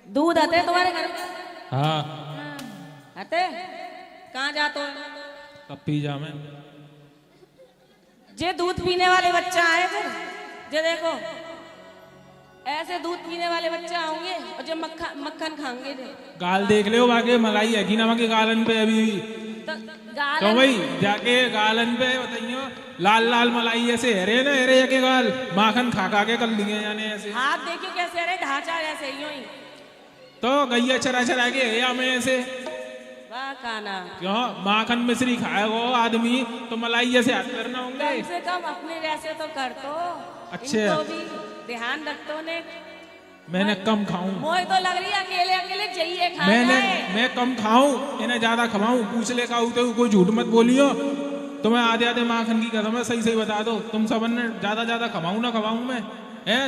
Speaker 6: दूध आते है तुम्हारे घर में?
Speaker 7: हाँ।
Speaker 6: आते? कहाँ जाते हो?
Speaker 7: कप्पी जामे।
Speaker 6: जे दूध पीने वाले बच्चा आए फिर जे देखो ऐसे दूध पीने वाले बच्चे आओगे और जो मक्खन खाएंगे। जे
Speaker 7: गाल देख ले आगे मलाई है कि ना के गालन पे अभी भी
Speaker 6: तो गालन
Speaker 7: तो भाई जाके गालन पे बताइयो लाल लाल मलाई ऐसे हरे ना हरे के गाल माखन खा खा के कर लिए जाने ऐसे।
Speaker 6: हाथ देखियो कैसे हरे ढांचा ऐसे यूं ही
Speaker 7: तो गैया चरा चरा के हमें ऐसे
Speaker 6: वाह खाना
Speaker 7: क्यों माखन मिश्री खाए वो आदमी तो मलाई जैसे हाथ करना होंगे।
Speaker 6: कम से कम अपने जैसे तो कर तो
Speaker 7: अच्छे
Speaker 6: इनको भी ध्यान रखतो ने।
Speaker 7: मैंने कम खाऊं,
Speaker 6: मोए तो लग रही है अकेले अकेले चाहिए खाना।
Speaker 7: मैंने मैं कम खाऊं इन्हें ज्यादा खवाऊं। पूछ ले खाऊं तो कोई झूठ मत बोलियो। तुम्हें आधे आधे माखन की कसम है, सही सही बता दो। तुम सबने ज्यादा ज्यादा खवाऊं ना खवाऊं मैं है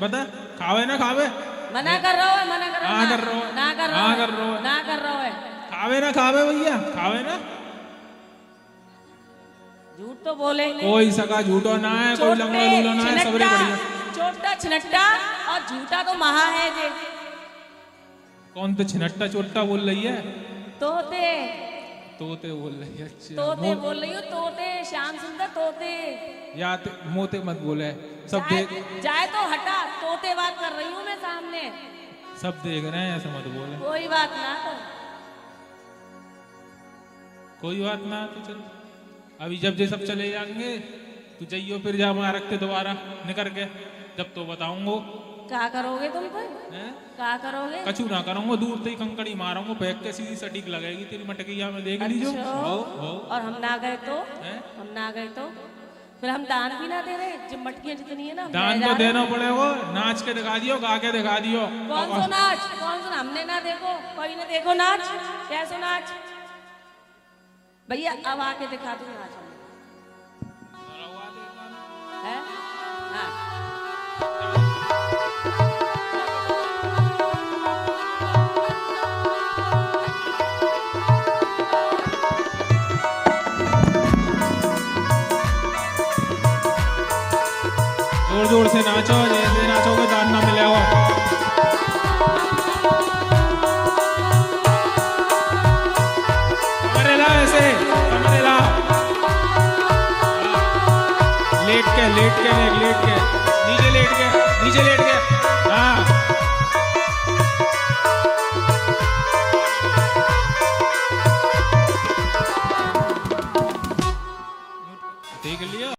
Speaker 7: बता खावे ना खावे?
Speaker 6: मना कर रहा है, मना कर रहा
Speaker 7: है,
Speaker 6: ना कर रहा है, ना कर रहा है।
Speaker 7: खावे ना खावे भैया खावे ना?
Speaker 6: झूठ तो बोले
Speaker 7: कोई सका झूठो ना है, कोई लंगड़ा लूला ना है, सबरे बढ़िया।
Speaker 6: चोटा छिनट्टा और झूठा तो महा है जे।
Speaker 7: कौन तो छिनट्टा चोटा बोल रही है?
Speaker 6: तोते
Speaker 7: तोते बोल रही है। अच्छा
Speaker 6: तोते बोल रही हूँ, तोते श्याम सुंदर तोते।
Speaker 7: या मोते मत बोले सब देख
Speaker 6: जाए तो हटा, तोते बात कर रही हूँ मैं सामने,
Speaker 7: सब देख रहे हैं, ऐसे मत बोले।
Speaker 6: कोई बात ना तो
Speaker 7: कोई बात ना तो चल अभी जब ये सब चले जाएंगे तो जाइयो फिर जा वहां रखते दोबारा निकल के, जब तो बताऊंगो।
Speaker 6: क्या करोगे तुम फिर? क्या करोगे?
Speaker 7: कछु ना करूंगा, दूर से ही कंकड़ी मारूंगा, फेंक के सीधी सटीक लगेगी तेरी मटकिया में, देख लीजिए। हो हो।
Speaker 6: और हम ना गए तो? हम ना गए तो फिर हम दान भी ना दे रहे, जो मटकियां जितनी है ना
Speaker 7: दान तो देना पड़ेगा। नाच के दिखा दियो, गा के दिखा दियो।
Speaker 6: कौन सो नाच? कौन सो? हमने ना देखो, कोई ने देखो नाच, कैसो नाच भैया? अब आके दिखा दो नाच है। हाँ
Speaker 7: जोर जोर से नाचो, जैसे नाचोगे दान ना मिलेगा। कमरे ला, ऐसे कमरे ला, लेट के लेट के लेट के नीचे लेट के नीचे लेट के। हाँ देख लिया।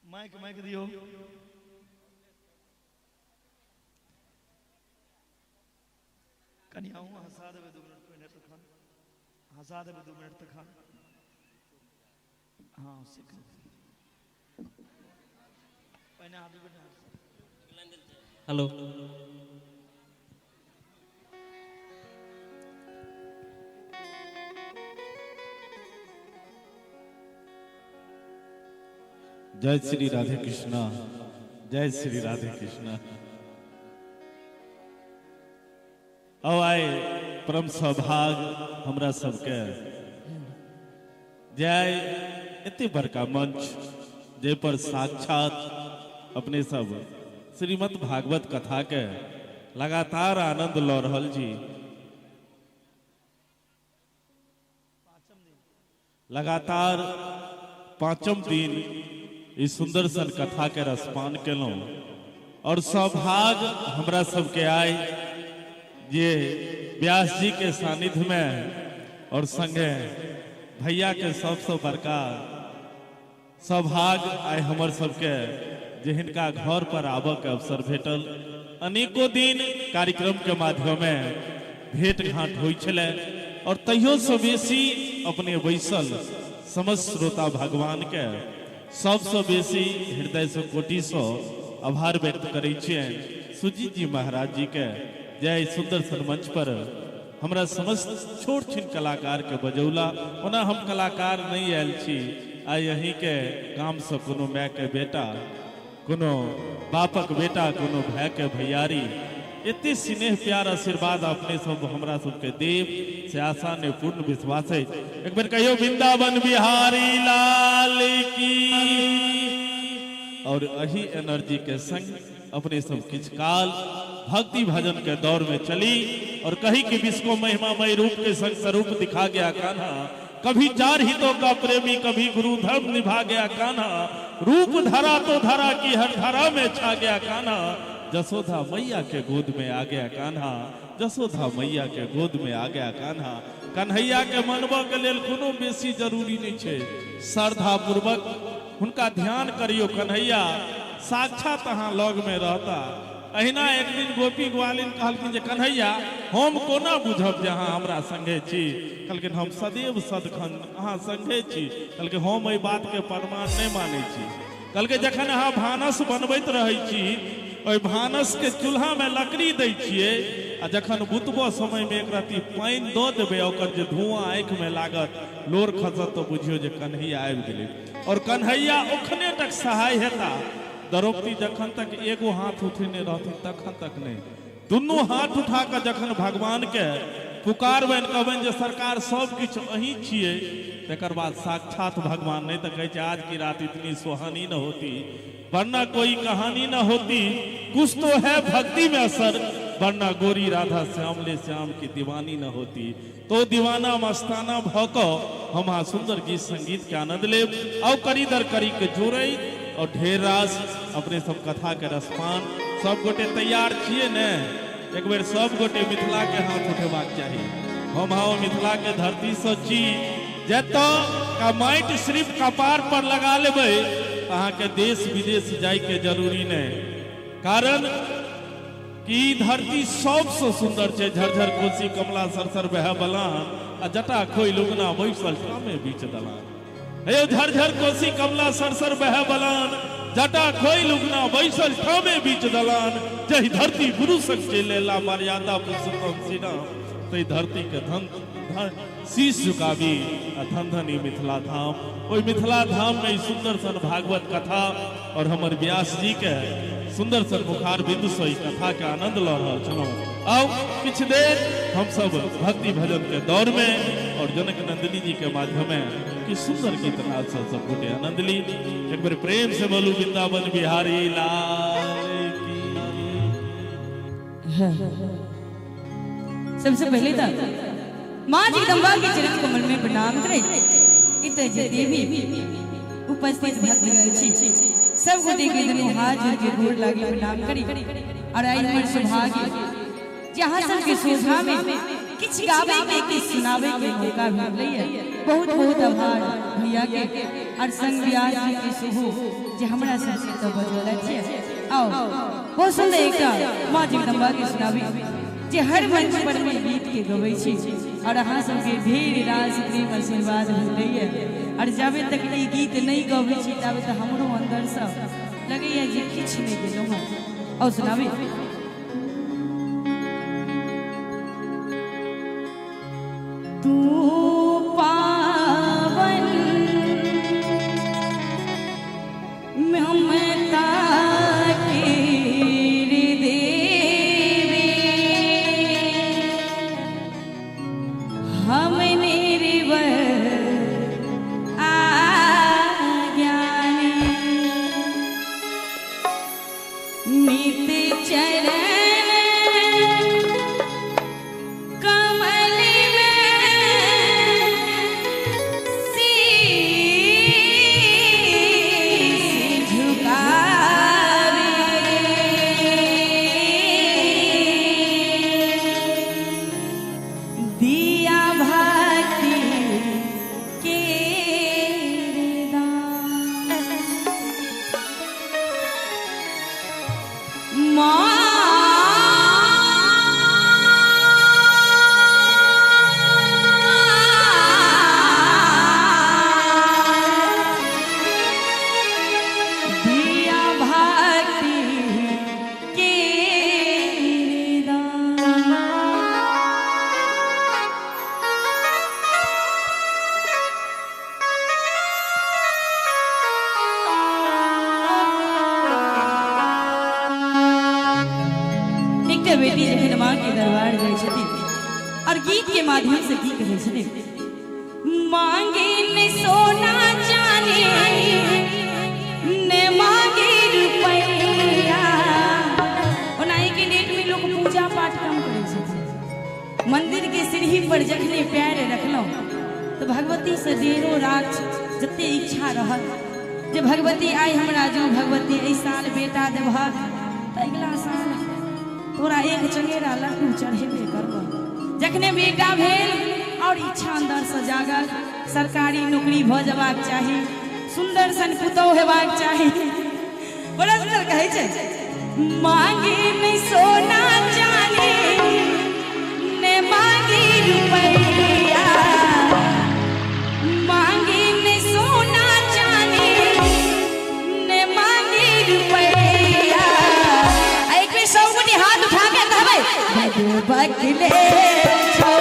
Speaker 2: माइक माइक दियो। कनी अहूँ हंसा देबै 2 मिनट पहिने तखन, हंसा देबै 2 मिनट तखन। हाँ सीख पहिने हाथ 2 मिनट।
Speaker 4: हेलो
Speaker 9: जय श्री राधे कृष्णा, जय श्री राधे कृष्णा। अब आए परम सौभाग्य हमरा सबके जय एते बड़का मंच जे पर साक्षात अपने सब श्रीमद् भागवत कथा के लगातार आनंद ल रहल जी। लगातार पांचम दिन इस सुंदर सन कथा के रसपान केलहुँ और सौभाग्य हमरा सबके आए जे व्यास जी के सानिध्य में और संगे भैया के सबसे बड़का सौभाग्य आए हमर सबके जे हिनका घर पर आबऽ के अवसर भेटल। अनेकों दिन कार्यक्रम के माध्यम में भेंट घाट होइ छलै और तैयो से बेसी अपने बैसल समस्त श्रोता भगवान के सबसे बेसी हृदय से कोटि से आभार व्यक्त करै छियनि सुजीत जी महाराज जी के। जय सुंदर सन मंच पर हमरा समस्त छोट छिन कलाकार के बजौला। ओना हम कलाकार नहीं आयल छी, आ यहीं के गाम से कोनो my के बेटा, कोनो बापक बेटा, कोनो भाई के भैयारी एते स्नेह प्यार आशीर्वाद अपने सब हमरा सबके देव से आशा ने पूर्ण विश्वास है। एक बेर कहियो वृंदावन बिहारी लाल की। और यही एनर्जी के संग अपने सब किछ काल भक्ति भजन के दौर में चली और कही कि विश्व महिमामय रूप के संग स्वरूप दिखा गया कान्हा, कभी चार हितों का प्रेमी, कभी गुरु धर्म निभा गया कान्हा, रूप धरा तो धरा की हर धरा में छा गया कान्हा, जसोधा मैया के गोद में आ गया कान्हा, जसोधा मैया के गोद में आ गया कान्हा। कन्हैया के मनबऽ के लेल कोनो बेसी जरूरी नहीं छै, श्रद्धा पूर्वक हुनका ध्यान करियो, कन्हैया साक्षात अहाँ लग में रहता। अहिना एक दिन गोपी ग्वालिन कहलखिन जे कन्हैया हम कोना बुझब जे अहाँ हमरा संगे छी। कहलखिन हम सदैव सदखन अहाँ संगे छी। कहलखिन हम एहि बात के प्रमाण नहीं मानै छी। कहलकै जखन अहाँ भानस बनबैत रहै छी ओहि भानस के चूल्हा में लकड़ी दै छियै आ जखन बुतबो समय में एक रत्ती पानि दऽ देबै ओकर जे धुआं आँखि में लागत, लोर खसत तो बुझियो जे कन्हैया आबि गेलै। और कन्हैया ओखने तक सहाय हेता, द्रौपदी जखन तक एगो हाथ उठेने रहथिन तखन तक नहीं, दुनू हाथ उठा कऽ जखन भगवान के पुकारबनि कहबनि जे सरकार सब किछु अहीं छियै, तकर बाद साक्षात भगवान। नहीं तो कहै छै आज की रात इतनी सुहानी न होती वरना कोई कहानी न होती, कुछ तो है भक्ति में असर वरना गोरी राधा श्यामले श्याम की दीवानी न होती। तो दीवाना मस्ताना भऽ कऽ हम अहाँ सुंदर गीत संगीत के आनंद लेब और करी दर करी के जोड़ै और ढेर रास अपने सब कथा के रसपान। सब गोटे तैयार छियै ने? एक बेर सब गोटे मिथिला के हाथ उठेबाक चाही। हम हाँ मिथिला के धरती से छी, जतऽ का माटि सिर्फ कपार पर लगा लेबै अहाँके देश विदेश जाइके जरूरी नहीं, कारण कि धरती सबसे सुंदर छै। झरझर कोसी कमला सरसर बहै बलान आ जटा खोइ लुगना बैसल ठामे बीच दलान। हे झरझर कोसी कमला सरसर बहै बलान जटा खोइ लुगना बैसल ठामे बीच दलान, जहि धरती गुरु संग चलेला मर्यादा पुरुषोत्तम श्री राम, तै धरती के धन धन शीश झुकाबी आ धन धन ई मिथिला धाम। ओहि मिथिला धाम में ई सुंदर सन भागवत कथा और हमर व्यास जी के सुंदर सन मुखार बिंदु से ई कथा के आनंद लऽ रहल छलहुँ। आउ किछु देर हम सब भक्ति भजन के दौर में और जनक नंदिनी जी के माध्यम में कि सुंदर गीत नाद सब गोटे आनंद ली। एक बेर प्रेम से बोलू वृंदावन बिहारी लाल की।
Speaker 5: सबसे पहले तो माँ जगदम्बा के चरण कमल में प्रणाम करें। इत देवी उपस्थित भक्तगण छी सब गोटे के दुनू हाथ जोड़ के गोर लागी प्रणाम करी। और आई हमर सौभाग्य जहाँ सबके सोझा में किछ गावे के किछ सुनावे के मौका मिललै। बहुत बहुत आभार भैया के और संग व्यास जी के सेहो जे हमरा सबके तो बजौला छै। आओ बहुत सुंदर एकटा माँ जगदम्बा के सुनाबी जे हर मंच पर में गीत के गबै छी और अहाँ सबके ढेर रास प्रेम आशीर्वाद मिलैए। और जाबे तक ई गीत नहीं गबै छी ताबे तक हमरो अंदर से लगैए जे किछु नहीं गेलहुँ हँ। और सुनाबी तू पावन ममता के देवी हम निर्वर आज्ञानी नित चरण कमल में शीश झुकावे दिया भक्ति के दान माँ दिया भक्ति के दान। एकटा बेटी जखन माँ के दरबार जाइ छथिन और गीत के माध्यम से की कहै छथिन, मांगे ने सोना चांदी ने मांगे रुपैया। ओना आइ के डेट में लोग पूजा पाठ कम करै छथिन। मंदिर के सीढ़ी पर जखने पैर रखलहुँ तो भगवती से डेरो राख जते इच्छा रहत जे भगवती आइ हमरा जो भगवती एहि साल बेटा देबहक तऽ अगिला साल तोरा एक चंगेरा लड्डू चढ़ेबे करबह। जखने बेटा भेल और इच्छा अंदर से जागल सरकारी नौकरी भऽ जबाक चाही, सुंदर सन पुतोह हेबाक चाही। बड़ा सुंदर कहै छै, मांगे नहीं सोना चांदी ने मांगे रुपैया, मांगे नहीं सोना चांदी ने मांगे रुपैया। एक बेर सब गोटे हाथ उठा के कहबै बकले छौ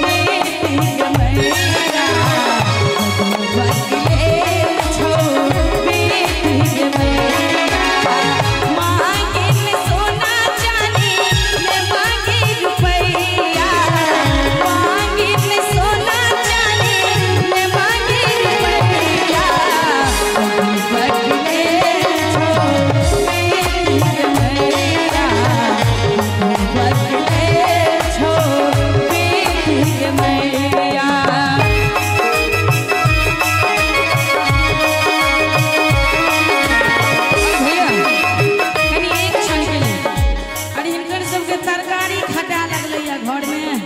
Speaker 5: बेटी मैया, बकले छौ बेटी मैया, मांगे ने सोना चांदी ने मांगे रुपैया, मांगे ने सोना चांदी ने मांगे रुपैया, बकले छौ बेटी मैया, बकले छौ बेटी मैया। भैया कनी एक क्षण के लिए अरे हिनकर सबके तरकारी खटा लगलैया घर में।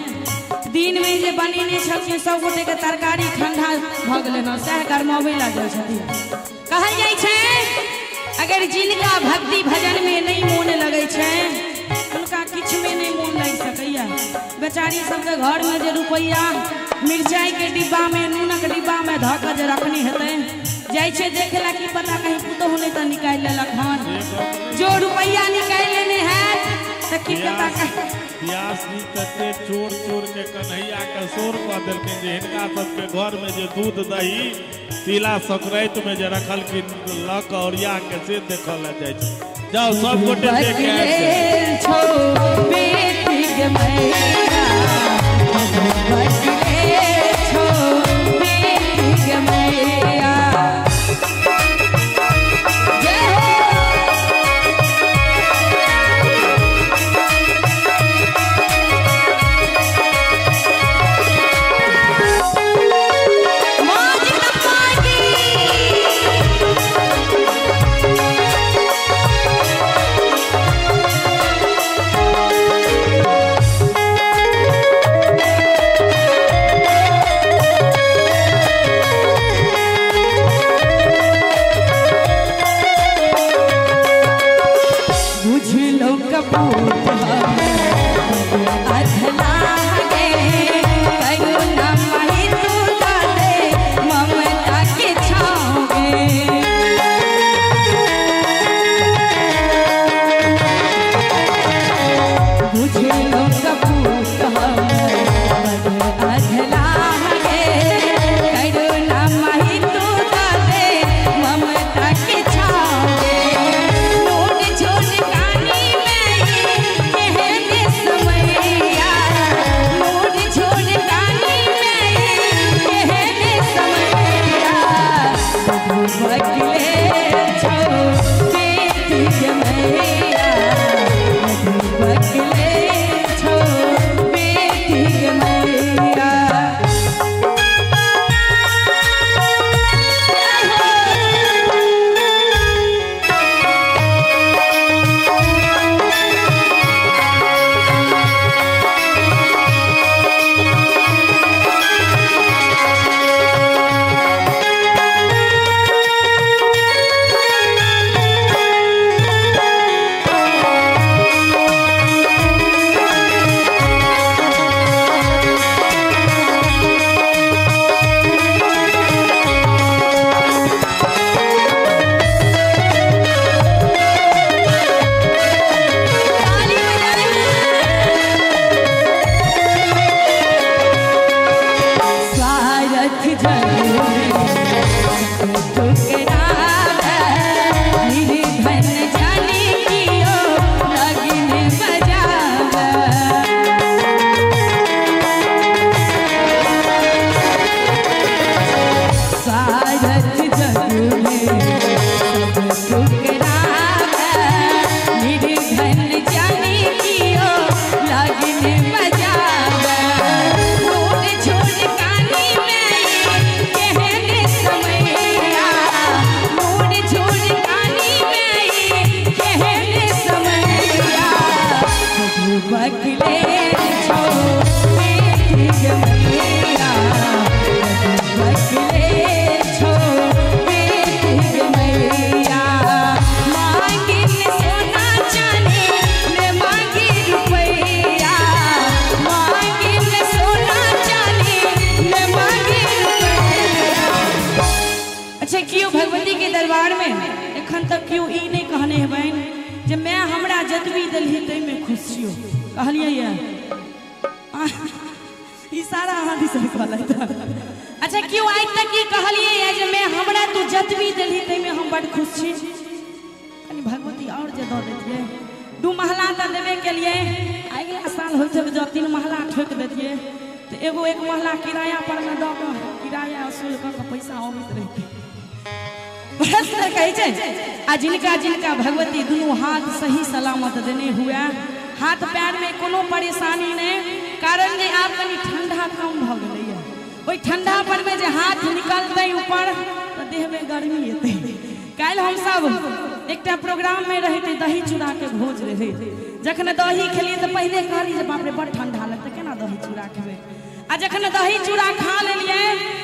Speaker 5: दिन में जे बनेने छलखिन सब गोटे के तरकारी ठंडा भऽ गेलै ने, सएह गरमाबै लागल छथिन। कहल जाइ छै अगर जिनका भक्ति भजन में नहीं मोन लगै छै हुनका किछु में नहीं मोन लागि सकैया। बेचारी सबके घर में जे रुपैआ मिरचाई के डिब्बा में नूनक डिब्बा में धऽ कऽ जे रखने हेतै जाइ छै देखे ला की पता कहीं पुतोहु नहि तऽ निकालि लेलक हन। जो रुपैआ निकालि लेने हैत तऽ की पता कहीं
Speaker 9: व्यास जी तते चोर चोर के कन्हैया के शोर कऽ देलखिन जे हिनका सबके घर में जे दूध दही तिला संक्रांति में जे रखलखिन लऽ कऽ ओरिया के से देखऽ लए जाइ छै। जाओ सब गोटे देख के आबि जाउ।
Speaker 5: छौ बेटी के मैया, बकले छौ बेटी के मैया। जय हो। माँ जगदम्बा की। अच्छा क्यों आज तक ये कहलिए जे मैं हमरा तू जतबी देलही तैमे हम बड़ खुश छी। कनी भगवती और जे दऽ देतियै, दू महला तऽ देबे केलियै, अगिला साल होइ छै जँ तीन महला ठोकि देतियै तऽ एगो एक महला किराया पर मे दऽ कऽ किराया वसूल कऽ कऽ पैसा अबैत रहितै। प्रश्न कहै छै आ जिनका जिनका भगवती दुनू हाथ सही सलामत देने हुए, हाथ पैर में कोनो परेशानी नहि, कारण जे आब कनी ठंडा कम भऽ गेलैया, ओहि ठंडा पर में जे हाथ निकलतै ऊपर तऽ देह में गर्मी एतै। काल्हि हमसब एकटा प्रोग्राम में रही तऽ दही चूड़ा के भोज रहै, जखन दही खेलियै तऽ पहिले कहलियै जे बाप रे बड़ ठंडा लगतै, केना दही चूड़ा खेबै। आ जखन दही चूड़ा खा लेलियै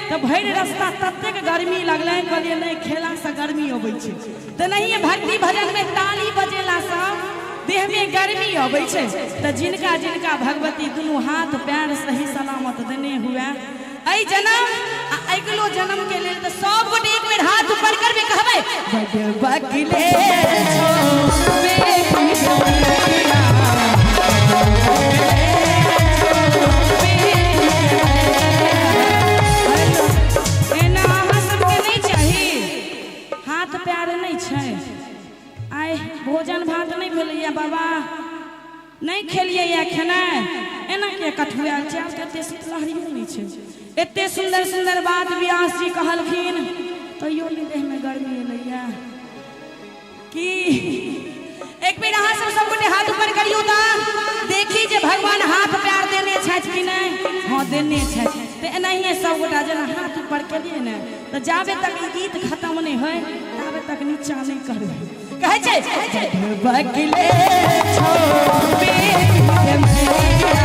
Speaker 5: तऽ भरि रास्ता ततेक गर्मी लगलै, कहलियै नहि खेलासँ गर्मी अबै छै। तऽ नहिये भक्ति भजन में ताली बजेलासँ देह में गर्मी अबै छै। तऽ जिनका जिनका भगवती दुनू हाथ पैर सही सलामत देने हुए एहि जन्म आ अगिलो जन्म के लेल तऽ सब गोटे एक बेर हाथ ऊपर करबै, कहबै बड़ बकले छौ बेटी गैया, एना अहाँ सबके नहि चाही, हाथ पैर नहि छै, आइ भोजन भात नहि भेलैया बाबा, नहीं खेलिए या खेनाइ, एना के कठुआयल छै, आब कते शीतलहरियो नहि छै। एते सुंदर सुंदर बात व्यास जी कहलखिन तैयो नहि देह में गर्मी एलैया। की एक बेर अहाँ सब सबगोटे हाथ ऊपर करियौ तऽ देखी जे भगवान हाथ पैर देने छथि कि नहि। हाँ देने छथि। तऽ एनाहिए सबगोटा जेना हाथ ऊपर केलियै ने तऽ जाबे तक ई गीत खत्म नहि होइ ताबे तक नीचा नहि करबै। कहै छै बकले छौ बेटी मैया,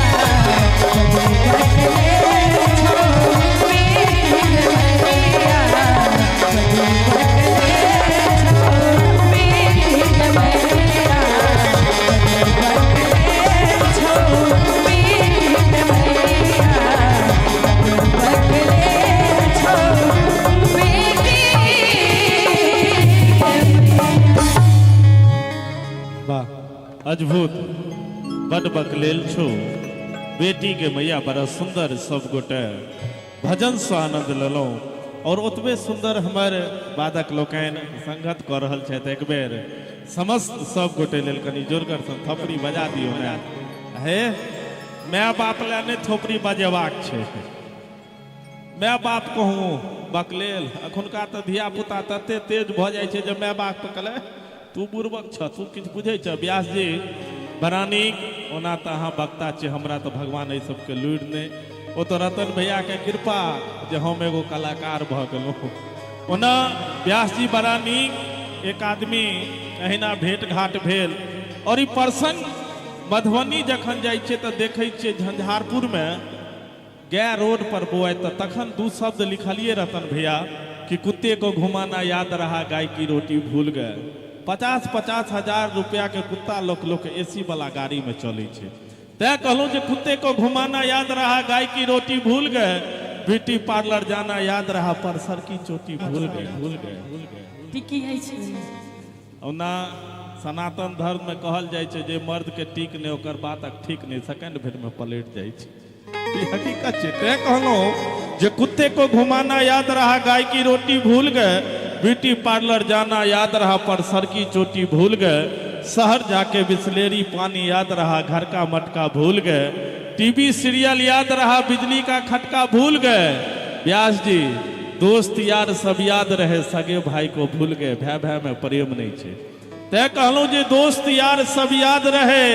Speaker 5: बकले छौ बेटी मैया, बकले छौ बेटी मैया, बकले
Speaker 9: अद्भुत बड बकलेल छो बेटी के मैया बड़ा सुंदर सब गोटे भजन से आनंद लेलहुँ और ओतबे सुंदर हमर वादक लोकनि संगत कऽ रहल छथि। एक बेर समस्त सब गोटे लेल कनि जोरगर सँ थपड़ी बजा दियौ ने। हे my बाप ले नहि थोपड़ी बजेबाक छै, my बाप कहूँ बकलेल। अखुनका तऽ धिया पुता तते तेज भऽ जाइ छै जे my बाप कहले तू बुड़बक छ, तू किछु बुझै छ। व्यास जी बड़ा नीक, ओना तऽ अहाँ वक्ता छी, हमरा तऽ भगवान एहि सबके लुरि नहि, ओ तऽ रतन भैया के कृपा जे हम एगो कलाकार भऽ गेलहुँ। ओना व्यास जी बड़ा नीक, एक आदमी अहिना भेंट घाट भेल और ई प्रसंग मधुबनी जखन जाइ छियै तऽ देखै छियै झंझारपुरमे गाय रोड पर बौआइत, तऽ तखन दू शब्द लिखलियै रतन भैया कि कुत्ते को घुमाना याद रहा गाय की रोटी भूल गए। 50-50 हजार रुपया के कुत्ता लोक लोक एसी वाला गाड़ी में चलै छै। तैं कहलहुँ जे कुत्ते को घुमाना याद रहा गाय की रोटी भूल गए, ब्यूटी पार्लर जाना याद रहा पर सर की चोटी भूल गए भूल गए भूल गए।
Speaker 5: टिकी अछि।
Speaker 9: ओना सनातन धर्म में कहल जाइ छै जे मर्द के टीक नहि ओकर बात ठीक नहि, सेकंड भरि में पलटि जाइ छै, ई हकीकत छै। तैं कहलहुँ जे कुत्ते को घुमाना याद रहा गाय की रोटी भूल गए, ब्यूटी पार्लर जाना याद रहा पर सर की चोटी भूल गए, शहर जाके बिस्लेरी पानी याद रहा घर का मटका भूल गए, टीवी सीरियल याद रहा बिजली का खटका भूल गए। व्यास जी दोस्त यार सब याद रहे सगे भाई को भूल गए, भय भय में प्रेम नहीं छे। तैं कहलहुँ जे दोस्त यार सब याद रहे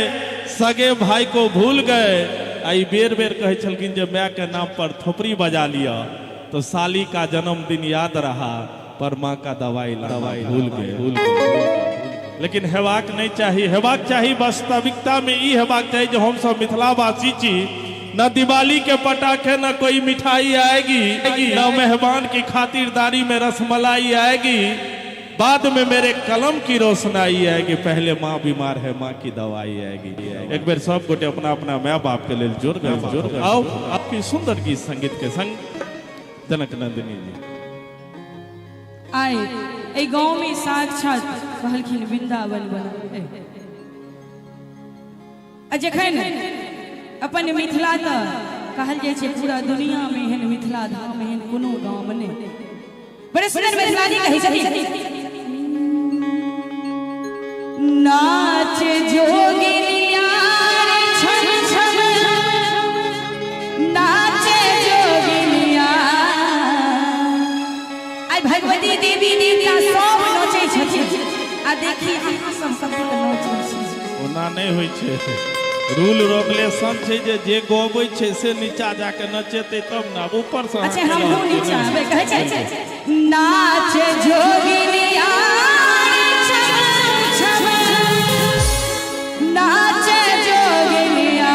Speaker 9: सगे भाई को भूल गए। आ ई बेर बेर कहै छलखिन जे my के नाम पर थोपड़ी बजा लिअ तो साली का जन्मदिन याद रहा पर माँ का दवाई दवाई भूल गए भूल गए। लेकिन हेबाक नहीं चाही, हेबाक चाही वास्तविकता में ई हेबाक चाही जे हम सब मिथिलावासी छी, न दिवाली के पटाखे न कोई मिठाई आएगी, न मेहमान की खातिरदारी में रसमलाई आएगी, बाद में मेरे कलम की रोशनाई आएगी, पहले माँ बीमार है माँ की दवाई आएगी। एक बेर सब गोटे अपना अपना my बाप के लेल जोर जोर आओ आपकी सुंदर गीत संगीत के संग जनक नंदिनी जी।
Speaker 5: आए एहि गाँव में साक्षात कहलखिन वृंदावन बना। आ जखन अपन मिथिला तऽ कहल जाइ छै पूरा दुनिया में एहन मिथिला धाम एहन कोनो गाँव नहि। बड़े सुंदर मिथिला जी कहै छथिन नाच जोगिनिया छम छम नाच जोगिनिया। आइ भगवती देवी देवता सब नचै छथिन आ देखी अहाँ सब कतेक नचै छी।
Speaker 9: ओना नहि होइ छै, रूल रेगुलेशन छै जे जे गबै छै से नीचा जाके नचेतै तब ने, आब ऊपर से।
Speaker 5: अच्छा हमहूँ नीचा आबै कहै छै नाच जोगिनिया छम छम नाच जोगिनिया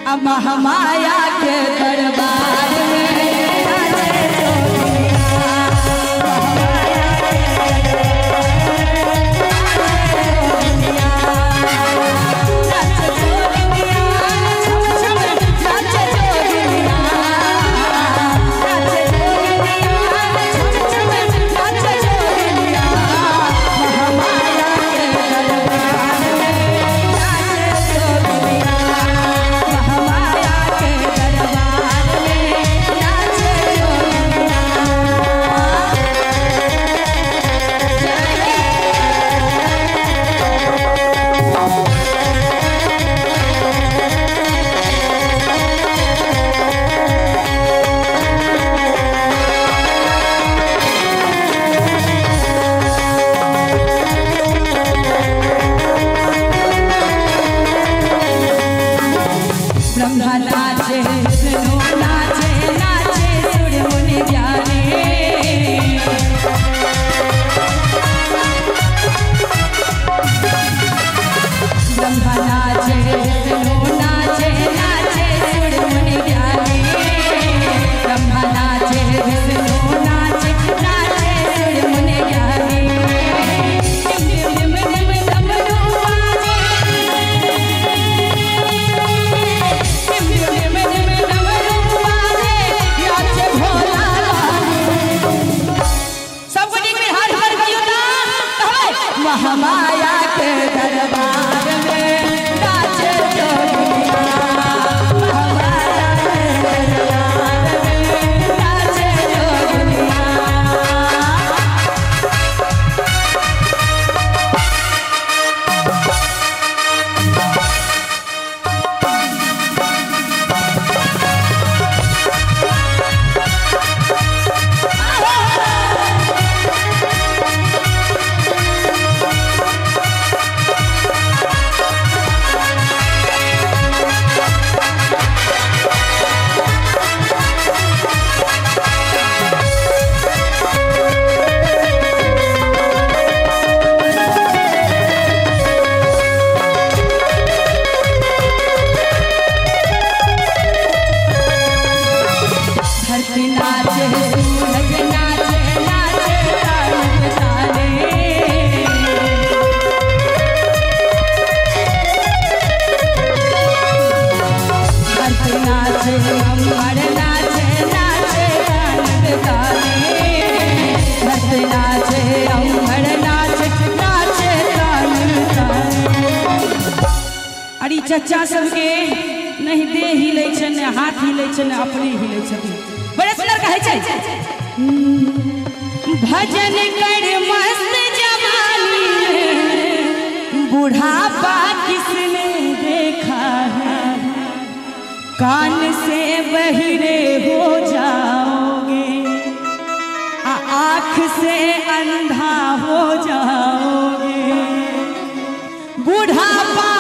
Speaker 5: आ महामाया के दरबार में नाच जोगिनिया। महामाया के दरबार में चचा सबके नहीं देह हिलै छै ने हाथ हिलै छै ने अपने हिलै छथिन। बड़े सुंदर कहै छै भजन कर मस्त जवानी में बुढ़ापा किसने देखा है, कान से बहरे हो जाओगे आँख से अंधा हो जाओगे। बुढ़ापा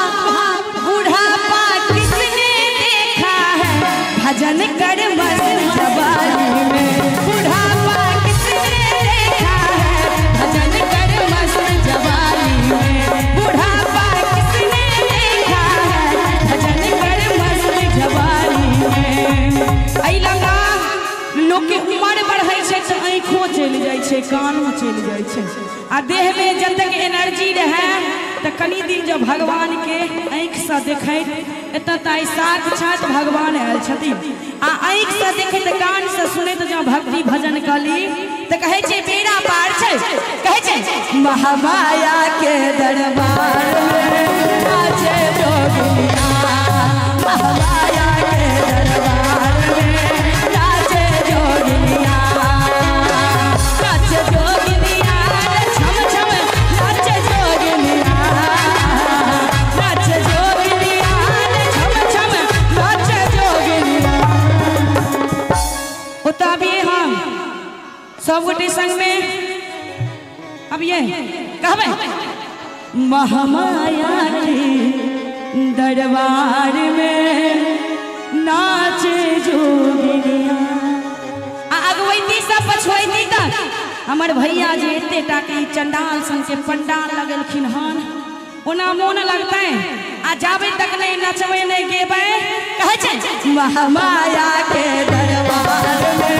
Speaker 5: बुढ़ापा किसने देखा है, भजन कर मस्त जवानी में। बुढ़ापा किसने देखा है, भजन कर मस्त जवानी में। बुढ़ापा किसने देखा है, भजन कर मस्त जवानी में। एहि लंगा लोक के उम्र बढ़ै छै तऽ आँखो चलि जाइ छै, कानो चलि जाइ छै, आ देह में जतेक एनर्जी रहै तऽ कनी दिन जब भगवान के आँखिसँ देखैत एतऽ तऽ आइ साक्षात भगवान आयल छथिन, आ आँखिसँ देखैत कानसँ सुनैत जँ भक्ति भजन कली तऽ कहै छै बेड़ा पार छै। कहै छै महामाया के दरबार में नाचे जोगिया, महामाया के दरबार में नाचे जोगिया, नाचे जोगिया छम छम नाचे जोगिया, नाचे जोगिया छम छम नाचे जोगिया। ओतऽ अभी हम सब गोटे संग में अब ये कहबै महामाया के दरबार में नाचे जोगिया। आ अगवैती सब पछुआती तक हमर भैया जे एते टा के चंडाल सन के पंडाल लगेलखिन हन, ओना मोन लगतै आ जाबे तक नहीं नचबै नहीं गेबै। कहै छै महामाया के दरबार में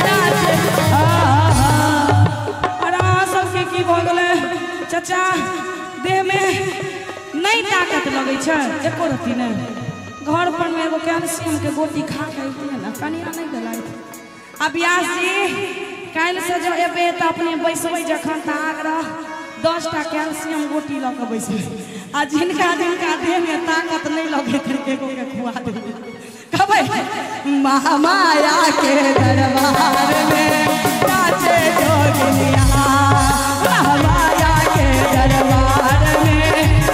Speaker 5: नाचे। और अहाँ सबके की भऽ गेलै चचा, देह में नहीं ताकत लगै छै एको रत्ती नहि। घर पर में एगो कैल्शियम के गोटी खा के अइतियै ने, कनिया नहि देलथि। आ व्यास जी काल्हि से जो एबै तऽ अपने बैसबै जखन तऽ आग्रह 10टा कैल्शियम गोटी लऽ कऽ बैसबै, आ जिनका जिनका देहमे ताकत नहि लगैत एगो के खुआ देबै। कहबै महामाया के दरबार में नाचे जोगिया, महामाया के दरबार में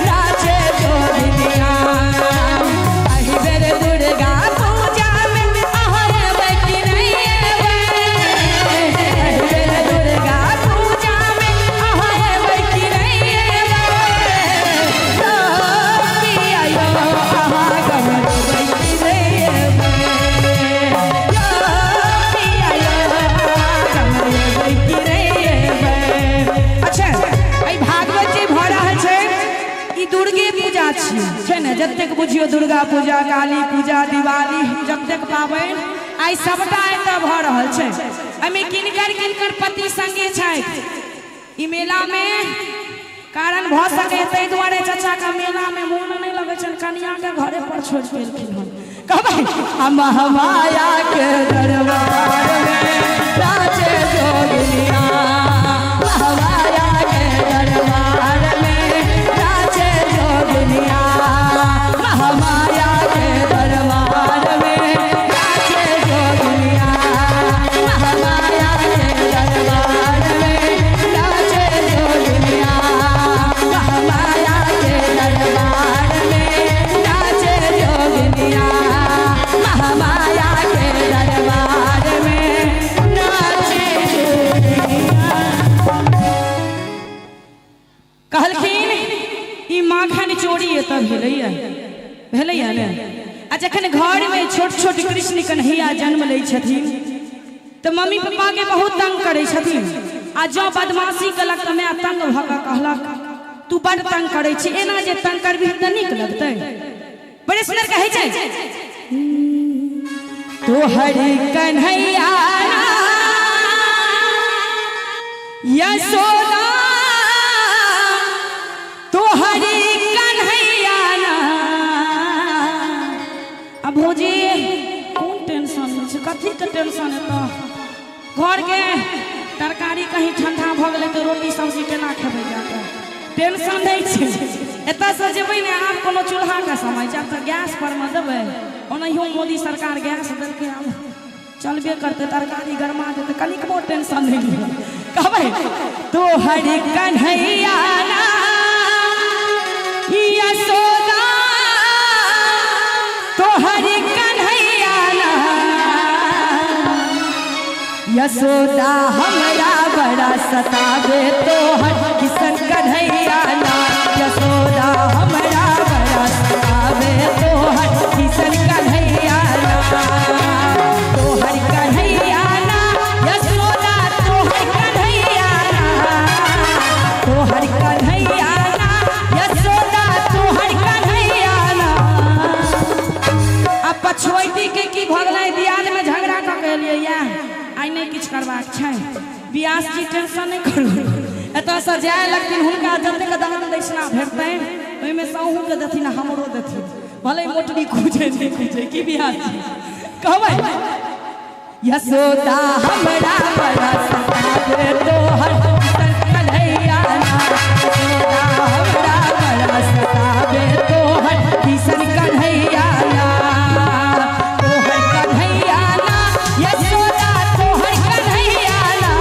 Speaker 5: नाचे जोगिया। एहि बेर दुर्गा पूजा में अहाँ एबै कि नहि एबै, एहि बेर दुर्गा पूजा में अहाँ एबै कि नहि एबै, यौ पिया यौ अहाँ गमरबै कि नहि एबै, यौ पिया यौ अहाँ गमरबै कि नहि एबै। अच्छा एहि भागवत जे भऽ रहल छै ई दुर्गे पूजा छियै, छै ने? जतेक बुझियौ दुर्गा पूजा, काली पूजा, दिवाली, जतेक पाबनि आइ सबटा एतऽ भऽ रहल छै। एहिमे किनकर किनकर पति संगे छथि ई मेला में, कारण भऽ सकै ताहि दुआरे चचा के मेला में मोन नहि लगै छनि, कनिया के घरे पर छोड़ि के एलखिन हन। कहबै महामाया के दरबार में नाचे जोगिया, महामाया के दरबार में नाचे जोगिया, महामाया के दरबार में नाचे जोगिया, महामाया के दरबार में नाचे जोगिया, महामाया के दरबार में नाचे जोगिया, महामाया के दरबार में नाचे जोगिया। कहलखिन ई माखन चोरी एतऽ भेलैया, भेलैया ने? आ जखन घर में छोट छोट कृष्ण कन्हैया जन्म लै छथिन तऽ मम्मी पप्पा के बहुत तंग करै छथिन, आ जँ बदमाशी केलक तऽ माय तंग भऽ कऽ कहलक तू बड तंग करै छी, एना जे तंग करबही तऽ नीक लगतै। बड़े सुंदर कहै छै तोहर कन्हैया यशोदा, तोहरी कन्हैया ना। आ भौजी कोन टेंशन छै, कथी के टेंशन हेतौ? घर के तरकारी कहीं ठंडा भऽ गेलै तऽ रोटी सब्जी केना खेबै जाकऽ, टेंशन नहि छै। एतऽ से जेबै ने आब कोनो चूल्हा के समय छै, आब तऽ गैस पर मे देबै। ओनाहियो मोदी सरकार गैस देलकै, आब चलबे करतै, तरकारी गरमा देतै, कनिकबो टेंशन नहि लिअ। कहबै तोहर कन्हैया ना यशोदा, तोहर कन्हैया ना यशोदा हमरा बड़ा सतावे, तोहर किशन कन्हैया ना यशोदा हमरा बड़ा सतावे, तोहर किशन कन्हैया ना, तोहर कन्हैया ना यशोदा, तोहर कन्हैया ना, तोहर कन्हैया ना यशोदा, तोहर कन्हैया ना। आ पछुआटी के की भऽ गेलै, दियाद में झगड़ा कऽ के एलियै या आइ नहि किछु करबाक छै। व्यास जी टेंशन नहि करू, एतऽसँ जाय लगथिन हुनका जतेक दान दक्षिणा भेटतनि ओहिमे सँ अहूँके देथिन आ हमरो देथिन, भले मोटरी खुजै नहि खुजै। की व्यास जी कहबै यशोदा हमरा बड़ा सतावे, तोहर किशन कन्हैया ना यशोदा हमरा बड़ा सतावे, तोहर किशन कन्हैया ना, तोहर कन्हैया ना यशोदा, तोहर कन्हैया ना,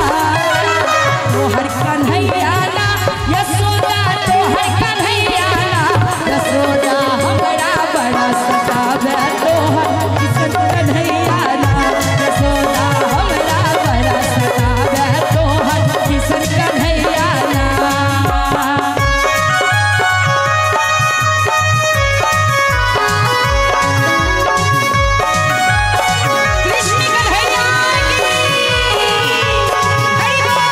Speaker 5: तोहर कन्हैया ना यशोदा, तोहर कन्हैया ना यशोदा हमरा बड़ा सतावे, तोहर किशन कन्हैया ना यशोदा हमरा बड़ा सतावे, तोहर किशन कन्हैया ना। कृष्ण कन्हैया की हरि बोल।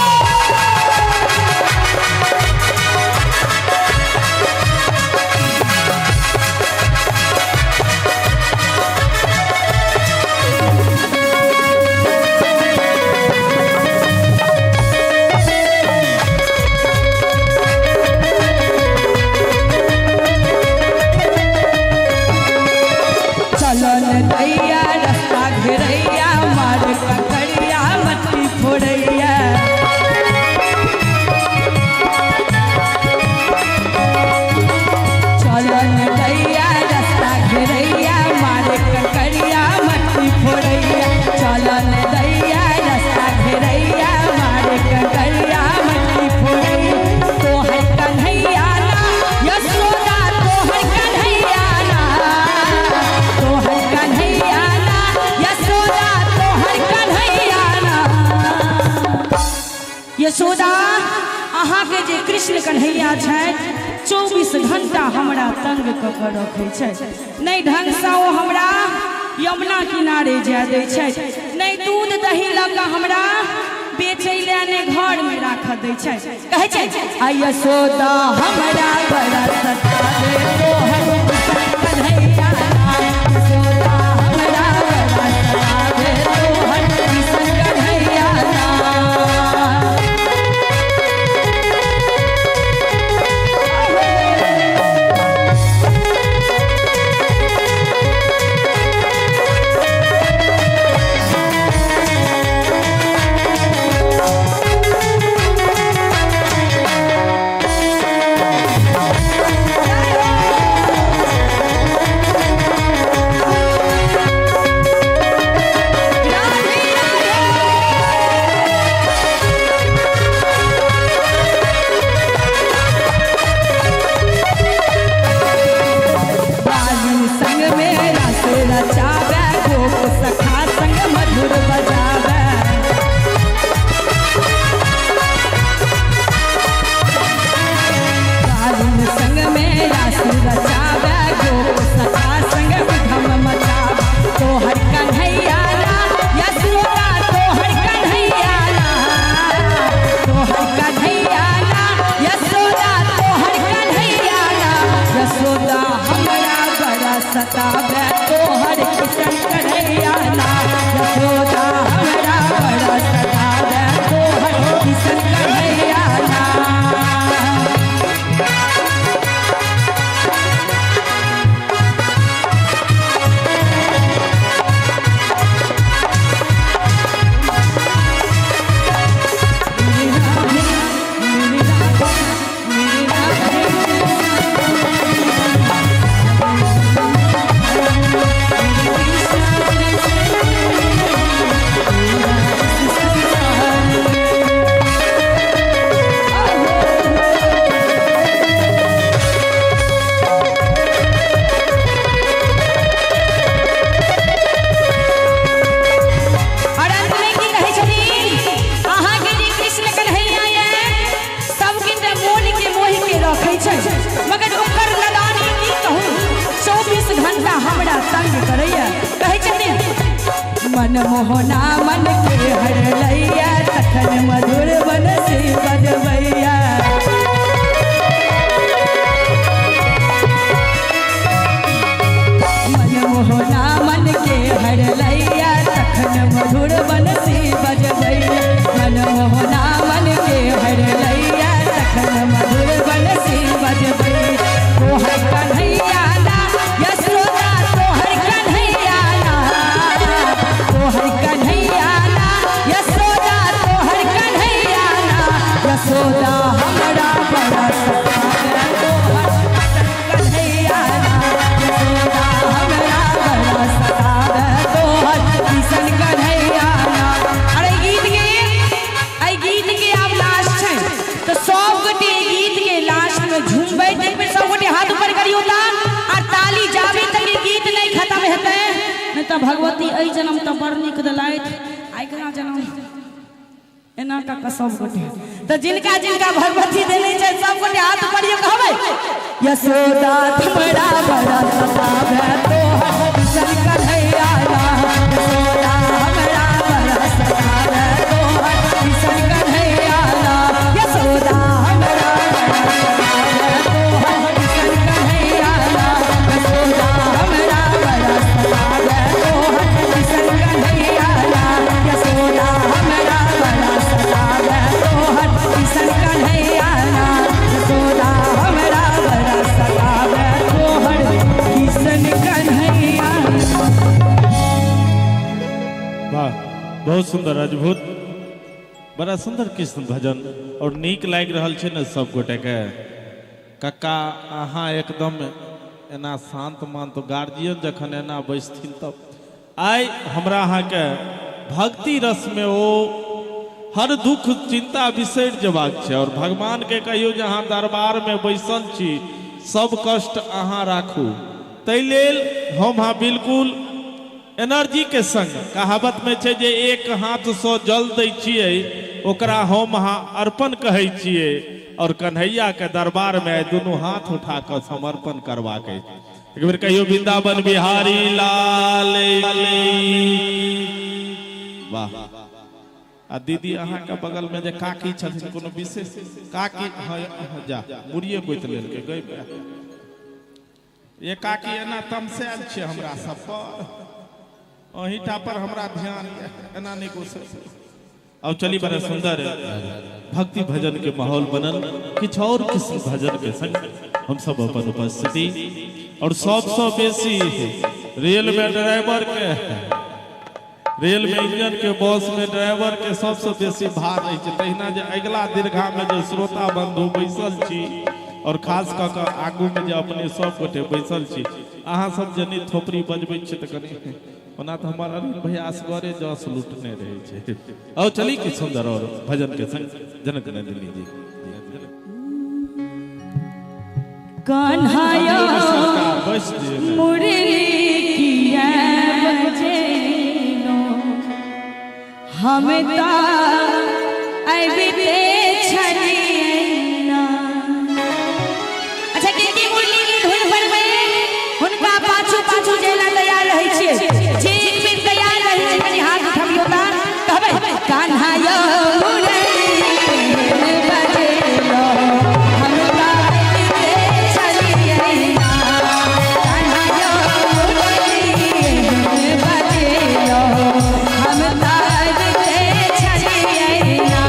Speaker 5: चलन दैया रास्ता घेरैया, मार ककड़िया मट्टी फोड़ैया, चलन दैया रास्ता घेरैया, मार ककड़िया मट्टी फोड़ैया, चलन दैया रास्ता घेरैया, मार ककड़िया मट्टी फोड़ैया, तोहर कन्हैया ना यशोदा, तोहर कन्हैया ना, तोहर कन्हैया ना यशोदा, तोहर कन्हैया ना यशोदा। अहाँके जे कृष्ण कन्हैया छथि 24 घंटा हमरा तंग कऽ के रखै छथि, नहि ढंगसँ ओ हमरा यमुना किनारे जाय दै छथि, नहि दूध दही लऽ कऽ हमरा बेचै लए, नहि घरमे राखऽ दै छथि। कहै छै आ यशोदा हमरा बड़ा सतावे, तोहर किशन कन्हैया ना यशोदा हमरा बड़ा सतावे, तोहर किशन कन्हैया ना। बालू संग मेरा से रचावे, गोप सखा संग मधुर बजावे, बालू संग मेरा से रचावे, गोप सखा संग धम मचावे, तोहर कन्हैया ना यशोदा, तोहर कन्हैया ना, तोहर कन्हैया ना यशोदा, तोहर कन्हैया ना यशोदा हमरा बड़ा सतावे, तोहर किशन कन्हैया ना यशोदा हमरा बड़ा सतावे, तोहर किशन कन्हैया ना। मेरे राधे, मेरे राधे, मेरे राधे। मन मोहना मन के हर लैया तखन मधुर बनसी बजबैया। मन मोहना मन के हर लैया तखन मधुर बनसी बजबैया। मन मोहना मन के हर लैया तखन मधुर बनसी बजबैया। तोहर कन्हैया ना यशोदा तोहर कन्हैया ना, तोहर कन्हैया ना यशोदा तोहर कन्हैया ना, यशोदा हमरा बड़ा सतावे तोहर कन्हैया ना, यशोदा हमरा बड़ा सतावे तोहर किशन कन्हैया ना। अरे गीत के एहि गीत के आब लास्ट छै तो सब गोटे गीत के लास्ट में झूमबै, एक बेर सब गोटे हाथ ऊपर करियौ ता और ताली जाबे तक ई गीत नहीं खत्म हेतै नहीं तो भगवती एहि जन्म तऽ बड़ नीक देलथि, अगिला जन्म एना कऽ कऽ सब गोटे तो जिनका जिनका भगवती देने छै सब गोटे हाथ ऊपर करियौ कहबै यशोदा हमरा बड़ा सतावे तोहर किशन कन्हैया ना, यशोदा हमरा बड़ा सतावे तोहर किशन कन्हैया ना, यशोदा हमरा बड़ा सतावे तोहर किशन कन्हैया ना, यशोदा हमरा बड़ा सतावे तोहर किशन कन्हैया ना, यशोदा हमरा बड़ा सतावे तोहर किशन कन्हैया ना, यशोदा हमरा बड़ा सतावे तोहर किशन कन्हैया।
Speaker 9: वाह, बहुत सुंदर, अद्भुत, बड़ा सुंदर कृष्ण भजन और नीक लागि रहल छै ने सब गोटे के। कक्का अहाँ एकदम एना शांत मानत, गार्जियन जखन एना बैसथिन तब आइ हमरा अहाँके भक्ति रस में ओ हर दुख चिंता बिसरि जेबाक छै और भगवान के कहियो जे अहाँ दरबार में बैसल छी सब कष्ट अहाँ राखू। ताहि लेल हम अहाँ बिल्कुल एनर्जी के संग, कहावत में छै जे एक हाथ से जल दै छियै ओकरा हम अहाँ अर्पण कहै छियै और कन्हैया के दरबार में दुनू हाथ उठा कऽ समर्पण करबाक अछि। एक बेर कहियो वृंदावन बिहारी लाल। वाह। आ दीदी अहाँ के बगल में जे काकी छथिन कोनो विशेष काकी, हाँ जा मुड़िए गोति लेलकै गई। ये काकी एना तमसायल छै हमरा सब पर, अहींटा पर हमरा ध्यान एना नहि गोसै। अब चली बड़ा सुंदर भक्ति भजन के माहौल बनल, किछु और किस्म भजन के संग हम सब अपन उपस्थिति और सबसँ बेसी रेल में ड्राइवर के, रेल में इंजन के, बस में ड्राइवर के सबसँ बेसी भार रहै छै। तहिना जे अगिला दीर्घा में जे श्रोता बंधु बैसल छी और खास कऽ कऽ आगू में जे अपने सब गोटे बैसल छी, अहाँ सब जे नहि थोपड़ी बजबै छी तऽ कनि ओना तऽ हमर अनिल भैया असगरे जस लूटने रहै छै। और चली कि सुंदर और भजन के संग जनक नंदिनी जी।
Speaker 5: कन्हैया मुरली किया बजेलो हम ता अबिते छलियै ना। अच्छा के के मुरली के धुन पर में हुनका पाछू पाछू जैला तैयार रहै छियै, जे एक बेर तैयार रहै छै कनि हाथ उठबियौ ता कहबै कन्हैया मुरली के बजेलो हम ता अबिते छलियै ना, कन्हैया मुरली के बजेलो हम ता अबिते छलियै ना।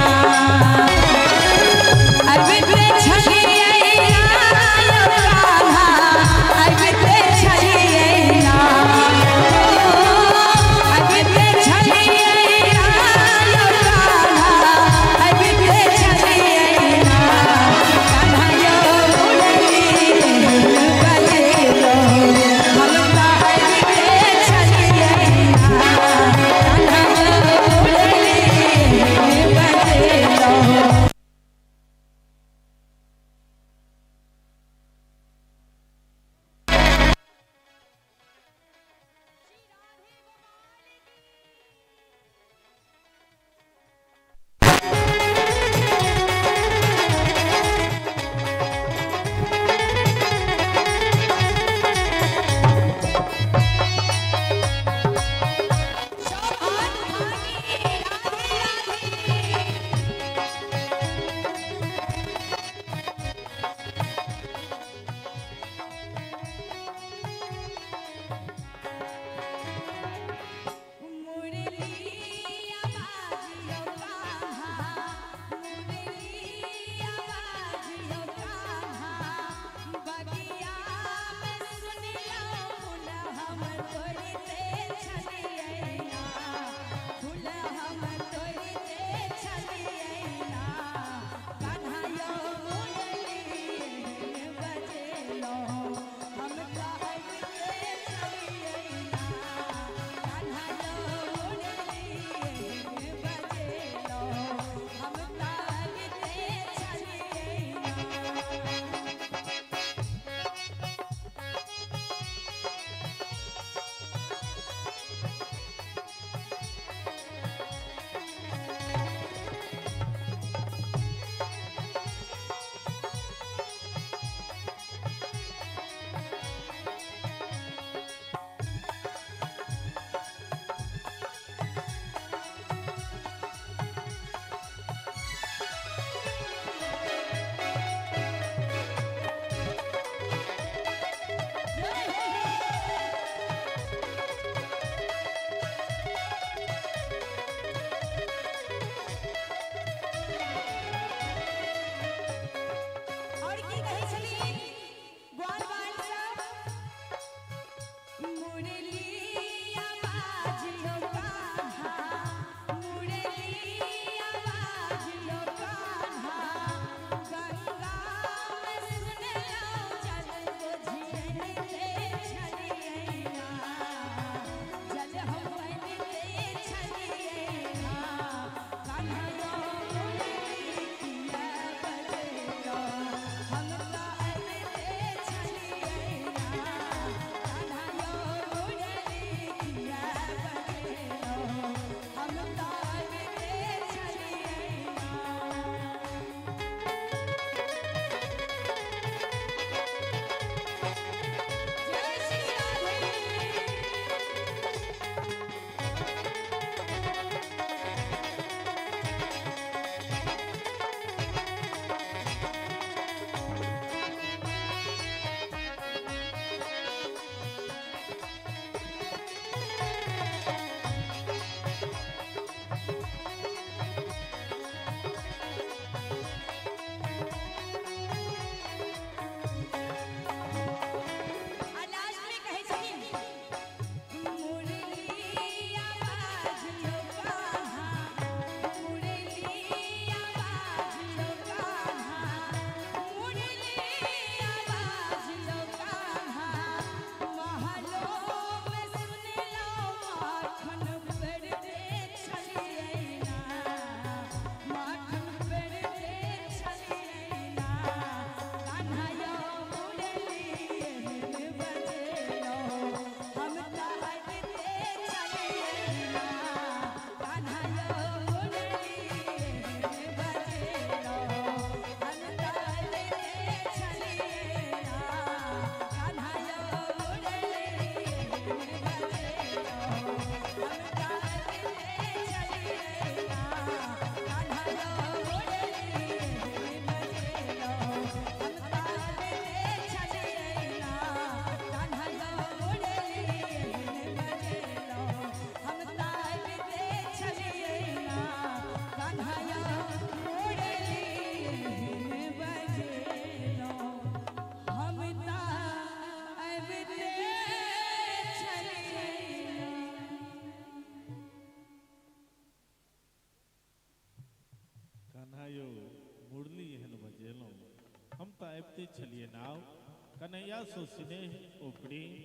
Speaker 9: कन्हैया सो स्नेह ओ प्रेम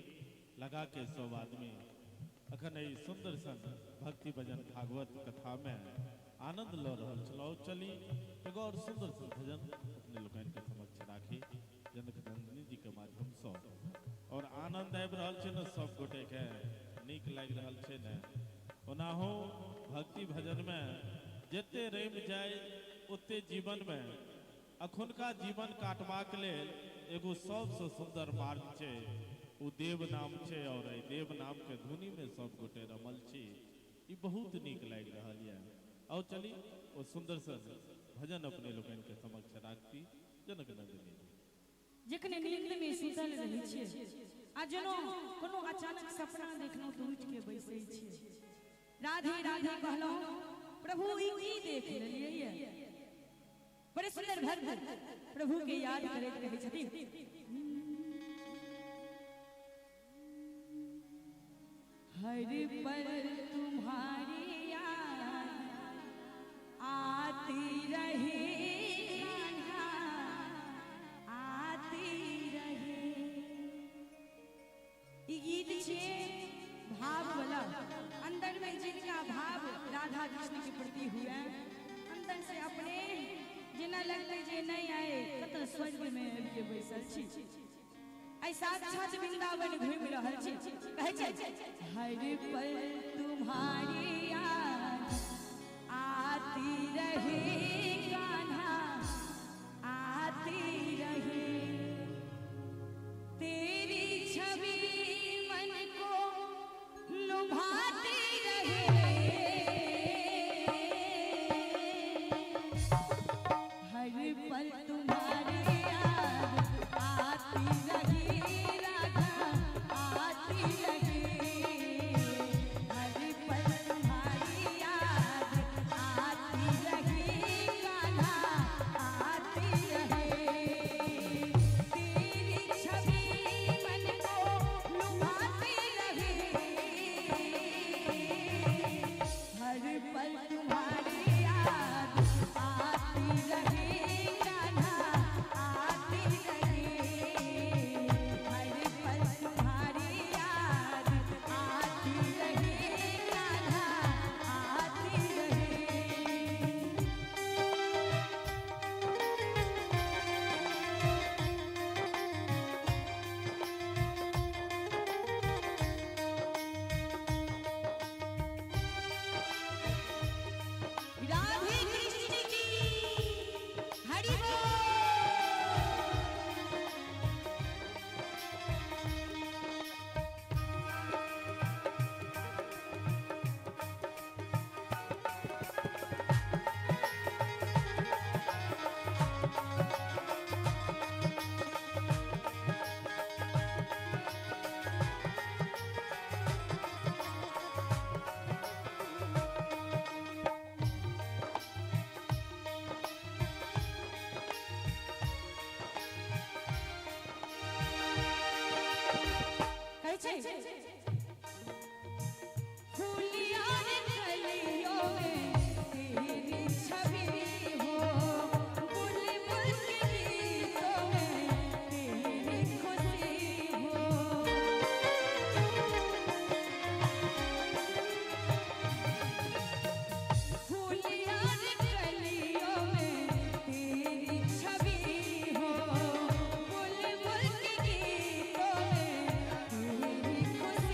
Speaker 9: लगा के सब आदमी अखन एहि सुंदर सन भक्ति भजन भागवत कथा में आनंद ल रहल छलहुँ। चली एगो और सुंदर सन भजन अपने लोकनि के समक्ष राखी जनक नंदिनी जी के माध्यम से और आनंद आबि रहल छै ने, सब गोटे के नीक लागि रहल छै ने। ओनाहो भक्ति भजन में जते रमि जाय ओते जीवन में अखुनका जीवन काटबाक लेल एगो सबसे सुंदर मार्ग छै ओ देव नाम छै और एहि देव नाम के धुनी में सब गोटे रमल छी। ई बहुत नीक लागि रहल यऽ। आओ चली ओ सुंदर सन भजन अपने लोकनि के समक्ष राखती जनक नंदिनी जी।
Speaker 5: जखने नींद में सुतल रहै छियै आ जेनो कोनो अचानक सपना देखलहुँ तऽ उठि के बैसै छियै। राधे राधे कहलहुँ, प्रभु ई की देख लेलियै ये। बड़े सुंदर भक्त प्रभु के याद करैत रहै छथिन। हर पल तुम्हारी याद आती रही कान्हा आती रही। ई गीत छे भाव वाला, अंदर में जिनका भाव राधा कृष्ण के प्रति हुए अंदर से अपने जेना लगते जे नहीं आए कत स्वर्ग में आबि के बैसल छी, ऐ साक्षात वृंदावन घूमि रहल छी। कहै छै हर पल तुम्हारी याद आती रही कान्हा आती रही, तेरी छवि मन को लुभाती रहे, हर पल तुम्हारी याद आती रही राधा आती रही, हर पल तुम्हारी याद आती रही कान्हा आती रहे, तेरी छवि मन को लुभाती रहे, हर पल तुम्हारी याद आती रही कान्हा आती रही, हर पल तुम्हारी याद आती रही कान्हा आती रही। राधे कृष्ण की हरि बोल। कहै छै फूलिया रे कलियों में तेरी छवि हो, बुलबुल के गीतों में तेरी खुशी हो, फूलिया रे कलियों में तेरी छवि हो, बुलबुल के गीतों में तेरी खुशी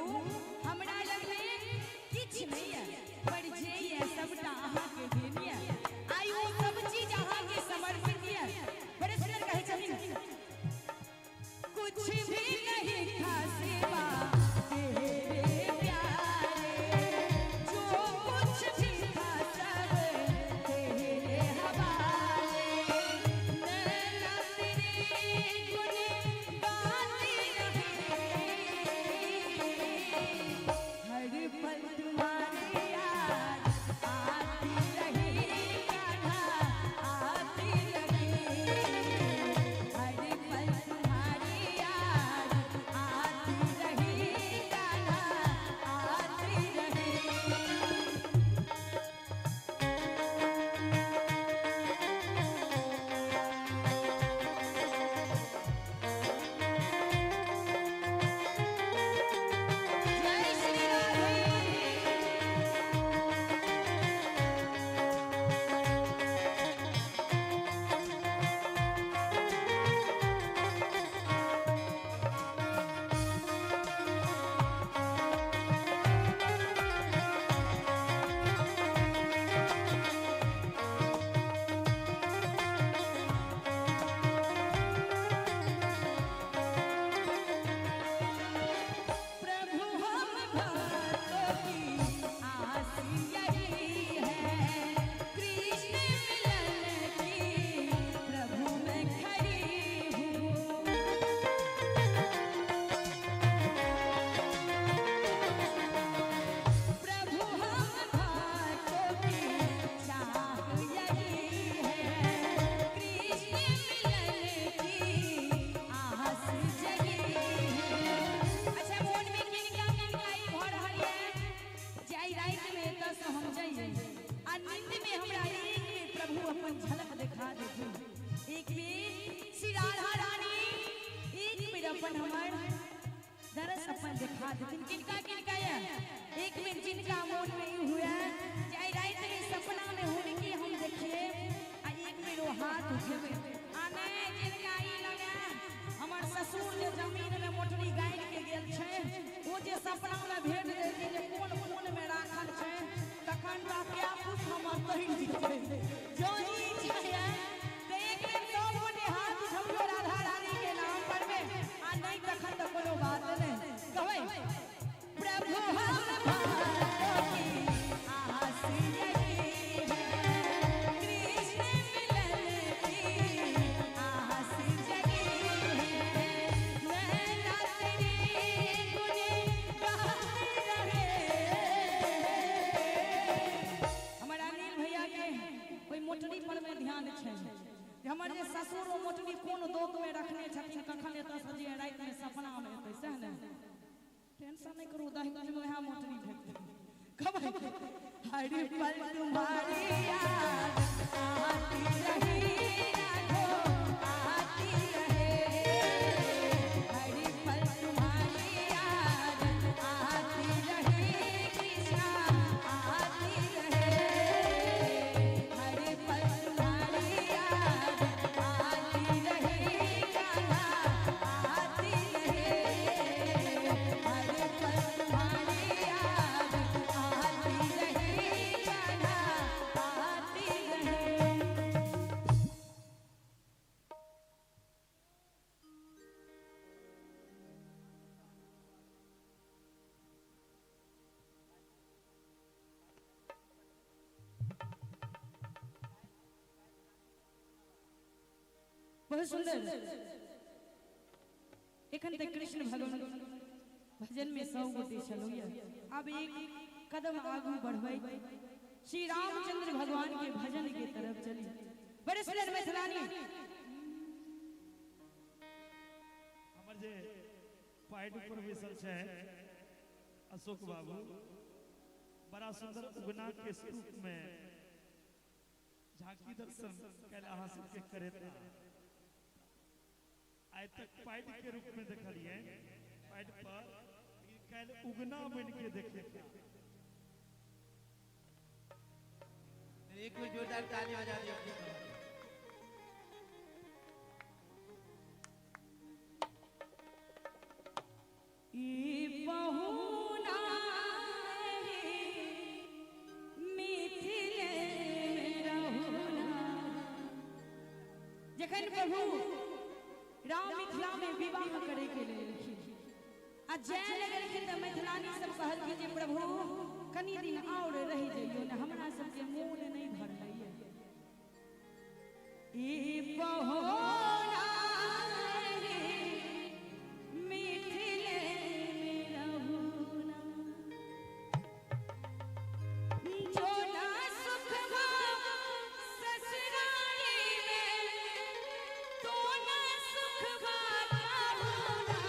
Speaker 5: प्रभु हमरा लग में किछ नहीं है पर जे ये सबटा अहाँ के देन ये आई वो सब चीज अहाँ के समर्पित ये। बड़े सुंदर कहे छथिन कुछ भी नहीं था सिवा तेरे प्यारे, जो कुछ भी था सब तेरे हवाले, नैना तेरे गुण गाती रहे, हर पल तुम्हारी याद आती रही कान्हा आती रही, हर पल तुम्हारी याद आती रही कान्हा आती रही। जय श्री राधे। प्रभु हम भक्तों की आस यही है, कृष्ण मिलन की प्रभु मैं खड़ी हूँ। प्रभु हम भक्तों की चाह यही है, कृष्ण मिलन की आस जगी है। अच्छा मोन में किनका किनका ई भर रहल ये जे आई राति में एतऽ से हम जाइए आ नींद में हमरा एक बेर प्रभु अपन झलक देखा देथिन, एक बेर श्री राधा रानी एक बेर अपन हमर दरस अपन देखा देथिन। किनका किनका ये एक बेर जिनका मोन में ई हुए जे आई राति में सपना में हुनके हम देखिए आ एक बेर ओ हाथ उठेबै आ नहि जिनका ई लगे हमर ससुर जे जमीन में मोटरी गाड़ि के गेल छै ओ जे सपना में भेट देलकै जे कोन कोन में राखल छै तखन तऽ क्या कुछ हमर तहि जेतै। जो ई छै तऽ एक बेर सब गोटे हाथ उठबियौ राधा रानी के नाम पर में आ नहि तखन तऽ कोनो बात नहि कहबै प्रभु हम भक्तों की आस यही है, कृष्ण मिलन की आस जगी है, नैना तेरे गुण गाते रहे। हमर अनिल भैया के ओहि मोटरी पर में ध्यान छै जे हमर जे ससुर ओ मोटरी कोन दोक में रखने छथिन कखन एतऽ से जे राति में सपना में एतै सएह ने। टेंशन नहीं करू दही में वएह मोटरी भेटतै। कहबै हर पल तुम्हारी याद आती रही राधो आती रहे, हर पल तुम्हारी याद आती रही कृष्णा आती रहे, हर पल तुम्हारी याद आती रही कान्हा आती रहे, हर पल तुम्हारी याद आती रही कान्हा आती रहे। बहुत सुंदर एखन तक कृष्ण भगवान भजन में 100 गोटे छलहुँ ये। अब एक कदम आगू बढ़बै श्री रामचंद्र भगवान के भजन के तरफ चली। बड़े सुंदर मैथिलानी
Speaker 2: हमर जे पाइड पर बैसल छै अशोक बाबू बड़ा सुंदर उगना के स्वरूप में झांकी दर्शन कल अहाँ सबके करेता। आइ तक पाइड के रूप में देखलिए पाइड पर, कल उगना बन के देखे।
Speaker 4: एक बार जोरदार ताली बजा दियो अपनी तरफ।
Speaker 5: ई बहु प्रभु राम मिथिला में विवाह करे के लेल आ जाय लगलखिन तऽ मैथिलानी सब कहलखिन जे प्रभु कनी दिन और रहि जइयो ने, हमरा सबके मोन नहीं भरलैया। ई पहोना मिथिले में रहुना, जो ना सुख ससुराली में तो ना सुख पाहुना।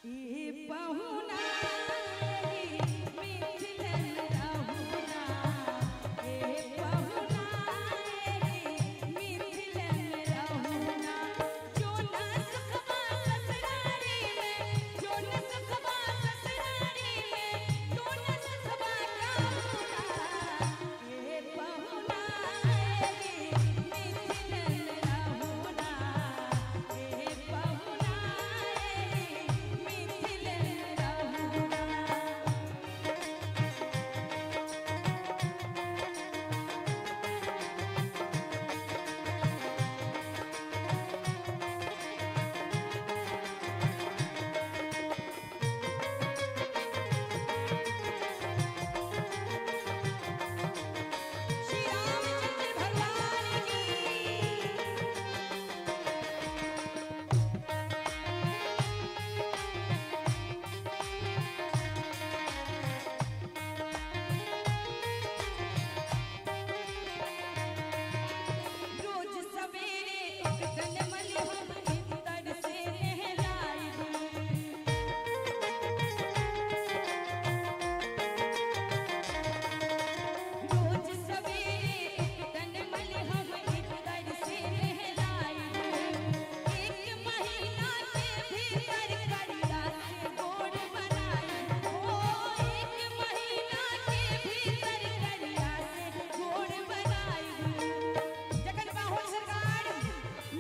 Speaker 5: ई पहुना मिथिले में रहुना, ए पहुना मिथिले में रहुना, जो ना सुख ससुराली में, जो ना सुख ससुराली में तो ना सुख पाहुना। ए पहुना मिथिले में रहुना, ए पहुना मिथिले में रहुना। श्री रामचंद्र भगवान की। रोज सवेरे उठन मलहम भीतर से नहलाई। रोज सवेरे उठन मलहम भीतर से नहलाई। एक महीना के भीतर करिया से गोड़ बनाई। ओ एक महीना के भीतर करिया से गोड़ बनाई। जखन पाहुन सरकार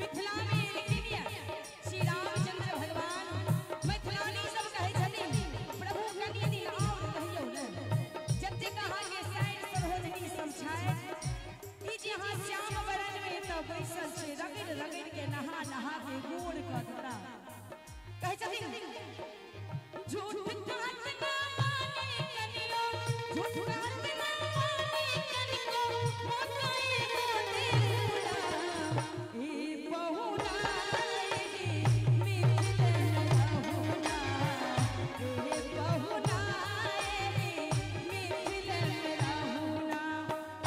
Speaker 5: मिथिला में एलखिन ये श्री रामचंद्र भगवान, मैथिलानी सब कहै छथिन प्रभु कनी दिन और रहियौ ने। जतेक अहाँके साइर सरोजनी सब छथि, ई जे अहाँ श्याम वरण में तऽ बैसल छी, रगड़ि रगड़ि के नहा नहा के गोर कऽ देता। कहै छथिन झूठ काट ना माने कनियो, झूठ काट ना माने कनिको, मौका एगो देहुना। ई पहुना मिथिले में रहुना, ए पहुना मिथिले में रहुना।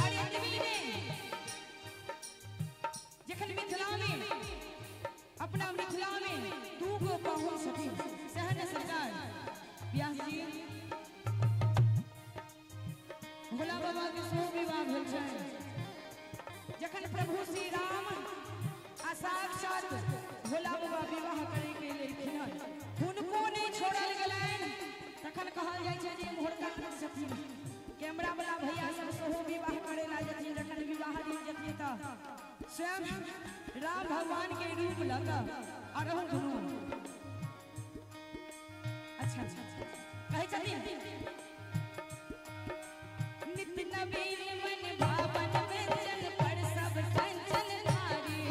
Speaker 5: अरे एतबी ने जखन मिथिला में अपना मिथिला में दू गो पाहुन छथिन, सएह ने सरकार व्यास जी भोला बाबा के सेहो विवाह भेल छनि। जखन प्रभु श्री राम आ साक्षात भोला बाबा विवाह करे के एलखिन, हुनको नहि छोड़ल गेलनि। तखन कहल जाइ छै जे एम्हरका छथिन कैमरा वाला भैया सब सेहो विवाह करे ला जथिन। जखन विवाह दिन जथिन तऽ स्वयं राम भगवान के रूप लऽ कऽ आ रहू दुनू। अच्छा अच्छा कहै छथिन नित नवीन मन भावन व्यंजन पर सब कंचन धारी।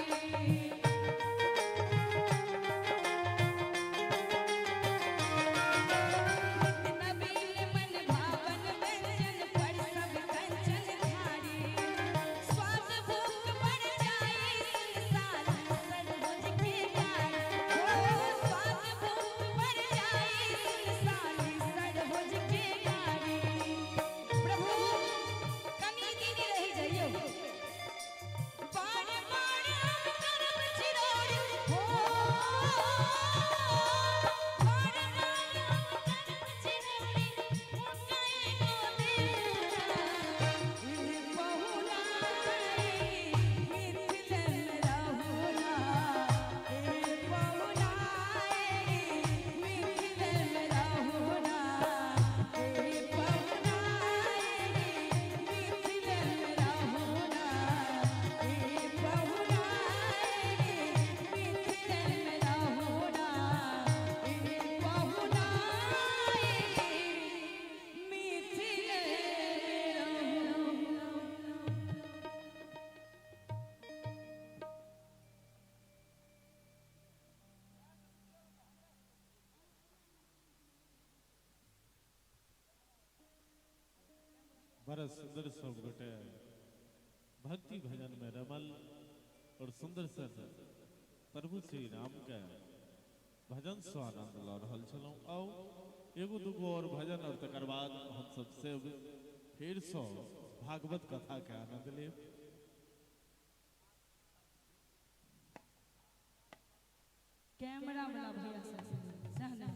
Speaker 5: नित नवीन मन भावन व्यंजन पर सब कंचन धारी। स्वाद भूख बढ़ जाए संसार सरोज के गारी। हो स्वाद भूख बढ़ जाए संसार सरोज के गारी। प्रभु कनी दिन
Speaker 9: बड़ा सुंदर सब गोटे भक्ति भजन में रमल और सुंदर सन प्रभु श्री राम के भजन से आनंद ल रहल छलहुँ। आउ एगो दूगो और भजन और तकर बाद हम सबसे फिर से भागवत कथा के आनंद लेब।
Speaker 5: कैमरा वाला भैया सहना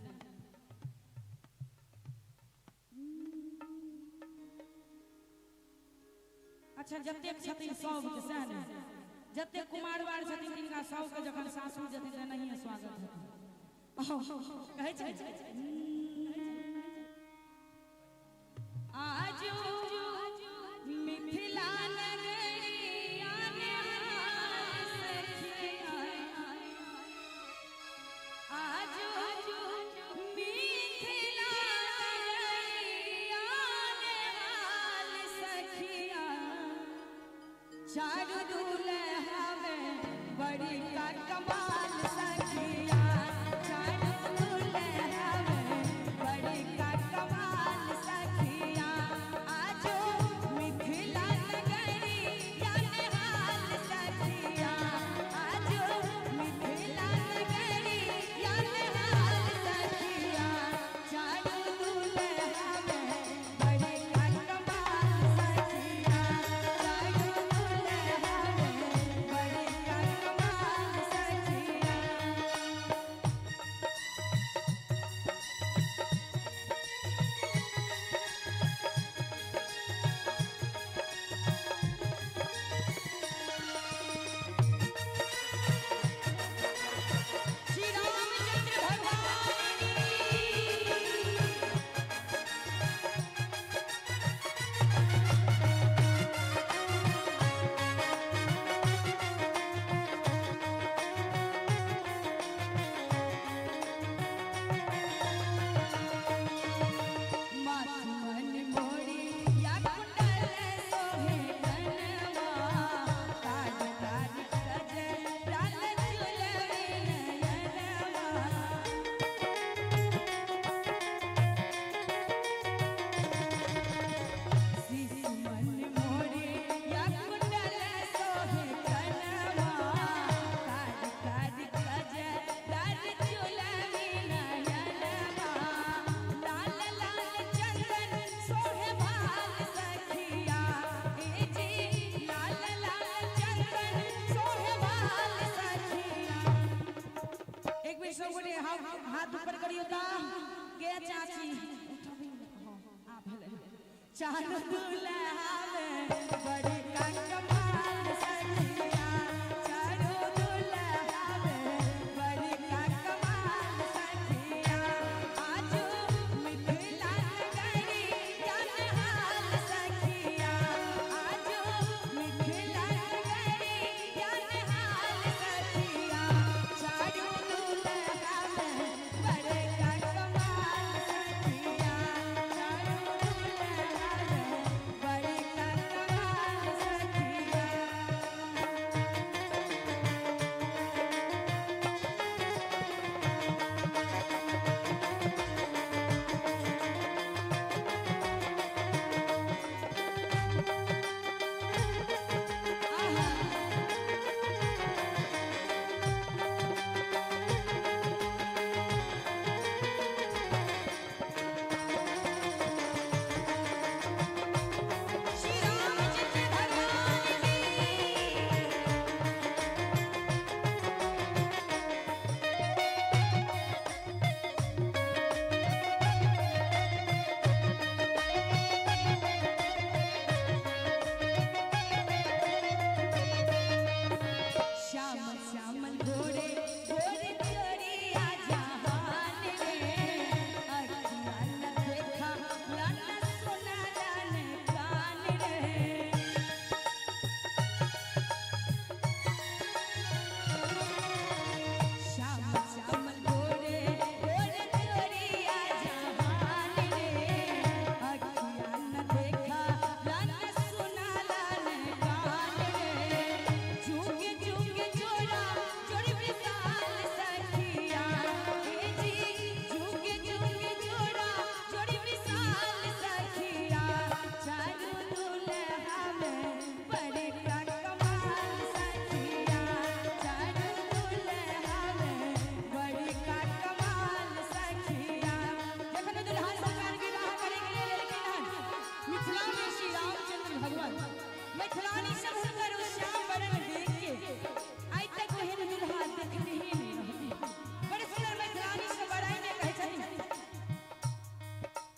Speaker 5: अच्छा जतेक छथिन सबके सहना जतेक कुमारवार छथिन तिनका सबके जखन सासुर जेथिन तऽ नहिये स्वागत हेतै। कहै छै आज मिथिला नगरिया सखिया आज मिथिला नगरिया सखिया चारू दुल्हा में बड़ी का कमाल सखिया चारू दुल्हा में बड़ी का कमाल सखिया आज मिथिला नगरिया हाल सखिया आज मिथिला नगरिया हाल सखिया चारू दुल्हा में बड़ी का कमाल सखिया चारू दुल्हा में बड़ी का कमाल सखिया। श्री रामचंद्र भगवान की। माथुमन मोरी या कुंडल सोहे कनवा ताज ताज सज लाल चुलवे नयनवा। शिशुमन मोरी या कुंडल सोहे कनवा ताज ताज सज लाल चुलवे नयनवा। लाल लाल चंदन सोहे भाल सखिया ए जी लाल लाल चंदन सोहे भाल सखिया। एक बेर सब गोटे हाथ ऊपर करियो ता गे चाची आ भेलै चारू दुल्हा में बड़ी का कमाल सखिया चारू दुल्हा में बड़ी का कमाल सखिया आज मिथिला नगरिया हाल सखिया आज मिथिला नगरिया हाल सखिया चारू दुल्हा में बड़े का कमाल सखिया चारू दुल्हा में बड़े का कमाल सखिया।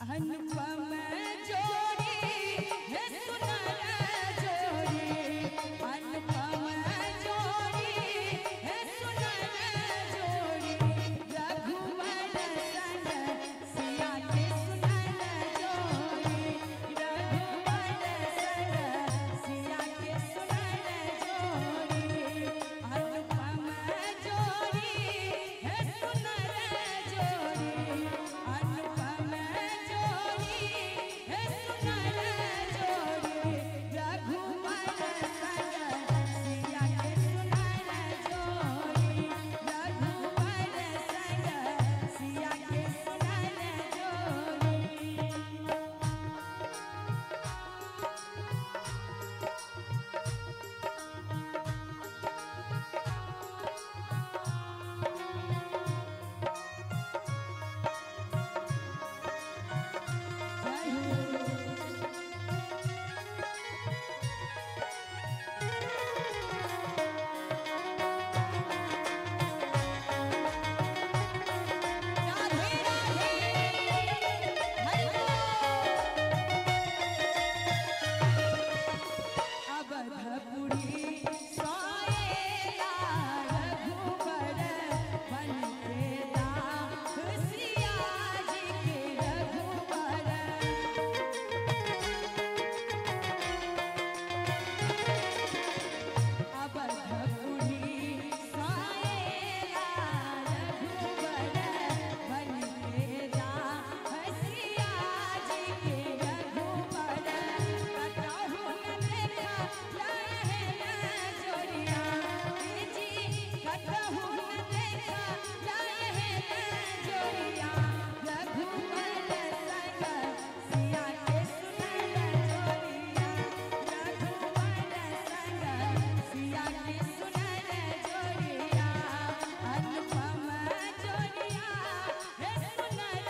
Speaker 5: अनुपम जोड़ी हे सुनर जोड़ी, अनुपम जोड़ी हे सुनर जोड़ी, रघुवर संग सिया के सुनर जोड़ी, रघुवर संग सिया के सुनर जोड़ी, अनुपम जोड़ी हे सुनर जोड़ी, अनुपम जोड़ी हे सुनर जोड़ी, रघुवर संग सिया के सुनर जोड़ी, रघुवर संग सिया के सुनर जोड़ी। जय हो। राधे राधे हरि बोल। अवधपुरी सोएला रघुवर बन के दास सिया जी के रघुवर। अवधपुरी सोएला रघुवर बन के दास सिया जी के रघुवर। कतहु न देखा लहे न जोड़िया जी, कतहु न देखा लहे न जोड़िया, रघुवर संग सिया के सुनर जोड़िया, रघुवर संग सिया के सुनर जोड़िया, अनुपम जोड़िया हे सुनर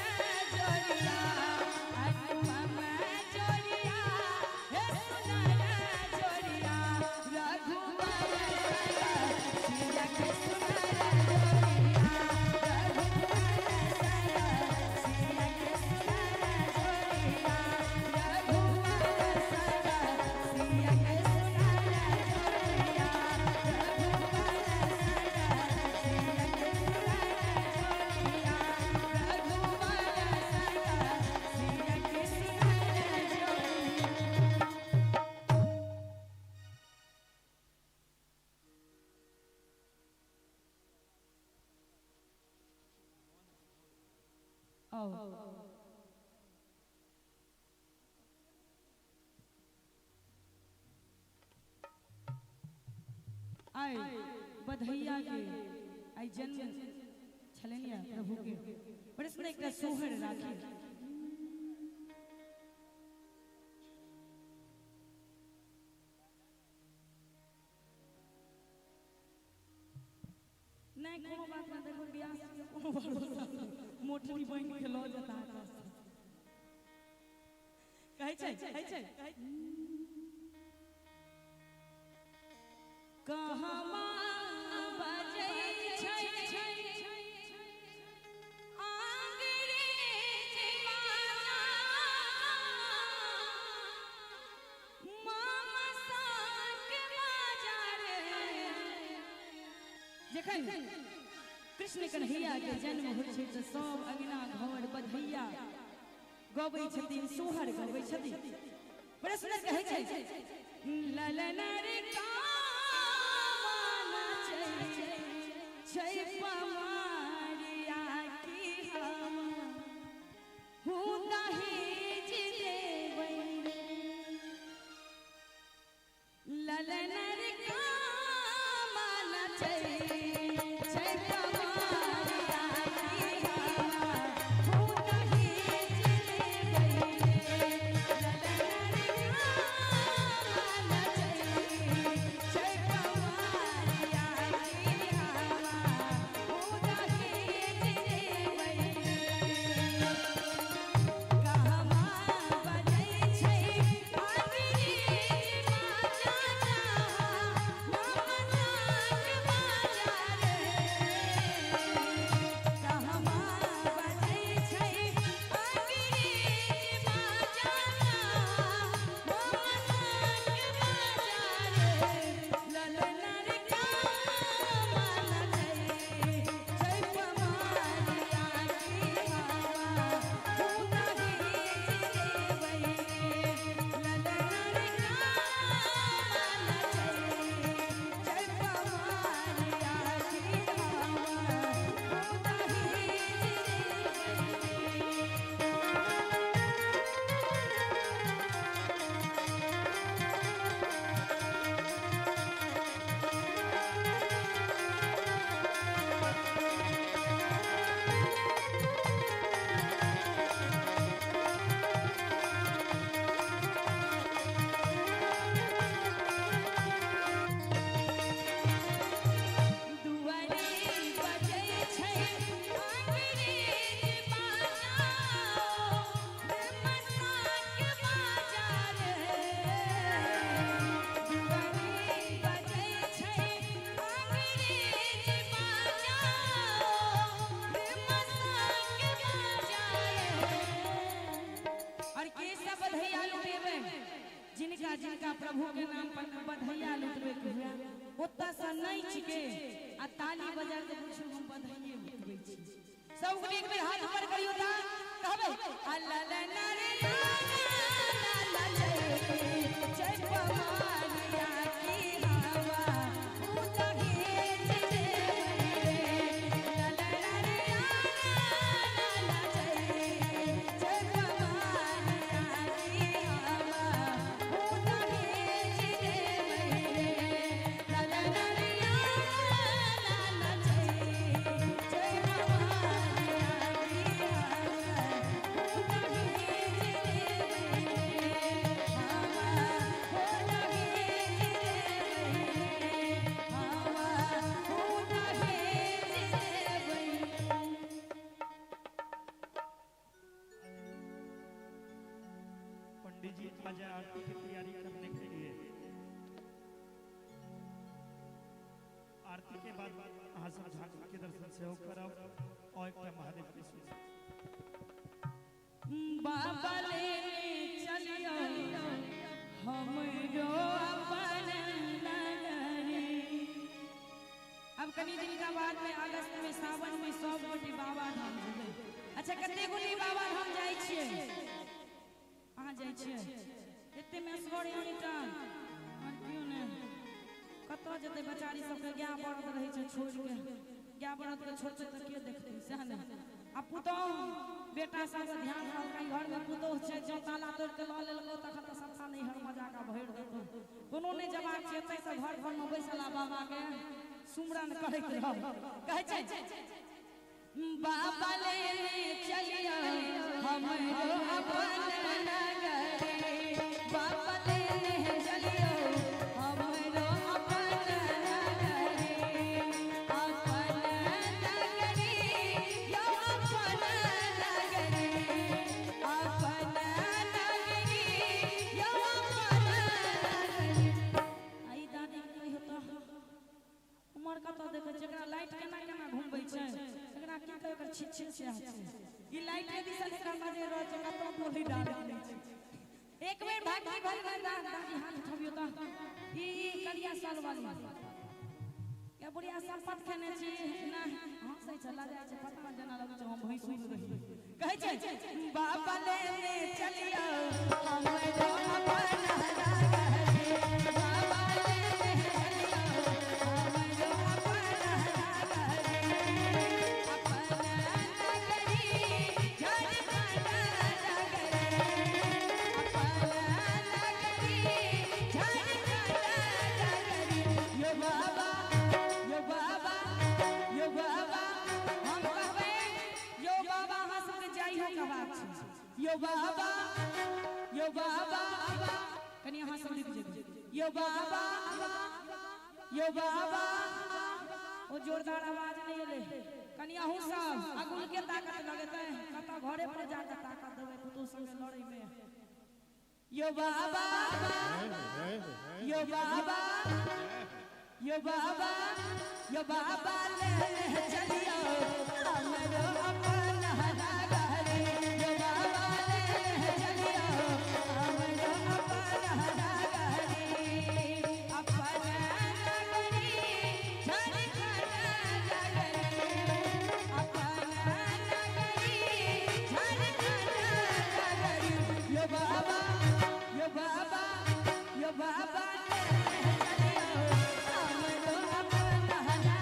Speaker 5: जोड़िया, अनुपम जोड़िया हे सुनर जोड़िया, रघुवर संग सिया के सुनर जोड़िया, रघुवर संग सिया के सुनर जोड़िया, रघुवर संग सिया के सुनर जोड़िया, रघुवर संग सिया के सुनर जोड़िया, रघुवर संग सिया के सुनर जोड़िया। आओ आए बधैया के आई जन्म छलनिया प्रभु के बड़े सुंदर एकटा सोहर राखी। नहीं कोनो बात ना, देखो ब्याह के कोनो भरोसा नहीं, मोटरी बन के लऽ जेता। कहै छै कहै छै कहमा बजै छै अंग्रेज बाजा, मामा साक बाजा रे। जखन कृष्ण कन्हैया के जन्म होइ छै तऽ सब अंगना घर बधैया गबै छथिन, सोहर गबै छथिन। बड़ा सुंदर कहै छै ललन रे कामना छै छै पमारिया की हम हूँ दहेज देबै रे। ललन रे कामना छै छै पमारिया की हम हूँ दहेज देबै रे। ललन रे कामना छै छै पमारिया की हम हूँ। प्रभु के नाम पर बधैया लुटबे के हुआ ओतऽ से नहीं छिके आ ताली बजा के पूछू हम बधैये लुटबै छी। सब गोटे एक बेर हाथ ऊपर करियौ त कहबै अल्लाह ला ला रे ला ला जय जय पवारिया की हवा ऊंचा घेच दे ला ला ला रे ला ला जय जय पवारिया की हवा ऊंचा घेच दे ला ला ला रे ला ला जय जय पवारिया की हवा ऊंचा घेच दे हवा ऊंचा घेच दे हवा ऊंचा घेच दे।
Speaker 2: पंडित जी आ जाए आरती की तैयारी करने के लिए। आरती के बाद अहाँ सब झांकी के दर्शन सेहो करब और एकटा महादेव के सुन।
Speaker 5: बाबा लेने चलियो हमरो अपन नगरी। अब कनी दिन का बाद में अगस्त में सावन में सब गोटी बाबा धाम जेबै। अच्छा कते गोटी बाबा धाम जाइ छियै? अहाँ जाइ छियै? एते में असगर अनिटा और क्यों ने कतऽ जेतै बेचारी सबके गाय बरद रहै छै छोड़ि के, गाय बरद के छोड़तै तऽ के देखतै सएह ने। आ पुतोहु बेटा सबके ध्यान रखै, घर में पुतोहु छै जँ ताला तोड़ि के लऽ लेलकौ तखन तऽ सबटा नैहर मजाका भरि देतौ। कोनो नहि जवाब छै एतै से घर घर में बैसला बाबा के सुमरन करैत रह। कहै छै बाबा लेने चलियो हमरो अपन नगरी। बाबा लेने चलियो हमरो अपन नगरी। अपन नगरी यो अपन नगरी। अपन नगरी यो अपन नगरी। आई दादी कहियो तऽ उमर कतऽ देखै छै एकरा लाइट केना केना घुमबै छै, एकरा की कहै एकर छिट छिट छै ई लाइट के दिसन एकरा नजर रहै छै कतऽ गोली डाल दै छै। एक बेर भागी भागी दादी हाथ उठबियौ तऽ ई करिया साल वाली या बुढ़िया शपथ खेने छी ना हंसै छै लजाइ छै पता नहि जेना लगै छै हम भैंसुर रही। कहै छै बाबा लेने चलियौ हमरो अपन नगरी। बाबा लेने चलियौ हमरो अपन नगरी। अपन नगरी झारखंड नगरी। अपन नगरी झारखंड नगरी। यो बाबा यो बाबा यो बाबा हम कहबै यो बाबा अहाँ सबके जाइ हो के बात छै। यो बाबा यो बाबा कनि अहाँ सब लिख जेबै यो बाबा यो बाबा। ओ जोरदार आवाज नहि एलै कनि अहूँ सब अगुल के ताकत लगेतै कतऽ घरे पर जाके ताकत देबै पुतोहु संगे लड़ै में। यो बाबा यो बाबा यो बाबा यो बाबा लेने चलियो हमरो अपन नगरी। यो बाबा लेने चलियो हमरो अपन नगरी। अपन नगरी झारखंड नगरी। अपन नगरी झारखंड नगरी। यो बाबा यो बाबा यो बाबा लेने चलियो हमरो अपन नगरी।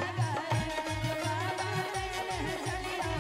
Speaker 5: यो बाबा लेने चलियो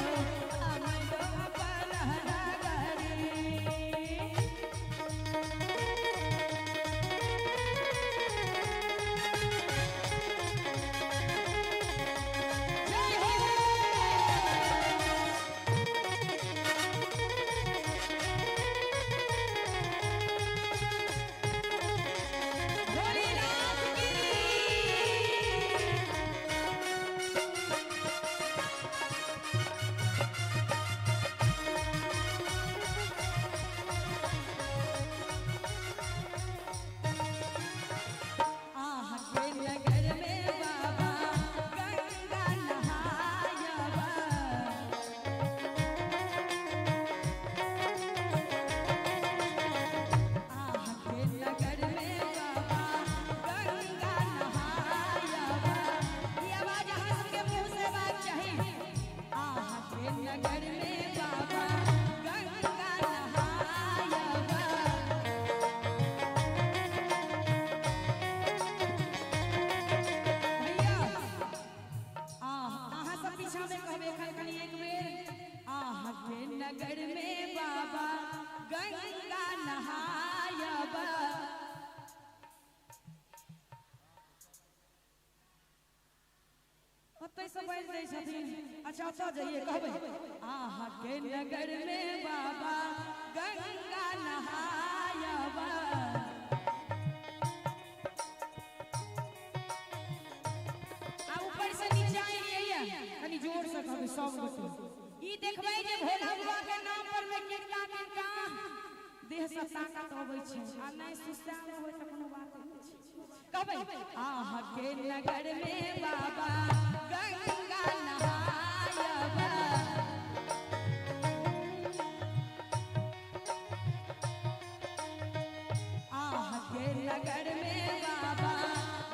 Speaker 5: अच्छा ओतऽ जइए कहबै आहा के नगर में बाबा गंगा नहायबा। आ ऊपर से नीचे आइए कनी जोर से कहबै सब गोटे ई देखबै जे भोला बाबा के नाम पर में किनका किनका देह से ताकत अबै छै आ नहि सुस्ता होय त कोनो बात नहि छै। कहबै आहा के नगर में बाबा गंगा नहायबा। आहा के नगर में बाबा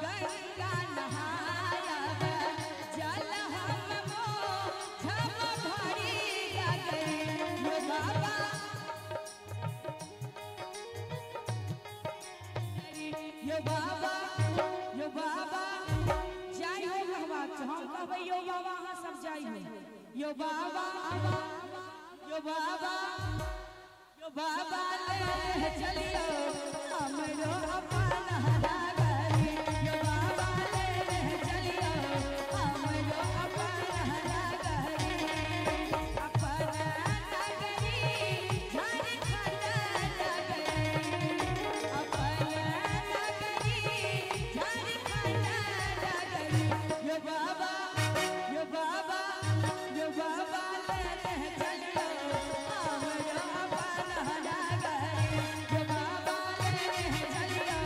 Speaker 5: गंगा नहायबा जल हम झम भरी गगरी यो बाबा यो बाबा यो बाबा जाय हो कहबाक छै। हम कहबै यो बाबा अहाँ सब जाय हो यो बाबा यो बाबा यो बाबा ले चलियो हमरो अपन नगरी यो बाबा ले चलियो हमरो अपन नगरी अपन नगरी झारखंड नगरी अपन नगरी झारखंड नगरी यो बाबा यो बाबा यो बाबा ले चलियो हमरो अपन नगरी यो बाबा ले चलियो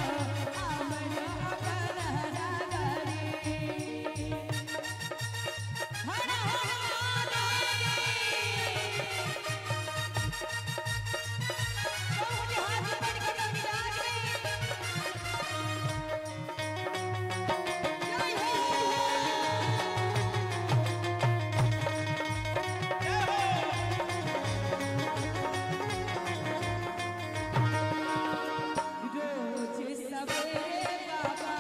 Speaker 5: हमरो अपन नगरी। हर हर महादेव। बहुत हाथ पकड़ के विराज में जय हो। रोज सवेरे बाबा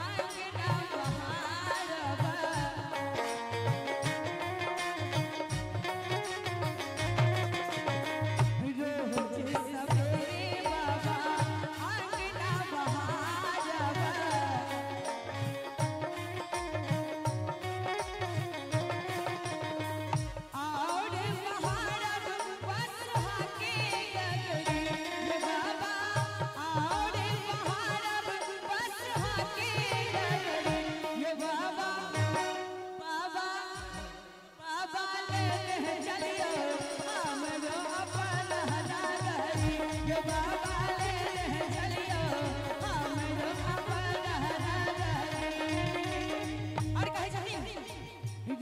Speaker 5: अंगना बहारबा रोज सवेरे बाबा अंगना बहारबा और बहारब बसहा के गगरी ये बाबा और बहारब बसहा के गगरी ये बाबा बाबा बाबा ले चलियो हमरो अपन नगरी ये बाबा ले चलियो हमरो अपन नगरी। और कहै छथिन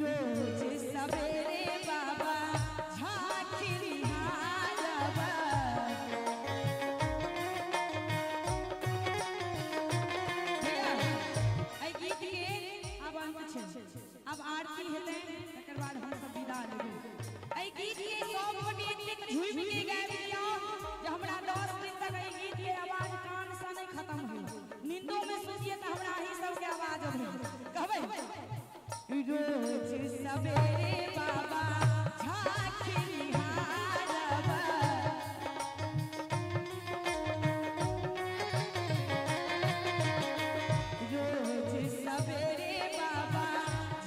Speaker 5: रोज सवेरे बाबा झांकी निहारबा भैया एहि गीत के आब अंत छै, आब आरती हेतै तकर बाद हम सब विदा लेबै। एहि गीत के सब गोटे एतेक झूमि के गाबि लियौ जे हमरा 10 दिन तक एहि गीत के आवाज कान से नहि खत्म होय। नींदो में सुतिए तऽ हमरा अहीं सबके आवाज अबै। कहबै रोज सवेरे बाबा झांकी निहारबा रोज सवेरे बाबा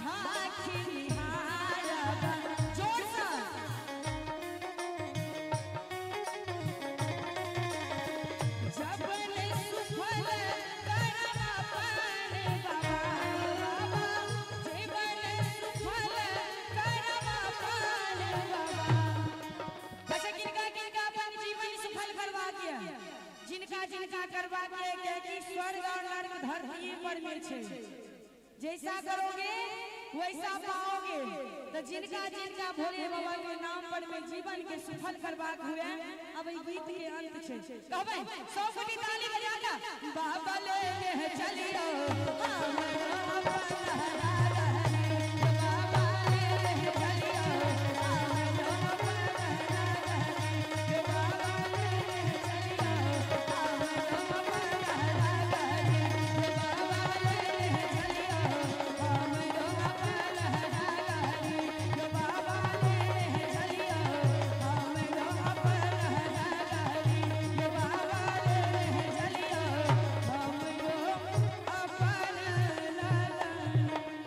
Speaker 5: झांकी निहारबा जोर से जब ने सुफल करम अपन बाबा बाबा जीवन सुफल करम अपन बाबा। अच्छा किनका किनका अपन जीवन सफल करवा के जिनका जिनका करवा के कि स्वर्ग और नर्क धरती पर में छै, जैसा करोगे वैसा पाओगे। तो जिनका जिनका भोले बाबा के नाम पर में जीवन के सफल करवाक हुए अब ई गीत के अंत छै। कहबै 100 गोटी ताली बजा के बाबा ले चलियो हमरो अपन नगरी बाबा ले चलियो हमरो अपन नगरी बाबा ले चलियो हमरो अपन नगरी बाबा ले चलियो हमरो अपन नगरी बाबा ले चलियो हमरो अपन नगरी बाबा ले चलियो हमरो अपन नगरी।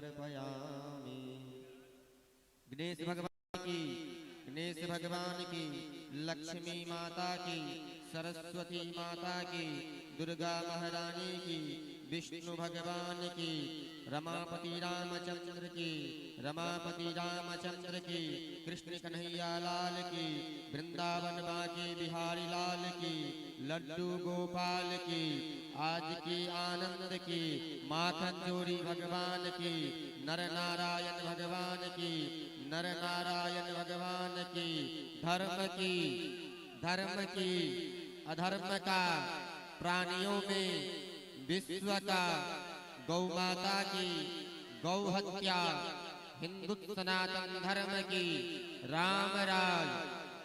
Speaker 10: तर्पयामि। गणेश भगवान की, गणेश भगवान की, लक्ष्मी माता की, सरस्वती माता की, दुर्गा महारानी की, विष्णु भगवान की, रमापति रामचंद्र की, रमापति रामचंद्र की, कृष्ण कन्हैया लाल की, वृंदावन बाके बिहारी लाल की, लड्डू गोपाल की, आज की आनंद की, माखन चोरी भगवान की, नर नारायण भगवान की, नर नारायण भगवान की, धर्म की, धर्म की, अधर्म का, प्राणियों में विश्व का, गौ माता की, गौ हत्या, हिंदू सनातन धर्म की, राम राज,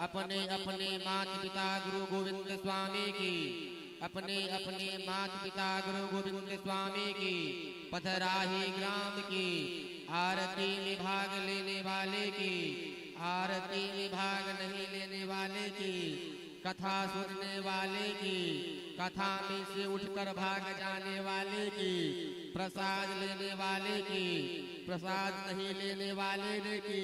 Speaker 10: अपने अपने माता पिता गुरु गोविंद स्वामी की, अपने अपने माता पिता गुरु गोविंद स्वामी की, पथराही ग्राम की, आरती में भाग लेने वाले की, आरती में भाग नहीं लेने वाले की, कथा सुनने वाले की, कथा में से उठकर भाग जाने वाले की, प्रसाद लेने वाले की, प्रसाद नहीं लेने वाले ने की,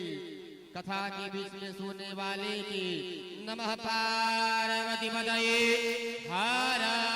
Speaker 10: कथा के बीच में सोने वाले की। नमः पार्वती पतये हर